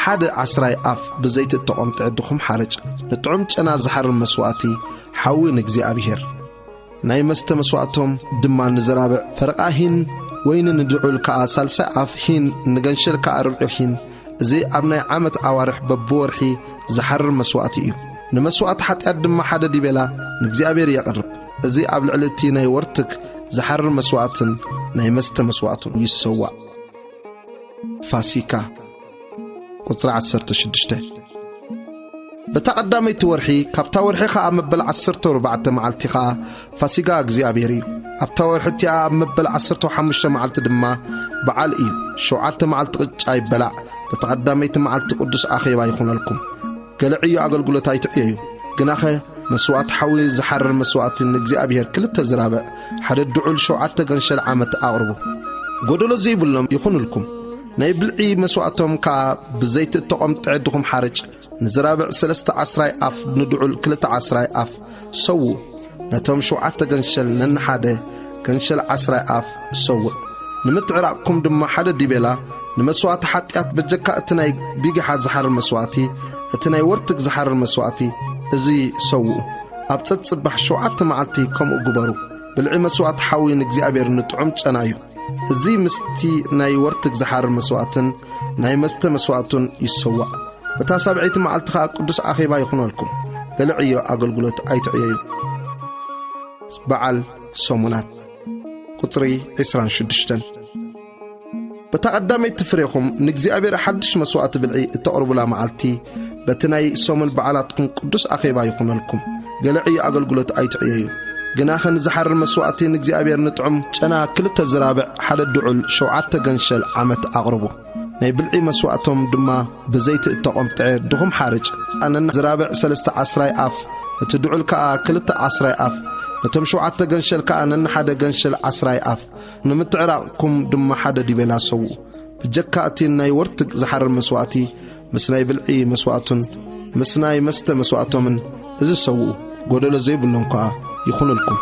ሓደ ዓስራይ ኣፍ ብዘይቲ እተቖምጥዐ ድኹም ሓርጭ፣ ንጥዑም ጨና ዝሓርር መስዋእቲ ሓዊ ንእግዚኣብሔር። ናይ መስተ መስዋእቶም ድማ ንዝራብዕ ፈረቓ ሂን ወይኒ፣ ንድዑል ከኣ ሳልሳይ ኣፍ ሂን፣ ንገንሸል ከኣ ርብዒ ሂን፣ እዚ ኣብ ናይ ዓመት ኣዋርሕ በብወርሒ ዝሓርር መስዋእቲ እዩ። ንመስዋእቲ ሓጢኣት ድማ ሓደ ዲቤላ ንእግዚኣብሔር የቕርብ። እዚ ኣብ ልዕሊ እቲ ናይ ወርትግ ዝሓርር መስዋእትን ናይ መስተ መስዋእቱን ይሰዋእ። ፋሲካ። ቁጽሪ ዓሰርተ ሽዱሽተ። በታ ቀዳመይቲ ወርሒ፣ ካብታ ወርሒ ኸኣ መበል ዓሰርተ ኣርባዕተ መዓልቲ ኸኣ ፋሲጋ እግዚኣብሔር እዩ። ኣብታ ወርሒ እቲኣ ኣብ መበል ዓሰርተ ሓሙሽተ መዓልቲ ድማ በዓል እዩ። ሸውዓተ መዓልቲ ቅጫ ይበላዕ። በታ ቀዳመይቲ መዓልቲ ቅዱስ ኣኼባ ይኹነልኩም። ገለ ዕዮ ኣገልግሎት ኣይትዕየዩ። ግናኸ መስዋዕቲ ሓዊ ዝሓርር መስዋዕቲ ንእግዚኣብሔር ክልተ ዝራብዕ፣ ሓደ ድዑል ሸውዓተ ገንሸል ዓመት ኣቕርቡ። ጎደሎ ዘይብሎም ይኹንልኩም። ናይ ብልዒ መስዋዕቶም ከኣ ብዘይቲ እተቖምጠዐ ድኹም ሓርጭ፣ ንዝራብዕ ሰለስተ ዓስራይ ኣፍ፣ ንድዑል ክልተ ዓስራይ ኣፍ ሰውእ። ነቶም ሸውዓተ ገንሸል ነንሓደ ገንሸል ዓስራይ ኣፍ ሰውእ። ንምትዕራቕኩም ድማ ሓደ ዲቤላ፣ ንመስዋዕቲ ሓጢኣት በጀካ እቲ ናይ ቢግሓ ዝሓርር መስዋዕቲ፣ እቲ ናይ ወርትግ ዝሓርር መስዋዕቲ፣ እዚ ሰውኡ። ኣብ ጸጽባሕ ሸውዓተ መዓልቲ ከምኡ ግበሩ። ብልዒ መስዋዕቲ ሓዊ ንእግዚኣብሔር ንጥዑም ጨና እዩ። እዚ ምስቲ ናይ ወርትግ ዝሓርር መስዋዕትን ናይ መስተ መስዋዕቱን ይሰዋእ። በታ ሳብዐይቲ መዓልቲ ኸኣ ቅዱስ ኣኼባ ይኹነልኩም። ገለ ዕዮ ኣገልግሎት ኣይትዕየዩ። በዓል ሰሙናት። ቁጽሪ ዕስራን ሽዱሽተን። በታ ቀዳመይቲ ፍሬኹም ንእግዚኣብሔር ሓድሽ መስዋዕቲ ብልዒ እተቕርቡላ መዓልቲ፣ በቲ ናይ ሰሙን በዓላትኩም ቅዱስ ኣኼባ ይኹነልኩም። ገለ ዕዮ ኣገልግሎት ኣይትዕየዩ። ግናኸ ንዝሓርር መስዋዕቲ ንእግዚኣብሔር ንጥዑም ጨና ክልተ ዝራብዕ ሓደ ድዑል ሸውዓተ ገንሸል ዓመት ኣቕርቡ። ናይ ብልዒ መስዋዕቶም ድማ ብዘይቲ እተቖምጥዐ ድኹም ሓርጭ፣ ኣነና ዝራብዕ ሰለስተ ዓስራይ ኣፍ፣ እቲ ድዑል ከኣ ክልተ ዓስራይ ኣፍ፣ ነቶም ሸውዓተ ገንሸል ከኣ ነንሓደ ገንሸል ዓስራይ ኣፍ፣ ንምትዕራቕኩም ድማ ሓደ ዲቤላ ሰውኡ። ብጀካ እቲ ናይ ወርትግ ዝሓርር መስዋዕቲ፣ ምስ ናይ ብልዒ መስዋዕቱን ምስ ናይ መስተ መስዋዕቶምን እዚ ሰውኡ፣ ጎደሎ ዘይብሎም ከኣ ይኹንልኩም።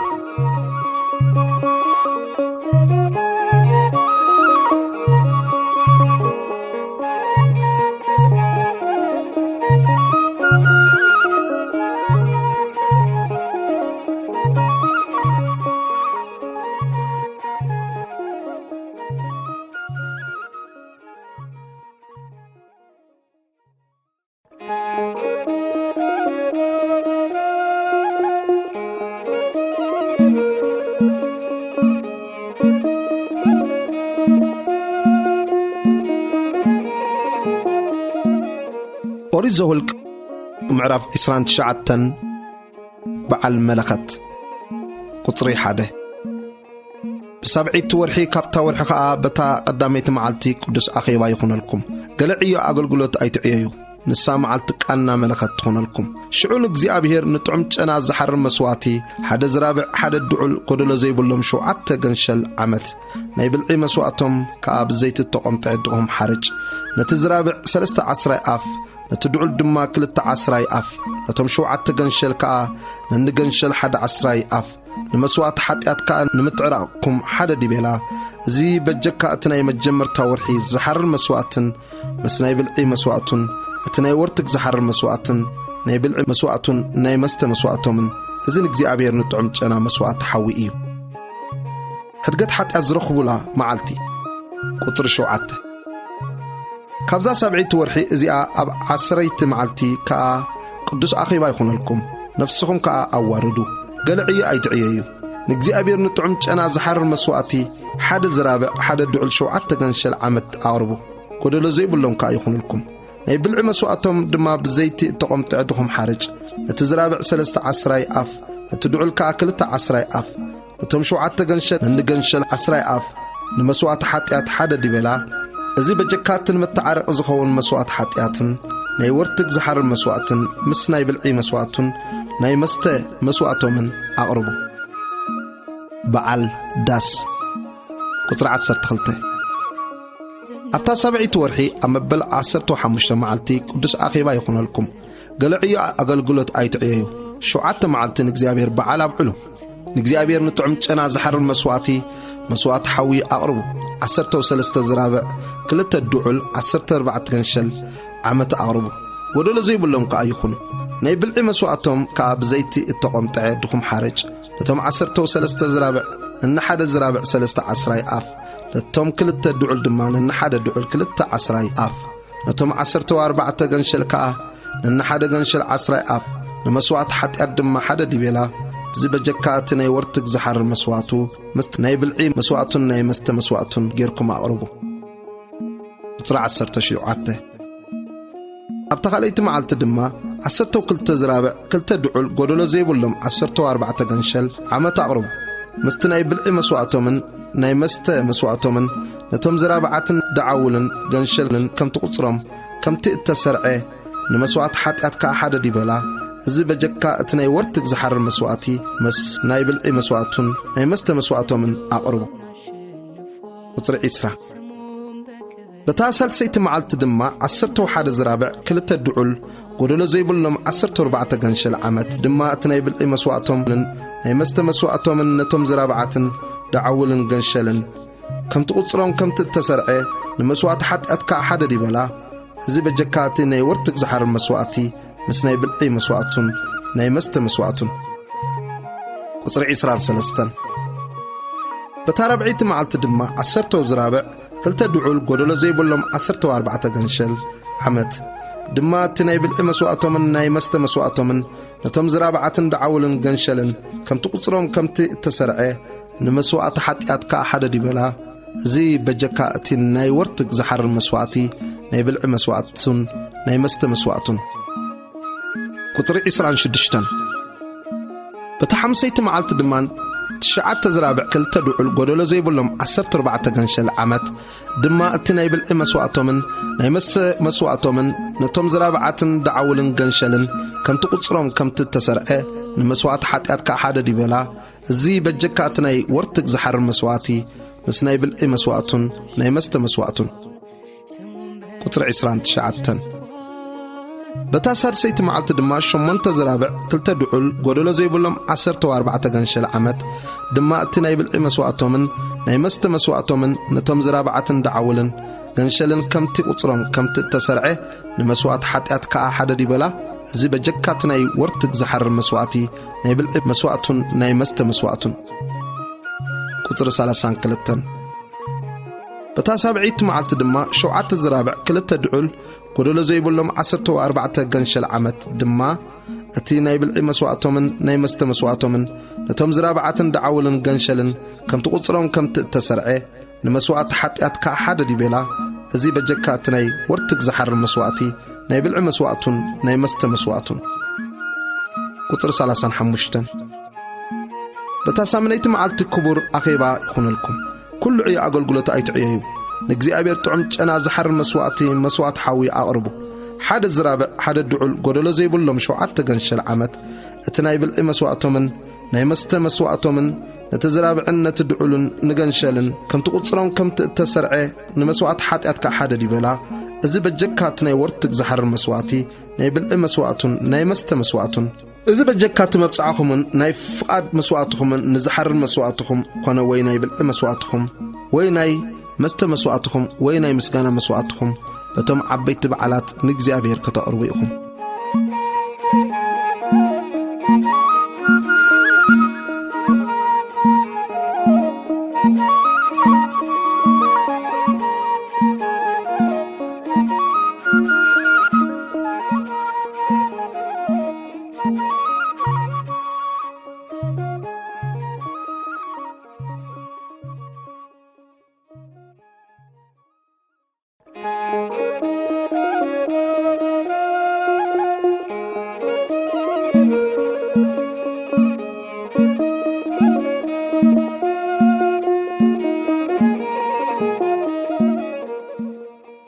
ኦሪት ዘኍልቅ ምዕራፍ ዕስራን ትሽዓተን። በዓል መለኸት። ቁጽሪ ሓደ። ብሳብዐይቲ ወርሒ፣ ካብታ ወርሒ ኸኣ በታ ቀዳመይቲ መዓልቲ ቅዱስ ኣኼባ ይኹነልኩም። ገለ ዕዮ ኣገልግሎት ኣይትዕየዩ። ንሳ መዓልቲ ቃና መለኸት ትኹነልኩም። ሽዑ ንእግዚኣብሔር ንጥዑም ጨና ዝሓርር መስዋዕቲ፣ ሓደ ዝራብዕ ሓደ ድዑል፣ ጎደሎ ዘይብሎም ሸውዓተ ገንሸል ዓመት፣ ናይ ብልዒ መስዋዕቶም ከኣ ብዘይቲ እተቖምጠዐ ድኹም ሓርጭ፣ ነቲ ዝራብዕ ሰለስተ ዓስራይ ኣፍ፣ ነቲ ድዑል ድማ ክልተ ዓስራይ ኣፍ፣ ነቶም ሸውዓተ ገንሸል ከኣ ነንገንሸል ሓደ ዓስራይ ኣፍ፣ ንመስዋዕቲ ሓጢኣት ከኣ ንምትዕራቕኩም ሓደ ዲቤላ። እዚ በጀካ እቲ ናይ መጀመርታ ወርሒ ዝሓርር መስዋዕትን ምስ ናይ ብልዒ መስዋዕቱን፣ እቲ ናይ ወርትግ ዝሓርር መስዋዕትን ናይ ብልዒ መስዋዕቱን ናይ መስተ መስዋዕቶምን፣ እዚ ንእግዚኣብሔር ንጥዑም ጨና መስዋዕቲ ሓዊ እዩ። ሕድገት ሓጢኣት ዝረኽቡላ መዓልቲ። ቁጽሪ ሸውዓተ። ካብዛ ሳብዐይቲ ወርሒ እዚኣ ኣብ ዓስረይቲ መዓልቲ ከኣ ቅዱስ ኣኼባ ይኹነልኩም፣ ነፍስኹም ከኣ ኣዋርዱ። ገለ ዕዮ ኣይትዕየዩ። ንእግዚኣብሔር ንጥዑም ጨና ዝሓርር መስዋዕቲ፣ ሓደ ዝራብዕ ሓደ ድዑል ሸውዓተ ገንሸል ዓመት ኣቕርቡ፣ ጎደሎ ዘይብሎም ከኣ ይኹኑልኩም። ናይ ብልዒ መስዋዕቶም ድማ ብዘይቲ እተቖምጥዐ ድኹም ሓርጭ፣ ነቲ ዝራብዕ ሰለስተ ዓስራይ ኣፍ፣ ነቲ ድዑል ከኣ ክልተ ዓስራይ ኣፍ፣ ነቶም ሸውዓተ ገንሸል ነንገንሸል ዓስራይ ኣፍ፣ ንመስዋዕቲ ሓጢኣት ሓደ ዲቤላ። እዚ በጀካ እቲ ንመተዓረቂ ዝኸውን መስዋዕቲ ሓጢኣትን ናይ ወርትግ ዝሓርር መስዋዕትን ምስ ናይ ብልዒ መስዋዕቱን ናይ መስተ መስዋዕቶምን ኣቕርቡ። በዓል ዳስ። ቁጽሪ ዓሰርተ ክልተ። ኣብታ ሳብዐይቲ ወርሒ ኣብ መበል ዓሰርተ ሓሙሽተ መዓልቲ ቅዱስ ኣኼባ ይኹነልኩም። ገለ ዕዮ ኣገልግሎት ኣይትዕየዩ። ሸውዓተ መዓልቲ ንእግዚኣብሔር በዓል ኣብዕሉ። ንእግዚኣብሔር ንጥዑም ጨና ዝሓርር መስዋዕቲ፣ መስዋዕቲ ሓዊ ኣቕርቡ። ዓሰርተ ሰለስተ ዝራብዕ፣ ክልተ ድዑል፣ ዓሰርተ ኣርባዕተ ገንሸል ዓመት ኣቕርቡ። ጎደሎ ዘይብሎም ከኣ ይኹኑ። ናይ ብልዒ መስዋዕቶም ከኣ ብዘይቲ እተቖምጠዐ ድኹም ሓርጭ፣ ነቶም ዓሰርተ ሰለስተ ዝራብዕ ነንሓደ ዝራብዕ ሰለስተ ዓስራይ ኣፍ፣ ነቶም ክልተ ድዑል ድማ ነንሓደ ድዑል ክልተ ዓስራይ ኣፍ፣ ነቶም ዓሰርተ ኣርባዕተ ገንሸል ከኣ ነንሓደ ገንሸል ዓስራይ ኣፍ፣ ንመስዋዕቲ ሓጢኣት ድማ ሓደ ዲቤላ። እዚ በጀካ እቲ ናይ ወርትግ ዝሓርር መስዋዕቱ፣ ምስቲ ናይ ብልዒ መስዋዕቱን ናይ መስተ መስዋዕቱን ጌርኩም ኣቕርቡ። ቁጽሪ ዓሰርተ ሸውዓተ። ኣብታ ካልኣይቲ መዓልቲ ድማ ዓሰርተው ክልተ ዝራብዕ ክልተ ድዑል ጎደሎ ዘይብሎም ዓሰርተው ኣርባዕተ ገንሸል ዓመት ኣቕርቡ። ምስቲ ናይ ብልዒ መስዋእቶምን ናይ መስተ መስዋእቶምን ነቶም ዝራብዓትን ደዓውልን ገንሸልን ከምቲ ቁጽሮም ከምቲ እተሰርዐ ንመስዋእቲ ሓጢኣት ከኣ ሓደ ዲበላ። እዚ በጀካ እቲ ናይ ወርትግ ዝሓርር መስዋእቲ ምስ ናይ ብልዒ መስዋእቱን ናይ መስተ መስዋእቶምን ኣቕርቡ። ቁጽሪ ዒስራ። በታ ሳልሰይቲ መዓልቲ ድማ ዓሰርተው ሓደ ዝራብዕ ክልተ ድዑል ጎደሎ ዘይብሎም ዓሰርተ ኣርባዕተ ገንሸል ዓመት ድማ እቲ ናይ ብልዒ መስዋእቶምን ናይ መስተ መስዋእቶምን ነቶም ዝራብዓትን ደዓውልን ገንሸልን ከምቲ ቁጽሮም ከምቲ እተሰርዐ ንመስዋእቲ ሓጢኣት ከኣ ሓደ ዲበላ። እዚ በጀካ እቲ ናይ ወርትግ ዝሓርር መስዋእቲ ምስ ናይ ብልዒ መስዋእቱን ናይ መስተ መስዋእቱን። ቁጽሪ ዒስራን ሰለስተን። በታ ራብዐይቲ መዓልቲ ድማ ዓሰርተው ዝራብዕ ክልተ ድዑል ጎደሎ ዘይብሎም ዓሰርተው ኣርባዕተ ገንሸል ዓመት ድማ እቲ ናይ ብልዒ መስዋእቶምን ናይ መስተ መስዋእቶምን ነቶም ዝራብዓትን ደዓውልን ገንሸልን ከምቲ ቁጽሮም ከምቲ እተሰርዐ ንመስዋእቲ ሓጢኣት ከኣ ሓደ ዲበላ። እዚ በጀካ እቲ ናይ ወርትግ ዝሓርር መስዋእቲ ናይ ብልዒ መስዋእቱን ናይ መስተ መስዋእቱን። ቁጽሪ ዒስራን ሽዱሽተን። በታ ሓምሰይቲ መዓልቲ ድማ ትሽዓተ ዝራብዕ ክልተ ድዑል ጎደሎ ዘይብሎም ዓሰርተ ኣርባዕተ ገንሸል ዓመት ድማ እቲ ናይ ብልዒ መስዋእቶምን ናይ መስተ መስዋእቶምን ነቶም ዝራብዓትን ደዓውልን ገንሸልን ከምቲ ቁጽሮም ከምቲ እተሰርዐ ንመስዋእቲ ሓጢኣት ከኣ ሓደ ዲበላ። እዚ በጀካ እቲ ናይ ወርትግ ዝሓርር መስዋእቲ ምስ ናይ ብልዒ መስዋእቱን ናይ መስተ መስዋእቱን። ቁጽሪ ዒስራን ትሽዓተን። በታ ሳድሰይቲ መዓልቲ ድማ ሸሞንተ ዝራብዕ ክልተ ድዑል ጎደሎ ዘይብሎም ዓሰርተው ኣርባዕተ ገንሸል ዓመት ድማ እቲ ናይ ብልዒ መስዋእቶምን ናይ መስተ መስዋእቶምን ነቶም ዝራብዓትን ደዓውልን ገንሸልን ከምቲ ቁጽሮም ከምቲ እተሰርዐ ንመስዋእቲ ሓጢኣት ከኣ ሓደ ዲበላ። እዚ በጀካ እቲ ናይ ወርትግ ዝሓርር መስዋእቲ ናይ ብልዒ መስዋእቱን ናይ መስተ መስዋእቱን። ቁጽሪ ሰላሳን ክልተን። በታ ሳብዐይቲ መዓልቲ ድማ ሸውዓተ ዝራብዕ ክልተ ድዑል ጎደሎ ዘይብሎም ዓሰርተው ኣርባዕተ ገንሸል ዓመት ድማ እቲ ናይ ብልዒ መስዋእቶምን ናይ መስተ መስዋእቶምን ነቶም ዝራብዓትን ደዓውልን ገንሸልን ከምቲ ቁጽሮም ከምቲ እተሰርዐ ንመስዋእቲ ሓጢኣት ከኣ ሓደ ዲበላ። እዚ በጀካ እቲ ናይ ወርትግ ዝሓርር መስዋእቲ ናይ ብልዒ መስዋእቱን ናይ መስተ መስዋእቱን። ቁጽሪ ሰላሳን ሓሙሽተን። በታ ሳምነይቲ መዓልቲ ክቡር ኣኼባ ይኹነልኩም። ኩሉ ዕዮ ኣገልግሎት ኣይትዕየዩ። ንእግዚኣብሔር ጥዑም ጨና ዝሓርር መስዋእቲ፣ መስዋእቲ ሓዊ ኣቕርቡ። ሓደ ዝራብዕ፣ ሓደ ድዑል፣ ጎደሎ ዘይብሎም ሸውዓተ ገንሸል ዓመት፣ እቲ ናይ ብልዒ መስዋእቶምን ናይ መስተ መስዋእቶምን፣ ነቲ ዝራብዕን ነቲ ድዑልን ንገንሸልን፣ ከምቲ ቁጽሮም ከምቲ እተሰርዐ፣ ንመስዋእቲ ሓጢኣት ከኣ ሓደ ዲበላ። እዚ በጀካ እቲ ናይ ወርትግ ዝሓርር መስዋእቲ፣ ናይ ብልዒ መስዋእቱን ናይ መስተ መስዋእቱን። እዚ በጀካ እቲ መብጽዓኹምን ናይ ፍቓድ መስዋእትኹምን ንዝሓርር መስዋእትኹም ኮነ ወይ ናይ ብልዒ መስዋእትኹም ወይ ናይ መስተ መስዋእትኹም ወይ ናይ ምስጋና መስዋእትኹም በቶም ዓበይቲ በዓላት ንእግዚኣብሔር ከተቕርቡ ኢኹም።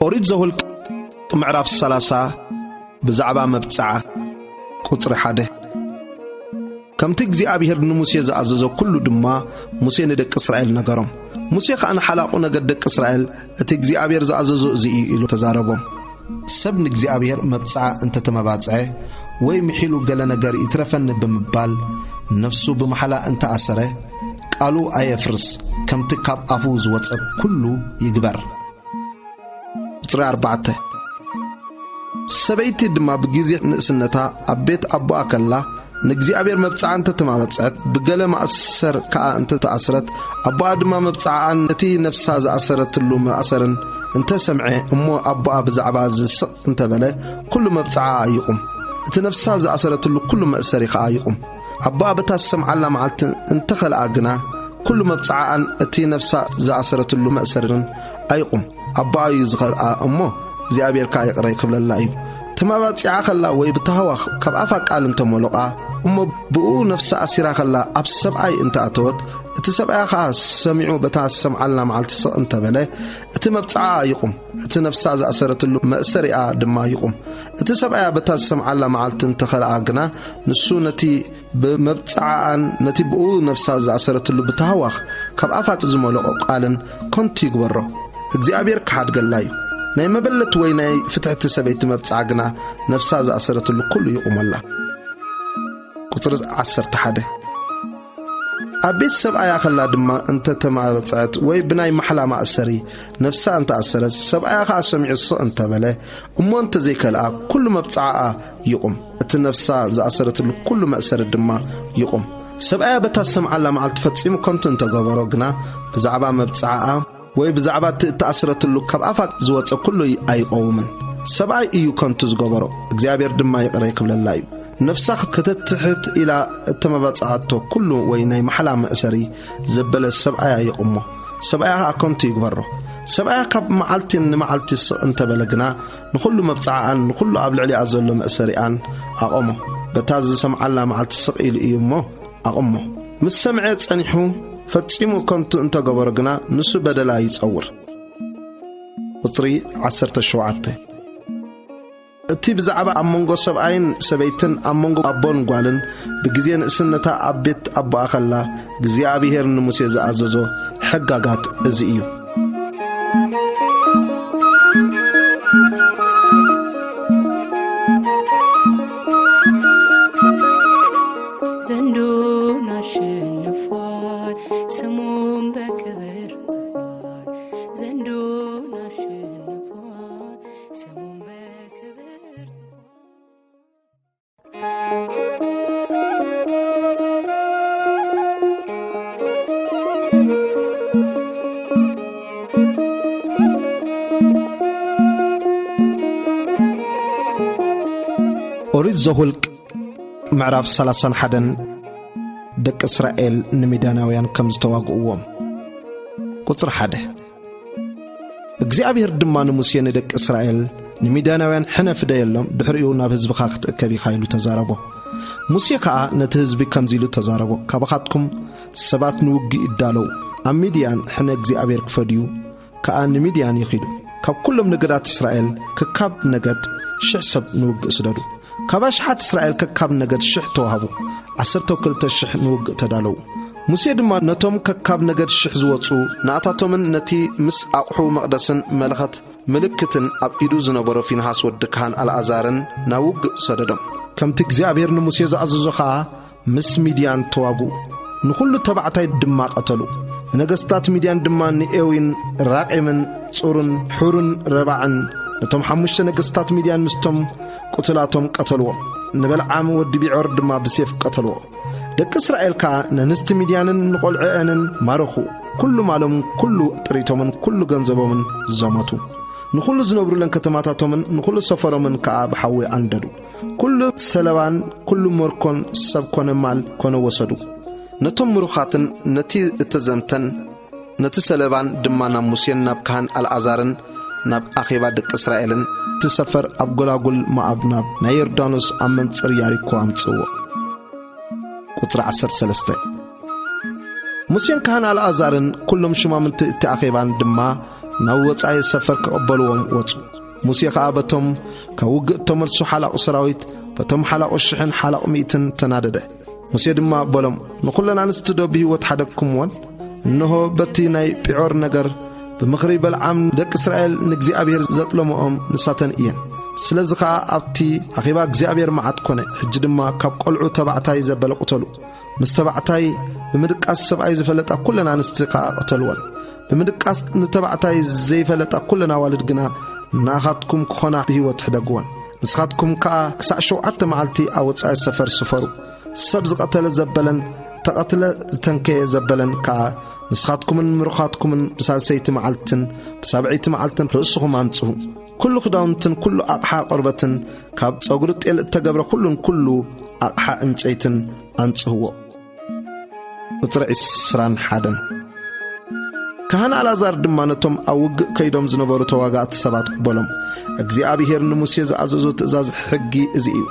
ኦሪት ዘኍልቍ ምዕራፍ ሰላሳ ብዛዕባ መብጽዓ። ቁጽሪ ሓደ። ከምቲ እግዚኣብሔር ንሙሴ ዝኣዘዞ ኩሉ ድማ ሙሴ ንደቂ እስራኤል ነገሮም። ሙሴ ኸኣ ንሓላቑ ነገድ ደቂ እስራኤል እቲ እግዚኣብሔር ዝኣዘዞ እዚ እዩ ኢሉ ተዛረቦም። ሰብ ንእግዚኣብሔር መብጽዓ እንተ ተመባጽዐ ወይ ምሒሉ ገለ ነገር ይትረፈኒ ብምባል ነፍሱ ብመሓላ እንተ ኣሰረ፣ ቃሉ ኣየፍርስ፣ ከምቲ ካብ ኣፉ ዝወጸ ኩሉ ይግበር። ቁጽሪ ኣርባዕተ። ሰበይቲ ድማ ብግዜ ንእስነታ ኣብ ቤት ኣቦኣ ከላ ንእግዚኣብሔር መብጽዓ እንተ ተማበጽዐት፣ ብገለ ማእሰር ከኣ እንተ ተኣስረት፣ ኣቦኣ ድማ መብጽዓኣን ነቲ ነፍሳ ዝኣሰረትሉ ማእሰርን እንተ ሰምዐ፣ እሞ ኣቦኣ ብዛዕባ እዚ ስቕ እንተ በለ፣ ኩሉ መብጽዓኣ ይቑም፣ እቲ ነፍሳ ዝኣሰረትሉ ኩሉ መእሰሪ ከኣ ይቑም። ኣቦኣ በታ ዝሰምዓላ መዓልቲ እንተ ኸልኣ ግና፣ ኩሉ መብጽዓኣን እቲ ነፍሳ ዝኣሰረትሉ መእሰርን ኣይቑም። ኣቦኣ እዩ ዝኸልኣ እሞ፣ እግዚኣብሔር ከኣ ይቕረ ክብለላ እዩ። እታ ተማባጺዓ ኸላ ወይ ብታህዋኽ ካብ ኣፋ ቃል እንተመሎቓ፣ እሞ ብኡ ነፍሳ ኣሲራ ኸላ ኣብ ሰብኣይ እንተኣተወት፣ እቲ ሰብኣያ ኸኣ ሰሚዑ በታ ዝሰምዓልና መዓልቲ ስቕ እንተበለ፣ እቲ መብጽዓኣ ይቑም፣ እቲ ነፍሳ ዝኣሰረትሉ መእሰሪኣ ድማ ይቑም። እቲ ሰብኣያ በታ ዝሰምዓላ መዓልቲ እንተኸልኣ ግና፣ ንሱ ነቲ ብመብጽዓኣን ነቲ ብኡ ነፍሳ ዝኣሰረትሉ ብታህዋኽ ካብ ኣፋ ዝመለኦ ቃልን ከንቱ ይግበሮ። እግዚኣብሔር ክሓድገላ እዩ። ናይ መበለት ወይ ናይ ፍትሕቲ ሰበይቲ መብጽዓ ግና ነፍሳ ዝኣሰረትሉ ኩሉ ይቑመላ። ቁጽሪ ዓሰርተ ሓደ። ኣብ ቤት ሰብኣያ ኸላ ድማ እንተ ተማበጽዐት ወይ ብናይ ማሕላ ማእሰሪ ነፍሳ እንተ ኣሰረት፣ ሰብኣያ ኸኣ ሰሚዑ ስቕ እንተ በለ፣ እሞ እንተ ዘይከልኣ፣ ኩሉ መብጽዓኣ ይቑም፣ እቲ ነፍሳ ዝኣሰረትሉ ኩሉ መእሰሪ ድማ ይቑም። ሰብኣያ በታ ዝሰምዓላ መዓልቲ ፈጺሙ ከንቱ እንተ ገበሮ ግና፣ ብዛዕባ መብጽዓኣ ወይ ብዛዕባ እቲ እተኣስረትሉ ካብ ኣፋ ዝወጸ ኩሉ ኣይቐውምን። ሰብኣይ እዩ ከንቱ ዝገበሮ፣ እግዚኣብሔር ድማ ይቕረ ክብለላ እዩ። ነፍሳ ከተትሕት ኢላ እተመባጽዓቶ ኩሉ ወይ ናይ ማሕላ መእሰሪ ዘበለ ሰብኣያ ይቕሞ፣ ሰብኣያ ኸኣ ከንቱ ይግበሮ። ሰብኣያ ካብ መዓልቲ ንመዓልቲ ስቕ እንተበለ ግና፣ ንኹሉ መብጽዓኣን ንኹሉ ኣብ ልዕሊኣ ዘሎ መእሰሪኣን ኣቐሞ። በታ ዝሰምዓላ መዓልቲ ስቕ ኢሉ እዩ እሞ ኣቐሞ። ምስ ሰምዐ ጸኒሑ ፈጺሙ ከንቱ እንተገበሮ ግና፣ ንሱ በደላ ይጸውር። ቁጽሪ ዓሰርተ ሸውዓተ። እቲ ብዛዕባ ኣብ መንጎ ሰብኣይን ሰበይትን፣ ኣብ መንጎ ኣቦን ጓልን፣ ብግዜ ንእስነታ ኣብ ቤት ኣቦኣ ኸላ እግዚኣብሔር ንሙሴ ዝኣዘዞ ሕጋጋት እዚ እዩ። ዘንዶን አሸንፏል፣ ስሙን በክብር ጽፏል። ዘንዶን አሸንፏል፣ ስሙን በክብር ጽፏል። ኦሪት ዘኍልቍ ምዕራፍ ሰላሳን ሓደን። ደቂ እስራኤል ንሚድያናውያን ከም ዝተዋግእዎም። ቁጽሪ ሓደ። እግዚኣብሔር ድማ ንሙሴ፣ ንደቂ እስራኤል ንሚድያናውያን ሕነ ፍደየሎም፣ ድሕሪኡ ናብ ህዝብኻ ክትእከብ ኢኻ ኢሉ ተዛረቦ። ሙሴ ከኣ ነቲ ህዝቢ ከምዚ ኢሉ ተዛረቦ፣ ካባኻትኩም ሰባት ንውግእ ይዳለዉ፣ ኣብ ሚድያን ሕነ እግዚኣብሔር ክፈድዩ ከኣ ንሚድያን ይኺዱ። ካብ ኩሎም ነገዳት እስራኤል ከካብ ነገድ ሽሕ ሰብ ንውግእ ስደዱ። ካብ ኣሽሓት እስራኤል ከካብ ነገድ ሽሕ ተዋህቡ፣ ዓሰርተ ክልተ ሽሕ ንውግእ ተዳለዉ። ሙሴ ድማ ነቶም ከካብ ነገድ ሽሕ ዝወጹ፣ ንኣታቶምን ነቲ ምስ ኣቕሑ መቕደስን መለኸት ምልክትን ኣብ ኢዱ ዝነበሮ ፊንሃስ ወዲ ካህን ኣልኣዛርን ናብ ውግእ ሰደዶም። ከምቲ እግዚኣብሔር ንሙሴ ዝኣዘዞ ኸኣ ምስ ሚድያን ተዋግኡ፣ ንኹሉ ተባዕታይ ድማ ቀተሉ። ንነገስታት ሚድያን ድማ ንኤዊን ራቄምን ጹርን ሑርን ረባዕን፣ ነቶም ሓሙሽተ ነገስታት ሚድያን ምስቶም ቁትላቶም ቀተልዎም። ንበልዓም ወዲ ቢዖር ድማ ብሴፍ ቀተልዎ። ደቂ እስራኤል ከኣ ነንስቲ ሚድያንን ንቖልዕአንን ማረኹ። ኩሉ ማሎምን ኩሉ ጥሪቶምን ኩሉ ገንዘቦምን ዘመቱ። ንኹሉ ዝነብሩለን ከተማታቶምን ንኹሉ ሰፈሮምን ከኣ ብሓዊ ኣንደዱ። ኩሉ ሰለባን ኩሉ ምርኮን፣ ሰብ ኮነ ማል ኮነ፣ ወሰዱ። ነቶም ምሩኻትን ነቲ እተዘምተን ነቲ ሰለባን ድማ ናብ ሙሴን ናብ ካህን ኣልኣዛርን ናብ ኣኼባ ደቂ እስራኤልን፣ እቲ ሰፈር ኣብ ጐላጉል ሞኣብ ናብ ናይ ዮርዳኖስ ኣብ መንጽር ያሪኮ ኣምጽእዎ። ቁጽሪ ዓሰርተ ሰለስተ። ሙሴን ካህን ኣልኣዛርን ኩሎም ሽማምንቲ እቲ ኣኼባን ድማ ናብ ወጻኢ ሰፈር ክቕበልዎም ወጹ። ሙሴ ኸኣ በቶም ካብ ውግእ እተመልሱ ሓላቑ ሰራዊት፣ በቶም ሓላቑ ሽሕን ሓላቑ ሚእትን ተናደደ። ሙሴ ድማ በሎም፣ ንኹለን ኣንስቲ ዶ ብህይወት ሓደግኩምወን? እንሆ፣ በቲ ናይ ጲዖር ነገር፣ ብምኽሪ በልዓም ንደቂ እስራኤል ንእግዚኣብሔር ዘጥለምኦም ንሳተን እየን። ስለዚ ኸኣ ኣብቲ ኣኼባ እግዚኣብሔር መዓት ኮነ። ሕጂ ድማ ካብ ቈልዑ ተባዕታይ ዘበለ ቕተሉ። ምስ ተባዕታይ ብምድቃስ ሰብኣይ ዝፈለጣ ኵለን ኣንስቲ ኸኣ ቕተልወን። ብምድቃስ ንተባዕታይ ዘይፈለጣ ኵለን ኣዋልድ ግና ንኣኻትኩም ክኾና ብህይወት ሕደግወን። ንስኻትኩም ከኣ ክሳዕ ሸውዓተ መዓልቲ ኣብ ወጻኢ ሰፈር ስፈሩ። ሰብ ዝቐተለ ዘበለን ተቐትለ ዝተንከየ ዘበለን ከኣ ንስኻትኩምን ምሩኻትኩምን ብሳልሰይቲ መዓልትን ብሳብዐይቲ መዓልትን ርእስኹም ኣንጽሁ። ኩሉ ክዳውንትን ኩሉ ኣቕሓ ቈርበትን ካብ ጸጉሪ ጤል እተገብረ ኩሉን ኩሉ ኣቕሓ ዕንጨይትን ኣንጽህዎ። ቁጽሪ ዕስራን ሓደን። ካህን ኣልኣዛር ድማ ነቶም ኣብ ውግእ ከይዶም ዝነበሩ ተዋጋእቲ ሰባት በሎም፣ እግዚኣብሔር ንሙሴ ዝኣዘዞ ትእዛዝ ሕጊ እዚ እዩ።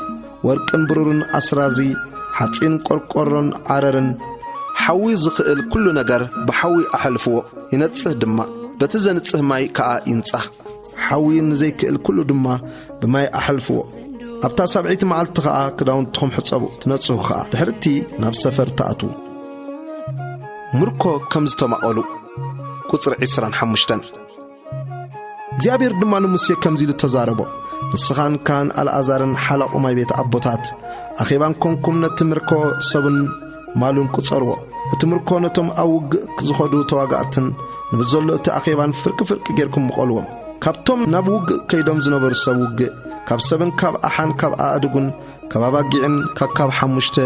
ወርቅን ብሩርን ኣስራዚ፣ ሓጺን ቆርቆሮን ዓረርን፣ ሓዊ ዝኽእል ኩሉ ነገር ብሓዊ ኣሐልፍዎ፣ ይነጽህ ድማ፣ በቲ ዘንጽህ ማይ ከኣ ይንጻህ። ሓዊ ንዘይክእል ኩሉ ድማ ብማይ ኣሐልፍዎ። ኣብታ ሳብዐይቲ መዓልቲ ኸኣ ክዳውንትኹም ሕጸቡ፣ ትነጽሁ ኸኣ። ድሕርቲ ናብ ሰፈር ትኣትዉ። ምርኮ ከም ዝተማቐሉ። ቁጽሪ ዕስራን ሓሙሽተን። እግዚኣብሔር ድማ ንሙሴ ከምዚ ኢሉ ተዛረቦ። ንስኻን ካህን ኣልኣዛርን ሓላቑ ማይ ቤት ኣቦታት ኣኼባን ኮንኩም ነቲ ምርኮ ሰብን ማሉን ቁጸርዎ። እቲ ምርኮ ነቶም ኣብ ውግእ ዝኸዱ ተዋጋእትን ንብዘሎ እቲ ኣኼባን ፍርቂ ፍርቂ ጌርኩም ምቐልዎም። ካብቶም ናብ ውግእ ከይዶም ዝነበሩ ሰብ ውግእ፣ ካብ ሰብን ካብ ኣሓን ካብ ኣእድጉን ካብ ኣባጊዕን ከካብ ሓሙሽተ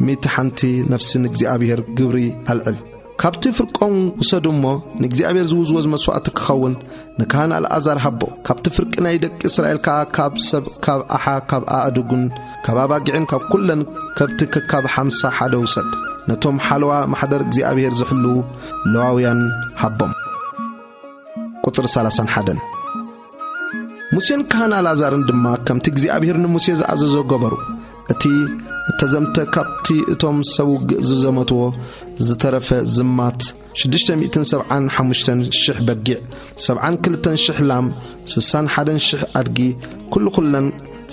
ሚእቲ ሓንቲ ነፍሲ ንእግዚኣብሔር ግብሪ ኣልዕል። ካብቲ ፍርቆም ውሰዱ እሞ ንእግዚኣብሔር ዝውዝወዝ መስዋእቲ ክኸውን ንካህን ኣልኣዛር ሃቦ። ካብቲ ፍርቂ ናይ ደቂ እስራኤል ከኣ ካብ ሰብ፣ ካብ ኣሓ፣ ካብ ኣእዱግን ካብ ኣባጊዕን ካብ ኩለን ከብቲ ከካብ ሓምሳ ሓደ ውሰድ። ነቶም ሓለዋ ማሕደር እግዚኣብሔር ዝሕልዉ ለዋውያን ሃቦም። ቁጽሪ ሰላሳን ሓደን። ሙሴን ካህን ኣልኣዛርን ድማ ከምቲ እግዚኣብሔር ንሙሴ ዝኣዘዞ ገበሩ። እቲ እተዘምተ ካብቲ እቶም ሰብ ውግእ ዝዘመትዎ ዝተረፈ ዝማት ሽዱሽተ ሚእትን ሰብዓን ሓሙሽተን ሽሕ በጊዕ፣ ሰብዓን ክልተን ሽሕ ላም፣ ስሳን ሓደን ሽሕ ኣድጊ፣ ኩሉ ኩለን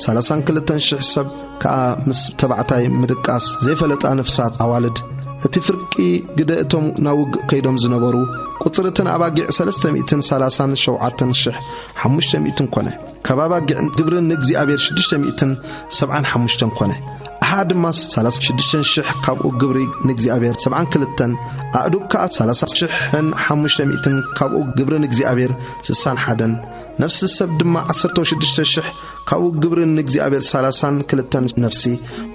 ሰላሳን ክልተን ሽሕ ሰብ ከኣ ምስ ተባዕታይ ምድቃስ ዘይፈለጣ ነፍሳት ኣዋልድ፣ እቲ ፍርቂ ግደ እቶም ናብ ውግእ ከይዶም ዝነበሩ፣ ቁጽሪ እተን ኣባጊዕ ሰለስተ ሚእትን ሰላሳን ሸውዓተን ሽሕ ሓሙሽተ ሚእትን ኮነ። ካብ ኣባጊዕ ግብሪ ንእግዚኣብሔር ሽዱሽተ ሚእትን ሰብዓን ሓሙሽተን ኮነ። ኣሓ ድማ ሰላሳ ሽዱሽተን ሽሕ ካብኡ ግብሪ ንእግዚኣብሔር ሰብዓን ክልተን፣ ኣእዱግ ከኣ ሰላሳ ሽሕን ሓሙሽተ ሚእትን ካብኡ ግብሪ ንእግዚኣብሔር ስሳን ሓደን፣ ነፍሲ ሰብ ድማ ዓሰርተ ሽዱሽተ ሽሕ ካብኡ ግብሪ ንእግዚኣብሔር ሰላሳን ክልተን ነፍሲ።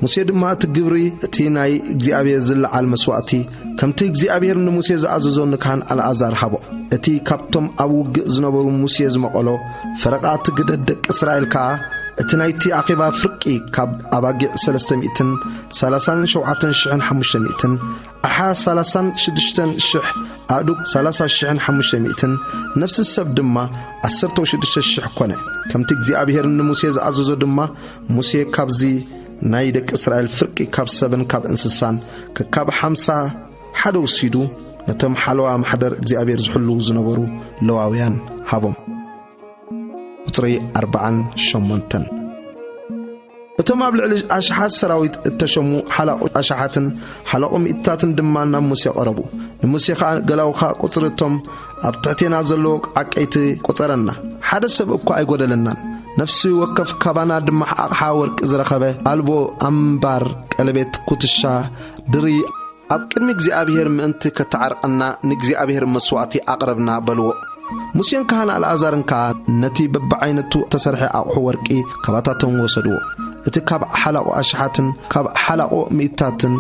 ሙሴ ድማ እቲ ግብሪ እቲ ናይ እግዚኣብሔር ዝለዓል መስዋእቲ ከምቲ እግዚኣብሔር ንሙሴ ዝኣዘዞ ንካህን ኣልኣዛር ሃቦ። እቲ ካብቶም ኣብ ውግእ ዝነበሩ ሙሴ ዝመቐሎ ፈረቓ እቲ ግደት ደቂ እስራኤል ከኣ እቲ ናይቲ ኣኼባ ፍርቂ ካብ ኣባጊዕ ሰለስተ ሚእትን ሰላሳን ሸውዓተን ሽሕን ሓሙሽተ ሚእትን ኣሓ ሰላሳን ሽዱሽተን ሽሕ ኣእዱግ ሰላሳ ሽሕን ሓሙሽተ ሚእትን ነፍሲ ሰብ ድማ ዓሰርተ ሽዱሽተ ሽሕ ኮነ። ከምቲ እግዚኣብሔር ንሙሴ ዝኣዘዞ ድማ ሙሴ ካብዚ ናይ ደቂ እስራኤል ፍርቂ ካብ ሰብን ካብ እንስሳን ከካብ ሓምሳ ሓደ ወሲዱ ነቶም ሓለዋ ማሕደር እግዚኣብሔር ዝሕልዉ ዝነበሩ ለዋውያን ሃቦም። ቁጽሪ ኣርባዓን ሸሞንተን። እቶም ኣብ ልዕሊ ኣሽሓት ሰራዊት እተሸሙ ሓላቑ ኣሽሓትን ሓላቑ ሚእትታትን ድማ ናብ ሙሴ ቀረቡ። ንሙሴ ኸኣ ገላውኻ ቁጽሪ እቶም ኣብ ትሕቴና ዘለዎ ዓቀይቲ ቁጸረና፣ ሓደ ሰብ እኳ ኣይጎደለናን። ነፍሲ ወከፍ ካባና ድማ ኣቕሓ ወርቂ ዝረኸበ ኣልቦ ኣምባር፣ ቀለቤት፣ ኩትሻ፣ ድሪ ኣብ ቅድሚ እግዚኣብሔር ምእንቲ ከተዓርቐና ንእግዚኣብሔር መስዋእቲ ኣቕረብና በልዎ። ሙሴን ካህን ኣልኣዛርን ከኣ ነቲ በብዓይነቱ እተሰርሐ ኣቕሑ ወርቂ ካባታቶም ወሰድዎ። እቲ ካብ ሓላቑ ኣሽሓትን ካብ ሓላቑ ሚእትታትን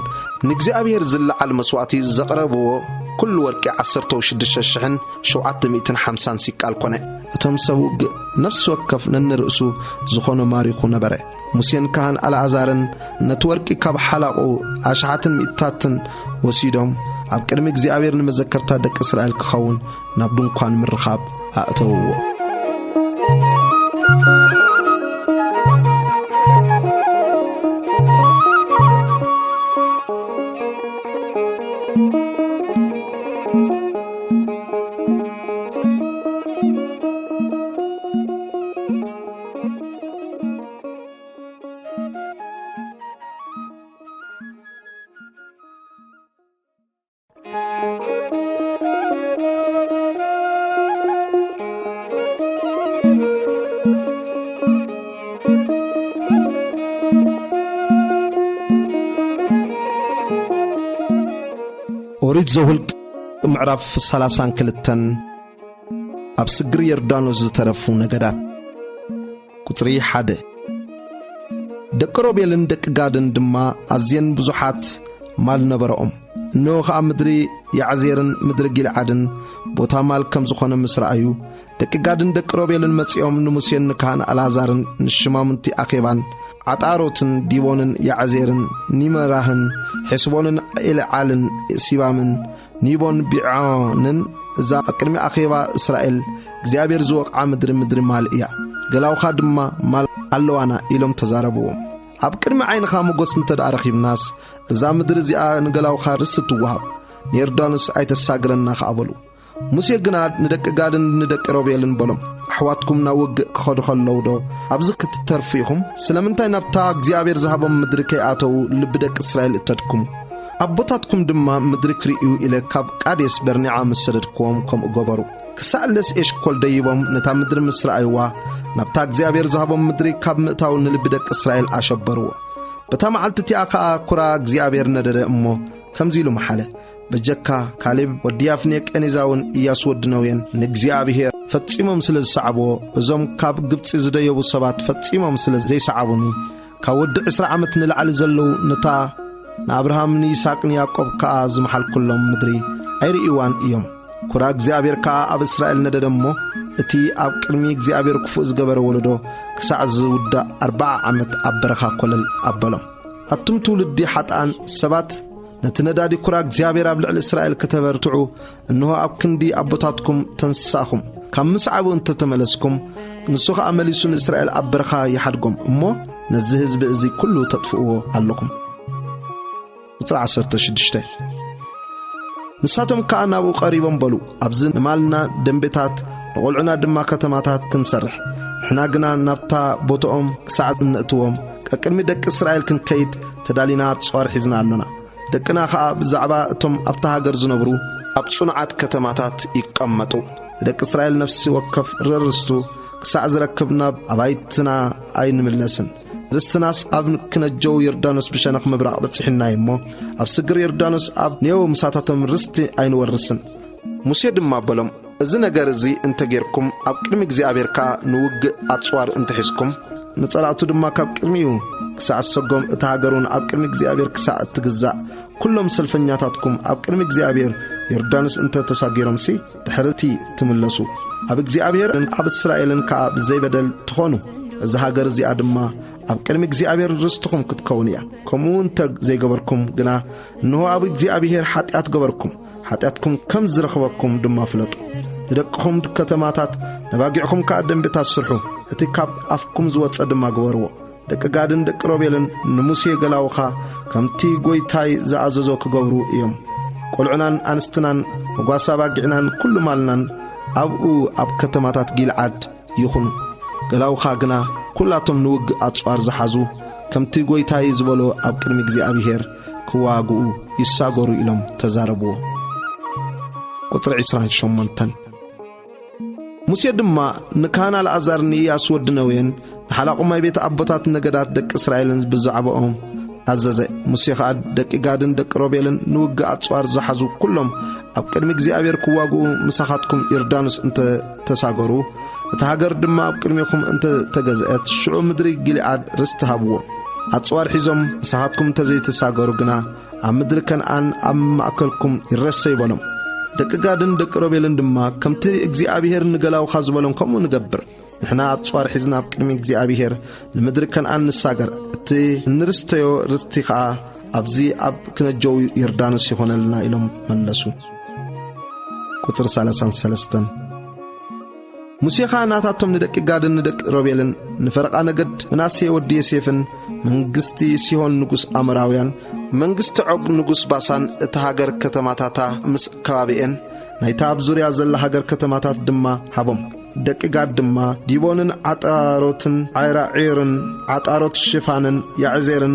ንእግዚኣብሔር ዝለዓል መስዋእቲ ዘቕረብዎ ኩሉ ወርቂ ዓሰርተ ሽዱሽተ ሽሕን ሸውዓተ ሚእትን ሓምሳን ሲቃል ኮነ። እቶም ሰብ ውግእ ነፍሲ ወከፍ ነንርእሱ ዝኾኖ ማሪኹ ነበረ። ሙሴን ካህን ኣልኣዛርን ነቲ ወርቂ ካብ ሓላቑ ኣሽሓትን ሚእትታትን ወሲዶም ኣብ ቅድሚ እግዚኣብሔር ንመዘከርታ ደቂ እስራኤል ክኸውን ናብ ድንኳን ምርኻብ ኣእተውዎ። ኦሪት ዘኍልቍ ምዕራፍ ሰላሳን ክልተን። ኣብ ስግሪ ዮርዳኖስ ዝተረፉ ነገዳት። ቁጽሪ ሓደ። ደቂ ሮቤልን ደቂ ጋድን ድማ ኣዝየን ብዙሓት ማል ነበረኦም። እንሆ ኸኣ ምድሪ ያዕዜርን ምድሪ ጊልዓድን ቦታ ማል ከም ዝኾነ ምስ ረኣዩ፣ ደቂ ጋድን ደቂ ሮቤልን መጺኦም ንሙሴን ንካህን ኣልኣዛርን ንሽማሙንቲ ኣኼባን ዓጣሮትን ዲቦንን ያዕዜርን ኒመራህን ሔስቦንን ኤልዓልን ሲባምን ኒቦን ቢዖንን፣ እዛ ኣብ ቅድሚ ኣኼባ እስራኤል እግዚኣብሔር ዝወቕዓ ምድሪ፣ ምድሪ ማል እያ። ገላውኻ ድማ ማል ኣለዋና ኢሎም ተዛረብዎም። ኣብ ቅድሚ ዓይንኻ ሞገስ እንተ ደኣ ረኺብናስ፣ እዛ ምድሪ እዚኣ ንገላውኻ ርስቲ ትወሃብ፣ ንዮርዳኖስ ኣይተሳግረና ኸኣ በሉ። ሙሴ ግና ንደቂ ጋድን ንደቂ ሮቤልን በሎም፣ ኣሕዋትኩም ናብ ውግእ ክኸዱ ኸለዉ ዶ ኣብዚ ክትተርፉ ኢኹም? ስለምንታይ ናብታ እግዚኣብሔር ዝሃቦም ምድሪ ከይኣተዉ ልቢ ደቂ እስራኤል እተድኩሙ? ኣቦታትኩም ድማ ምድሪ ክርእዩ ኢለ ካብ ቃዴስ በርኔዓ ምስ ሰደድክዎም ከምኡ ገበሩ። ክሳዕ ለስ ኤሽኮል ደይቦም ነታ ምድሪ ምስ ረኣይዋ፣ ናብታ እግዚኣብሔር ዝሃቦም ምድሪ ካብ ምእታው ንልቢ ደቂ እስራኤል ኣሸበርዎ። በታ መዓልቲ እቲኣ ኸኣ ኵራ እግዚኣብሔር ነደደ እሞ ከምዚ ኢሉ መሓለ፣ በጀካ ካሌብ ወዲ ያፍኔ ቀኔዛውን ኢያሱ ወዲ ነውየን ንእግዚኣብሔር ፈጺሞም ስለ ዝሰዓብዎ፣ እዞም ካብ ግብጺ ዝደየቡ ሰባት ፈጺሞም ስለ ዘይሰዓቡኒ፣ ካብ ወዲ ዕስራ ዓመት ንላዕሊ ዘለዉ ነታ ንኣብርሃም ንይስሐቅ ንያዕቆብ ከኣ ዝመሓልኩሎም ምድሪ ኣይርእይዋን እዮም። ኵራ እግዚኣብሔር ከኣ ኣብ እስራኤል ነደደ እሞ፣ እቲ ኣብ ቅድሚ እግዚኣብሔር ክፉእ ዝገበረ ወለዶ ክሳዕ ዝውዳእ ኣርብዓ ዓመት ኣብ በረኻ ኰለል ኣበሎም። ኣቱም ትውልዲ ሓጥኣን ሰባት፣ ነቲ ነዳዲ ኵራ እግዚኣብሔር ኣብ ልዕሊ እስራኤል ከተበርትዑ፣ እንሆ ኣብ ክንዲ ኣቦታትኩም ተንሳእኹም። ካብ ምስዓቡ እንተ ተመለስኩም፣ ንሱ ኸኣ መሊሱ ንእስራኤል ኣብ በረኻ ይሓድጎም እሞ፣ ነዚ ህዝቢ እዚ ኵሉ ተጥፍእዎ ኣለኹም። ቁጽሪ ዓሰርተ ሽዱሽተ። ንሳቶም ከኣ ናብኡ ቀሪቦም በሉ፣ ኣብዚ ንማልና ደንቤታት፣ ንቖልዑና ድማ ከተማታት ክንሰርሕ፣ ንሕና ግና ናብታ ቦታኦም ክሳዕ እነእትዎም፣ ቀቅድሚ ደቂ እስራኤል ክንከይድ ተዳሊና ኣጽዋር ሒዝና ኣሎና። ደቅና ኸኣ ብዛዕባ እቶም ኣብታ ሃገር ዝነብሩ ኣብ ጽኑዓት ከተማታት ይቀመጡ። ደቂ እስራኤል ነፍሲ ወከፍ ርስቱ ክሳዕ ዝረክብ ናብ ኣባይትና ኣይንምለስን። ርስትናስ ኣብ ክነጀው ዮርዳኖስ ብሸነኽ ምብራቕ በጺሕናዮ እሞ፣ ኣብ ስግር ዮርዳኖስ ኣብ ኔዎ ምሳታቶም ርስቲ ኣይንወርስን። ሙሴ ድማ በሎም፣ እዚ ነገር እዚ እንተ ጌርኩም፣ ኣብ ቅድሚ እግዚኣብሔር ከኣ ንውግእ ኣጽዋር እንተ ሒዝኩም፣ ንጸላእቱ ድማ ካብ ቅድሚኡ ክሳዕ ዝሰጎም፣ እታ ሃገር እውን ኣብ ቅድሚ እግዚኣብሔር ክሳዕ እትግዛእ፣ ኵሎም ሰልፈኛታትኩም ኣብ ቅድሚ እግዚኣብሔር ዮርዳኖስ እንተ ተሳጊሮምሲ፣ ድሕርቲ ትምለሱ፣ ኣብ እግዚኣብሔርን ኣብ እስራኤልን ከኣ ብዘይ በደል ትኾኑ፣ እዛ ሃገር እዚኣ ድማ ኣብ ቅድሚ እግዚኣብሔር ርስትኹም ክትከውን እያ። ከምኡ እንተ ዘይገበርኩም ግና፣ እንሆ ኣብ እግዚኣብሔር ሓጢኣት ገበርኩም፣ ሓጢኣትኩም ከም ዝረኽበኩም ድማ ፍለጡ። ንደቅኹም ከተማታት፣ ነባጊዕኩም ከኣ ደንቤታት ስርሑ። እቲ ካብ ኣፍኩም ዝወጸ ድማ ግበርዎ። ደቂ ጋድን ደቂ ሮቤልን ንሙሴ ገላውኻ ከምቲ ጐይታይ ዝኣዘዞ ክገብሩ እዮም። ቈልዑናን ኣንስትናን፣ መጓሰ ኣባጊዕናን ኵሉ ማልናን ኣብኡ ኣብ ከተማታት ጊልዓድ ይኹኑ። ገላውኻ ግና ኵላቶም ንውግእ ኣጽዋር ዝሓዙ፣ ከምቲ ጐይታይ ዝበሎ ኣብ ቅድሚ እግዚኣብሔር ክዋግኡ ይሳገሩ ኢሎም ተዛረብዎ። ቁጽሪ ዕስራን ሸሞንተን። ሙሴ ድማ ንካህን ኣልኣዛር ንኢያሱ ወዲ ነዌን ንሓላቑ ማይ ቤት ኣቦታት ነገዳት ደቂ እስራኤልን ብዛዕባኦም ኣዘዘ። ሙሴ ኸኣ ደቂ ጋድን ደቂ ሮቤልን ንውግእ ኣጽዋር ዝሓዙ ኵሎም ኣብ ቅድሚ እግዚኣብሔር ክዋግኡ ምሳኻትኩም ዮርዳኖስ እንተ ተሳገሩ፣ እታ ሃገር ድማ ኣብ ቅድሜኹም እንተ ተገዝአት፣ ሽዑ ምድሪ ጊልዓድ ርስቲ ሃብዎም። ኣጽዋር ሒዞም ምሳኻትኩም እንተ ዘይተሳገሩ ግና፣ ኣብ ምድሪ ከነኣን ኣብ ማእከልኩም ይረሰዩ በሎም። ደቂ ጋድን ደቂ ሮቤልን ድማ፣ ከምቲ እግዚኣብሔር ንገላውኻ ዝበሎም ከምኡ ንገብር። ንሕና ኣጽዋር ሒዝና ኣብ ቅድሚ እግዚኣብሔር ንምድሪ ከነኣን ንሳገር፣ እቲ እንርስተዮ ርስቲ ኸኣ ኣብዚ ኣብ ክነጀው ዮርዳኖስ ይኾነልና ኢሎም መለሱ። ቁጽሪ ሰላሳን ሰለስተን። ሙሴ ኸኣ ናታቶም ንደቂ ጋድን ንደቂ ሮቤልን ንፈረቓ ነገድ ምናሴ ወዲ ዮሴፍን መንግስቲ ሲሆን ንጉስ ኣሞራውያን መንግስቲ ዖግ ንጉስ ባሳን እታ ሃገር ከተማታታ ምስ ከባቢኤን ናይታ ኣብ ዙርያ ዘላ ሃገር ከተማታት ድማ ሃቦም። ደቂ ጋድ ድማ ዲቦንን ዓጣሮትን ዓይራዒርን ዓጣሮት ሽፋንን ያዕዜርን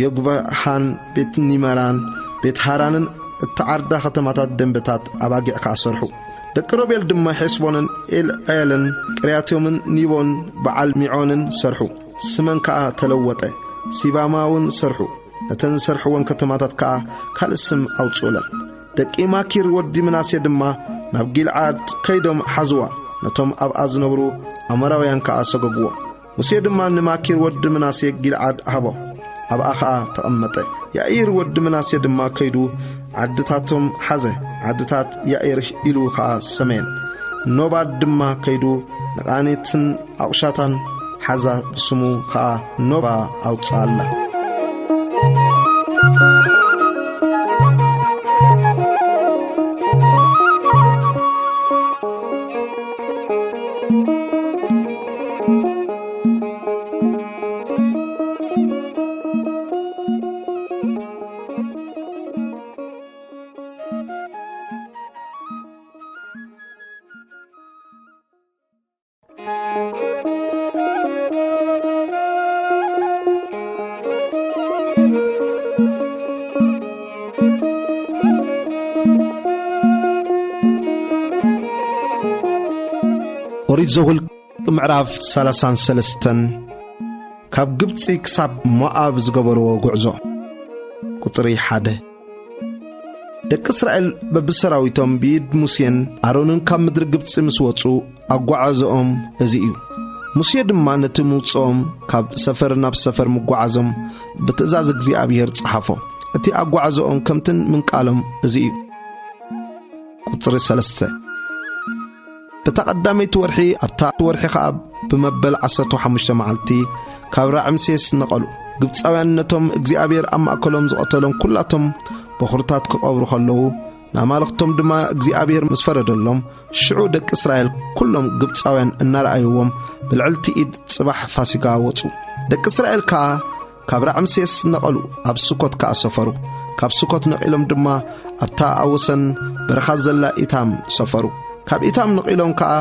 ዮግበሃን ቤት ኒመራን ቤት ሃራንን እተዓርዳ ከተማታት ደንበታት ኣባጊዕ ከኣ ሰርሑ። ደቂ ሮቤል ድማ ሔስቦንን ኤልዔልን ቅርያቶምን ኒቦን በዓል ሚዖንን ሰርሑ። ስመን ከኣ ተለወጠ። ሲባማውን ሰርሑ። ነተን ዝሰርሕወን ከተማታት ከኣ ካልእ ስም ኣውጽኡለን። ደቂ ማኪር ወዲ ምናሴ ድማ ናብ ጊልዓድ ከይዶም ሓዝዋ። ነቶም ኣብኣ ዝነብሩ ኣሞራውያን ከኣ ሰገግዎ። ሙሴ ድማ ንማኪር ወዲ ምናሴ ጊልዓድ ሃቦ። ኣብኣ ኸኣ ተቐመጠ። ያኢር ወዲ ምናሴ ድማ ከይዱ ዓድታቶም ሓዘ። ዓድታት ያኢር ኢሉ ኸኣ ሰመየን። ኖባድ ድማ ከይዱ ንቓኔትን ኣቑሻታን ሓዛ፣ ብስሙ ኸኣ ኖባ ኣውጽኣላ። ኦሪት ዘኍልቍ ምዕራፍ ሰላሳን ሰለስተን። ካብ ግብጺ ክሳብ ሞኣብ ዝገበርዎ ጉዕዞ። ቁጽሪ ሓደ። ደቂ እስራኤል በብሰራዊቶም ብኢድ ሙሴን ኣሮንን ካብ ምድሪ ግብጺ ምስ ወጹ፣ ኣጓዓዝኦም እዚ እዩ። ሙሴ ድማ ነቲ ምውጽኦም፣ ካብ ሰፈር ናብ ሰፈር ምጓዓዞም ብትእዛዝ እግዚኣብሔር ጸሓፎ። እቲ ኣጓዓዝኦም ከምትን ምንቃሎም እዚ እዩ። ቁጽሪ ሰለስተ። በታ ቀዳመይቲ ወርሒ፣ ኣብታ ወርሒ ኸኣ ብመበል ዓሰርተ ሓሙሽተ መዓልቲ፣ ካብ ራዕምሴስ ነቐሉ። ግብጻውያን ነቶም እግዚኣብሔር ኣብ ማእከሎም ዝቐተሎም ኲላቶም በኹርታት ክቐብሩ ኸለዉ፣ ንኣማልኽቶም ድማ እግዚኣብሔር ምስ ፈረደሎም፣ ሽዑ ደቂ እስራኤል ኲሎም ግብጻውያን እናረኣይዎም፣ ብልዕልቲ ኢድ ጽባሕ ፋሲጋ ወጹ። ደቂ እስራኤል ከኣ ካብ ራዕምሴስ ነቐሉ፣ ኣብ ሱኮት ከኣ ሰፈሩ። ካብ ሱኮት ነቒሎም ድማ ኣብታ ኣብ ወሰን በረኻ ዘላ ኢታም ሰፈሩ። ካብ ኢታም ነቒሎም ከኣ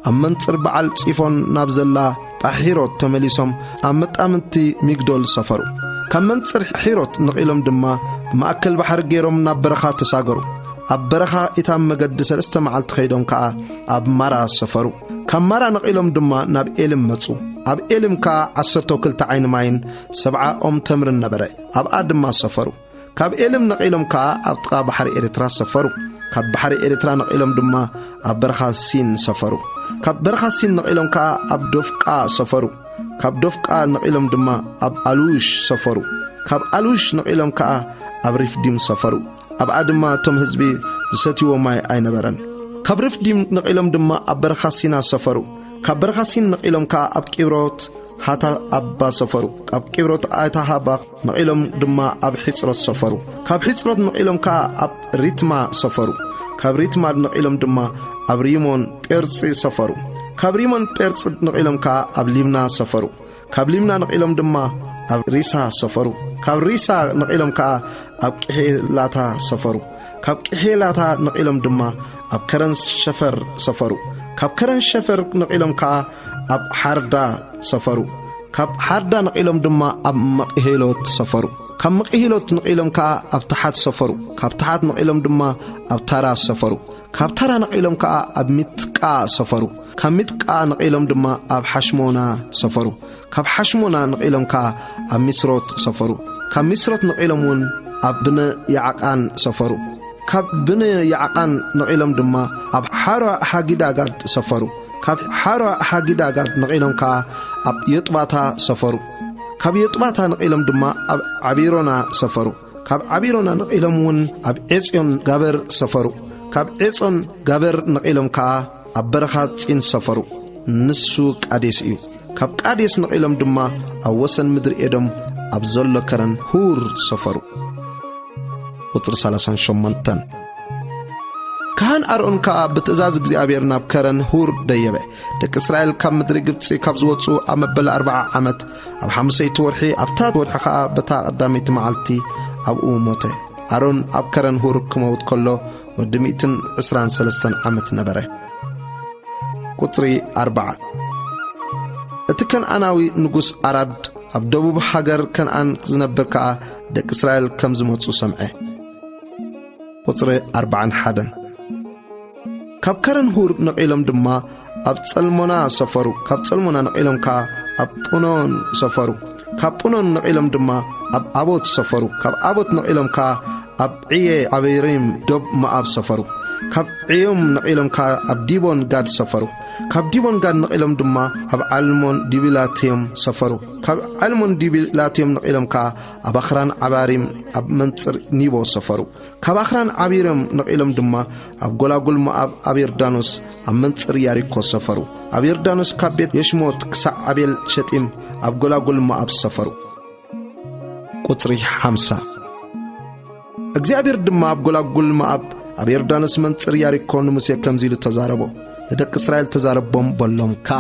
ኣብ መንጽር በዓል ጺፎን ናብ ዘላ ጳሒሮት ተመሊሶም፣ ኣብ መጣምንቲ ሚግዶል ሰፈሩ። ካብ መንጽር ሒሮት ነቒሎም ድማ ብማእከል ባሕሪ ገይሮም ናብ በረኻ ተሳገሩ። ኣብ በረኻ ኢታም መገዲ ሰለስተ መዓልቲ ኸይዶም ከኣ ኣብ ማራ ሰፈሩ። ካብ ማራ ነቒሎም ድማ ናብ ኤልም መጹ። ኣብ ኤልም ከኣ ዓሰርተ ክልተ ዓይኒ ማይን ሰብዓ ኦም ተምርን ነበረ። ኣብኣ ድማ ሰፈሩ። ካብ ኤልም ነቒሎም ከኣ ኣብ ጥቓ ባሕሪ ኤርትራ ሰፈሩ። ካብ ባሕሪ ኤርትራ ነቒሎም ድማ ኣብ በረኻ ሲን ሰፈሩ። ካብ በረኻ ሲን ነቒሎም ከኣ ኣብ ዶፍቃ ሰፈሩ። ካብ ዶፍቃ ነቒሎም ድማ ኣብ ኣልውሽ ሰፈሩ። ካብ ኣልውሽ ነቒሎም ከኣ ኣብ ሪፍዲም ሰፈሩ። ኣብኣ ድማ እቶም ህዝቢ ዝሰትይዎ ማይ ኣይነበረን። ካብ ሪፍዲም ነቒሎም ድማ ኣብ በረኻ ሲና ሰፈሩ። ካብ በረኻ ሲን ነቒሎም ከኣ ኣብ ቂብሮት ሃታ ኣባ ሰፈሩ። ካብ ቂብሮት ኣታ ሃባ ነቒሎም ድማ ኣብ ሒጽሮት ሰፈሩ። ካብ ሒጽሮት ነቒሎም ከኣ ኣብ ሪትማ ሰፈሩ። ካብ ሪትማ ነቒሎም ድማ ኣብ ሪሞን ጴርጺ ሰፈሩ። ካብ ሪሞን ጴርጺ ነቒሎም ከኣ ኣብ ሊብና ሰፈሩ። ካብ ሊብና ነቒሎም ድማ ኣብ ሪሳ ሰፈሩ። ካብ ሪሳ ነቒሎም ከኣ ኣብ ቅሒላታ ሰፈሩ። ካብ ቅሒላታ ነቒሎም ድማ ኣብ ከረን ሸፈር ሰፈሩ። ካብ ከረን ሸፈር ነቒሎም ከኣ ኣብ ሓርዳ ሰፈሩ። ካብ ሓርዳ ነቒሎም ድማ ኣብ መቕሄሎት ሰፈሩ። ካብ መቕሄሎት ነቒሎም ከኣ ኣብ ተሓት ሰፈሩ። ካብ ተሓት ነቒሎም ድማ ኣብ ታራ ሰፈሩ። ካብ ታራ ነቒሎም ከኣ ኣብ ሚጥቃ ሰፈሩ። ካብ ሚጥቃ ነቒሎም ድማ ኣብ ሓሽሞና ሰፈሩ። ካብ ሓሽሞና ነቒሎም ከኣ ኣብ ሚስሮት ሰፈሩ። ካብ ሚስሮት ነቒሎም እውን ኣብ ብነ ያዕቃን ሰፈሩ። ካብ ብነ ያዕቃን ነቒሎም ድማ ኣብ ሓራ ሓጊዳጋድ ሰፈሩ። ካብ ሓራ ሓጊዳጋድ ነቒሎም ከኣ ኣብ ዮጥባታ ሰፈሩ። ካብ ዮጥባታ ነቒሎም ድማ ኣብ ዓቢሮና ሰፈሩ። ካብ ዓቢሮና ነቒሎም እውን ኣብ ዔጽዮን ጋበር ሰፈሩ። ካብ ዔጽዮን ጋበር ነቒሎም ከኣ ኣብ በረኻ ጺን ሰፈሩ። ንሱ ቃዴስ እዩ። ካብ ቃዴስ ነቒሎም ድማ ኣብ ወሰን ምድሪ ኤዶም ኣብ ዘሎ ከረን ሁር ሰፈሩ። ቁጽሪ ሰላሳን ሸሞንተን። ካህን ኣርኦን ከኣ ብትእዛዝ እግዚኣብሔር ናብ ከረን ሁር ደየበ። ደቂ እስራኤል ካብ ምድሪ ግብጺ ካብ ዝወጹ ኣብ መበል ኣርብዓ ዓመት ኣብ ሓሙሰይቲ ወርሒ ኣብታ ወርሒ ከኣ በታ ቀዳመይቲ መዓልቲ ኣብኡ ሞተ። ኣሮን ኣብ ከረን ሁር ክመውት ከሎ ወዲ ሚእትን ዕስራን ሰለስተን ዓመት ነበረ። ቁጽሪ ኣርብዓ። እቲ ከነኣናዊ ንጉስ ኣራድ ኣብ ደቡብ ሃገር ከነኣን ዝነብር ከኣ ደቂ እስራኤል ከም ዝመጹ ሰምዐ። ቁጽሪ ኣርብዓን ሓደን። ካብ ከረን ሁር ነቒሎም ድማ ኣብ ጸልሞና ሰፈሩ። ካብ ጸልሞና ነቒሎም ከኣ ኣብ ጵኖን ሰፈሩ። ካብ ጵኖን ነቒሎም ድማ ኣብ ኣቦት ሰፈሩ። ካብ ኣቦት ነቒሎም ከኣ ኣብ ዕየ ዓቢሪም ዶብ ሞኣብ ሰፈሩ። ካብ ዕዮም ነቒሎም ከኣ ኣብ ዲቦን ጋድ ሰፈሩ። ካብ ዲቦን ጋድ ነቒሎም ድማ ኣብ ዓልሞን ዲብላትዮም ሰፈሩ። ካብ ዓልሞን ዲብላትዮም ነቒሎም ከኣ ኣብ ኣኽራን ዓባሪም ኣብ መንጽር ኒቦ ሰፈሩ። ካብ ኣኽራን ዓቢሮም ነቒሎም ድማ ኣብ ጎላጉል ሞኣብ ኣብ ዮርዳኖስ ኣብ መንጽር ያሪኮ ሰፈሩ። ኣብ ዮርዳኖስ ካብ ቤት የሽሞት ክሳዕ ኣቤል ሸጢም ኣብ ጎላጉል ሞኣብ ሰፈሩ። ቁጽሪ ሓምሳ። እግዚኣብሔር ድማ ኣብ ጎላጉል ሞኣብ ኣብ ዮርዳኖስ መንጽር ያሪኮ ንሙሴ ከምዚ ኢሉ ተዛረቦ። ንደቂ እስራኤል ተዛረቦም በሎም ከኣ፣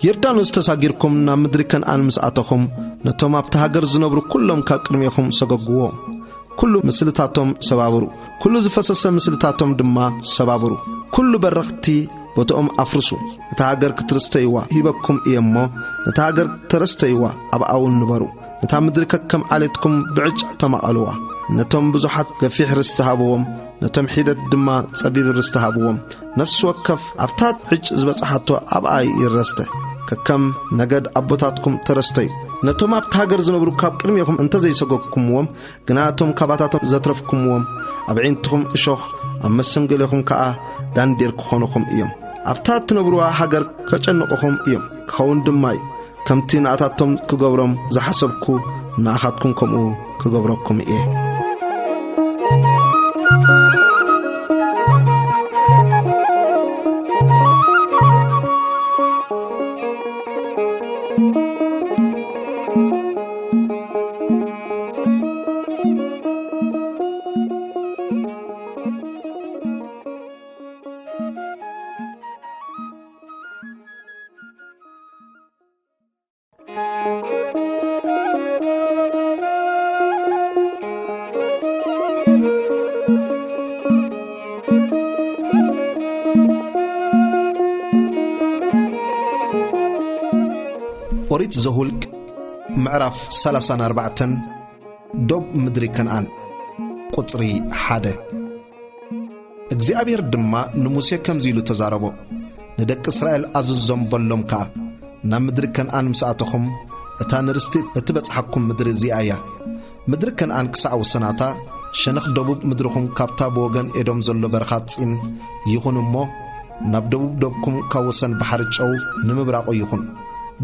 ዮርዳኖስ ተሳጊርኩም ናብ ምድሪ ከነኣን ምስ ኣተኹም፣ ነቶም ኣብቲ ሃገር ዝነብሩ ኩሎም ካብ ቅድሜኹም ሰገግዎም። ኩሉ ምስልታቶም ሰባብሩ። ኩሉ ዝፈሰሰ ምስልታቶም ድማ ሰባብሩ። ኩሉ በረኽቲ ቦታኦም ኣፍርሱ። እታ ሃገር ክትርስተይዋ ሂበኩም እየ እሞ፣ ነታ ሃገር ተረስተይዋ፣ ኣብኣ እውን ንበሩ። ነታ ምድሪ ከከም ዓሌትኩም ብዕጫ ተማቐልዋ። ነቶም ብዙሓት ገፊሕ ርስቲ ሃብዎም፣ ነቶም ሒደት ድማ ጸቢብ ርስቲ ሃብዎም። ነፍሲ ወከፍ ኣብታ ዕጭ ዝበጽሓቶ ኣብኣ ይረስተ። ከከም ነገድ ኣቦታትኩም ተረስተዩ። ነቶም ኣብቲ ሃገር ዝነብሩ ካብ ቅድሜኹም እንተ ዘይሰጎግኩምዎም፣ ግና እቶም ካባታቶም ዘትረፍኩምዎም፣ ኣብ ኣዒንትኹም እሾኽ፣ ኣብ መሰንገሌኹም ከኣ ዳንዴር ክኾኑኹም እዮም። ኣብታ እትነብሩዋ ሃገር ከጨንቑኹም እዮም። ክኸውን ድማ እዩ። ከምቲ ንኣታቶም ክገብሮም ዝሓሰብኩ፣ ንኣኻትኩም ከምኡ ክገብረኩም እየ። ኦሪት ዘሁልቅ ምዕራፍ ሰላሳን ኣርባዕተን። ዶብ ምድሪ ከነኣን። ቁጽሪ ሓደ። እግዚኣብሔር ድማ ንሙሴ ከምዚ ኢሉ ተዛረቦ። ንደቂ እስራኤል ኣዝዞም በሎም ከኣ፣ ናብ ምድሪ ከነኣን ምስ ኣተኹም፣ እታ ንርስቲ እትበጽሓኩም ምድሪ እዚኣ እያ። ምድሪ ከነኣን ክሳዕ ወሰናታ፣ ሸነኽ ደቡብ ምድርኹም ካብታ ብወገን ኤዶም ዘሎ በረኻት ጺን ይኹን እሞ፣ ናብ ደቡብ ዶብኩም ካብ ወሰን ባሕሪ ጨው ንምብራቑ ይኹን።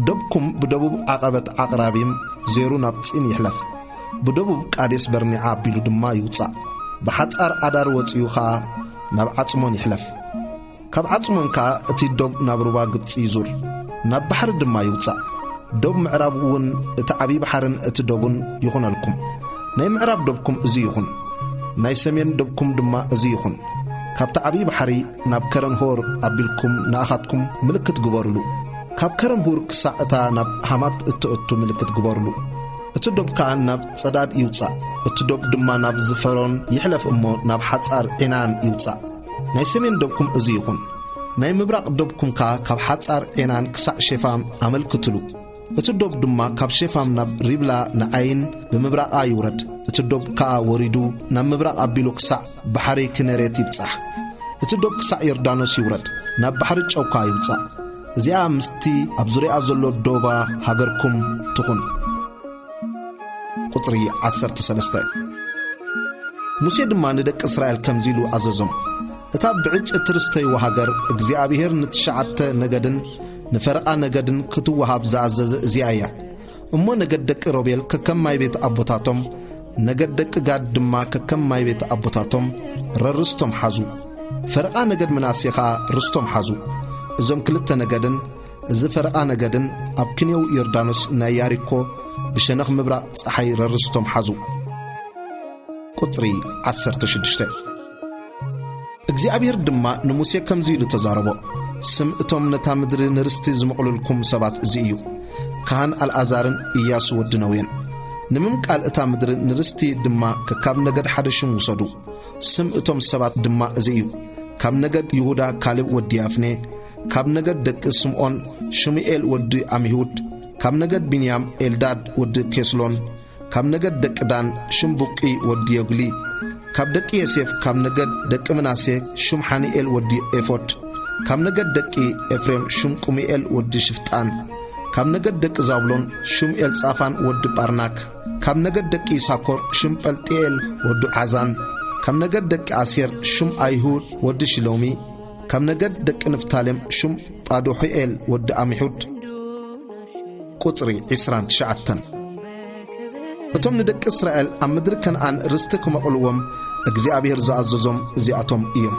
ዶብኩም ብደቡብ ዓቐበት ዓቕራቢም ዜሩ ናብ ጺን ይሕለፍ። ብደቡብ ቃዴስ በርኒዓ ኣቢሉ ድማ ይውጻእ። ብሓጻር ኣዳር ወጺኡ ኸኣ ናብ ዓጽሞን ይሕለፍ። ካብ ዓጽሞን ከኣ እቲ ዶብ ናብ ሩባ ግብጺ ይዙር፣ ናብ ባሕሪ ድማ ይውጻእ። ዶብ ምዕራብ እውን እቲ ዓብዪ ባሕርን እቲ ዶቡን ይኹነልኩም። ናይ ምዕራብ ዶብኩም እዚ ይኹን፣ ናይ ሰሜን ዶብኩም ድማ እዚ ይኹን። ካብቲ ዓብዪ ባሕሪ ናብ ከረን ሆር ኣቢልኩም ንኣኻትኩም ምልክት ግበሩሉ። ካብ ከረን ሁር ክሳዕ እታ ናብ ሃማት እትእቱ ምልክት ግበሩሉ። እቲ ዶብ ከኣ ናብ ጸዳድ ይውጻእ፣ እቲ ዶብ ድማ ናብ ዝፈሮን ይሕለፍ እሞ ናብ ሓጻር ዒናን ይውጻእ። ናይ ሰሜን ዶብኩም እዚ ይኹን። ናይ ምብራቕ ዶብኩም ከኣ ካብ ሓጻር ዔናን ክሳዕ ሼፋም ኣመልክትሉ። እቲ ዶብ ድማ ካብ ሼፋም ናብ ሪብላ ንዓይን ብምብራቓ ይውረድ። እቲ ዶብ ከኣ ወሪዱ ናብ ምብራቕ ኣቢሉ ክሳዕ ባሕሪ ክነሬት ይብጻሕ። እቲ ዶብ ክሳዕ ዮርዳኖስ ይውረድ፣ ናብ ባሕሪ ጨው ከኣ ይውጻእ። እዚኣ ምስቲ ኣብ ዙርያኣ ዘሎ ዶባ ሃገርኩም ትኹን። ቁጽሪ ዓሰርተ ሰለስተ። ሙሴ ድማ ንደቂ እስራኤል ከምዚ ኢሉ ኣዘዞም፣ እታ ብዕጭ እትርስተይዋ ሃገር እግዚኣብሄር ንትሽዓተ ነገድን ንፈረቓ ነገድን ክትወሃብ ዝኣዘዘ እዚኣ እያ። እሞ ነገድ ደቂ ሮቤል ከከም ማይ ቤት ኣቦታቶም፣ ነገድ ደቂ ጋድ ድማ ከከም ማይ ቤት ኣቦታቶም ረርስቶም ሓዙ። ፈረቓ ነገድ ምናሴ ኸኣ ርስቶም ሓዙ። እዞም ክልተ ነገድን እዚ ፈረቓ ነገድን ኣብ ክንየው ዮርዳኖስ ናይ ያሪኮ ብሸነኽ ምብራቕ ጸሓይ ረርስቶም ሓዙ። ቁጽሪ ዓሰርተ ሽዱሽተ። እግዚኣብሔር ድማ ንሙሴ ከምዚ ኢሉ ተዛረቦ፣ ስም እቶም ነታ ምድሪ ንርስቲ ዝመቕሉልኩም ሰባት እዚ እዩ፣ ካህን ኣልኣዛርን ኢያሱ ወዲ ነዌን። ንምምቃል እታ ምድሪ ንርስቲ ድማ ከካብ ነገድ ሓደ ሽም ውሰዱ። ስም እቶም ሰባት ድማ እዚ እዩ፣ ካብ ነገድ ይሁዳ ካሌብ ወዲ ያፍኔ፣ ካብ ነገድ ደቂ ስምዖን ሽሙኤል ወዲ ዓሚሁድ፣ ካብ ነገድ ብንያም ኤልዳድ ወዲ ኬስሎን፣ ካብ ነገድ ደቂ ዳን ሽምቡቂ ወዲ ዮግሊ፣ ካብ ደቂ ዮሴፍ፣ ካብ ነገድ ደቂ ምናሴ ሽም ሓኒኤል ወዲ ኤፎድ፣ ካብ ነገድ ደቂ ኤፍሬም ሽም ቁሚኤል ወዲ ሽፍጣን፣ ካብ ነገድ ደቂ ዛብሎን ሽም ኤልጻፋን ወዲ ጳርናክ፣ ካብ ነገድ ደቂ ይሳኮር ሽም ጳልጢኤል ወዲ ዓዛን፣ ካብ ነገድ ደቂ ኣሴር ሽም ኣይሁድ ወዲ ሽሎሚ፣ ካብ ነገድ ደቂ ንፍታሌም ሽም ጳዱሑኤል ወዲ ኣሚሑድ። ቁጽሪ ዕስራን ትሽዓተን። እቶም ንደቂ እስራኤል ኣብ ምድሪ ከነኣን ርስቲ ክመቕልዎም እግዚኣብሔር ዝኣዘዞም እዚኣቶም እዮም።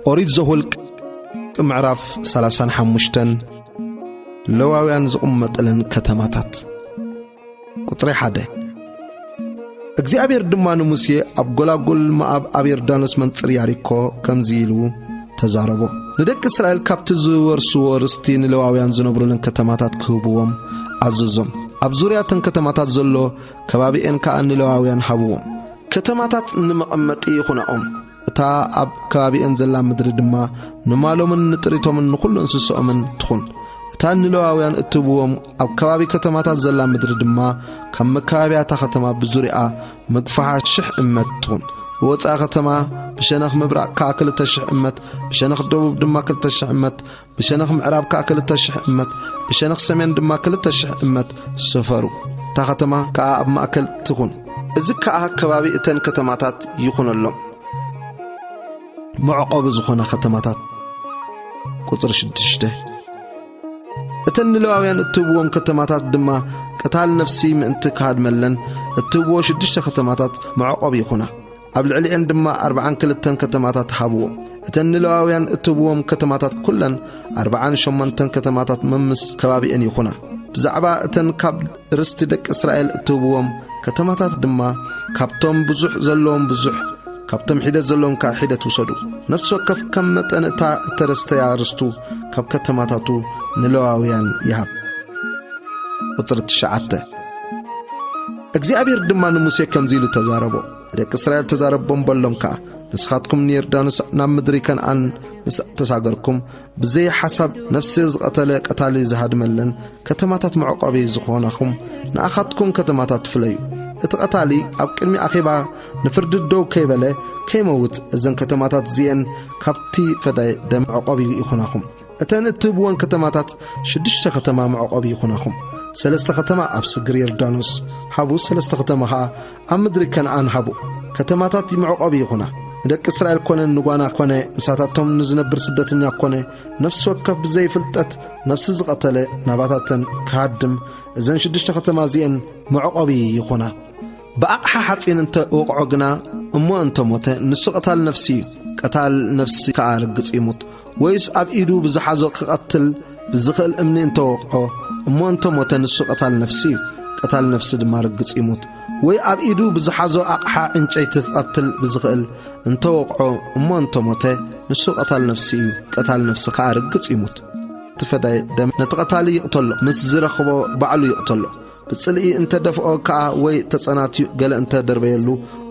ኦሪት ዘኍልቅ ምዕራፍ ሰላሳን ሓሙሽተን። ለዋውያን ዝቕመጠለን ከተማታት። ቁጽሪ ሓደ። እግዚኣብሔር ድማ ንሙሴ ኣብ ጎላጉል መኣብ ኣብ ዮርዳኖስ መንጽር ያሪኮ ከምዚ ኢሉ ተዛረቦ። ንደቂ እስራኤል ካብቲ ዝወርስዎ ርስቲ ንለዋውያን ዝነብሩለን ከተማታት ክህብዎም ኣዘዞም። ኣብ ዙርያ እተን ከተማታት ዘሎ ከባቢኤን ከኣ ንለዋውያን ሃብዎም። ከተማታት ንመቐመጢ ይኹናኦም። እታ ኣብ ከባቢኤን ዘላ ምድሪ ድማ ንማሎምን ንጥሪቶምን ንኹሉ እንስስኦምን ትኹን። እታ ንለዋውያን እትህብዎም ኣብ ከባቢ ከተማታት ዘላ ምድሪ ድማ ካብ መከባብያ እታ ከተማ ብዙርያኣ ምግፋሓ ሽሕ እመት ትኹን። ብወጻኢ ከተማ ብሸነኽ ምብራቕ ከኣ ክልተ ሽሕ እመት፣ ብሸነኽ ደቡብ ድማ ክልተ ሽሕ እመት፣ ብሸነኽ ምዕራብ ከኣ ክልተ ሽሕ እመት፣ ብሸነኽ ሰሜን ድማ ክልተ ሽሕ እመት ሰፈሩ። እታ ከተማ ከኣ ኣብ ማእከል ትኹን። እዚ ከኣ ከባቢ እተን ከተማታት ይኹነሎም። መዕቆቢ ዝኾና ከተማታት። ቁጽሪ ሽዱሽተ። እተን ንለዋውያን እትህብዎም ከተማታት ድማ ቀታል ነፍሲ ምእንቲ ክሃድመለን እትህብዎ ሽዱሽተ ከተማታት መዕቆቢ ይኹና። ኣብ ልዕሊኤን ድማ ኣርብዓን ክልተን ከተማታት ሃብዎ። እተን ንለዋውያን እትህብዎም ከተማታት ኩለን ኣርብዓን ሸሞንተን ከተማታት መምስ ከባቢኤን ይኹና። ብዛዕባ እተን ካብ ርስቲ ደቂ እስራኤል እትህብዎም ከተማታት ድማ ካብቶም ብዙሕ ዘለዎም ብዙሕ፣ ካብቶም ሒደት ዘለዎም ከኣ ሒደት ውሰዱ። ነፍሲ ወከፍ ከም መጠን እታ እተረስተያ ርስቱ ካብ ከተማታቱ ንለዋውያን ይሃብ። ቁጽሪ ትሽዓተ። እግዚኣብሔር ድማ ንሙሴ ከምዚ ኢሉ ተዛረቦ። ንደቂ እስራኤል ተዛረቦም በሎም ከኣ፣ ንስኻትኩም ንዮርዳኖስ ናብ ምድሪ ከነኣን ምስ ተሳገርኩም፣ ብዘይ ሓሳብ ነፍሲ ዝቐተለ ቀታሊ ዝሃድመለን ከተማታት መዕቆቢ ዝኾናኹም ንኣኻትኩም ከተማታት ፍለዩ። እቲ ቀታሊ ኣብ ቅድሚ ኣኼባ ንፍርዲ ደው ከይበለ ከይመውት፣ እዘን ከተማታት እዚኤን ካብቲ ፈዳይ ደም መዕቆቢ ይኹናኹም። እተን እትህብወን ከተማታት ሽዱሽተ ከተማ መዕቆቢ ይኹናኹም። ሰለስተ ከተማ ኣብ ስግር ዮርዳኖስ ሃቡ፣ ሰለስተ ከተማ ኸኣ ኣብ ምድሪ ከነኣን ሃቡ። ከተማታት መዕቆቢ ይኹና። ንደቂ እስራኤል ኮነ ንጓና ኮነ ምሳታቶም ንዝነብር ስደተኛ ኮነ ነፍሲ ወከፍ ብዘይ ፍልጠት ነፍሲ ዝቐተለ ናባታተን ክሃድም፣ እዘን ሽዱሽተ ከተማ እዚኤን መዕቆቢ ይኹና። ብኣቕሓ ሓጺን እንተ ወቕዖ ግና እሞ እንተ ሞተ፣ ንሱ ቀታል ነፍሲ እዩ፣ ቀታል ነፍሲ ከኣ ርግጽ ይሙት። ወይስ ኣብ ኢዱ ብዝሓዞ ክቐትል ብዝኽእል እምኒ እንተ ወቕዖ እሞ እንተ ሞተ፣ ንሱ ቀታል ነፍሲ እዩ፣ ቀታል ነፍሲ ድማ ርግጽ ይሙት። ወይ ኣብ ኢዱ ብዝሓዞ ኣቕሓ ዕንጨይቲ ክቐትል ብዝኽእል እንተ ወቕዖ እሞ እንተ ሞተ፣ ንሱ ቀታል ነፍሲ እዩ፣ ቀታል ነፍሲ ከኣ ርግጽ ይሙት። እቲ ፈዳይ ደም ነቲ ቀታሊ ይቕተሎ፣ ምስ ዝረኽቦ ባዕሉ ይቕተሎ። ብጽልኢ እንተ ደፍኦ ከኣ ወይ ተጸናትዩ ገለ እንተ ደርበየሉ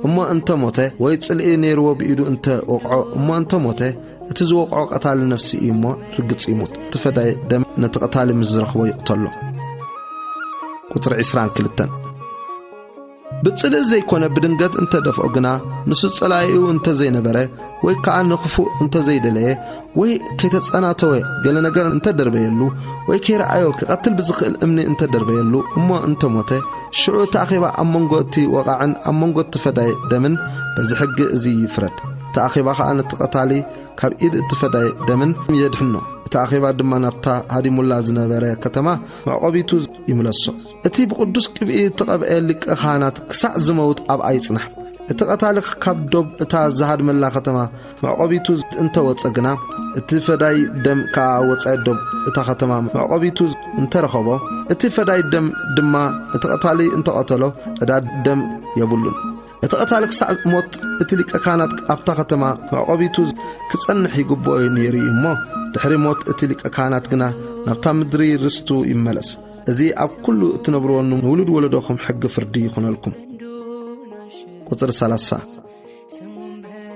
እሞ እንተ ሞተ፣ ወይ ጽልኢ ነይርዎ ብኢዱ እንተ ወቕዖ እሞ እንተ ሞተ፣ እቲ ዝወቕዖ ቀታሊ ነፍሲ እዩ እሞ ርግጽ ይሙት። እቲ ፈዳይ ደም ነቲ ቀታሊ ምስ ዝረኽቦ ይቕተሎ። ቁጽሪ ዕስራን ክልተን። ብጽልኢ ዘይኮነ ብድንገት እንተ ደፍኦ ግና፣ ንሱ ጸላኢኡ እንተ ዘይነበረ፣ ወይ ከኣ ንኽፉእ እንተ ዘይደለየ፣ ወይ ከይተጸናተወ ገለ ነገር እንተ ደርበየሉ፣ ወይ ከይረኣዮ ክቐትል ብዝኽእል እምኒ እንተ ደርበየሉ፣ እሞ እንተ ሞተ፣ ሽዑ እቲ ኣኼባ ኣብ መንጎ እቲ ወቓዕን ኣብ መንጎ እቲ ፈዳይ ደምን በዚ ሕጊ እዚ ይፍረድ። እቲ ኣኼባ ኸኣ ነቲ ቀታሊ ካብ ኢድ እቲ ፈዳይ ደምን የድሕኖ። እቲ ኣኼባ ድማ ናብታ ሃዲሙላ ዝነበረ ከተማ መዕቆቢቱ ይምለሶ። እቲ ብቕዱስ ቅብኢ እተቐብአ ሊቀ ካህናት ክሳዕ ዝመውት ኣብኣ ይጽናሕ። እቲ ቀታሊ ካብ ዶብ እታ ዝሃድመላ ከተማ መዕቆቢቱ እንተ ወጸ ግና፣ እቲ ፈዳይ ደም ከኣ ወጻኢ ዶብ እታ ከተማ መዕቆቢቱ እንተ ረኸቦ፣ እቲ ፈዳይ ደም ድማ እቲ ቀታሊ እንተ ቐተሎ፣ ዕዳ ደም የብሉን። እቲ ቀታሊ ክሳዕ ሞት እቲ ሊቀ ካህናት ኣብታ ከተማ መዕቆቢቱ ክጸንሕ ይግብኦ ነይሩ እዩ እሞ፣ ድሕሪ ሞት እቲ ሊቀ ካህናት ግና ናብታ ምድሪ ርስቱ ይመለስ። እዚ ኣብ ኩሉ እትነብርዎ ንውሉድ ወለዶኹም ሕጊ ፍርዲ ይኹነልኩም። ቁጽሪ ሰላሳ።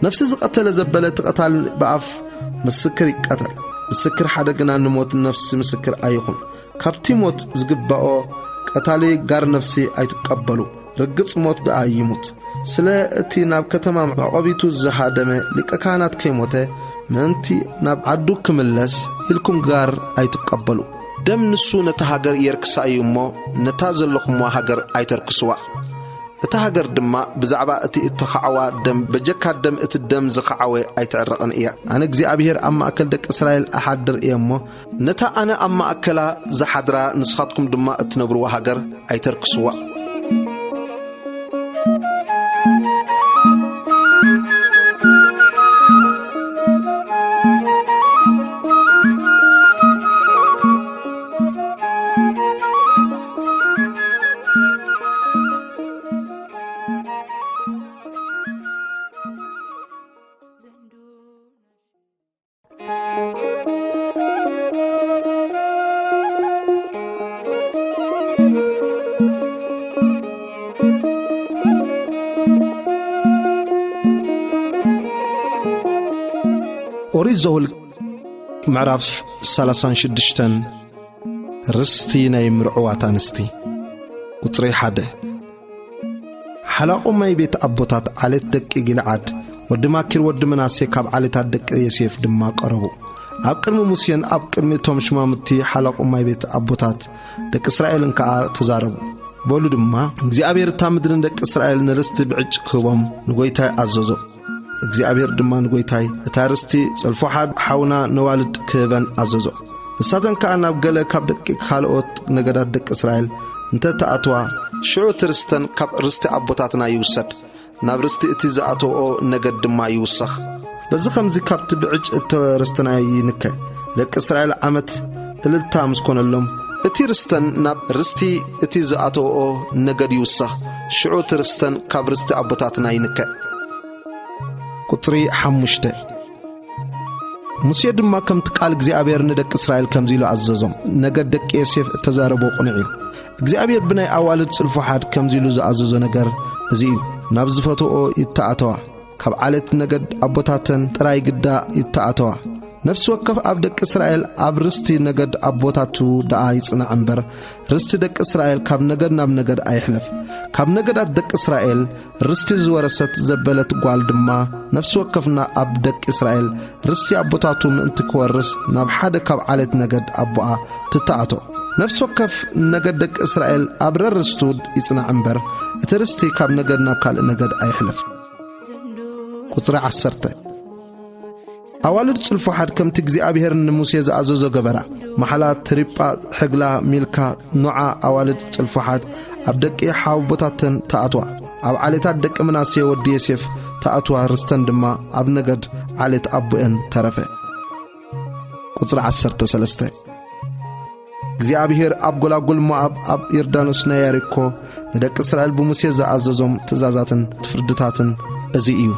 ነፍሲ ዝቐተለ ዘበለ እቲ ቀታል ብኣፍ ምስክር ይቀተል። ምስክር ሓደ ግና ንሞት ነፍሲ ምስክር ኣይኹን። ካብቲ ሞት ዝግባኦ ቀታሊ ጋር ነፍሲ ኣይትቀበሉ። ርግጽ ሞት ደኣ ይሙት። ስለ እቲ ናብ ከተማ መዕቆቢቱ ዝሃደመ ሊቀ ካህናት ከይሞተ፣ ምእንቲ ናብ ዓዱ ክምለስ ኢልኩም ጋር ኣይትቀበሉ። ደም ንሱ ነታ ሃገር የርክሳ እዩ እሞ፣ ነታ ዘለኹምዋ ሃገር ኣይተርክስዋ። እታ ሃገር ድማ ብዛዕባ እቲ እተኻዕዋ ደም፣ በጀካ ደም እቲ ደም ዝኸዓወ ኣይትዕረቕን እያ። ኣነ እግዚኣብሄር ኣብ ማእከል ደቂ እስራኤል እሓድር እየ እሞ፣ ነታ ኣነ ኣብ ማእከላ ዝሓድራ ንስኻትኩም ድማ እትነብርዋ ሃገር ኣይተርክስዋ። ኦሪት ዘኍልቅ ምዕራፍ ሰላሳን ሽዱሽተን። ርስቲ ናይ ምርዑዋት ኣንስቲ። ቁጽሪ ሓደ። ሓላቑ ማይ ቤት ኣቦታት ዓሌት ደቂ ጊልዓድ፣ ወዲ ማኪር ወዲ ምናሴ ካብ ዓሌታት ደቂ ዮሴፍ ድማ ቀረቡ። ኣብ ቅድሚ ሙሴን ኣብ ቅድሚ እቶም ሽማምቲ ሓላቑ ማይ ቤት ኣቦታት ደቂ እስራኤልን ከኣ ተዛረቡ። በሉ ድማ፣ እግዚኣብሔር እታ ምድሪ ንደቂ እስራኤል ንርስቲ ብዕጭ ክህቦም ንጎይታይ ኣዘዞ። እግዚኣብሔር ድማ ንጎይታይ፣ "እታ ርስቲ ጸልፎሓድ ሓውና ነዋልድ ክህበን ኣዘዞ። ንሳተን ከኣ ናብ ገለ ካብ ደቂ ካልኦት ነገዳት ደቂ እስራኤል እንተ ተኣትዋ፣ ሽዑ እቲ ርስተን ካብ ርስቲ ኣቦታትና ይውሰድ፣ ናብ ርስቲ እቲ ዝኣተውኦ ነገድ ድማ ይውሰኽ። በዚ ኸምዚ ካብቲ ብዕጭ እተወ ርስትናይ ይንከ። ደቂ እስራኤል ዓመት እልልታ ምስ ኮነሎም፣ እቲ ርስተን ናብ ርስቲ እቲ ዝኣተውኦ ነገድ ይውሰኽ፣ ሽዑ እቲ ርስተን ካብ ርስቲ ኣቦታትና ይንከ።" ቁጽሪ ሓሙሽተ። ሙሴ ድማ ከምቲ ቃል እግዚኣብሔር ንደቂ እስራኤል ከምዚ ኢሉ ኣዘዞም። ነገድ ደቂ ዮሴፍ እተዛረቦ ቅኑዕ እዩ። እግዚኣብሔር ብናይ ኣዋልድ ጽልፎሓድ ከምዚ ኢሉ ዝኣዘዞ ነገር እዚ እዩ። ናብ ዝፈትኦ ይተኣተዋ፣ ካብ ዓሌት ነገድ ኣቦታተን ጥራይ ግዳ ይተኣተዋ። ነፍሲ ወከፍ ኣብ ደቂ እስራኤል ኣብ ርስቲ ነገድ ኣቦታቱ ደኣ ይጽናዕ እምበር፣ ርስቲ ደቂ እስራኤል ካብ ነገድ ናብ ነገድ ኣይሕለፍ። ካብ ነገዳት ደቂ እስራኤል ርስቲ ዝወረሰት ዘበለት ጓል ድማ፣ ነፍሲ ወከፍና ኣብ ደቂ እስራኤል ርስቲ ኣቦታቱ ምእንቲ ክወርስ ናብ ሓደ ካብ ዓሌት ነገድ ኣቦኣ ትተኣቶ። ነፍሲ ወከፍ ነገድ ደቂ እስራኤል ኣብ ረርስቱ ይጽናዕ እምበር፣ እቲ ርስቲ ካብ ነገድ ናብ ካልእ ነገድ ኣይሕለፍ። ቁጽሪ ዓሰርተ። ኣዋልድ ጽልፎሓድ ከምቲ እግዚኣብሔር ንሙሴ ዝኣዘዞ ገበራ። መሓላ፣ ትሪጳ፣ ሕግላ፣ ሚልካ፣ ኖዓ ኣዋልድ ጽልፎሓድ ኣብ ደቂ ሓወቦታተን ተኣትዋ። ኣብ ዓሌታት ደቂ ምናሴ ወዲ ዮሴፍ ተኣትዋ፣ ርስተን ድማ ኣብ ነገድ ዓሌት ኣቦኤን ተረፈ። ቁጽሪ ዓሰርተ ሰለስተ። እግዚኣብሔር ኣብ ጐላጉል ሞኣብ ኣብ ዮርዳኖስ ናይ ያሪኮ ንደቂ እስራኤል ብሙሴ ዝኣዘዞም ትእዛዛትን ፍርድታትን እዚ እዩ።